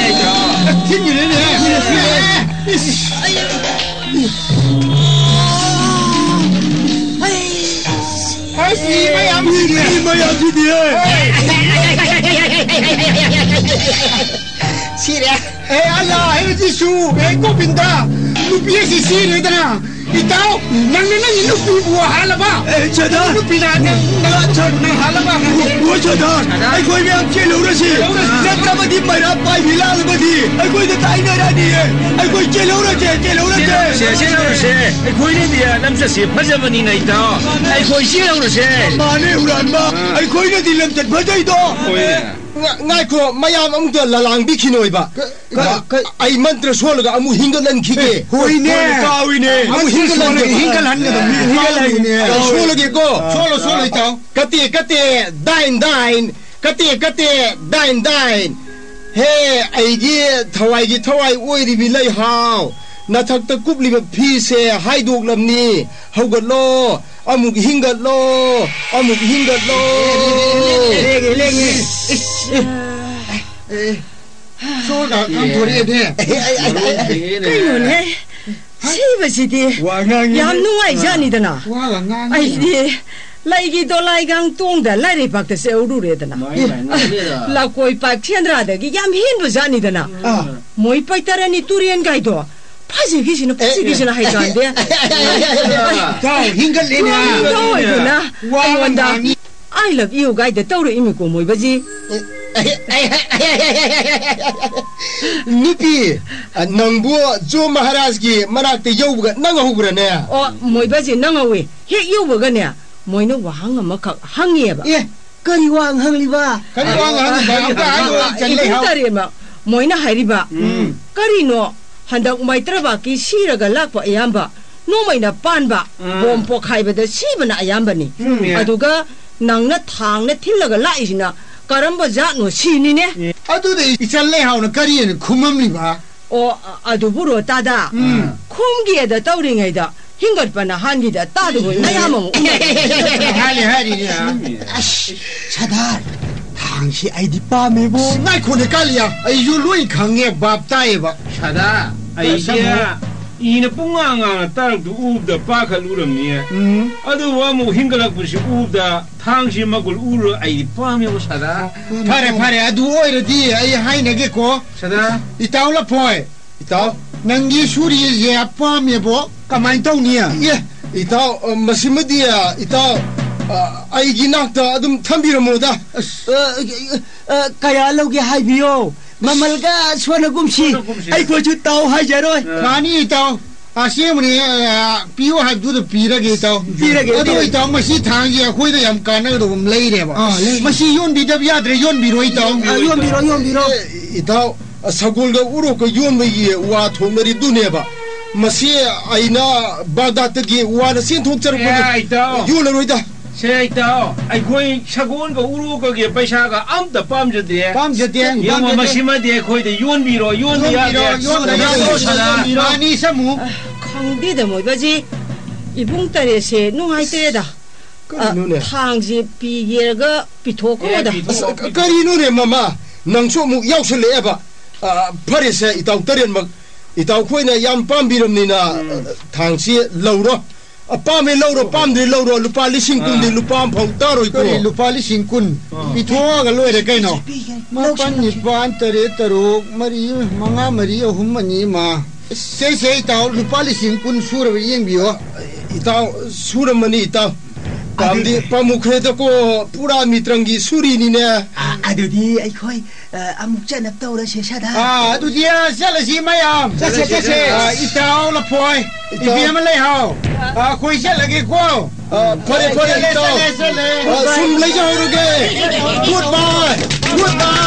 ꯊꯤꯟꯕꯤꯔꯦꯅꯦ꯫ ꯏꯁ꯫ ꯑꯁ, ꯃꯤ ꯃꯌꯥꯝ ꯁꯤꯔꯦ꯫ ꯃꯤ ꯃꯌꯥꯝ ꯁꯤꯗꯤꯌꯦ꯫ ꯁꯤꯔꯦ꯫ ꯑꯦ ꯑꯜꯂꯥ, ꯍꯦ ꯖꯤꯁꯨ, ꯍꯦ ꯒꯣꯕꯤꯟꯗ, ꯅꯨꯄꯤ ꯑꯁꯤ ꯁꯤꯔꯦꯗꯅ꯫ ꯏꯇꯥꯎ, ꯅꯪꯅ ꯅꯪꯒꯤ ꯅꯨꯄꯤꯕꯨ ꯍꯥꯠꯂꯕ? ꯑꯦ, ꯁꯗꯥꯔ꯫ ꯅꯨꯄꯤꯅ ꯅꯪ, ꯅꯪ, ꯅꯪ ꯍꯥꯠꯂꯕ? ꯍꯣꯏ, ꯁꯗꯥꯔ꯫ ꯑꯩꯈꯣꯏ ꯃꯌꯥꯝ ꯆꯦꯜꯍꯧꯔꯁꯤ꯫ ꯆꯦꯜꯍꯧꯔꯁꯤ꯫ ꯅꯠꯇ꯭ꯔꯕꯗꯤ ꯃꯩꯔꯥ ꯄꯥꯏꯕꯤ ꯂꯥꯛꯂꯕꯗꯤ ꯑꯩꯈꯣꯏꯗ ꯇꯥꯏꯅꯔꯅꯤꯌꯦ꯫ ꯑꯩꯈꯣꯏ ꯆꯦꯜꯍꯧꯔꯁꯦ, ꯆꯦꯜꯍꯧꯔꯁꯦ꯫ ꯆꯦꯜꯍꯧꯔꯁꯦ, ꯆꯦꯜꯍꯧꯔꯁꯦ꯫ ꯑꯩꯈꯣꯏꯅꯗꯤ ꯂꯝꯆꯠꯁꯦ ꯐꯖꯕꯅꯤꯅ, ꯏꯇꯥꯎ꯫ ꯑꯩꯈꯣꯏ ꯆꯦꯜꯍꯧꯔꯁꯦ꯫ ꯃꯥꯅꯦ, ꯍꯨꯔꯥꯟꯕ꯫ ꯑꯥ꯫ ꯑꯩꯈꯣꯏꯅꯗꯤ ꯂꯝꯆꯠ ꯐꯖꯩꯗꯣ꯫ ꯍꯣꯏꯅꯦ꯫ ꯉ-, ꯉꯥꯏꯈꯣ, ꯃꯌꯥꯝ ꯑꯃꯨꯛꯇ ꯂꯂꯥꯡꯕꯤꯈꯤꯅꯣꯏꯕ꯫ ꯀ-, ꯀ-, ꯑꯩ ꯃꯟꯇ꯭ꯔ ꯁꯣꯜꯂꯒ ꯑꯃꯨꯛ ꯍꯤꯡꯒꯠꯍꯟꯈꯤꯒꯦ꯫ ꯍꯣꯏꯅꯦ꯫ ꯀꯥꯎꯏꯅꯦ꯫ ꯑꯃꯨꯛ ꯍꯤꯡꯒꯠꯍꯟꯒꯦ꯫ ꯍꯤꯡꯒꯠꯍꯟꯒꯗꯕꯅꯤ꯫ ꯍꯤꯡꯒꯠꯍꯟꯒꯗꯕꯅꯤ꯫ ꯑꯩ ꯁꯣꯜꯂꯒꯦꯀꯣ꯫ ꯁꯣꯜꯂꯣ, ꯁꯣꯜꯂꯣ, ꯏꯇꯥꯎ꯫ ꯀꯇꯦ, ꯀꯇꯦ, ꯗꯥꯏꯟ, ꯗꯥꯏꯟ꯫ ꯀꯇꯦ, ꯀꯇꯦ, ꯗꯥꯏꯟ, ꯗꯥꯏꯟ꯫ ꯍꯦ, ꯑꯩꯒꯤ ꯊꯋꯥꯏꯒꯤ ꯊꯋꯥꯏ ꯑꯣꯏꯔꯤꯕꯤ ꯂꯩꯍꯥꯎ, ꯅꯊꯛꯇ ꯀꯨꯞꯂꯤꯕ ꯐꯤꯁꯦ ꯍꯥꯏꯗꯣꯛꯂꯝꯅꯤ꯫ ꯍꯧꯒꯠꯂꯣ, ꯑꯃꯨꯛ ꯍꯤꯡꯒꯠꯂꯣ, ꯑꯃꯨꯛ ꯍꯤꯡꯒꯠꯂꯣ꯫ ꯂꯦꯡꯉꯦ, ꯂꯦꯡꯉꯦ꯫ ꯏꯁ, ꯑꯦ, ꯑꯦ, ꯁꯣꯔꯒ ꯀꯥꯝꯊꯣꯔꯛꯑꯦꯅꯦ꯫ ꯀꯩꯅꯣꯅꯦ? ꯁꯤꯕꯁꯤꯗꯤ ꯋꯥ ꯉꯥꯡꯉꯤꯅꯦ꯫ ꯌꯥꯝ ꯅꯨꯡꯉꯥꯏꯖꯥꯠꯅꯤꯗꯅ꯫ ꯋꯥꯒ ꯉꯥꯡꯉꯤ꯫ ꯑꯩꯗꯤ ꯂꯩꯒꯤ ꯗꯣꯂꯥꯏꯒꯥꯡ ꯇꯣꯡꯗ ꯂꯥꯏꯔꯩꯄꯥꯛꯇ ꯆꯠꯍꯧꯔꯨꯔꯦꯗꯅ꯫ ꯃꯥꯏ, ꯃꯥꯏ, ꯃꯥꯏ꯫ ꯂꯀꯣꯏ ꯄꯥꯠ ꯁꯦꯟꯗ꯭ꯔꯥꯗꯒꯤ ꯌꯥꯝ ꯍꯦꯟꯕ ꯖꯥꯠꯅꯤꯗꯅ꯫ ꯑꯥ꯫ ꯃꯣꯏ ꯄꯩꯇꯔꯅꯤ ꯇꯨꯔꯦꯟꯒꯥꯏꯗꯣ ꯐꯖꯈꯤꯁꯤꯅ, ꯐꯖꯈꯤꯁꯤꯅ ꯍꯩꯀꯥꯟꯗꯦ꯫ ꯏꯇꯥꯎ, ꯍꯤꯡꯒꯠꯂꯦꯅꯦ꯫ ꯇꯧꯑꯣꯏꯗꯅ ꯋꯥ ꯑꯩꯉꯣꯟꯗ ꯉꯥꯡꯉꯤ꯫ I love you ꯒꯥꯏꯗ ꯇꯧꯔꯛꯏꯃꯤꯀꯣ ꯃꯣꯏꯕꯁꯤ꯫ ꯅꯨꯄꯤ, ꯅꯪꯕꯨ ꯖꯣ ꯃꯍꯥꯔꯥꯖꯒꯤ ꯃꯅꯥꯛꯇ ꯌꯧꯕꯒ ꯅꯪꯍꯧꯕ꯭ꯔꯅꯦ? ꯑꯣ, ꯃꯣꯏꯕꯁꯤ ꯅꯪꯍꯧꯋꯤ꯫ ꯍꯦꯛ ꯌꯧꯕꯒꯅꯦ, ꯃꯣꯏꯅ ꯋꯥꯍꯪ ꯑꯃꯈꯛ ꯍꯪꯉꯦꯕ꯫ ꯑꯦ, ꯀꯔꯤ ꯋꯥꯍꯪ ꯍꯪꯂꯤꯕ? ꯀꯔꯤ ꯋꯥꯍꯪ ꯍꯪꯂꯤꯕ? ꯑꯝꯇ ꯍꯥꯏꯌꯣ, ꯆꯜꯂꯦ ꯏꯕꯨꯡ ꯍꯥꯎ꯫ ꯇꯔꯦꯝꯃ, ꯃꯣꯏꯅ ꯍꯥꯏꯔꯤꯕ, ꯎꯝ꯫ ꯀꯔꯤꯅꯣ? ꯍꯟꯗꯛ ꯃꯩꯇ꯭ꯔꯕꯥꯛꯀꯤ ꯁꯤꯔꯒ ꯂꯥꯛꯄ ꯑꯌꯥꯝꯕ ꯅꯣꯡꯃꯩꯅ ꯄꯥꯟꯕ, ꯎꯝ꯫ ꯕꯣꯝ ꯄꯣꯈꯥꯏꯕꯗ ꯁꯤꯕꯅ ꯑꯌꯥꯝꯕꯅꯤ꯫ ꯆꯨꯝꯃꯦ꯫ ꯑꯗꯨꯒ ꯅꯪꯅ ꯊꯥꯡꯅ ꯊꯤꯜꯂꯒ ꯂꯥꯛꯏꯁꯤꯅ ꯀꯔꯝꯕ ꯖꯥꯠꯅꯣ ꯁꯤꯅꯤꯅꯦ? ꯑꯦ, ꯑꯗꯨꯗ ꯏꯆꯜ ꯂꯩꯍꯥꯎꯅ ꯀꯔꯤꯅ ꯈꯨꯝꯃꯝꯂꯤꯕ? ꯑꯣ, ꯑ-, ꯑꯗꯨꯕꯨꯔꯣ, ꯇꯥꯗ? ꯎꯝ꯫ ꯈꯨꯝꯒꯦꯗ ꯇꯧꯔꯤꯉꯩꯗ ꯍꯤꯡꯒꯠꯄꯅ ꯍꯥꯟꯈꯤꯗ ꯇꯥꯗꯕ ꯃꯌꯥꯝ ꯑꯃ ꯎꯅꯔꯦ꯫ ꯍꯥꯏꯔꯤ, ꯍꯥꯏꯔꯤꯅꯦ꯫ ꯑꯁ, ꯁꯗꯥꯔ, ꯊꯥꯡꯁꯤ ꯑꯩꯗꯤ ꯄꯥꯝꯃꯦꯕꯣ꯫ ꯑꯁ, ꯉꯥꯏꯈꯣꯅꯦ, ꯀꯥꯂꯤꯌꯥ, ꯑꯩꯁꯨ ꯂꯣꯏ ꯈꯪꯉꯦ, ꯚꯥꯞ ꯇꯥꯏꯌꯦꯕ꯫ ꯁꯗꯥ, ꯑꯩꯗꯤ ꯁꯃꯨ꯫ ꯏꯅ ꯄꯨꯡꯉꯥꯡ ꯉꯥꯡꯅ ꯇꯥꯔꯛꯇꯨ ꯎꯕꯗ ꯄꯥꯈꯠꯂꯨꯔꯝꯅꯤ꯫ ꯎꯝ꯫ ꯑꯗꯨꯕꯨ ꯑꯃꯨꯛ ꯍꯤꯡꯒꯠꯂꯛꯄꯁꯤ ꯎꯕꯗ ꯊꯥꯡꯁꯤ ꯃꯒꯨꯟ ꯎꯔ ꯑꯩꯗꯤ ꯄꯥꯝꯃꯦꯕ, ꯁꯗꯥ꯫ ꯐꯔꯦ, ꯐꯔꯦ, ꯑꯗꯨ ꯑꯣꯏꯔꯗꯤ ꯑꯩ ꯍꯥꯏꯅꯒꯦꯀꯣ꯫ ꯁꯗꯥ꯫ ꯏꯇꯥꯎ ꯂꯐꯣꯏ, ꯏꯇꯥꯎ, ꯅꯪꯒꯤ ꯁꯨꯔꯤꯁꯦ ꯄꯥꯝꯃꯦꯕꯣ, ꯀꯃꯥꯏꯅ ꯇꯧꯅꯤ? ꯑꯦ, ꯏꯇꯥꯎ, ꯑ, ꯃꯁꯤꯃꯗꯤ, ꯑ, ꯏꯇꯥꯎ, ꯑ, ꯑꯩꯒꯤ ꯅꯥꯛꯇ ꯑꯗꯨꯝ ꯊꯝꯕꯤꯔꯝꯃꯣꯗ꯫ ꯑꯁ꯫ ꯑ, ꯑ, ꯑ, ꯀꯌꯥ ꯂꯧꯒꯦ ꯍꯥꯏꯕꯤꯌꯣ, ꯃꯃꯜꯒ ꯁꯣꯟꯅꯒꯨꯝꯁꯤ꯫ ꯁꯣꯟꯅꯒꯨꯝꯁꯤ꯫ ꯑꯩꯈꯣꯏꯁꯨ ꯇꯥꯎ ꯍꯥꯏꯖꯔꯣꯏ꯫ ꯑ꯫ ꯐꯅꯤ, ꯏꯇꯥꯎ꯫ ꯑꯁꯦꯡꯕꯅꯤ, ꯑ, ꯄꯤꯌꯨ ꯍꯥꯏꯕꯗꯨꯗ ꯄꯤꯔꯒꯦ, ꯏꯇꯥꯎ꯫ ꯄꯤꯔꯒꯦ, ꯑꯗꯣ, ꯄꯤꯔꯒꯦ꯫ ꯏꯇꯥꯎ, ꯃꯁꯤ ꯊꯥꯡꯁꯤ ꯑꯩꯈꯣꯏꯗ ꯌꯥꯝ ꯀꯥꯟꯅꯒꯗꯧꯕ ꯑꯃ ꯂꯩꯔꯦꯕ꯫ ꯑꯥ, ꯂꯩꯔꯦ꯫ ꯃꯁꯤ ꯌꯣꯟꯕꯤꯗꯕ ꯌꯥꯗ꯭ꯔꯦ, ꯌꯣꯟꯕꯤꯔꯣ, ꯏꯇꯥꯎ꯫ ꯑ, ꯌꯣꯟꯕꯤꯔꯣ, ꯌꯣꯟꯕꯤꯔꯣ꯫ ꯑꯦ, ꯏꯇꯥꯎ, ꯁꯒꯣꯜꯒ ꯎꯔꯣꯛꯀ ꯌꯣꯟꯕꯒꯤ ꯋꯥ ꯊꯣꯛꯅꯔꯤꯗꯨꯅꯦꯕ꯫ ꯃꯁꯤ ꯑꯩꯅ ꯕꯥꯒꯗꯥꯗꯇꯒꯤ ꯋꯥꯅ ꯆꯦꯟꯊꯣꯛꯆꯔꯛꯄꯅꯤ꯫ ꯑꯦ, ꯏꯇꯥꯎ꯫ ꯌꯣꯜꯂꯔꯣꯏꯗ꯫ ꯁꯦ, ꯏꯇꯥꯎ, ꯑꯩꯈꯣꯏ ꯁꯒꯣꯜꯒ ꯎꯔꯣꯛꯀꯒꯤ ꯄꯩꯁꯥꯒ ꯑꯝꯇ ꯄꯥꯝꯖꯗꯦ꯫ ꯄꯥꯝꯖꯗꯦ, ꯌꯦꯡꯉꯣ, ꯄꯥꯝꯖꯗꯦ꯫ ꯃꯁꯤꯃꯗꯤ ꯑꯩꯈꯣꯏꯗ ꯌꯣꯟꯕꯤꯔꯣ, ꯌꯣꯟꯕ ꯌꯣꯟꯕꯤꯔꯣ, ꯌꯥꯗꯦ꯫ ꯌꯣꯟꯕ ꯌꯥꯗꯦ꯫ ꯌꯣꯟꯕꯤꯔꯣ, ꯁꯅꯥ꯫ ꯌꯣꯟꯕꯤꯔꯣ꯫ ꯃꯥꯅꯤ, ꯁꯃꯨ꯫ ꯑ, ꯈꯪꯗꯦꯗ, ꯃꯣꯏꯕꯁꯤ ꯏꯕꯨꯡ ꯇꯔꯦꯠꯁꯦ ꯅꯨꯡꯉꯥꯏꯇ꯭ꯔꯦꯗ꯫ ꯀꯔꯤꯅꯣꯅꯦ? ꯑ, ꯊꯥꯡꯁꯤ ꯄꯤꯒꯦꯔꯒ ꯄꯤꯊꯣꯛꯈ꯭ꯔꯣꯗ꯫ ꯑꯦ, ꯄꯤꯊꯣꯛ-, ꯑꯁ, ꯀ-, ꯀꯔꯤꯅꯣꯅꯦ, ꯃꯃꯥ? ꯅꯪꯁꯨ ꯑꯃꯨꯛ ꯌꯥꯎꯁꯜꯂꯛꯑꯦꯕ꯫ ꯑ, ꯐꯔꯦꯁꯦ, ꯏꯇꯥꯎ ꯇꯔꯦꯠꯃꯛ, ꯏꯇꯥꯎꯈꯣꯏꯅ ꯌꯥꯝ ꯄꯥꯝꯕꯤꯔꯕꯅꯤꯅ, ꯎꯝ꯫ ꯑ, ꯊꯥꯡꯁꯤ ꯂꯧꯔꯣ꯫ ꯑ, ꯄꯥꯝꯃꯦ ꯂꯧꯔꯣ, ꯄꯥꯝꯗ꯭ꯔꯦ ꯂꯧꯔꯣ, ꯂꯨꯄꯥ ꯂꯤꯁꯤꯡ ꯀꯨꯟꯗꯤ ꯑꯥ꯫ ꯂꯨꯄꯥ ꯑꯃ ꯐꯥꯎ ꯇꯥꯔꯣꯏꯀꯣ꯫ ꯀꯔꯤ ꯂꯨꯄꯥ ꯂꯤꯁꯤꯡ ꯀꯨꯟ? ꯑꯥ꯫ ꯄꯤꯊꯣꯛꯑꯒ ꯂꯣꯏꯔꯦ ꯀꯩꯅꯣ꯫ ꯄꯤꯒꯦ, ꯃꯥꯄꯟ, ꯂꯧꯁꯤꯟꯕ ꯅꯤꯄꯥꯟ, ꯇꯔꯦꯠ, ꯇꯔꯨꯛ, ꯃꯔꯤ, ꯃꯉꯥ, ꯃꯔꯤ, ꯑꯍꯨꯝ, ꯑꯅꯤ, ꯑꯃ꯫ ꯁꯦ, ꯁꯦ, ꯏꯇꯥꯎ, ꯂꯨꯄꯥ ꯂꯤꯁꯤꯡ ꯀꯨꯟ ꯁꯨꯔꯕ ꯌꯦꯡꯕꯤꯌꯣ꯫ ꯏꯇꯥꯎ, ꯁꯨꯔꯝꯃꯅꯤ, ꯏꯇꯥꯎ꯫ ꯄꯥꯝꯗꯤ ꯑꯗꯨꯗꯤ ꯄꯥꯝꯃꯨꯈ꯭ꯔꯦꯗꯀꯣ, ꯄꯨꯔꯥ ꯃꯤꯇ꯭ꯔꯪꯒꯤ ꯁꯨꯔꯤꯅꯤꯅꯦ꯫ ꯑ, ꯑꯗꯨꯗꯤ ꯑꯩꯈꯣꯏ, ꯑ, ꯑꯃꯨꯛ ꯆꯠꯅꯕ ꯇꯧꯔꯁꯦ, ꯁꯗꯥ꯫ ꯑ, ꯑꯗꯨꯗꯤ, ꯑ, ꯆꯠꯂꯁꯤ ꯃꯌꯥꯝ꯫ ꯆꯠꯁꯦ, ꯆꯠꯁꯦ꯫ ꯑ, ꯏꯇꯥꯎ ꯂꯐꯣꯏ, ꯏꯇꯥꯎ꯫ ꯏꯕꯦꯝꯃ ꯂꯩꯍꯥꯎ, ꯑ, ꯑꯩꯈꯣꯏ ꯆꯠꯂꯒꯦꯀꯣ꯫ ꯑ, ꯐꯔꯦ, ꯐꯔꯦ, ꯆꯠꯂꯦ, ꯏꯇꯥꯎ꯫ ꯆꯠꯂꯦ, ꯆꯠꯂꯦ꯫ ꯑ, ꯁꯨꯝ ꯂꯩꯖꯍꯧꯔꯒꯦ꯫ Goodbye, goodbye꯫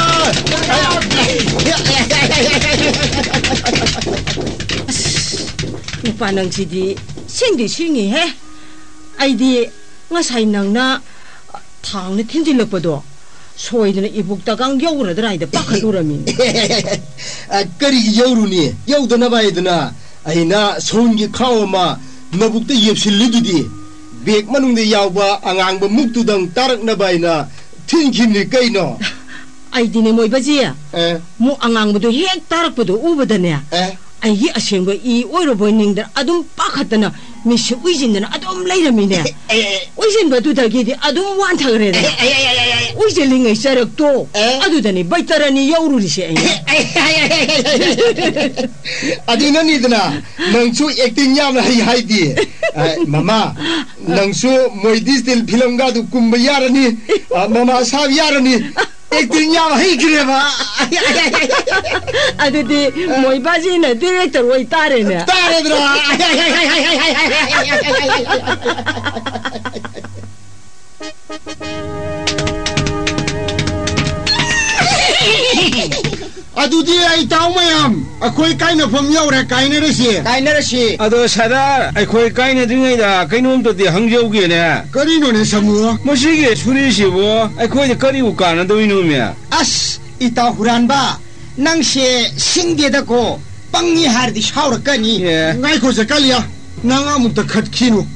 ꯅꯨꯄꯥ ꯅꯪꯁꯤꯗꯤ ꯁꯤꯡꯗꯤ ꯁꯤꯡꯉꯤꯍꯦ꯫ ꯑꯩꯗꯤ ꯉꯁꯥꯏ ꯅꯪꯅ ꯊꯥꯡꯅ ꯊꯤꯟꯖꯤꯜꯂꯛꯄꯗꯣ ꯁꯣꯏꯗꯅ ꯏꯕꯨꯛꯇꯒ ꯌꯧꯔꯗ꯭ꯔꯥ ꯍꯥꯏꯗ ꯄꯥꯈꯠꯂꯨꯔꯝꯃꯤꯅꯦ꯫ ꯑ, ꯀꯔꯤꯒꯤ ꯌꯧꯔꯨꯅꯤ? ꯌꯧꯗꯅꯕ ꯍꯥꯏꯗꯅ ꯑꯩꯅ ꯁꯎꯟꯒꯤ ꯈꯥꯎ ꯑꯃ ꯅꯕꯨꯛꯇ ꯌꯦꯞꯁꯤꯜꯂꯤꯗꯨꯗꯤ꯫ ꯕꯦꯒ ꯃꯅꯨꯡꯗ ꯌꯥꯎꯕ ꯑꯉꯥꯡꯕ ꯃꯨꯛꯇꯨꯗꯪ ꯇꯥꯔꯛꯅꯕ ꯍꯥꯏꯅ ꯊꯤꯟꯈꯤꯕꯅꯤ ꯀꯩꯅꯣ꯫ ꯑꯩꯗꯤꯅꯦ ꯃꯣꯏꯕꯁꯤ ꯑꯦ꯫ ꯃꯨꯛ ꯑꯉꯥꯡꯕꯗꯣ ꯍꯦꯛ ꯇꯥꯔꯛꯄꯗꯣ ꯎꯕꯗꯅꯦ, ꯑꯦ꯫ ꯑꯩꯒꯤ ꯑꯁꯦꯡꯕ ꯏ ꯑꯣꯏꯔꯕꯣꯏ ꯅꯤꯡꯗꯅ ꯑꯗꯨꯝ ꯄꯥꯈꯠꯇꯅ ꯃꯤꯠꯁꯦ ꯎꯏꯁꯤꯟꯗꯅ ꯑꯗꯨꯝ ꯂꯩꯔꯝꯃꯤꯅꯦ꯫ ꯑꯦ, ꯑꯦ, ꯑꯦ꯫ ꯎꯏꯁꯤꯟꯕꯗꯨꯗꯒꯤꯗꯤ ꯑꯗꯨꯝ ꯋꯥꯟꯊꯈ꯭ꯔꯦꯗꯅ꯫ ꯑꯦ, ꯑꯦ, ꯑꯦ, ꯑꯦ, ꯑꯦ꯫ ꯎꯏꯁꯤꯜꯂꯤꯉꯩ ꯆꯔꯛꯇꯣ ꯑꯦ? ꯑꯗꯨꯗꯅꯤ ꯕꯩꯇꯔꯅꯤ ꯌꯧꯔꯨꯔꯤꯁꯦ ꯑꯩꯅ꯫ ꯑꯦ, ꯑꯦ, ꯑꯦ, ꯑꯦ, ꯑꯦ, ꯑꯦ꯫ ꯑꯗꯨꯅꯅꯤꯗꯅ ꯅꯪꯁꯨ ꯑꯦꯛꯇꯤꯡ ꯌꯥꯝꯅ ꯍꯩ ꯍꯥꯏꯗꯤ꯫ ꯑ, ꯃꯃꯥ, ꯅꯪꯁꯨ ꯃꯣꯏꯗꯤ ꯁ꯭ꯇꯤꯜ ꯐꯤꯂꯝꯒꯗꯨ ꯀꯨꯝꯕ ꯌꯥꯔꯅꯤ꯫ ꯑ, ꯃꯃꯥ ꯁꯥꯕ ꯌꯥꯔꯅꯤ꯫ ꯑꯦꯛꯇꯤꯡ ꯌꯥꯝ ꯍꯩꯈ꯭ꯔꯦꯕ꯫ ꯑꯗꯨꯗꯤ ꯃꯣꯏꯕꯥꯁꯤꯅ ꯗꯤꯔꯦꯛꯇꯔ ꯑꯣꯏ ꯇꯥꯔꯦꯅꯦ꯫ ꯇꯥꯔꯦꯗ꯭ꯔꯥ? ꯑꯗꯨꯗꯤ ꯑꯩ ꯇꯥꯎ ꯃꯌꯥꯝ, ꯑꯩꯈꯣꯏ ꯀꯥꯏꯅꯐꯝ ꯌꯧꯔꯦ, ꯀꯥꯏꯅꯔꯁꯤ꯫ ꯀꯥꯏꯅꯔꯁꯤ꯫ ꯑꯗꯣ ꯁꯗꯥꯔ, ꯑꯩꯈꯣꯏ ꯀꯥꯏꯅꯗ꯭ꯔꯤꯉꯩꯗ ꯀꯩꯅꯣꯝꯇꯗꯤ ꯍꯪꯖꯧꯒꯦꯅꯦ꯫ ꯀꯔꯤꯅꯣꯅꯦ ꯁꯥꯃꯨ? ꯃꯁꯤꯒꯤ ꯁꯨꯔꯤꯁꯤꯕꯨ ꯑꯩꯈꯣꯏꯗ ꯀꯔꯤꯕꯨ ꯀꯥꯟꯅꯗꯣꯏꯅꯣꯃꯦ? ꯑꯁ, ꯏꯇꯥꯎ ꯍꯨꯔꯥꯟꯕ, ꯅꯪꯁꯦ ꯁꯤꯡꯗꯦꯗꯀꯣ, ꯄꯪꯉꯤ ꯍꯥꯏꯔꯗꯤ ꯁꯥꯎꯔꯛꯀꯅꯤ꯫ ꯑꯦ꯫ ꯉꯥꯏꯈꯣ ꯖꯀꯥꯂꯤꯌꯥ, ꯅꯪ ꯑꯃꯨꯛꯇ ꯈꯠꯈꯤꯅꯨ꯫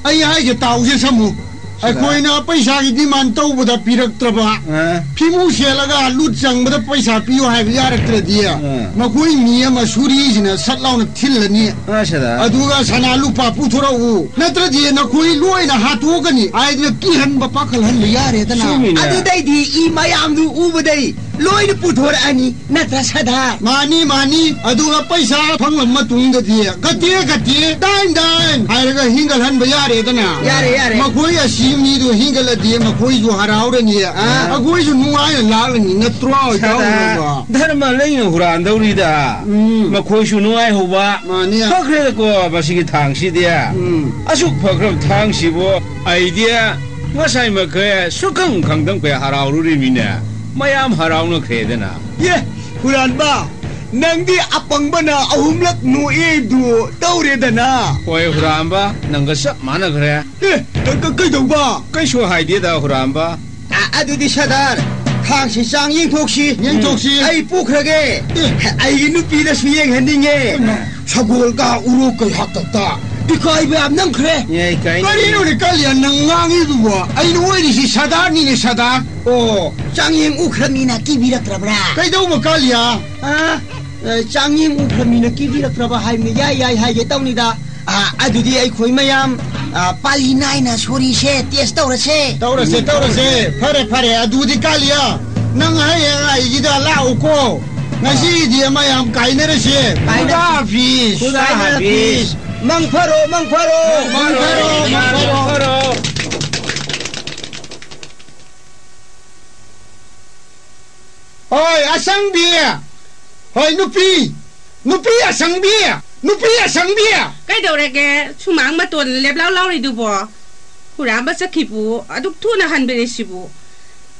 ꯑꯩ ꯍꯥꯏꯒꯦ ꯇꯥꯎꯁꯦ ꯁꯥꯃꯨ꯫ ꯁꯤꯗ꯫ ꯑꯩꯈꯣꯏꯅ ꯄꯩꯁꯥꯒꯤ ꯗꯤꯃꯥꯟ ꯇꯧꯕꯗ ꯄꯤꯔꯛꯇ꯭ꯔꯕ, ꯑ꯫ ꯐꯤꯃꯨ ꯁꯦꯠꯂꯒ ꯂꯨꯠ ꯆꯪꯕꯗ ꯄꯩꯁꯥ ꯄꯤꯌꯨ ꯍꯥꯏꯕ ꯌꯥꯔꯛꯇ꯭ꯔꯗꯤ, ꯑ꯫ ꯃꯈꯣꯏ ꯃꯤ ꯑꯃ ꯁꯨꯔꯤꯁꯤꯅ ꯁꯠ ꯂꯥꯎꯅ ꯊꯤꯜꯂꯅꯤ꯫ ꯑ, ꯁꯤꯗ꯫ ꯑꯗꯨꯒ ꯁꯅꯥ ꯂꯨꯄꯥ ꯄꯨꯊꯣꯔꯛꯎ, ꯅꯠꯇ꯭ꯔꯗꯤ ꯅꯈꯣꯏ ꯂꯣꯏꯅ ꯍꯥꯠꯇꯣꯛꯀꯅꯤ ꯍꯥꯏꯗꯅ ꯀꯤꯍꯟꯕ ꯄꯥꯈꯠꯍꯟꯕ ꯌꯥꯔꯦꯗꯅ꯫ ꯆꯨꯝꯃꯤꯅꯦ꯫ ꯑꯗꯨꯗꯩꯗꯤ ꯏ ꯃꯌꯥꯝꯗꯨ ꯎꯕꯗꯩ ꯂꯣꯏꯅ ꯄꯨꯊꯣꯔꯛꯑꯅꯤ, ꯅꯠꯇ꯭ꯔ ꯁꯗꯥ? ꯃꯥꯅꯤ, ꯃꯥꯅꯤ꯫ ꯑꯗꯨꯒ ꯄꯩꯁꯥ ꯐꯪꯂꯕ ꯃꯇꯨꯡꯗꯗꯤ ꯒꯇꯦ ꯒꯇꯦ, ꯗꯥꯏꯟ ꯗꯥꯏꯟ ꯍꯥꯏꯔꯒ ꯍꯤꯡꯒꯠꯍꯟꯕ ꯌꯥꯔꯦꯗꯅ꯫ ꯌꯥꯔꯦ, ꯌꯥꯔꯦ꯫ ꯃꯈꯣꯏ ꯑꯁꯤ ꯃꯤꯗꯨ ꯍꯤꯡꯒꯠꯂꯗꯤ ꯃꯈꯣꯏꯁꯨ ꯍꯔꯥꯎꯔꯅꯤ, ꯑꯥ꯫ ꯑꯩꯈꯣꯏꯁꯨ ꯅꯨꯡꯉꯥꯏꯅ ꯂꯥꯛꯂꯅꯤ, ꯅꯠꯇ꯭ꯔꯣ, ꯏꯇꯥꯎ ꯁꯗꯥ, ꯍꯣꯏꯕ? ꯙꯔꯃ ꯂꯩꯅ ꯍꯨꯔꯥꯟꯗꯧꯔꯤꯗ꯫ ꯎꯝ꯫ ꯃꯈꯣꯏꯁꯨ ꯅꯨꯡꯉꯥꯏꯍꯧꯕ꯫ ꯃꯥꯅꯤ꯫ ꯐꯈ꯭ꯔꯦꯗꯀꯣ ꯃꯁꯤꯒꯤ ꯊꯥꯡꯁꯤꯗꯤ꯫ ꯎꯝ꯫ ꯑꯁꯨꯛ ꯐꯈ꯭ꯔꯕ ꯊꯥꯡꯁꯤꯕꯨ ꯑꯩꯗꯤ ꯉꯁꯥꯏ ꯃꯈꯩ ꯁꯨꯈꯪ ꯈꯪꯗꯝꯈꯩ ꯍꯔꯥꯎꯔꯨꯔꯤꯃꯤꯅꯦ꯫ ꯃꯌꯥꯝ ꯍꯔꯥꯎꯅꯈ꯭ꯔꯦꯗꯅ꯫ ꯌꯦ, ꯍꯨꯔꯥꯟꯕ! ꯅꯪꯗꯤ ꯑꯄꯪꯕꯅ ꯑꯍꯨꯝꯂꯛ ꯅꯣꯛꯑꯦꯗꯨ ꯇꯧꯔꯦꯗꯅ꯫ ꯍꯣꯏ, ꯍꯨꯔꯥꯟꯕ, ꯅꯪꯒ ꯆꯞ ꯃꯥꯟꯅꯈ꯭ꯔꯦ꯫ ꯑꯦ, ꯀ-, ꯀꯩꯗꯧꯕ? ꯀꯩꯁꯨ ꯍꯥꯏꯗꯦꯗ, ꯍꯨꯔꯥꯟꯕ꯫ ꯑ-, ꯑꯗꯨꯗꯤ ꯁꯗꯥꯔ, ꯊꯥꯡꯁꯤ ꯆꯥꯡ ꯌꯦꯡꯊꯣꯛꯁꯤ꯫ ꯌꯦꯡꯊꯣꯛꯁꯤ꯫ ꯑꯩ ꯄꯨꯈ꯭ꯔꯒꯦ꯫ ꯑꯦ꯫ ꯑꯩꯒꯤ ꯅꯨꯄꯤꯗꯁꯨ ꯌꯦꯡꯍꯟꯅꯤꯡꯉꯦ꯫ ꯏꯃꯥ꯫ ꯁꯒꯣꯜ ꯀꯥ ꯎꯔꯣ ꯀꯩ ꯍꯥꯛꯇꯛꯇ꯫ ꯏꯀꯥꯏꯕ ꯌꯥꯝ ꯅꯪꯈ꯭ꯔꯦ꯫ ꯑꯦ, ꯏꯀꯥꯏꯅꯤꯡꯉꯦ꯫ ꯀꯔꯤꯅꯣꯅꯦ ꯀꯥꯂꯤꯌꯥ ꯅꯪ ꯉꯥꯡꯉꯤꯗꯨꯕꯣ? ꯑꯩꯅ ꯑꯣꯏꯔꯤꯁꯤ ꯁꯗꯥꯔꯅꯤꯅꯦ, ꯁꯗꯥꯔ꯫ ꯑꯣ, ꯆꯥꯡꯌꯦꯡ ꯎꯈ꯭ꯔ ꯃꯤꯅ ꯀꯤꯕꯤꯔꯛꯇ꯭ꯔꯕ꯭ꯔꯥ? ꯀꯩꯗꯧꯕ ꯀꯥꯂꯤꯌꯥ? ꯑ, ꯑ, ꯆꯥꯡꯌꯦꯡ ꯎꯈ꯭ꯔ ꯃꯤꯅ ꯀꯤꯕꯤꯔꯛꯇ꯭ꯔꯕ ꯍꯥꯏꯕꯅꯤ꯫ ꯌꯥꯏ, ꯌꯥꯏ ꯍꯥꯏꯒꯦ ꯇꯧꯅꯤꯗ꯫ ꯑ, ꯑꯗꯨꯗꯤ ꯑꯩꯈꯣꯏ ꯃꯌꯥꯝ, ꯑ, ꯄꯥꯂꯤ ꯅꯥꯏꯅ ꯁꯣꯔꯤꯁꯦ test ꯇꯧꯔꯁꯦ꯫ ꯇꯧꯔꯁꯦ, ꯇꯧꯔꯁꯦ꯫ ꯐꯔꯦ, ꯐꯔꯦ꯫ ꯑꯗꯨꯗꯤ ꯀꯥꯂꯤꯌꯥ, ꯅꯪ ꯍꯌꯦꯡ ꯑꯩꯒꯤꯗ ꯂꯥꯛꯎꯀꯣ꯫ ꯉꯁꯤꯗꯤ ꯃꯌꯥꯝ ꯀꯥꯏꯅꯔꯁꯦ꯫ ꯀꯥꯏꯅ-, ꯈꯨꯗꯥ ꯍꯥꯐꯤꯁ꯫ ꯈꯨꯗꯥ ꯍꯥꯐꯤꯁ꯫ ꯃꯪ ꯐꯔꯣ, ꯃꯪ ꯐꯔꯣ꯫ ꯃꯪ ꯐꯔꯣ, ꯃꯪ ꯐꯔꯣ꯫ ꯍꯣꯏ, ꯑꯁꯪꯕꯤ꯫ ꯍꯣꯏ, ꯅꯨꯄꯤ꯫ ꯅꯨꯄꯤ ꯑꯁꯪꯕꯤ꯫ ꯅꯨꯄꯤ ꯑꯁꯪꯕꯤ꯫ ꯀꯩꯗꯧꯔꯒꯦ? ꯁꯨꯃꯥꯡ ꯃꯇꯣꯟ ꯂꯦꯞꯂꯥꯎ ꯂꯥꯎꯔꯤꯗꯨꯕꯣ? ꯍꯨꯔꯥꯟꯕ ꯆꯠꯈꯤꯕꯨ ꯑꯗꯨꯛ ꯊꯨꯅ ꯍꯟꯕꯤꯔꯤꯁꯤꯕꯨ?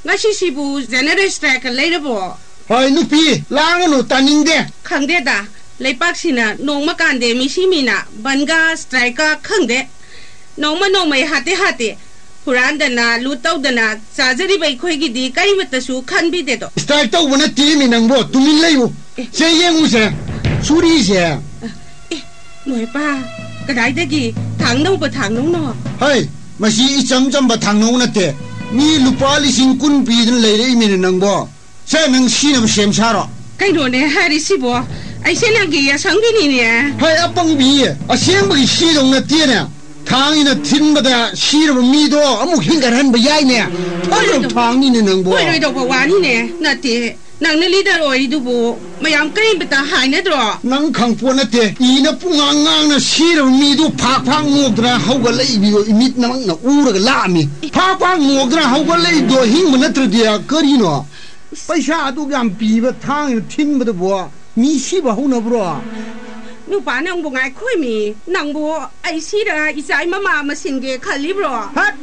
ꯉꯁꯤꯁꯤꯕꯨ general strike ꯂꯩꯔꯕꯣ? ꯍꯣꯏ, ꯅꯨꯄꯤ, ꯂꯥꯡꯒꯅꯨ, ꯇꯥꯅꯤꯡꯗꯦ꯫ ꯈꯪꯗꯦꯗ, ꯂꯩꯄꯥꯛꯁꯤꯅ ꯅꯣꯡꯃ ꯀꯥꯟꯗꯦ ꯃꯤꯁꯤ ꯃꯤꯅ ꯕꯟꯒ strike ꯈꯪꯗꯦ꯫ ꯅꯣꯡꯃ ꯅꯣꯡꯃꯩ ꯍꯥꯠꯇꯦ ꯍꯥꯠꯇꯦ꯫ ꯍꯨꯔꯥꯟꯗꯅ, ꯂꯨꯠ ꯇꯧꯗꯅ ꯆꯥꯖꯔꯤꯕ ꯑꯩꯈꯣꯏꯒꯤꯗꯤ ꯀꯔꯤꯃꯠꯇꯁꯨ ꯈꯟꯕꯤꯗꯦꯗꯣ꯫ Strike ꯇꯧꯕ ꯅꯠꯇꯦꯃꯤ ꯅꯪꯕꯣ, ꯇꯨꯃꯤꯟ ꯂꯩꯌꯨ꯫ ꯑꯦ꯫ ꯁꯦ ꯌꯦꯡꯉꯨꯁꯦ, ꯁꯨꯔꯤꯁꯦ꯫ ꯑꯦ, ꯃꯣꯏꯄꯥ, ꯀꯗꯥꯏꯗꯒꯤ ꯊꯥꯡꯅꯧꯕ ꯊꯥꯡꯅꯧꯅꯣ? ꯍꯩ, ꯃꯁꯤ ꯏꯆꯝ ꯆꯝꯕ ꯊꯥꯡꯅꯧ ꯅꯠꯇꯦ꯫ ꯃꯤ ꯂꯨꯄꯥ ꯂꯤꯁꯤꯡ ꯀꯨꯟ ꯄꯤꯗꯅ ꯂꯩꯔꯛꯏꯃꯤꯅꯦ ꯅꯪꯕꯣ꯫ ꯁꯦ, ꯅꯪ ꯁꯤꯅꯕ ꯁꯦꯝ ꯁꯥꯔꯣ꯫ ꯀꯩꯅꯣꯅꯦ ꯍꯥꯏꯔꯤꯁꯤꯕꯣ? ꯑꯩꯁꯦ ꯅꯪꯒꯤ ꯌꯥꯁꯪꯕꯤꯅꯤꯅꯦ꯫ ꯍꯩ, ꯑꯄꯪꯕꯤ, ꯑꯁꯦꯡꯕꯒꯤ ꯁꯤꯗꯧ ꯅꯠꯇꯦꯅꯦ꯫ ꯊꯥꯡꯅ ꯊꯤꯟꯕꯗ ꯁꯤꯔꯕ ꯃꯤꯗꯣ ꯑꯃꯨꯛ ꯍꯤꯡꯒꯠꯍꯟꯕ ꯌꯥꯏꯅꯦ꯫ ꯐꯖꯕ ꯊꯥꯡꯅꯤꯅꯦ ꯅꯪꯕꯣ꯫ ꯑꯣꯏꯔꯣꯏꯗꯧꯕ ꯋꯥꯅꯤꯅꯦ꯫ ꯅꯠꯇꯦ, ꯅꯪꯅ leader ꯑꯣꯏꯔꯤꯗꯨꯕꯨ ꯃꯌꯥꯝ ꯀꯔꯤꯝꯇ ꯍꯥꯏꯅꯗ꯭ꯔꯣ? ꯅꯪ ꯈꯪꯄꯣꯠ ꯅꯠꯇꯦ꯫ ꯏꯅ ꯄꯨꯡꯉꯥꯡ ꯉꯥꯡꯅ ꯁꯤꯔꯕ ꯃꯤꯗꯨ ꯐꯥꯛ ꯐꯥꯛ ꯅꯣꯛꯇꯅ ꯍꯧꯒꯠꯂꯛꯏꯕꯤꯗꯣ ꯏꯃꯤꯠꯅꯃꯛꯅ ꯎꯔꯒ ꯂꯥꯛꯑꯝꯃꯤ꯫ ꯐꯥꯛ ꯐꯥꯛ ꯅꯣꯛꯇꯅ ꯍꯧꯒꯠꯂꯛꯏꯕꯗꯣ ꯍꯤꯡꯕ ꯅꯠꯇ꯭ꯔꯗꯤ ꯀꯔꯤꯅꯣ? ꯄꯩꯁꯥ ꯑꯗꯨꯛ ꯌꯥꯝ ꯄꯤꯕ ꯊꯥꯡꯅ ꯊꯤꯟꯕꯗꯕꯣ ꯃꯤ ꯁꯤꯕ ꯍꯧꯅꯕ꯭ꯔꯣ? ꯅꯨꯄꯥ ꯅꯪꯕꯨ ꯉꯥꯏꯈꯣꯃꯤ, ꯅꯪꯕꯨ ꯑꯩ ꯁꯤꯔ ꯏꯆꯥ ꯃꯃꯥ ꯑꯃ ꯁꯤꯟꯒꯦ ꯈꯜꯂꯤꯕ꯭ꯔꯣ? ꯍꯠ!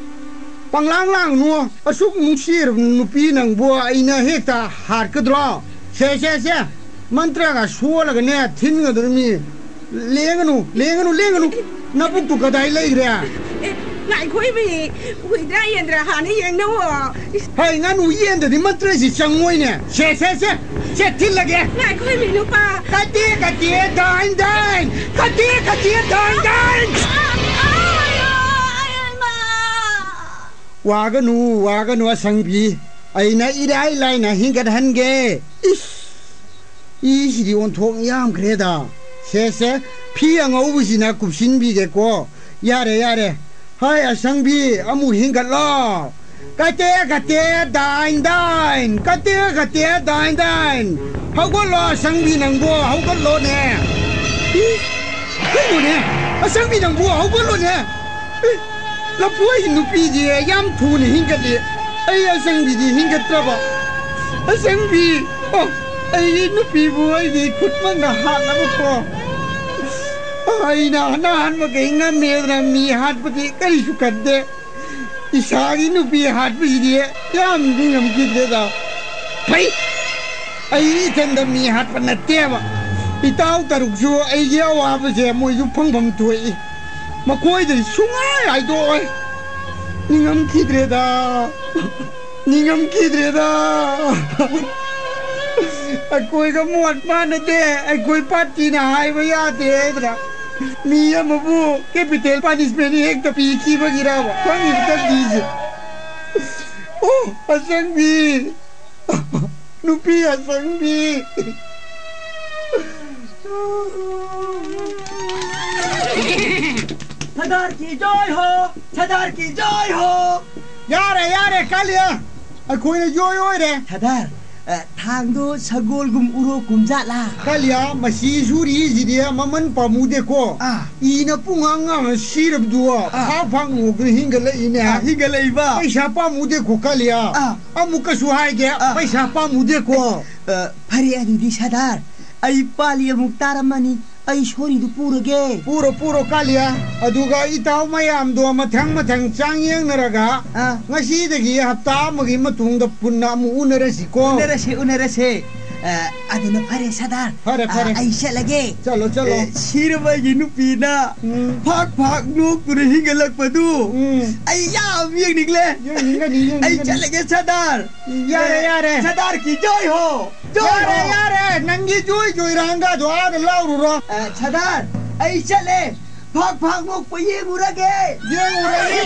ꯄꯪꯂꯥꯡ ꯂꯥꯡꯅꯨ꯫ ꯑꯁꯨꯛ ꯅꯨꯡꯁꯤꯔꯕ ꯅꯨꯄꯤ ꯅꯪꯕꯨ ꯑꯩꯅ ꯍꯦꯛꯇ ꯍꯥꯠꯀꯗ꯭ꯔꯣ? ꯁꯦ, ꯁꯦ, ꯁꯦ꯫ ꯃꯟꯇ꯭ꯔꯒ ꯁꯣꯜꯂꯒꯅꯦ ꯊꯤꯟꯒꯗꯧꯔꯤꯃꯤ꯫ ꯂꯦꯡꯒꯅꯨ, ꯂꯦꯡꯒꯅꯨ, ꯂꯦꯡꯒꯅꯨ꯫ ꯅꯕꯨꯛꯇꯨ ꯀꯗꯥꯏ ꯂꯩꯈ꯭ꯔꯦ? ꯑꯦ, ꯉꯥꯏꯈꯣ ꯏꯃꯤ, ꯍꯨꯏꯗ꯭ꯔꯥ ꯌꯦꯟꯗ꯭ꯔꯥ ꯍꯥꯟꯅ ꯌꯦꯡꯅꯧꯑꯣ꯫ ꯏꯁ꯫ ꯍꯩ, ꯉꯥꯅꯨ ꯌꯦꯟꯗꯗꯤ ꯃꯟꯇ꯭ꯔꯁꯤ ꯆꯪꯉꯣꯏꯅꯦ꯫ ꯁꯦ, ꯁꯦ, ꯁꯦ, ꯁꯦ, ꯊꯤꯜꯂꯒꯦ꯫ ꯉꯥꯏꯈꯣ ꯏꯃꯤ ꯅꯨꯄꯥ꯫ ꯀꯇꯦ, ꯀꯇꯦ, ꯗꯥꯏꯟ, ꯗꯥꯏꯟ꯫ ꯀꯇꯦ, ꯀꯇꯦ, ꯗꯥꯏꯟ, ꯗꯥꯏꯟ꯫ ꯑꯥ, ꯑꯥ, ꯑꯥ, ꯑꯥ, ꯏꯃꯥ꯫ ꯋꯥꯒꯅꯨ, ꯋꯥꯒꯅꯨ ꯑꯁꯪꯕꯤ꯫ ꯑꯩꯅ ꯏꯔꯥꯏ ꯂꯥꯏꯅ ꯍꯤꯡꯒꯠꯍꯟꯒꯦ꯫ ꯏꯁ! ꯏꯁꯤꯗꯤ ꯑꯣꯟꯊꯣꯛ ꯌꯥꯝꯈ꯭ꯔꯦꯗ꯫ ꯁꯦ, ꯁꯦ, ꯐꯤ ꯑꯉꯧꯕꯁꯤꯅ ꯀꯨꯞꯁꯤꯟꯕꯤꯒꯦꯀꯣ꯫ ꯌꯥꯔꯦ, ꯌꯥꯔꯦ꯫ ꯍꯥꯏ, ꯑꯁꯪꯕꯤ, ꯑꯃꯨꯛ ꯍꯤꯡꯒꯠꯂꯣ꯫ ꯀꯇꯦ, ꯀꯇꯦ, ꯗꯥꯏꯟ, ꯗꯥꯏꯟ꯫ ꯀꯇꯦ, ꯀꯇꯦ, ꯗꯥꯏꯟ, ꯗꯥꯏꯟ꯫ ꯍꯧꯒꯠꯂꯣ, ꯑꯁꯪꯕꯤ ꯅꯪꯕꯣ, ꯍꯧꯒꯠꯂꯣꯅꯦ꯫ ꯏ, ꯀꯩꯅꯣꯅꯦ? ꯑꯁꯪꯕꯤ ꯅꯪꯕꯨ ꯍꯧꯒꯠꯂꯣꯅꯦ꯫ ꯏ, ꯂꯐꯣꯏ ꯅꯨꯄꯤꯗꯤ ꯌꯥꯝ ꯊꯨꯅ ꯍꯤꯡꯒꯠꯂꯤ꯫ ꯑꯩ ꯑꯁꯪꯕꯤꯗꯤ ꯍꯤꯡꯒꯠꯇ꯭ꯔꯕ? ꯑꯁꯪꯕꯤ, ꯑꯣ, ꯑꯩꯒꯤ ꯅꯨꯄꯤꯕꯨ ꯑꯩꯒꯤ ꯈꯨꯠꯃꯛꯅ ꯍꯥꯠꯂꯕꯀꯣ꯫ ꯑꯩꯅ ꯑꯍꯥꯟ ꯃꯈꯩ ꯉꯝꯃꯦꯗꯅ ꯃꯤ ꯍꯥꯠꯄꯗꯤ ꯀꯔꯤꯁꯨ ꯈꯟꯗꯦ꯫ ꯏꯁꯥꯒꯤ ꯅꯨꯄꯤ ꯍꯥꯠꯄꯁꯤꯗꯤ ꯌꯥꯝ ꯅꯤꯡꯉꯝꯈꯤꯗ꯭ꯔꯦꯗ꯫ ꯐꯩ! ꯑꯩ ꯏꯊꯟꯗ ꯃꯤ ꯍꯥꯠꯄ ꯅꯠꯇꯦꯕ꯫ ꯏꯇꯥꯎ ꯇꯔꯨꯛꯁꯨ ꯑꯩꯒꯤ ꯑꯋꯥꯕꯁꯦ ꯃꯣꯏꯁꯨ ꯐꯪꯐꯝ ꯊꯣꯛꯏ꯫ ꯃꯈꯣꯏꯗꯗꯤ ꯁꯨꯡꯍꯥꯏ ꯍꯥꯏꯗꯣꯛꯑꯣꯏ꯫ ꯅꯤꯡꯉꯝꯈꯤꯗ꯭ꯔꯦꯗ꯫ ꯅꯤꯡꯉꯝꯈꯤꯗ꯭ꯔꯦꯗ꯫ ꯑꯩꯈꯣꯏꯒ ꯃꯣꯠ ꯃꯥꯟꯅꯗꯦ꯫ ꯑꯩꯈꯣꯏ ꯄꯥꯔꯇꯤꯅ ꯍꯥꯏꯕ ꯌꯥꯗꯦ ꯍꯥꯏꯗ꯭ꯔꯥ? ꯃꯤ ꯑꯃꯕꯨ capital punishment ꯍꯦꯛꯇ ꯄꯤꯈꯤꯕꯒꯤꯔꯕ ꯐꯪꯉꯤꯕ ꯇꯟꯖꯥꯁꯦ? ꯑꯣ, ꯑꯁꯪꯕꯤ! ꯅꯨꯄꯤ ꯑꯁꯪꯕꯤ! ꯁꯔꯗꯥꯔ ꯀꯤ ꯖꯣꯏ ꯍꯣ! ꯁꯔꯗꯥꯔ ꯀꯤ ꯖꯣꯏ ꯍꯣ! ꯌꯥꯔꯦ, ꯌꯥꯔꯦ, ꯀꯥꯂꯤꯌꯥ! ꯑꯩꯈꯣꯏꯅ ꯖꯣꯏ ꯑꯣꯏꯔꯦ꯫ ꯁꯔꯗꯥꯔ, ꯑ, ꯊꯥꯡꯗꯣ ꯁꯒꯣꯜꯒꯨꯝ ꯎꯔꯣꯛꯀꯨꯝ ꯖꯥꯠꯂꯥ? ꯀꯥꯂꯤꯌꯥ, ꯃꯁꯤ ꯁꯨꯔꯤꯁꯤꯗꯤ ꯃꯃꯜ ꯄꯥꯝꯃꯨꯗꯦꯀꯣ꯫ ꯑꯥ꯫ ꯏꯅ ꯄꯨꯡꯉꯥꯡ ꯉꯥꯡꯉ ꯁꯤꯔꯕꯗꯨ ꯑꯥ꯫ ꯐꯥꯛ ꯐꯥꯛ ꯅꯣꯛꯇꯅ ꯍꯤꯡꯒꯠꯂꯛꯏꯅꯦ꯫ ꯑꯥ, ꯍꯤꯡꯒꯠꯂꯛꯏꯕ꯫ ꯄꯩꯁꯥ ꯄꯥꯝꯃꯨꯗꯦꯀꯣ, ꯀꯥꯂꯤꯌꯥ꯫ ꯑꯥ꯫ ꯑꯃꯨꯛꯀꯁꯨ ꯍꯥꯏꯒꯦ, ꯑꯥ꯫ ꯄꯩꯁꯥ ꯄꯥꯝꯃꯨꯗꯦꯀꯣ꯫ ꯑ, ꯐꯔꯦ, ꯑꯗꯨꯗꯤ ꯁꯔꯗꯥꯔ, ꯑꯩ ꯄꯥꯂꯤ ꯑꯃꯨꯛ ꯇꯥꯔꯝꯃꯅꯤ꯫ ꯑꯩ ꯁꯣꯔꯤꯗꯨ ꯄꯨꯔꯒꯦ꯫ ꯄꯨꯔꯣ, ꯄꯨꯔꯣ, ꯀꯥꯂꯤꯌꯥ꯫ ꯑꯗꯨꯒ ꯏꯇꯥꯎ ꯃꯌꯥꯝꯗꯣ ꯃꯊꯪ ꯃꯊꯪ ꯆꯥꯡ ꯌꯦꯡꯅꯔꯒ ꯑꯥ꯫ ꯉꯁꯤꯗꯒꯤ ꯍꯞꯇꯥ ꯑꯃꯒꯤ ꯃꯇꯨꯡꯗ ꯄꯨꯟꯅ ꯑꯃꯨꯛ ꯎꯅꯔꯁꯤꯀꯣ꯫ ꯎꯅꯔꯁꯦ, ꯎꯅꯔꯁꯦ꯫ ꯑ, ꯑꯗꯨꯅ ꯐꯔꯦ, ꯁꯔꯗꯥꯔ꯫ ꯐꯔꯦ, ꯑ, ꯐꯔꯦ꯫ ꯑꯩ ꯆꯠꯂꯒꯦ꯫ ꯆꯠꯂꯣ, ꯆꯠꯂꯣ꯫ ꯑ, ꯁꯤꯔꯕ ꯑꯩꯒꯤ ꯅꯨꯄꯤꯅ ꯎꯝ꯫ ꯐꯥꯛ ꯐꯥꯛ ꯅꯣꯛꯇꯨꯅ ꯍꯤꯡꯒꯠꯂꯛꯄꯗꯨ ꯎꯝ꯫ ꯑꯩ ꯌꯥꯝ ꯌꯦꯡꯅꯤꯡꯂꯦ꯫ ꯌꯦꯡꯅꯤꯡꯒꯅꯤ, ꯌꯦꯡꯅꯤꯡꯒꯅꯤ꯫ ꯑꯩ ꯆꯠꯂꯒꯦ, ꯁꯔꯗꯥꯔ꯫ ꯌꯥꯔꯦ, ꯑ, ꯌꯥꯔꯦ꯫ ꯁꯔꯗꯥꯔ ꯀꯤ ꯖꯣꯏ ꯍꯣ꯫ ꯖꯣꯏ ꯌꯥꯔꯦ, ꯍꯣ꯫ ꯌꯥꯔꯦ꯫ ꯅꯪꯒꯤ ꯖꯣꯏ ꯖꯣꯏ ꯔꯥꯡꯒꯥꯗꯣ ꯑꯥꯗ ꯂꯥꯎꯔꯨꯔꯣ꯫ ꯑ, ꯁꯔꯗꯥꯔ, ꯑꯩ ꯆꯠꯂꯦ꯫ ꯐꯥꯛ ꯐꯥꯛ ꯅꯣꯛꯄ ꯌꯦꯡꯉꯨꯔꯒꯦ꯫ ꯌꯦꯡꯉꯨꯔꯒꯦ꯫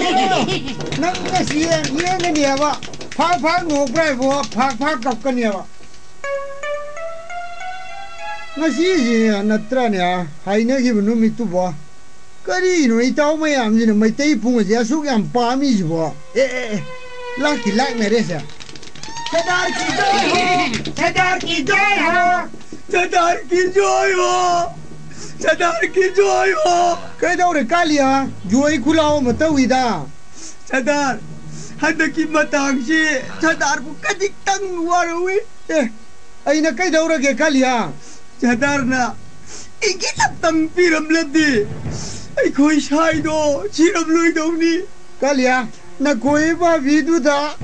ꯅꯪ ꯉꯁꯤ ꯌꯦꯡ-, ꯌꯦꯡꯒꯅꯦꯕ꯫ ꯐꯥꯛ ꯐꯥꯛ ꯅꯣꯛꯄ꯭ꯔꯥ ꯍꯥꯏꯕꯣ? ꯐꯥꯛ ꯐꯥꯛ ꯀꯞꯀꯅꯦꯕ꯫ ꯉꯁꯤꯁꯤ ꯅꯠꯇ꯭ꯔꯅꯦ ꯍꯥꯏꯅꯈꯤꯕ ꯅꯨꯃꯤꯠꯇꯨꯕꯣ? ꯀꯔꯤꯅꯣ ꯏꯇꯥꯎ ꯃꯌꯥꯝꯁꯤꯅ ꯃꯩꯇꯩ ꯄꯨꯡ ꯑꯁꯤ ꯑꯁꯨꯛ ꯌꯥꯝ ꯄꯥꯝꯃꯤꯁꯤꯕꯣ? ꯑꯦ, ꯑꯦ, ꯑꯦ, ꯂꯥꯛꯇꯤ ꯂꯥꯛꯅꯔꯦꯁꯦ꯫ ꯁꯔꯗꯥꯔ ꯀꯤ ꯖꯣꯏ ꯍꯣ! ꯁꯔꯗꯥꯔ ꯀꯤ ꯖꯣꯏ ꯍꯣ! ꯁꯔꯗꯥꯔ ꯀꯤ ꯖꯣꯏ ꯍꯣ! ꯁꯔꯗꯥꯔ ꯀꯤ ꯖꯣꯏ ꯍꯣ! ꯀꯩꯗꯧꯔꯦ ꯀꯥꯂꯤꯌꯥ? ꯖꯣꯏ ꯈꯨꯂꯥꯎ ꯑꯃ ꯇꯧꯏꯗ꯫ ꯁꯔꯗꯥꯔ, ꯍꯟꯗꯛꯀꯤ ꯃꯇꯥꯡꯁꯤ ꯁꯔꯗꯥꯔꯕꯨ ꯈꯖꯤꯛꯇꯪ ꯋꯥꯔꯧꯏ꯫ ꯑꯦ, ꯑꯩꯅ ꯀꯩꯗꯧꯔꯒꯦ ꯀꯥꯂꯤꯌꯥ? ꯁꯔꯗꯥꯔꯅ ꯏꯪꯒꯤꯠ ꯑꯝꯇꯪ ꯄꯤꯔꯝꯂꯗꯤ ꯑꯩꯈꯣꯏ ꯁꯥꯏꯗꯣ ꯁꯤꯔꯝꯂꯣꯏꯗꯧꯅꯤ꯫ ꯀꯥꯂꯤꯌꯥ, ꯅꯈꯣꯏ ꯚꯥꯕꯤꯗꯨꯗ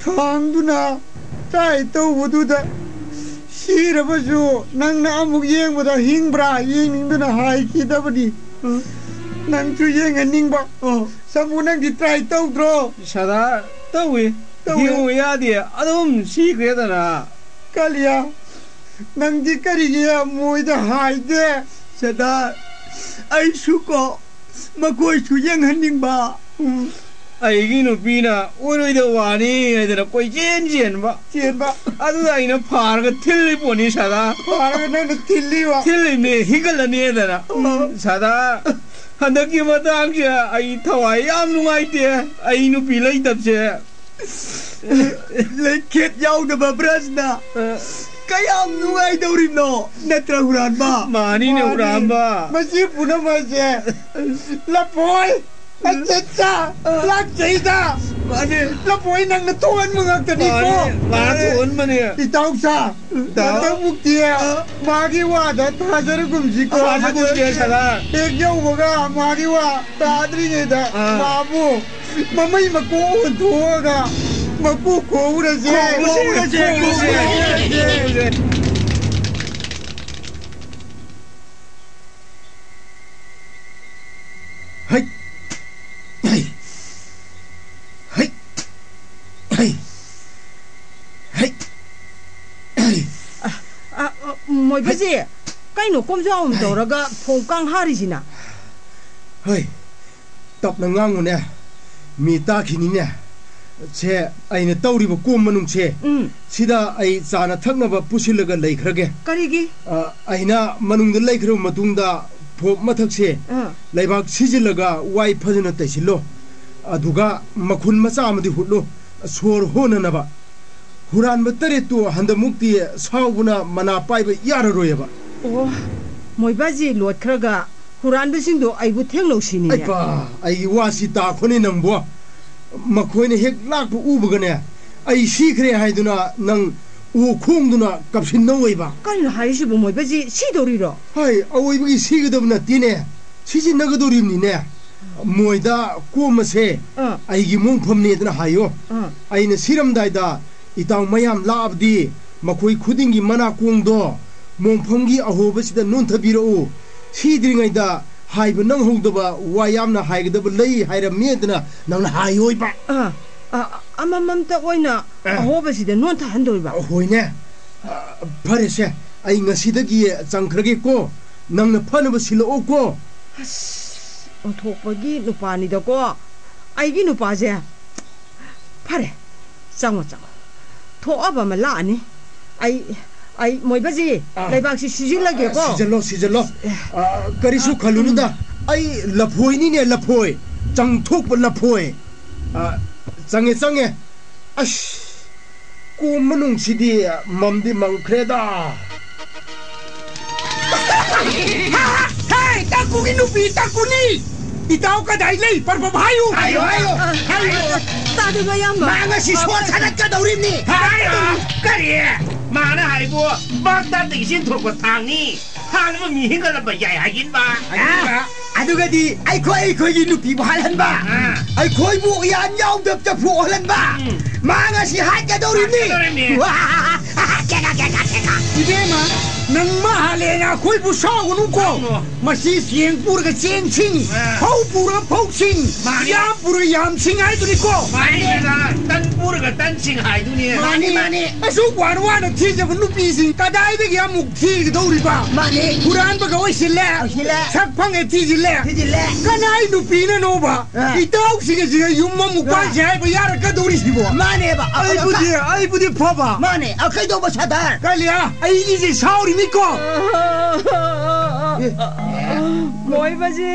ꯊꯥꯡꯗꯨꯅ ꯇ꯭ꯔꯥꯏ ꯇꯧꯕꯗꯨꯗ ꯁꯤꯔꯕꯁꯨ ꯅꯪꯅ ꯑꯃꯨꯛ ꯌꯦꯡꯕꯗ ꯍꯤꯡꯕ꯭ꯔꯥ ꯌꯦꯡꯅꯤꯡꯗꯨꯅ ꯍꯥꯏꯈꯤꯗꯕꯅꯤ꯫ ꯅꯪꯁꯨ ꯌꯦꯡꯍꯟꯅꯤꯡꯕ꯫ ꯑꯣ꯫ ꯁꯥꯃꯨ, ꯅꯪꯗꯤ ꯇ꯭ꯔꯥꯏ ꯇꯧꯗ꯭ꯔꯣ? ꯁꯔꯗꯥꯔ, ꯇꯧꯏ꯫ ꯇꯧꯏ꯫ ꯌꯦꯡꯉꯨ ꯌꯥꯗꯦ, ꯑꯗꯨꯝ ꯁꯤꯈ꯭ꯔꯦꯗꯅ꯫ ꯀꯥꯂꯤꯌꯥ, ꯅꯪꯗꯤ ꯀꯔꯤꯒꯤ ꯃꯣꯏꯗ ꯍꯥꯏꯗꯦ? ꯁꯔꯗꯥꯔ, ꯑꯩꯁꯨ ꯀꯣ ꯃꯈꯣꯏꯁꯨ ꯌꯦꯡꯍꯟꯅꯤꯡꯕ꯫ ꯎꯝ꯫ ꯑꯩꯒꯤ ꯅꯨꯄꯤꯅ ꯑꯣꯏꯔꯣꯏꯗꯕ ꯋꯥꯅꯤ ꯍꯥꯏꯗꯅ ꯀꯣꯏꯆꯦꯟ ꯆꯦꯟꯕ꯫ ꯆꯦꯟꯕ꯫ ꯑꯗꯨꯗ ꯑꯩꯅ ꯐꯥꯔꯒ ꯊꯤꯜꯂꯤ ꯄꯣꯠꯅꯤ ꯁꯔꯗꯥꯔ꯫ ꯐꯥꯔꯒ ꯅꯪꯅ ꯊꯤꯜꯂꯤꯕ? ꯊꯤꯜꯂꯤꯅꯦ, ꯍꯤꯡꯒꯠꯂꯅꯤꯗꯅ꯫ ꯑꯣ꯫ ꯁꯔꯗꯥꯔ, ꯍꯟꯗꯛꯀꯤ ꯃꯇꯥꯡꯁꯦ ꯑꯩ ꯊꯋꯥꯏ ꯌꯥꯝ ꯅꯨꯡꯉꯥꯏꯇꯦ꯫ ꯑꯩ ꯅꯨꯄꯤ ꯂꯩꯇꯕꯁꯦ꯫ ꯂꯩꯈꯦꯠ ꯌꯥꯎꯗꯕ ꯕ꯭ꯔꯖꯅ ꯑ꯫ ꯀꯌꯥꯝ ꯅꯨꯡꯉꯥꯏꯗꯧꯔꯤꯕꯅꯣ? ꯅꯠꯇ꯭ꯔ, ꯍꯨꯔꯥꯟꯕ? ꯃꯥꯅꯤꯅꯦ, ꯃꯥꯅꯤ꯫ ꯍꯨꯔꯥꯟꯕ꯫ ꯃꯁꯤ ꯄꯨꯝꯅꯃꯛꯁꯦ ꯂꯐꯣꯏ, ꯑꯆꯠꯆꯥ, ꯑ꯫ ꯂꯥꯛꯆꯩꯗ꯫ ꯃꯥꯅꯤ꯫ ꯂꯐꯣꯏ ꯅꯪꯅ ꯊꯣꯛꯍꯟꯕ ꯉꯥꯛꯇꯅꯤꯀꯣ꯫ ꯃꯥꯅꯤ, ꯃꯥꯅ ꯊꯣꯛꯍꯟꯕꯅꯤ꯫ ꯏꯇꯥꯎꯁꯥ, ꯏꯇꯥꯎ꯫ ꯍꯟꯗꯛꯃꯨꯛꯇꯤ ꯑ꯫ ꯃꯥꯒꯤ ꯋꯥꯗ ꯊꯥꯖꯔꯒꯨꯝꯁꯤꯀꯣ꯫ ꯊꯥꯖꯒꯨꯝꯁꯦ, ꯁꯔꯗꯥꯔ꯫ ꯍꯦꯛ ꯌꯧꯕꯒ ꯃꯥꯒꯤ ꯋꯥ ꯇꯥꯗ꯭ꯔꯤꯉꯩꯗ ꯑ꯫ ꯃꯥꯕꯨ ꯃꯃꯩ ꯃꯀꯣꯛ ꯑꯣꯟꯊꯣꯛꯑꯒ ꯃꯀꯨ ꯈꯣꯛꯎꯔꯁꯦ꯫ ꯈꯣꯛꯎꯔꯁꯦ, ꯈꯣꯛꯎꯔꯁꯦ, ꯈꯣꯛꯎꯔꯁꯦ꯫ ꯃꯣꯏꯕꯁꯦ, ꯀꯩꯅꯣ ꯀꯣꯝꯖꯥꯎ ꯑꯃ ꯇꯧꯔꯒ ꯐꯣꯡ ꯀꯥꯡ ꯍꯥꯔꯤꯁꯤꯅ? ꯍꯣꯏ, ꯇꯞꯅ ꯉꯥꯡꯉꯨꯅꯦ, ꯃꯤ ꯇꯥꯈꯤꯅꯤꯅꯦ꯫ ꯁꯦ, ꯑꯩꯅ ꯇꯧꯔꯤꯕ ꯀꯣꯝ ꯃꯅꯨꯡꯁꯦ, ꯎꯝ꯫ ꯁꯤꯗ ꯑꯩ ꯆꯥꯅ ꯊꯛꯅꯕ ꯄꯨꯁꯤꯜꯂꯒ ꯂꯩꯈ꯭ꯔꯒꯦ꯫ ꯀꯔꯤꯒꯤ? ꯑ, ꯑꯩꯅ ꯃꯅꯨꯡꯗ ꯂꯩꯈ꯭ꯔꯕ ꯃꯇꯨꯡꯗ ꯐꯣꯞ ꯃꯊꯛꯁꯦ ꯑꯥ꯫ ꯂꯩꯕꯥꯛ ꯁꯤꯖꯤꯜꯂꯒ ꯋꯥꯏ ꯐꯖꯅ ꯇꯩꯁꯤꯜꯂꯣ꯫ ꯑꯗꯨꯒ ꯃꯈꯨꯟ ꯃꯆꯥ ꯑꯃꯗꯤ ꯍꯨꯠꯂꯨ, ꯁꯣꯔ ꯍꯣꯅꯅꯕ꯫ ꯍꯨꯔꯥꯟꯕ ꯇꯔꯦꯠꯇꯨ ꯍꯟꯗꯛꯃꯨꯛꯇꯤ ꯁꯥꯎꯕꯅ ꯃꯅꯥ ꯄꯥꯏꯕ ꯌꯥꯔꯔꯣꯏꯑꯕ꯫ ꯑꯣ, ꯃꯣꯏꯕꯥꯁꯤ ꯂꯣꯠꯈ꯭ꯔꯒ ꯍꯨꯔꯥꯟꯕꯁꯤꯡꯗꯣ ꯑꯩꯕꯨ ꯊꯦꯡꯅꯧꯁꯤꯅꯤꯅꯦ꯫ ꯑꯩꯄꯥ, ꯑꯩꯒꯤ ꯋꯥꯁꯤ ꯇꯥꯈꯣꯅꯦ ꯅꯪꯕꯣ꯫ ꯃꯈꯣꯏꯅ ꯍꯦꯛ ꯂꯥꯛꯄ ꯎꯕꯒꯅꯦ, ꯑꯩ ꯁꯤꯈ꯭ꯔꯦ ꯍꯥꯏꯗꯨꯅ ꯅꯪ ꯑꯣ ꯈꯣꯡꯗꯨꯅ ꯀꯞꯁꯤꯟꯅꯧꯑꯣꯏꯕ꯫ ꯀꯩꯅꯣ ꯍꯥꯏꯔꯤꯁꯤꯕꯨ, ꯃꯣꯏꯕꯁꯤ ꯁꯤꯗꯧꯔꯤꯔꯣ? ꯍꯣꯏ, ꯑꯑꯣꯏꯕꯒꯤ ꯁꯤꯒꯗꯕ ꯅꯠꯇꯦꯅꯦ, ꯁꯤꯖꯤꯟꯅꯒꯗꯧꯔꯤꯕꯅꯤꯅꯦ꯫ ꯃꯣꯏꯗ ꯀꯣꯝ ꯑꯁꯦ ꯑꯥ꯫ ꯑꯩꯒꯤ ꯃꯣꯡꯐꯝꯅꯦꯗꯅ ꯍꯥꯏꯌꯣ꯫ ꯑꯥ꯫ ꯑꯩꯅ ꯁꯤꯔꯝꯗꯥꯏꯗ ꯏꯇꯥꯎ ꯃꯌꯥꯝ ꯂꯥꯛꯑꯕꯗꯤ ꯃꯈꯣꯏ ꯈꯨꯗꯤꯡꯒꯤ ꯃꯅꯥꯀꯣꯡꯗꯣ ꯃꯣꯡꯐꯝꯒꯤ ꯑꯍꯣꯕꯁꯤꯗ ꯅꯣꯟꯊꯕꯤꯔꯛꯎ꯫ ꯁꯤꯗ꯭ꯔꯤꯉꯩꯗ ꯍꯥꯏꯕ ꯅꯪꯍꯧꯗꯕ ꯋꯥ ꯌꯥꯝꯅ ꯍꯥꯏꯒꯗꯕ ꯂꯩ ꯍꯥꯏꯔꯝꯃꯦꯗꯅ ꯅꯪꯅ ꯍꯥꯏꯌꯣꯏꯕ꯫ ꯑꯥ, ꯑꯥ, ꯑꯃꯃꯝꯇ ꯑꯣꯏꯅ ꯑꯥ꯫ ꯑꯍꯣꯕꯁꯤꯗ ꯅꯣꯟꯊꯍꯟꯗꯣꯏꯕ? ꯍꯣꯏꯅꯦ꯫ ꯑꯥ, ꯐꯔꯦꯁꯦ, ꯑꯩ ꯉꯁꯤꯗꯒꯤ ꯆꯪꯈ꯭ꯔꯒꯦꯀꯣ꯫ ꯅꯪꯅ ꯐꯅꯕ ꯁꯤꯜꯂꯛꯑꯣꯀꯣ꯫ ꯑꯁ, ꯑꯣꯟꯊꯣꯛꯄꯒꯤ ꯅꯨꯄꯥꯅꯤꯗꯀꯣ꯫ ꯑꯩꯒꯤ ꯅꯨꯄꯥꯁꯦ꯫ ꯐꯔꯦ, ꯆꯪꯉꯣ, ꯆꯪꯉꯣ꯫ ꯊꯣꯛꯑꯕ ꯑꯃ ꯂꯥꯛꯑꯅꯤ꯫ ꯑꯩ, ꯑꯩ, ꯃꯣꯏꯕꯁꯤ, ꯑꯥ꯫ ꯂꯩꯕꯥꯛꯁꯤ ꯁꯤꯖꯤꯜꯂꯒꯦꯀꯣ꯫ ꯁꯤꯖꯜꯂꯣ, ꯁꯤꯖꯜꯂꯣ꯫ ꯑꯦ꯫ ꯑꯥ, ꯀꯔꯤꯁꯨ ꯑꯥ, ꯈꯜꯂꯨꯅꯨꯗ꯫ ꯎꯝ꯫ ꯑꯩ ꯂꯐꯣꯏꯅꯤꯅꯦ, ꯂꯐꯣꯏ꯫ ꯆꯪꯊꯣꯛꯄ ꯂꯐꯣꯏ꯫ ꯑꯥ, ꯆꯪꯉꯦ, ꯆꯪꯉꯦ꯫ ꯑꯁ, ꯀꯣꯝ ꯃꯅꯨꯡꯁꯤꯗꯤ ꯃꯝꯗꯤ ꯃꯝꯈ꯭ꯔꯦꯗ꯫ ꯍꯥ, ꯍꯥ, ꯍꯦ, ꯇꯥꯀꯨꯒꯤ ꯅꯨꯄꯤ, ꯇꯥꯀꯨꯅꯤ! ꯏꯇꯥꯎ ꯀꯗꯥꯏ ꯂꯩ? ꯄꯔꯕꯝ ꯍꯥꯏꯌꯨ! ꯍꯥꯏꯌꯨ, ꯍꯥꯏꯌꯨ! ꯍꯥꯏꯌꯨ! ꯇꯥꯗꯕ ꯏꯌꯥꯝꯕ꯫ ꯃꯥ ꯉꯁꯤ ꯁꯣꯔ ꯊꯥꯗꯠꯀꯗꯧꯔꯤꯕꯅꯤ! ꯍꯥꯏꯌꯨ! ꯀꯔꯤ? ꯃꯥꯅ ꯍꯥꯏꯕꯨ ꯕꯥꯒꯗꯥꯗꯒꯤ ꯆꯦꯟꯊꯣꯔꯛꯄ ꯊꯥꯡꯅꯤ! ꯍꯥꯟꯅꯕ ꯃꯤ ꯍꯦꯟꯒꯠꯂꯛꯄ ꯌꯥꯏ ꯍꯥꯏꯖꯤꯟꯕ! ꯍꯥꯏꯖꯤꯟꯕ! ꯑꯗꯨꯒꯗꯤ ꯑꯩꯈꯣꯏ, ꯑꯩꯈꯣꯏꯒꯤ ꯅꯨꯄꯤꯕꯨ ꯍꯥꯜꯍꯟꯕ, ꯑꯥ꯫ ꯑꯩꯈꯣꯏꯕꯨ ꯎꯌꯥꯟ ꯌꯥꯎꯗꯕ ꯆꯐꯨ ꯑꯣꯜꯍꯟꯕ, ꯎꯝ꯫ ꯃꯥ ꯉꯁꯤ ꯍꯥꯠꯀꯗꯧꯔꯤꯕꯅꯤ! ꯍꯥꯠꯀꯗꯧꯔꯤꯕꯅꯤ! ꯋꯥ! ꯀꯦꯀꯥ, ꯀꯦꯀꯥ, ꯀꯦꯀꯥ! ꯏꯕꯦꯝꯃ, ꯅꯪ ꯃꯥ ꯍꯥꯜꯂꯦꯅ ꯑꯩꯈꯣꯏꯕꯨ ꯁꯥꯎꯒꯅꯨꯀꯣ꯫ ꯁꯥꯎꯒꯅꯨ꯫ ꯃꯁꯤ ꯆꯦꯡ ꯄꯨꯔꯒ ꯆꯦꯡꯁꯤꯡ, ꯑꯥ꯫ ꯐꯧ ꯄꯨꯔꯒ ꯐꯧꯁꯤꯡ, ꯃꯥꯅꯤ꯫ ꯌꯥꯝ ꯄꯨꯔꯒ ꯌꯥꯝꯁꯤꯡ ꯍꯥꯏꯗꯨꯅꯤꯀꯣ꯫ ꯃꯥꯅꯤ ꯁꯔꯗꯥꯔ, ꯇꯟ ꯄꯨꯔꯒ ꯇꯟꯁꯤꯡ ꯍꯥꯏꯗꯨꯅꯤ꯫ ꯃꯥꯅꯤ, ꯃꯥꯅꯤ꯫ ꯑꯁꯨꯛ ꯋꯥꯅ ꯋꯥꯅ ꯊꯤꯖꯕ ꯅꯨꯄꯤꯁꯤꯡ ꯀꯗꯥꯏꯗꯒꯤ ꯑꯃꯨꯛ ꯊꯤꯒꯗꯧꯔꯤꯕ? ꯃꯥꯅꯤ꯫ ꯍꯨꯔꯥꯟꯕꯒ ꯑꯣꯏꯁꯤꯜꯂꯦ꯫ ꯑꯣꯏꯁꯤꯜꯂꯦ꯫ ꯁꯛ ꯐꯪꯉꯦ ꯊꯤꯖꯤꯜꯂꯦ꯫ ꯊꯤꯖꯤꯜꯂꯦ꯫ ꯀꯅꯥꯏ ꯅꯨꯄꯤꯅꯅꯣꯕ? ꯑ꯫ ꯏꯇꯥꯎꯁꯤꯡ ꯑꯁꯤꯒ ꯌꯨꯝ ꯑꯃꯨꯛ ꯑ꯫ ꯄꯥꯟꯁꯦ ꯍꯥꯏꯕ ꯌꯥꯔꯛꯀꯗꯧꯔꯤꯁꯤꯕꯣ? ꯃꯥꯅꯦꯕ꯫ ꯑꯩꯕꯨꯗꯤ, ꯑꯩꯕꯨꯗꯤ ꯐꯕ꯫ ꯃꯥꯅꯦ꯫ ꯑ, ꯀꯩꯗꯧꯕ ꯁꯔꯗꯥꯔ? ꯀꯜꯂꯤꯌꯥ, ꯑꯩꯒꯤꯁꯦ ꯁꯥꯎꯔꯤꯅꯤꯀꯣ꯫ ꯑꯦ꯫ ꯃꯣꯏꯕꯁꯤ,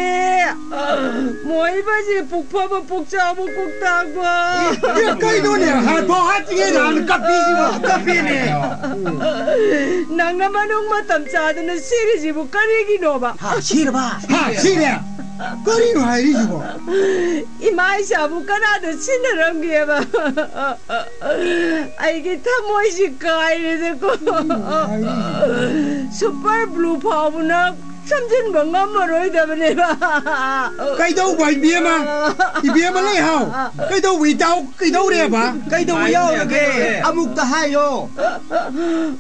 ꯃꯣꯏꯕꯁꯤ ꯄꯨꯛꯐꯕ ꯄꯨꯛꯆꯥꯎꯕ ꯄꯨꯛꯇꯥꯡꯕ꯫ ꯑꯦ, ꯀꯩꯅꯣꯅꯦ? ꯍꯥꯠꯐꯥꯎ ꯍꯥꯠꯇ꯭ꯔꯤꯉꯩꯗ ꯍꯥꯟꯅ ꯀꯞꯄꯤꯁꯤꯕꯣ? ꯀꯞꯄꯤꯅꯦ꯫ ꯅꯪꯅ ꯃꯅꯨꯡ ꯃꯇꯝ ꯆꯥꯗꯅ ꯁꯤꯔꯤꯁꯤꯕꯨ ꯀꯔꯤꯒꯤꯅꯣꯕ? ꯍꯥ, ꯁꯤꯔꯕ? ꯍꯥ, ꯁꯤꯔꯦ? ꯀꯔꯤꯅꯣ ꯍꯥꯏꯔꯤꯁꯤꯕꯣ? ꯏꯃꯥ ꯏꯆꯥꯕꯨ ꯀꯅꯥꯗ ꯁꯤꯟꯅꯔꯝꯒꯦꯕ? ꯑꯩꯒꯤ ꯊꯃꯣꯏꯁꯤ ꯀꯥꯏꯔꯦꯗꯀꯣ꯫ Super glue ꯐꯥꯎꯕꯅ ꯁꯝꯖꯤꯟꯕ ꯉꯝꯃꯔꯣꯏꯗꯕꯅꯦꯕ꯫ ꯀꯩꯗꯧꯕ, ꯏꯕꯦꯝꯃ? ꯏꯕꯦꯝꯃ ꯂꯩꯍꯥꯎ, ꯀꯩꯗꯧꯕ, ꯏꯇꯥꯎ ꯀꯩꯗꯧꯔꯦꯕ? ꯀꯩꯗꯧꯕ ꯌꯥꯎꯔꯒꯦ? ꯑꯃꯨꯛꯇ ꯍꯥꯏꯌꯣ꯫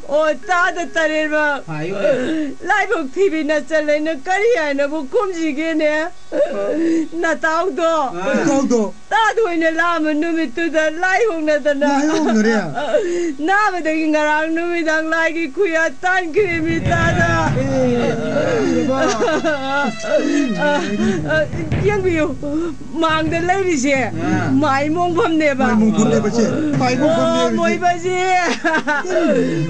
ꯑꯣ, ꯇꯥꯗ ꯇꯔꯦꯠꯃꯛ꯫ ꯍꯥꯏꯌꯨꯅꯦ꯫ ꯂꯥꯏꯕꯛ ꯊꯤꯕꯤ ꯅꯆꯜ ꯑꯩꯅ ꯀꯔꯤ ꯍꯥꯏꯅꯕꯨ ꯈꯨꯝꯁꯤꯒꯦꯅꯦ? ꯅꯇꯥꯎꯗꯣ꯫ ꯑꯥ꯫ ꯅꯇꯥꯎꯗꯣ꯫ ꯇꯥꯗ ꯑꯣꯏꯅ ꯂꯥꯛꯑꯝꯕ ꯅꯨꯃꯤꯠꯇꯨꯗ ꯂꯥꯏ ꯍꯣꯡꯅꯗꯅ꯫ ꯂꯥꯏ ꯍꯣꯡꯅꯔꯦ꯫ ꯅꯥꯕꯗꯒꯤ ꯉꯔꯥꯡ ꯅꯨꯃꯤꯗꯥꯡ ꯂꯥꯏꯒꯤ ꯈꯨꯌꯥ ꯇꯥꯟꯈ꯭ꯔꯦꯃꯤ ꯇꯥꯗ꯫ ꯑꯦ, ꯏꯃꯥ꯫ ꯑ, ꯑ, ꯌꯦꯡꯕꯤꯌꯨ, ꯃꯥꯡꯗ ꯂꯩꯔꯤꯁꯦ ꯑꯥ꯫ ꯃꯥꯏ ꯃꯣꯡꯐꯝꯅꯦꯕ꯫ ꯃꯥꯏ ꯃꯣꯡꯐꯝꯅꯦꯕ ꯁꯦ꯫ ꯃꯥꯏ ꯃꯣꯡꯐꯝꯅꯦꯕ ꯁꯦ꯫ ꯑꯣ, ꯃꯣꯏꯕꯁꯦ꯫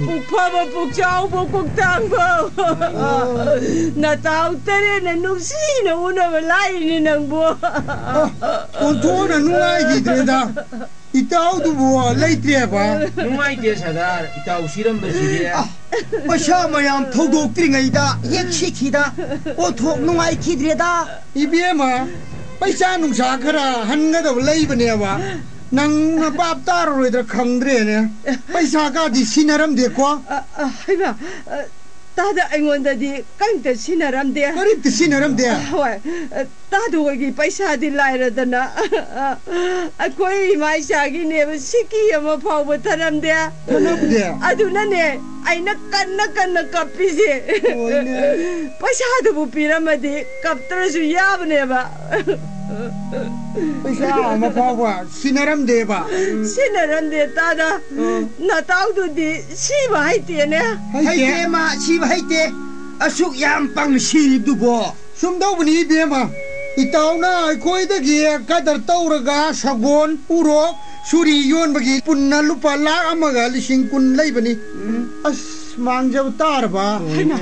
ꯄꯨꯛꯐꯕ, ꯄꯨꯛꯆꯥꯎꯕ, ꯄꯨꯛꯇꯥꯡꯕ꯫ ꯑꯣ꯫ ꯅꯇꯥꯎ ꯇꯔꯦꯠꯅ ꯅꯨꯡꯁꯤꯅ ꯎꯅꯕ ꯂꯥꯛꯏꯅꯤ ꯅꯪꯕꯨ꯫ ꯑꯣ, ꯑꯣꯟꯊꯣꯛꯅ ꯅꯨꯡꯉꯥꯏꯈꯤꯗ꯭ꯔꯦꯗ꯫ ꯏꯇꯥꯎꯗꯨꯕꯨ ꯂꯩꯇ꯭ꯔꯦꯕ? ꯅꯨꯡꯉꯥꯏꯇꯦ ꯁꯔꯗꯥꯔ, ꯏꯇꯥꯎ ꯁꯤꯔꯝꯕꯁꯤꯗꯤ꯫ ꯑ, ꯄꯩꯁꯥ ꯃꯌꯥꯝ ꯊꯧꯗꯣꯛꯇ꯭ꯔꯤꯉꯩꯗ ꯍꯦꯛ ꯁꯤꯈꯤꯗ ꯑꯣꯟꯊꯣꯛ ꯅꯨꯡꯉꯥꯏꯈꯤꯗ꯭ꯔꯦꯗ꯫ ꯏꯕꯦꯝꯃ, ꯄꯩꯁꯥ ꯅꯨꯡꯁꯥ ꯈꯔ ꯍꯟꯒꯗꯕ ꯂꯩꯕꯅꯦꯕ꯫ ꯅꯪꯅ ꯚꯥꯞ ꯇꯥꯔꯔꯣꯏꯗ꯭ꯔꯥ ꯈꯪꯗ꯭ꯔꯦꯅꯦ꯫ ꯄꯩꯁꯥ ꯀꯥꯗꯤ ꯁꯤꯟꯅꯔꯝꯗꯦꯀꯣ꯫ ꯑ, ꯑ, ꯍꯩꯃꯥ, ꯑ, ꯇꯥꯗ ꯑꯩꯉꯣꯟꯗꯗꯤ ꯀꯔꯤꯝꯇ ꯁꯤꯟꯅꯔꯝꯗꯦ꯫ ꯀꯔꯤꯝꯇ ꯁꯤꯟꯅꯔꯝꯗꯦ? ꯍꯣꯏ꯫ ꯇꯥꯗ ꯍꯣꯏꯒꯤ ꯄꯩꯁꯥꯗꯤ ꯂꯥꯏꯔꯗꯅ ꯑꯩꯈꯣꯏ ꯏꯃꯥ ꯏꯆꯥꯒꯤꯅꯦꯕ ꯁꯤꯀꯤ ꯑꯃ ꯐꯥꯎꯕ ꯊꯅꯝꯗꯦ꯫ ꯊꯅꯝꯗꯦ? ꯑꯗꯨꯅꯅꯦ ꯑꯩꯅ ꯀꯟꯅ ꯀꯟꯅ ꯀꯞꯄꯤꯁꯦ꯫ ꯍꯣꯏꯅꯦ꯫ ꯄꯩꯁꯥꯗꯨꯕꯨ ꯄꯤꯔꯝꯃꯗꯤ ꯀꯞꯇ꯭ꯔꯁꯨ ꯌꯥꯕꯅꯦꯕ꯫ ꯄꯩꯁꯥ ꯑꯃ ꯐꯥꯎꯕ ꯁꯤꯟꯅꯔꯝꯗꯦꯕ? ꯁꯤꯟꯅꯔꯝꯗꯦ ꯇꯥꯗ꯫ ꯎꯝ꯫ ꯅꯇꯥꯎꯗꯨꯗꯤ ꯁꯤꯕ ꯍꯩꯇꯦꯅꯦ꯫ ꯍꯩꯇꯦ? ꯍꯩꯇꯦ ꯃꯥ, ꯁꯤꯕ ꯍꯩꯇꯦ꯫ ꯑꯁꯨꯛ ꯌꯥꯝ ꯄꯪꯁꯤꯕꯗꯨꯕꯣ꯫ ꯁꯨꯝ ꯇꯧꯕꯅꯤ ꯏꯕꯦꯝꯃ, ꯏꯇꯥꯎꯅ ꯑꯩꯈꯣꯏꯗꯒꯤ ꯀꯗꯔ ꯇꯧꯔꯒ ꯁꯒꯣꯜ, ꯎꯔꯣꯛ, ꯁꯨꯔꯤ ꯌꯣꯟꯕꯒꯤ ꯄꯨꯟꯅ ꯂꯨꯄꯥ ꯂꯥꯈ ꯑꯃꯒ ꯂꯤꯁꯤꯡ ꯀꯨꯟ ꯂꯩꯕꯅꯤ꯫ ꯎꯝ꯫ ꯑꯁ, ꯃꯥꯡꯖꯕ ꯇꯥꯔꯕ꯫ ꯍꯩꯃꯥ,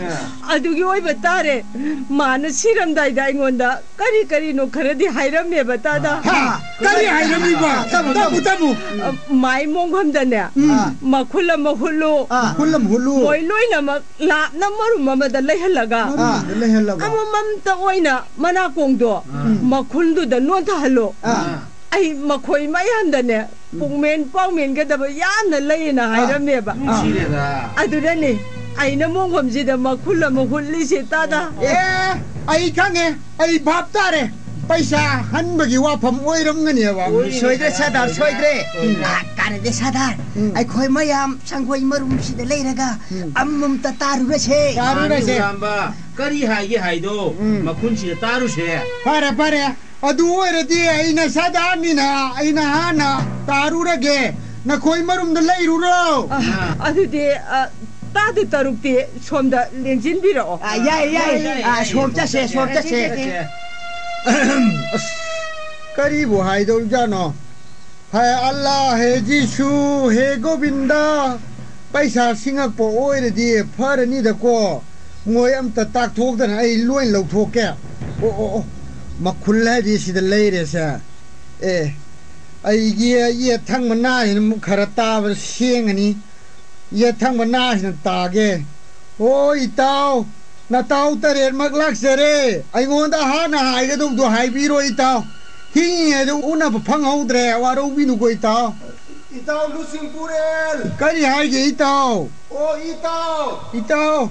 ꯑꯗꯨꯒꯤ ꯑꯣꯏꯕ ꯇꯥꯔꯦ꯫ ꯃꯥꯅ ꯁꯤꯔꯝꯗꯥꯏꯗ ꯑꯩꯉꯣꯟꯗ ꯀꯔꯤ ꯀꯔꯤꯅꯣ ꯈꯔꯗꯤ ꯍꯥꯏꯔꯝꯃꯦꯕ ꯇꯥꯗ꯫ ꯍꯥ? ꯀꯔꯤ ꯍꯥꯏꯔꯝꯃꯤꯕ? ꯇꯝꯃꯨ, ꯇꯝꯃꯨ꯫ ꯑ, ꯃꯥꯏ ꯃꯣꯡꯐꯝꯗꯅꯦ, ꯎꯝ꯫ ꯃꯈꯨꯜ ꯑꯃ ꯍꯨꯠꯂꯨ꯫ ꯑꯥ꯫ ꯃꯈꯨꯜ ꯑꯃ ꯍꯨꯠꯂꯨ꯫ ꯃꯣꯏ ꯂꯣꯏꯅꯃꯛ ꯂꯥꯞꯅ ꯃꯔꯨꯝ ꯑꯃꯗ ꯂꯩꯍꯜꯂꯒ, ꯃꯔꯨꯝ ꯑꯃꯗ ꯂꯩꯍꯜꯂꯒ꯫ ꯑꯃꯃꯝꯇ ꯑꯣꯏꯅ ꯃꯅꯥꯀꯣꯡꯗꯣ ꯎꯝ꯫ ꯃꯈꯨꯜꯗꯨꯗ ꯅꯣꯟꯊꯍꯜꯂꯣ꯫ ꯑꯥ꯫ ꯑꯩ ꯃꯈꯣꯏ ꯃꯌꯥꯝꯗꯅꯦ ꯎꯝ꯫ ꯄꯨꯛꯃꯦꯟ ꯄꯥꯎꯃꯦꯟꯒꯗꯕ ꯌꯥꯝꯅ ꯂꯩꯌꯦꯅ ꯑꯥ꯫ ꯍꯥꯏꯔꯝꯃꯦꯕ꯫ ꯅꯨꯡꯁꯤꯔꯦꯗ꯫ ꯑꯗꯨꯅꯅꯦ ꯑꯩꯅ ꯃꯣꯡꯐꯝꯁꯤꯗ ꯃꯈꯨꯜ ꯑꯃ ꯍꯨꯠꯂꯤꯁꯦ ꯇꯥꯗ꯫ ꯑꯦ, ꯑꯩ ꯈꯪꯉꯦ, ꯑꯩ ꯚꯥꯞ ꯇꯥꯔꯦ꯫ ꯄꯩꯁꯥ ꯍꯟꯕꯒꯤ ꯋꯥꯐꯝ ꯑꯣꯏꯔꯝꯒꯅꯦꯕ꯫ ꯑꯣꯏꯔꯦ꯫ ꯁꯣꯏꯗ꯭ꯔꯦ ꯁꯔꯗꯥꯔ, ꯁꯣꯏꯗ꯭ꯔꯦ꯫ ꯁꯣꯏꯗ꯭ꯔꯦ꯫ ꯑ, ꯀꯥꯟꯅꯗꯦ ꯁꯔꯗꯥꯔ꯫ ꯎꯝ꯫ ꯑꯩꯈꯣꯏ ꯃꯌꯥꯝ ꯁꯪꯒꯣꯏ ꯃꯔꯨꯝꯁꯤꯗ ꯂꯩꯔꯒ ꯎꯝ꯫ ꯑꯃꯃꯝꯇ ꯇꯥꯔꯨꯔꯁꯦ꯫ ꯇꯥꯔꯨꯔꯁꯦ꯫ ꯃꯥꯅꯤ, ꯎꯔꯥꯝꯕ꯫ ꯀꯔꯤ ꯍꯥꯏꯒꯦ ꯍꯥꯏꯗꯣ ꯎꯝ꯫ ꯃꯈꯨꯟꯁꯤꯗ ꯇꯥꯔꯨꯁꯦ꯫ ꯐꯔꯦ, ꯐꯔꯦ꯫ ꯑꯗꯨ ꯑꯣꯏꯔꯗꯤ ꯑꯩꯅ ꯁꯔꯗꯥꯔꯅꯤꯅ ꯑꯩꯅ ꯍꯥꯟꯅ ꯇꯥꯔꯨꯔꯒꯦ꯫ ꯅꯈꯣꯏ ꯃꯔꯨꯝꯗ ꯂꯩꯔꯨꯔꯣ꯫ ꯑ, ꯑꯗꯨꯗꯤ, ꯑ, ꯇꯥꯗ ꯇꯔꯨꯛꯇꯤ ꯁꯣꯝꯗ ꯂꯦꯡꯁꯤꯟꯕꯤꯔꯛꯑꯣ꯫ ꯑ, ꯌꯥꯏ, ꯌꯥꯏ꯫ ꯌꯥꯏ, ꯌꯥꯏ, ꯑ, ꯌꯥꯏ, ꯁꯣꯝ ꯌꯥꯏ꯫ ꯆꯠꯁꯦ, ꯁꯣꯝ ꯆꯠꯁꯦ꯫ ꯆꯠꯁꯦ꯫ ꯑꯁ, ꯀꯔꯤꯕꯨ ꯍꯥꯏꯗꯧꯔꯤꯖꯥꯠꯅꯣ? ꯍꯦ ꯑꯜꯂꯥ, ꯍꯦ ꯖꯤꯁꯨ, ꯍꯦ ꯒꯣꯕꯤꯟꯗ, ꯄꯩꯁꯥ ꯁꯤꯡꯉꯛꯄ ꯑꯣꯏꯔꯗꯤ ꯐꯔꯅꯤꯗꯀꯣ꯫ ꯃꯣꯏ ꯑꯝꯇ ꯇꯥꯛꯊꯣꯛꯇꯅ ꯑꯩ ꯂꯣꯏ ꯂꯧꯊꯣꯛꯀꯦ꯫ ꯑꯣ, ꯑꯣ, ꯑꯣ, ꯃꯈꯨꯜ ꯍꯥꯏꯗꯤ ꯁꯤꯗ ꯂꯩꯔꯦꯁꯦ꯫ ꯑꯦ, ꯑꯩꯒꯤ ꯌꯦꯠ ꯊꯪꯕ ꯅꯥꯁꯤꯅ ꯑꯃꯨꯛ ꯈꯔ ꯇꯥꯕ ꯁꯦꯡꯉꯅꯤ꯫ ꯌꯦꯠ ꯊꯪꯕ ꯅꯥꯁꯤꯅ ꯇꯥꯒꯦ꯫ ꯑꯣ, ꯏꯇꯥꯎ, ꯅꯇꯥꯎ ꯇꯔꯦꯠꯃꯛ ꯂꯥꯛꯆꯔꯦ꯫ ꯑꯩꯉꯣꯟꯗ ꯍꯥꯟꯅ ꯍꯥꯏꯒꯗꯧꯕꯗꯣ ꯍꯥꯏꯕꯤꯔꯣ, ꯏꯇꯥꯎ꯫ ꯍꯤꯡꯉꯤꯉꯩꯗ ꯎꯅꯕ ꯐꯪꯍꯧꯗ꯭ꯔꯦ, ꯋꯥꯔꯧꯕꯤꯅꯨꯀꯣ, ꯏꯇꯥꯎ꯫ ꯏꯇꯥꯎ ꯂꯨꯆꯤꯡꯄꯨꯔꯦꯜ꯫ ꯀꯔꯤ ꯍꯥꯏꯒꯦ, ꯏꯇꯥꯎ? ꯑꯣ, ꯏꯇꯥꯎ꯫ ꯏꯇꯥꯎ꯫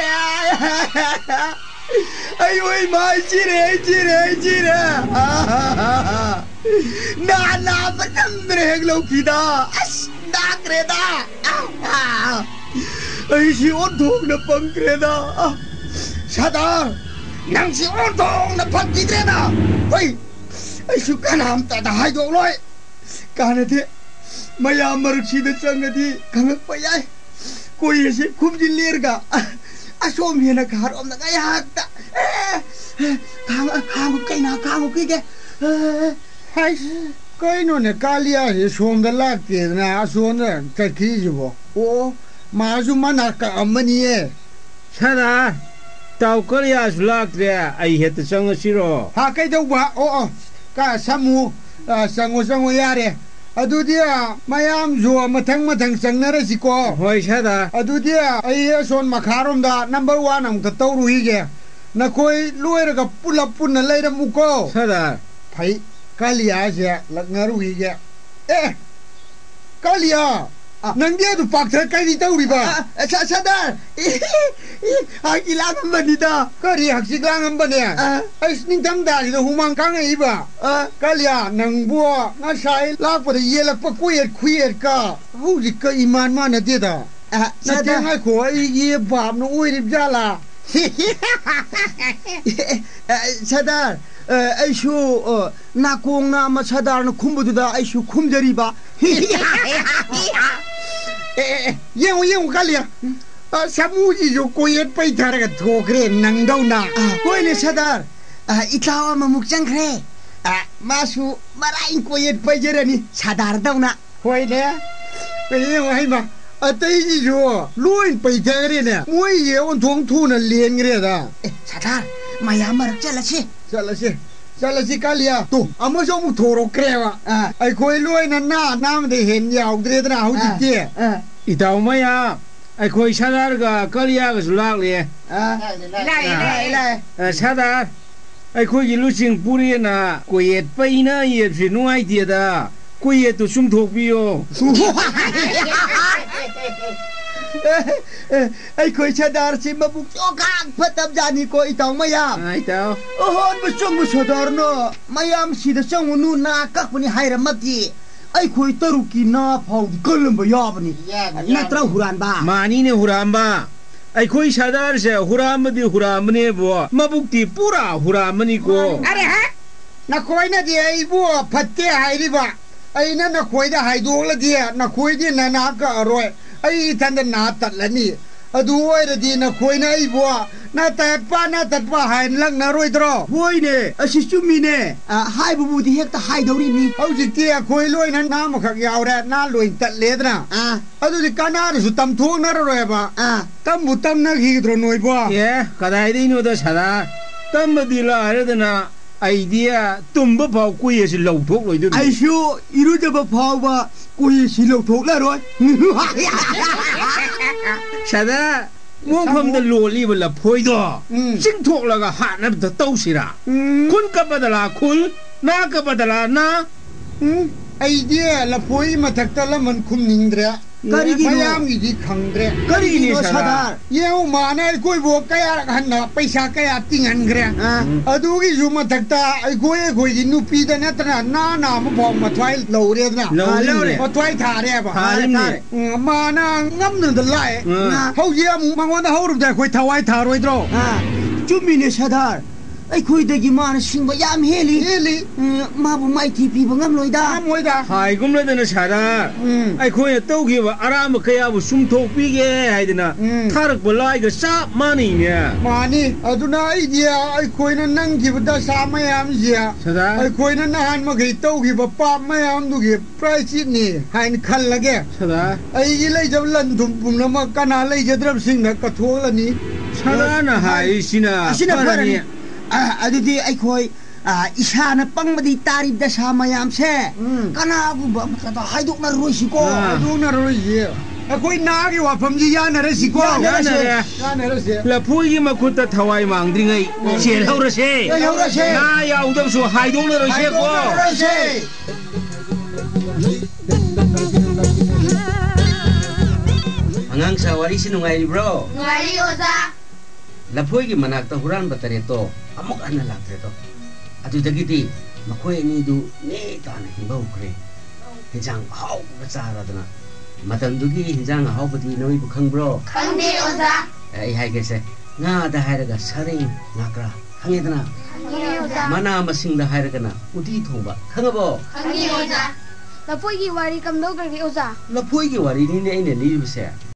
ꯁꯤꯔꯦ꯫ ꯑꯩ, ꯑꯣꯏ ꯃꯥ, ꯑꯩ ꯁꯤꯔꯦ, ꯑꯩ ꯁꯤꯔꯦ, ꯑꯩ ꯁꯤꯔꯦ꯫ ꯅꯥ ꯅꯥꯕ ꯅꯝꯗꯅ ꯍꯦꯛ ꯂꯧꯈꯤꯗ꯫ ꯑꯁ, ꯅꯥꯈ꯭ꯔꯦꯗ꯫ ꯑꯥ, ꯑꯥ꯫ ꯑꯩꯁꯤ ꯑꯣꯟꯊꯣꯛꯅ ꯄꯪꯈ꯭ꯔꯦꯗ꯫ ꯑꯥ, ꯁꯥꯗꯥꯔ, ꯅꯪꯁꯤ ꯑꯣꯟꯊꯣꯛꯅ ꯐꯠꯈꯤꯗ꯭ꯔꯦꯗ꯫ ꯍꯣꯏ, ꯑꯩꯁꯨ ꯀꯅꯥꯝꯇꯗ ꯍꯥꯏꯗꯣꯛꯂꯣꯏ꯫ ꯀꯥꯟꯅꯗꯦ꯫ ꯃꯌꯥꯝ ꯃꯔꯛꯁꯤꯗ ꯆꯪꯉꯗꯤ ꯈꯪꯉꯛꯄ ꯌꯥꯏ꯫ ꯀꯣꯏꯔꯁꯤ ꯈꯨꯝꯖꯤꯜꯂꯦꯔꯒ ꯑꯁꯣꯝ ꯍꯦꯟꯅ ꯈꯥꯔꯣꯝꯗ ꯉꯥꯏꯍꯥꯛꯇ꯫ ꯑꯦ, ꯈꯥꯡ-, ꯈꯥꯡꯉꯨ ꯀꯩꯅꯣ, ꯈꯥꯡꯉꯨ ꯀꯤꯒꯦ꯫ ꯑꯦ꯫ ꯍꯥꯏꯁ, ꯀꯩꯅꯣꯅꯦ, ꯀꯥꯂꯤꯌꯥꯁꯦ ꯁꯣꯝꯗ ꯂꯥꯛꯇꯦꯗꯅ ꯑꯁꯣꯝꯗ ꯆꯠꯈꯤꯁꯤꯕꯣ? ꯑꯣ, ꯃꯥꯁꯨ ꯃꯅꯥꯛ ꯀꯛꯑꯝꯃꯅꯤꯌꯦ꯫ ꯁꯥꯗꯥꯔ, ꯇꯥꯎ ꯀꯥꯂꯤꯌꯥꯁꯨ ꯂꯥꯛꯇ꯭ꯔꯦ, ꯑꯩ ꯍꯦꯛꯇ ꯆꯪꯉꯁꯤꯔꯣ? ꯍꯥ, ꯀꯩꯗꯧꯕ? ꯑꯣ, ꯑꯣ, ꯀ-, ꯁꯥꯃꯨ, ꯑ, ꯆꯪꯉꯣ, ꯆꯪꯉꯣ, ꯌꯥꯔꯦ꯫ ꯑꯗꯨꯗꯤ, ꯑ, ꯃꯌꯥꯝꯁꯨ ꯃꯊꯪ ꯃꯊꯪ ꯆꯪꯅꯔꯁꯤꯀꯣ꯫ ꯍꯣꯏ, ꯁꯥꯗꯥꯔ꯫ ꯑꯗꯨꯗꯤ, ꯑ, ꯑꯩ ꯑꯁꯣꯟ ꯃꯈꯥꯔꯣꯝꯗ number one ꯑꯃꯨꯛꯇ ꯇꯧꯔꯨꯈꯤꯒꯦ꯫ ꯅꯈꯣꯏ ꯂꯣꯏꯔꯒ ꯄꯨꯂꯞ ꯄꯨꯟꯅ ꯂꯩꯔꯝꯃꯨꯀꯣ꯫ ꯁꯥꯗꯥꯔ꯫ ꯐꯩ, ꯀꯥꯂꯤꯌꯥꯁꯦ ꯂꯛꯅꯔꯨꯈꯤꯒꯦ꯫ ꯑꯦ, ꯀꯥꯂꯤꯌꯥ, ꯑ꯫ ꯅꯪꯗꯤ ꯑꯗꯨ ꯄꯥꯛꯊ ꯀꯔꯤ ꯇꯧꯔꯤꯕ? ꯑ, ꯑ, ꯁ-, ꯁꯥꯗꯥꯔ, ꯏ, ꯏ, ꯍꯥꯏꯒꯤ ꯂꯥꯡꯉꯝꯕꯅꯤꯗ꯫ ꯀꯔꯤ ꯍꯛꯆꯤꯛ ꯂꯥꯡꯉꯝꯕꯅꯦ? ꯑ꯫ ꯑꯩꯁ, ꯅꯤꯡꯊꯝꯊꯥꯁꯤꯗ ꯍꯨꯃꯥꯡ ꯀꯥꯡꯉꯛꯏꯕ꯫ ꯑ꯫ ꯀꯥꯂꯤꯌꯥ, ꯅꯪꯕꯨ ꯉꯁꯥꯏ ꯂꯥꯛꯄꯗ ꯌꯦꯜꯂꯛꯄ ꯀꯣꯏꯌꯦꯠ ꯈꯨꯌꯦꯠꯀ ꯍꯧꯖꯤꯛꯀ ꯏꯃꯥꯟ ꯃꯥꯟꯅꯗꯦꯗ꯫ ꯑ, ꯅꯠꯇꯦ, ꯁꯥꯗꯥꯔ꯫ ꯉꯥꯏꯈꯣ, ꯑꯩꯒꯤ ꯚꯥꯞꯅ ꯑꯣꯏꯔꯤꯕ ꯖꯥꯠꯂꯥ? ꯑ, ꯁꯥꯗꯥꯔ, ꯑ, ꯑꯩꯁꯨ, ꯑ, ꯅꯥꯀꯣꯡ ꯅꯥꯝꯃ ꯁꯥꯗꯥꯔꯅ ꯈꯨꯝꯕꯗꯨꯗ ꯑꯩꯁꯨ ꯈꯨꯝꯖꯔꯤꯕ꯫ ꯑꯦ, ꯑꯦ, ꯑꯦ, ꯌꯦꯡꯉꯨ, ꯌꯦꯡꯉꯨ, ꯀꯥꯂꯤꯌꯥ꯫ ꯑ, ꯁꯥꯃꯨꯁꯤꯁꯨ ꯀꯣꯏꯌꯦꯠ ꯄꯩꯊꯔꯒ ꯊꯣꯛꯈ꯭ꯔꯦ ꯅꯪꯗꯧꯅ꯫ ꯑ, ꯍꯣꯏꯅꯦ ꯁꯥꯗꯥꯔ꯫ ꯑ, ꯏꯇꯥꯎ ꯑꯃꯃꯨꯛ ꯆꯪꯈ꯭ꯔꯦ꯫ ꯑ, ꯃꯥꯁꯨ ꯃꯔꯥꯏ ꯀꯣꯏꯌꯦꯠ ꯄꯩꯖꯔꯅꯤ ꯁꯥꯗꯥꯔꯗꯧꯅ꯫ ꯍꯣꯏꯅꯦ꯫ ꯌꯦꯡꯉꯨ, ꯍꯩꯃꯥ, ꯑꯇꯩꯁꯤꯁꯨ ꯂꯣꯏ ꯄꯩꯊꯈ꯭ꯔꯦꯅꯦ꯫ ꯃꯣꯏꯁꯦ ꯑꯣꯟꯊꯣꯛ ꯊꯨꯅ ꯂꯦꯟꯈ꯭ꯔꯦꯗ꯫ ꯑꯦ, ꯁꯥꯗꯥꯔ, ꯃꯌꯥꯝ ꯃꯔꯛ ꯆꯠꯂꯁꯤ꯫ ꯆꯠꯂꯁꯤ, ꯆꯠꯂꯁꯤ, ꯀꯥꯂꯤꯌꯥ꯫ ꯇꯨ, ꯑꯃꯁꯨ ꯑꯃꯨꯛ ꯊꯣꯔꯛꯈ꯭ꯔꯦꯕ꯫ ꯑꯥ꯫ ꯑꯩꯈꯣꯏ ꯂꯣꯏꯅ ꯅꯥ ꯅꯥꯝꯗ ꯍꯦꯟ ꯌꯥꯎꯗ꯭ꯔꯦꯗꯅ ꯍꯧꯖꯤꯛꯇꯤ꯫ ꯑꯥ, ꯑꯥ꯫ ꯏꯇꯥꯎ ꯃꯌꯥꯝ, ꯑꯩꯈꯣꯏ ꯁꯥꯗꯥꯔꯒ ꯀꯥꯂꯤꯌꯥꯒꯁꯨ ꯂꯥꯛꯂꯦ꯫ ꯑꯥ꯫ ꯂꯥꯛꯑꯦ, ꯂꯥꯛꯑꯦ, ꯂꯥꯛꯑꯦ꯫ ꯑ, ꯁꯥꯗꯥꯔ, ꯑꯩꯈꯣꯏꯒꯤ ꯂꯨꯆꯤꯡ ꯄꯨꯔꯦꯅ ꯀꯣꯏꯌꯦꯠ ꯄꯩꯅ ꯌꯦꯠꯁꯤ ꯅꯨꯡꯉꯥꯏꯇꯦꯗ꯫ ꯀꯣꯏꯌꯦꯠꯇꯨ ꯆꯨꯝꯊꯣꯛꯄꯤꯌꯣ꯫ ꯑꯩꯈꯣꯏ ꯁꯔꯗꯥꯔꯁꯤ ꯃꯕꯨꯛ ꯆꯣꯈꯥꯛ ꯐꯠꯇꯕꯖꯥꯠꯅꯤꯀꯣ, ꯏꯇꯥꯎ ꯃꯌꯥꯝ꯫ ꯑꯥ, ꯏꯇꯥꯎ꯫ ꯑꯍꯣꯟꯕ ꯆꯪꯕ ꯁꯔꯗꯥꯔꯅ ꯃꯌꯥꯝ ꯁꯤꯗ ꯆꯪꯉꯨꯅꯨ, ꯅꯥ ꯀꯛꯄꯅꯤ ꯍꯥꯏꯔꯝꯃꯗꯤ ꯑꯩꯈꯣꯏ ꯇꯔꯨꯛꯀꯤ ꯅꯥ ꯐꯥꯎꯗꯤ ꯀꯜꯂꯝꯕ ꯌꯥꯕꯅꯤ꯫ ꯌꯥꯅꯤ, ꯌꯥꯅꯤ꯫ ꯅꯠꯇ꯭ꯔ, ꯍꯨꯔꯥꯟꯕ? ꯃꯥꯅꯤꯅꯦ, ꯍꯨꯔꯥꯟꯕ꯫ ꯑꯩꯈꯣꯏ ꯁꯔꯗꯥꯔꯁꯦ ꯍꯨꯔꯥꯟꯕꯗꯤ ꯍꯨꯔꯥꯟꯕꯅꯦꯕꯣ, ꯃꯕꯨꯛꯇꯤ ꯄꯨꯔꯥ ꯍꯨꯔꯥꯟꯕꯅꯤꯀꯣ꯫ ꯑꯔꯦ ꯍꯦ! ꯅꯈꯣꯏꯅꯗꯤ ꯑꯩꯕꯨ ꯐꯠꯇꯦ ꯍꯥꯏꯔꯤꯕ, ꯑꯩꯅ ꯅꯈꯣꯏꯗ ꯍꯥꯏꯗꯣꯛꯂꯗꯤ ꯅꯈꯣꯏꯗꯤ ꯅꯅꯥ ꯀꯛꯑꯔꯣꯏ, ꯑꯩ ꯏꯊꯟꯗ ꯅꯥ ꯇꯠꯂꯅꯤ꯫ ꯑꯗꯨ ꯑꯣꯏꯔꯗꯤ ꯅꯈꯣꯏꯅ ꯑꯩꯕꯨ ꯅꯥ ꯇꯠꯄ, ꯅꯥ ꯇꯠꯄ ꯍꯥꯏꯅ ꯂꯛꯅꯔꯣꯏꯗ꯭ꯔꯣ? ꯍꯣꯏꯅꯦ, ꯑꯁꯤ ꯆꯨꯝꯃꯤꯅꯦ꯫ ꯑ, ꯍꯥꯏꯕꯕꯨꯗꯤ ꯍꯦꯛꯇ ꯍꯥꯏꯗꯧꯔꯤꯅꯤ꯫ ꯍꯧꯖꯤꯛꯇꯤ ꯑꯩꯈꯣꯏ ꯂꯣꯏꯅ ꯅꯥ ꯑꯃꯈꯛ ꯌꯥꯎꯔꯦ, ꯅꯥ ꯂꯣꯏ ꯇꯠꯂꯦꯗꯅ꯫ ꯑꯥ꯫ ꯑꯗꯨꯗꯤ ꯀꯅꯥꯗꯁꯨ ꯇꯝꯊꯣꯛꯅꯔꯔꯣꯏꯕ꯫ ꯑꯥ꯫ ꯇꯝꯕꯨ ꯇꯝꯅꯈꯤꯒꯗ꯭ꯔꯣ ꯅꯣꯏꯕꯣ? ꯑꯦ, ꯀꯗꯥꯏꯗꯩꯅꯣꯗ ꯁꯔꯗꯥꯔ? ꯇꯝꯕꯗꯤ ꯂꯥꯏꯔꯗꯅ ꯑꯩꯗꯤ ꯇꯨꯝꯕ ꯐꯥꯎ ꯀꯨꯏ ꯑꯁꯤ ꯂꯧꯊꯣꯛꯂꯣꯏꯗꯣꯔꯤ꯫ ꯑꯩꯁꯨ ꯏꯔꯨꯖꯕ ꯐꯥꯎꯕ ꯀꯨꯏ ꯑꯁꯤ ꯂꯧꯊꯣꯛꯂꯔꯣꯏ꯫ ꯁꯔꯗꯥꯔ, ꯃꯣꯡꯐꯝꯗ ꯂꯣꯜꯂꯤꯕ ꯂꯐꯣꯏꯗꯣ ꯎꯝ꯫ ꯆꯤꯡꯊꯣꯛꯂꯒ ꯍꯥꯠꯅꯕꯗ ꯇꯧꯁꯤꯔꯥ? ꯎꯝ꯫ ꯈꯨꯟ ꯀꯄꯗꯂꯥ ꯈꯨꯜ, ꯅꯥ ꯀꯄꯗꯂꯥ ꯅꯥ꯫ ꯎꯝ, ꯑꯩꯗꯤ ꯂꯐꯣꯏ ꯃꯊꯛꯇ ꯂꯃꯟ ꯈꯨꯝꯅꯤꯡꯗ꯭ꯔꯦ꯫ ꯀꯔꯤꯒꯤꯅꯣ? ꯃꯌꯥꯝꯒꯤꯗꯤ ꯈꯪꯗ꯭ꯔꯦ꯫ ꯀꯔꯤꯒꯤꯅꯣ, ꯀꯔꯤꯒꯤꯅꯣ, ꯁꯔꯗꯥꯔ? ꯁꯔꯗꯥꯔ? ꯌꯦꯡꯉꯨ, ꯃꯥꯅ ꯑꯩꯈꯣꯏꯕꯨ ꯀꯌꯥꯔꯛ ꯍꯟꯅ ꯄꯩꯁꯥ ꯀꯌꯥ ꯇꯤꯡꯍꯟꯈ꯭ꯔꯦ꯫ ꯑꯥ꯫ ꯎꯝ꯫ ꯑꯗꯨꯒꯤꯁꯨ ꯃꯊꯛꯇ ꯑꯩꯈꯣꯏ, ꯑꯩꯈꯣꯏꯒꯤ ꯅꯨꯄꯤꯗ ꯅꯠꯇꯅ ꯅꯥ ꯅꯥ ꯑꯃ ꯐꯥꯎ ꯃꯊ꯭ꯋꯥꯏ ꯂꯧꯔꯦꯗꯅ꯫ ꯂꯧꯔꯤꯅꯦ꯫ ꯂꯧꯔꯦ꯫ ꯃꯊ꯭ꯋꯥꯏ ꯊꯥꯔꯦꯕ꯫ ꯊꯥꯔꯤꯅꯦ꯫ ꯊꯥꯔꯦ꯫ ꯎꯝ, ꯃꯥꯅ ꯉꯝꯗꯅ ꯂꯥꯛꯑꯦ꯫ ꯎꯝ꯫ ꯍꯧꯖꯤꯛ ꯑꯃꯨꯛ ꯃꯉꯣꯟꯗ ꯍꯧꯔꯨꯕꯗ ꯑꯩꯈꯣꯏ ꯊꯋꯥꯏ ꯊꯥꯔꯣꯏꯗ꯭ꯔꯣ? ꯑꯥ, ꯆꯨꯝꯃꯤꯅꯦ ꯁꯔꯗꯥꯔ꯫ ꯑꯩꯈꯣꯏꯗꯒꯤ ꯃꯥꯅ ꯁꯤꯡꯕ ꯌꯥꯝ ꯍꯦꯜꯂꯤ꯫ ꯍꯦꯜꯂꯤ꯫ ꯎꯝ, ꯃꯥꯕꯨ ꯃꯥꯏꯊꯤ ꯄꯤꯕ ꯉꯝꯂꯣꯏꯗ꯫ ꯉꯝꯃꯣꯏꯗ꯫ ꯍꯥꯏꯒꯨꯝꯂꯗꯅ ꯁꯔꯗꯥꯔ, ꯎꯝ꯫ ꯑꯩꯈꯣꯏꯅ ꯇꯧꯈꯤꯕ ꯑꯔꯥꯟꯕ ꯀꯌꯥꯕꯨ ꯁꯨꯝꯊꯣꯛꯄꯤꯒꯦ ꯍꯥꯏꯗꯅ ꯎꯝ꯫ ꯊꯥꯔꯛꯄ ꯂꯥꯏꯒ ꯆꯞ ꯃꯥꯟꯅꯩꯅꯦ꯫ ꯃꯥꯅꯤ꯫ ꯑꯗꯨꯅ ꯑꯩꯗꯤ ꯑꯩꯈꯣꯏꯅ ꯅꯪꯈꯤꯕ ꯗꯁꯥ ꯃꯌꯥꯝꯁꯦ, ꯁꯔꯗꯥꯔ꯫ ꯑꯩꯈꯣꯏꯅ ꯅꯍꯥꯟ ꯃꯈꯩ ꯇꯧꯈꯤꯕ ꯄꯥꯞ ꯃꯌꯥꯝꯗꯨꯒꯤ ꯄ꯭ꯔꯥꯏꯆꯤꯠꯅꯤ ꯍꯥꯏꯅ ꯈꯜꯂꯒꯦ꯫ ꯁꯔꯗꯥꯔ꯫ ꯑꯩꯒꯤ ꯂꯩꯖꯕ ꯂꯟ ꯊꯨꯝ ꯄꯨꯝꯅꯃꯛ ꯀꯅꯥ ꯂꯩꯖꯗ꯭ꯔꯕꯁꯤꯡꯅ ꯀꯠꯊꯣꯛꯂꯅꯤ꯫ ꯁꯔꯗꯥꯔꯅ ꯍꯥꯏꯔꯤꯁꯤꯅ ꯑꯁꯤꯅ ꯐꯔꯅꯤ꯫ ꯐꯔꯅꯤ꯫ ꯑ, ꯑꯗꯨꯗꯤ ꯑꯩꯈꯣꯏ, ꯑ, ꯏꯁꯥꯅ ꯄꯪꯕꯗꯤ ꯇꯥꯔꯤꯕ ꯗꯁꯥ ꯃꯌꯥꯝꯁꯦ ꯎꯝ꯫ ꯀꯅꯥꯒꯨꯝꯕ ꯑꯃꯠꯇꯗ ꯍꯥꯏꯗꯣꯛꯅꯔꯔꯣꯏꯁꯤꯀꯣ꯫ ꯑ꯫ ꯍꯥꯏꯗꯣꯛꯅꯔꯔꯣꯏꯁꯤ꯫ ꯑꯩꯈꯣꯏ ꯅꯥꯒꯤ ꯋꯥꯐꯝꯁꯤ ꯌꯥꯅꯔꯁꯤꯀꯣ꯫ ꯌꯥꯅꯔꯁꯦ꯫ ꯌꯥꯅꯔꯦ꯫ ꯌꯥꯅꯔꯁꯦ꯫ ꯂꯐꯣꯏꯒꯤ ꯃꯈꯨꯠꯇ ꯊꯋꯥꯏ ꯃꯥꯡꯗ꯭ꯔꯤꯉꯩ ꯎꯝ꯫ ꯆꯦꯜꯍꯧꯔꯁꯦ꯫ ꯆꯦꯜꯍꯧꯔꯁꯦ꯫ ꯅꯥ ꯌꯥꯎꯗꯕꯁꯨ ꯍꯥꯏꯗꯣꯛꯅꯔꯣꯏꯁꯦꯀꯣ꯫ ꯍꯥꯏꯗꯣꯛꯅꯔꯣꯏꯁꯦ꯫ ꯑꯉꯥꯡ ꯑꯉꯥꯡꯁꯥ ꯋꯥꯔꯤꯁꯤ ꯅꯨꯡꯉꯥꯏꯔꯤꯕ꯭ꯔꯣ? ꯅꯨꯡꯉꯥꯏꯔꯤ ꯑꯣꯖꯥ꯫ ꯂꯐꯣꯏꯒꯤ ꯃꯅꯥꯛꯇ ꯍꯨꯔꯥꯟꯕ ꯇꯔꯦꯠꯇꯣ ꯑꯃꯨꯛ ꯍꯟꯅ ꯂꯥꯛꯇ꯭ꯔꯦꯗꯣ꯫ ꯑꯗꯨꯗꯒꯤꯗꯤ ꯃꯈꯣꯏ ꯑꯅꯤꯗꯨ ꯅꯦ ꯇꯥꯅ ꯍꯤꯡꯕ ꯍꯧꯈ꯭ꯔꯦ꯫ ꯍꯤꯟꯖꯥꯡ ꯑꯍꯥꯎꯕꯒ ꯆꯥꯔꯗꯅ꯫ ꯃꯇꯝꯗꯨꯒꯤ ꯍꯤꯟꯖꯥꯡ ꯑꯍꯥꯎꯕꯗꯤ ꯅꯣꯏꯕꯨ ꯈꯪꯕ꯭ꯔꯣ? ꯈꯪꯗꯦ ꯑꯣꯖꯥ꯫ ꯑꯦ, ꯑꯩ ꯍꯥꯏꯒꯦꯁꯦ, ꯉꯥꯗ ꯍꯥꯏꯔꯒ ꯁꯔꯦꯡ, ꯉꯥꯀ꯭ꯔꯥ, ꯈꯪꯉꯦꯗꯅ? ꯈꯪꯉꯦ ꯑꯣꯖꯥ꯫ ꯃꯅꯥ ꯃꯁꯤꯡꯗ ꯍꯥꯏꯔꯒꯅ ꯎꯇꯤ ꯊꯣꯡꯕ, ꯈꯪꯉꯕꯣ? ꯈꯪꯉꯦ ꯑꯣꯖꯥ꯫ ꯂꯐꯣꯏꯒꯤ ꯋꯥꯔꯤ ꯀꯝꯗꯧꯈ꯭ꯔꯒꯦ ꯑꯣꯖꯥ? ꯂꯐꯣꯏꯒꯤ ꯋꯥꯔꯤꯅꯤꯅꯦ ꯑꯩꯅ ꯂꯤꯔꯤꯕꯁꯦ꯫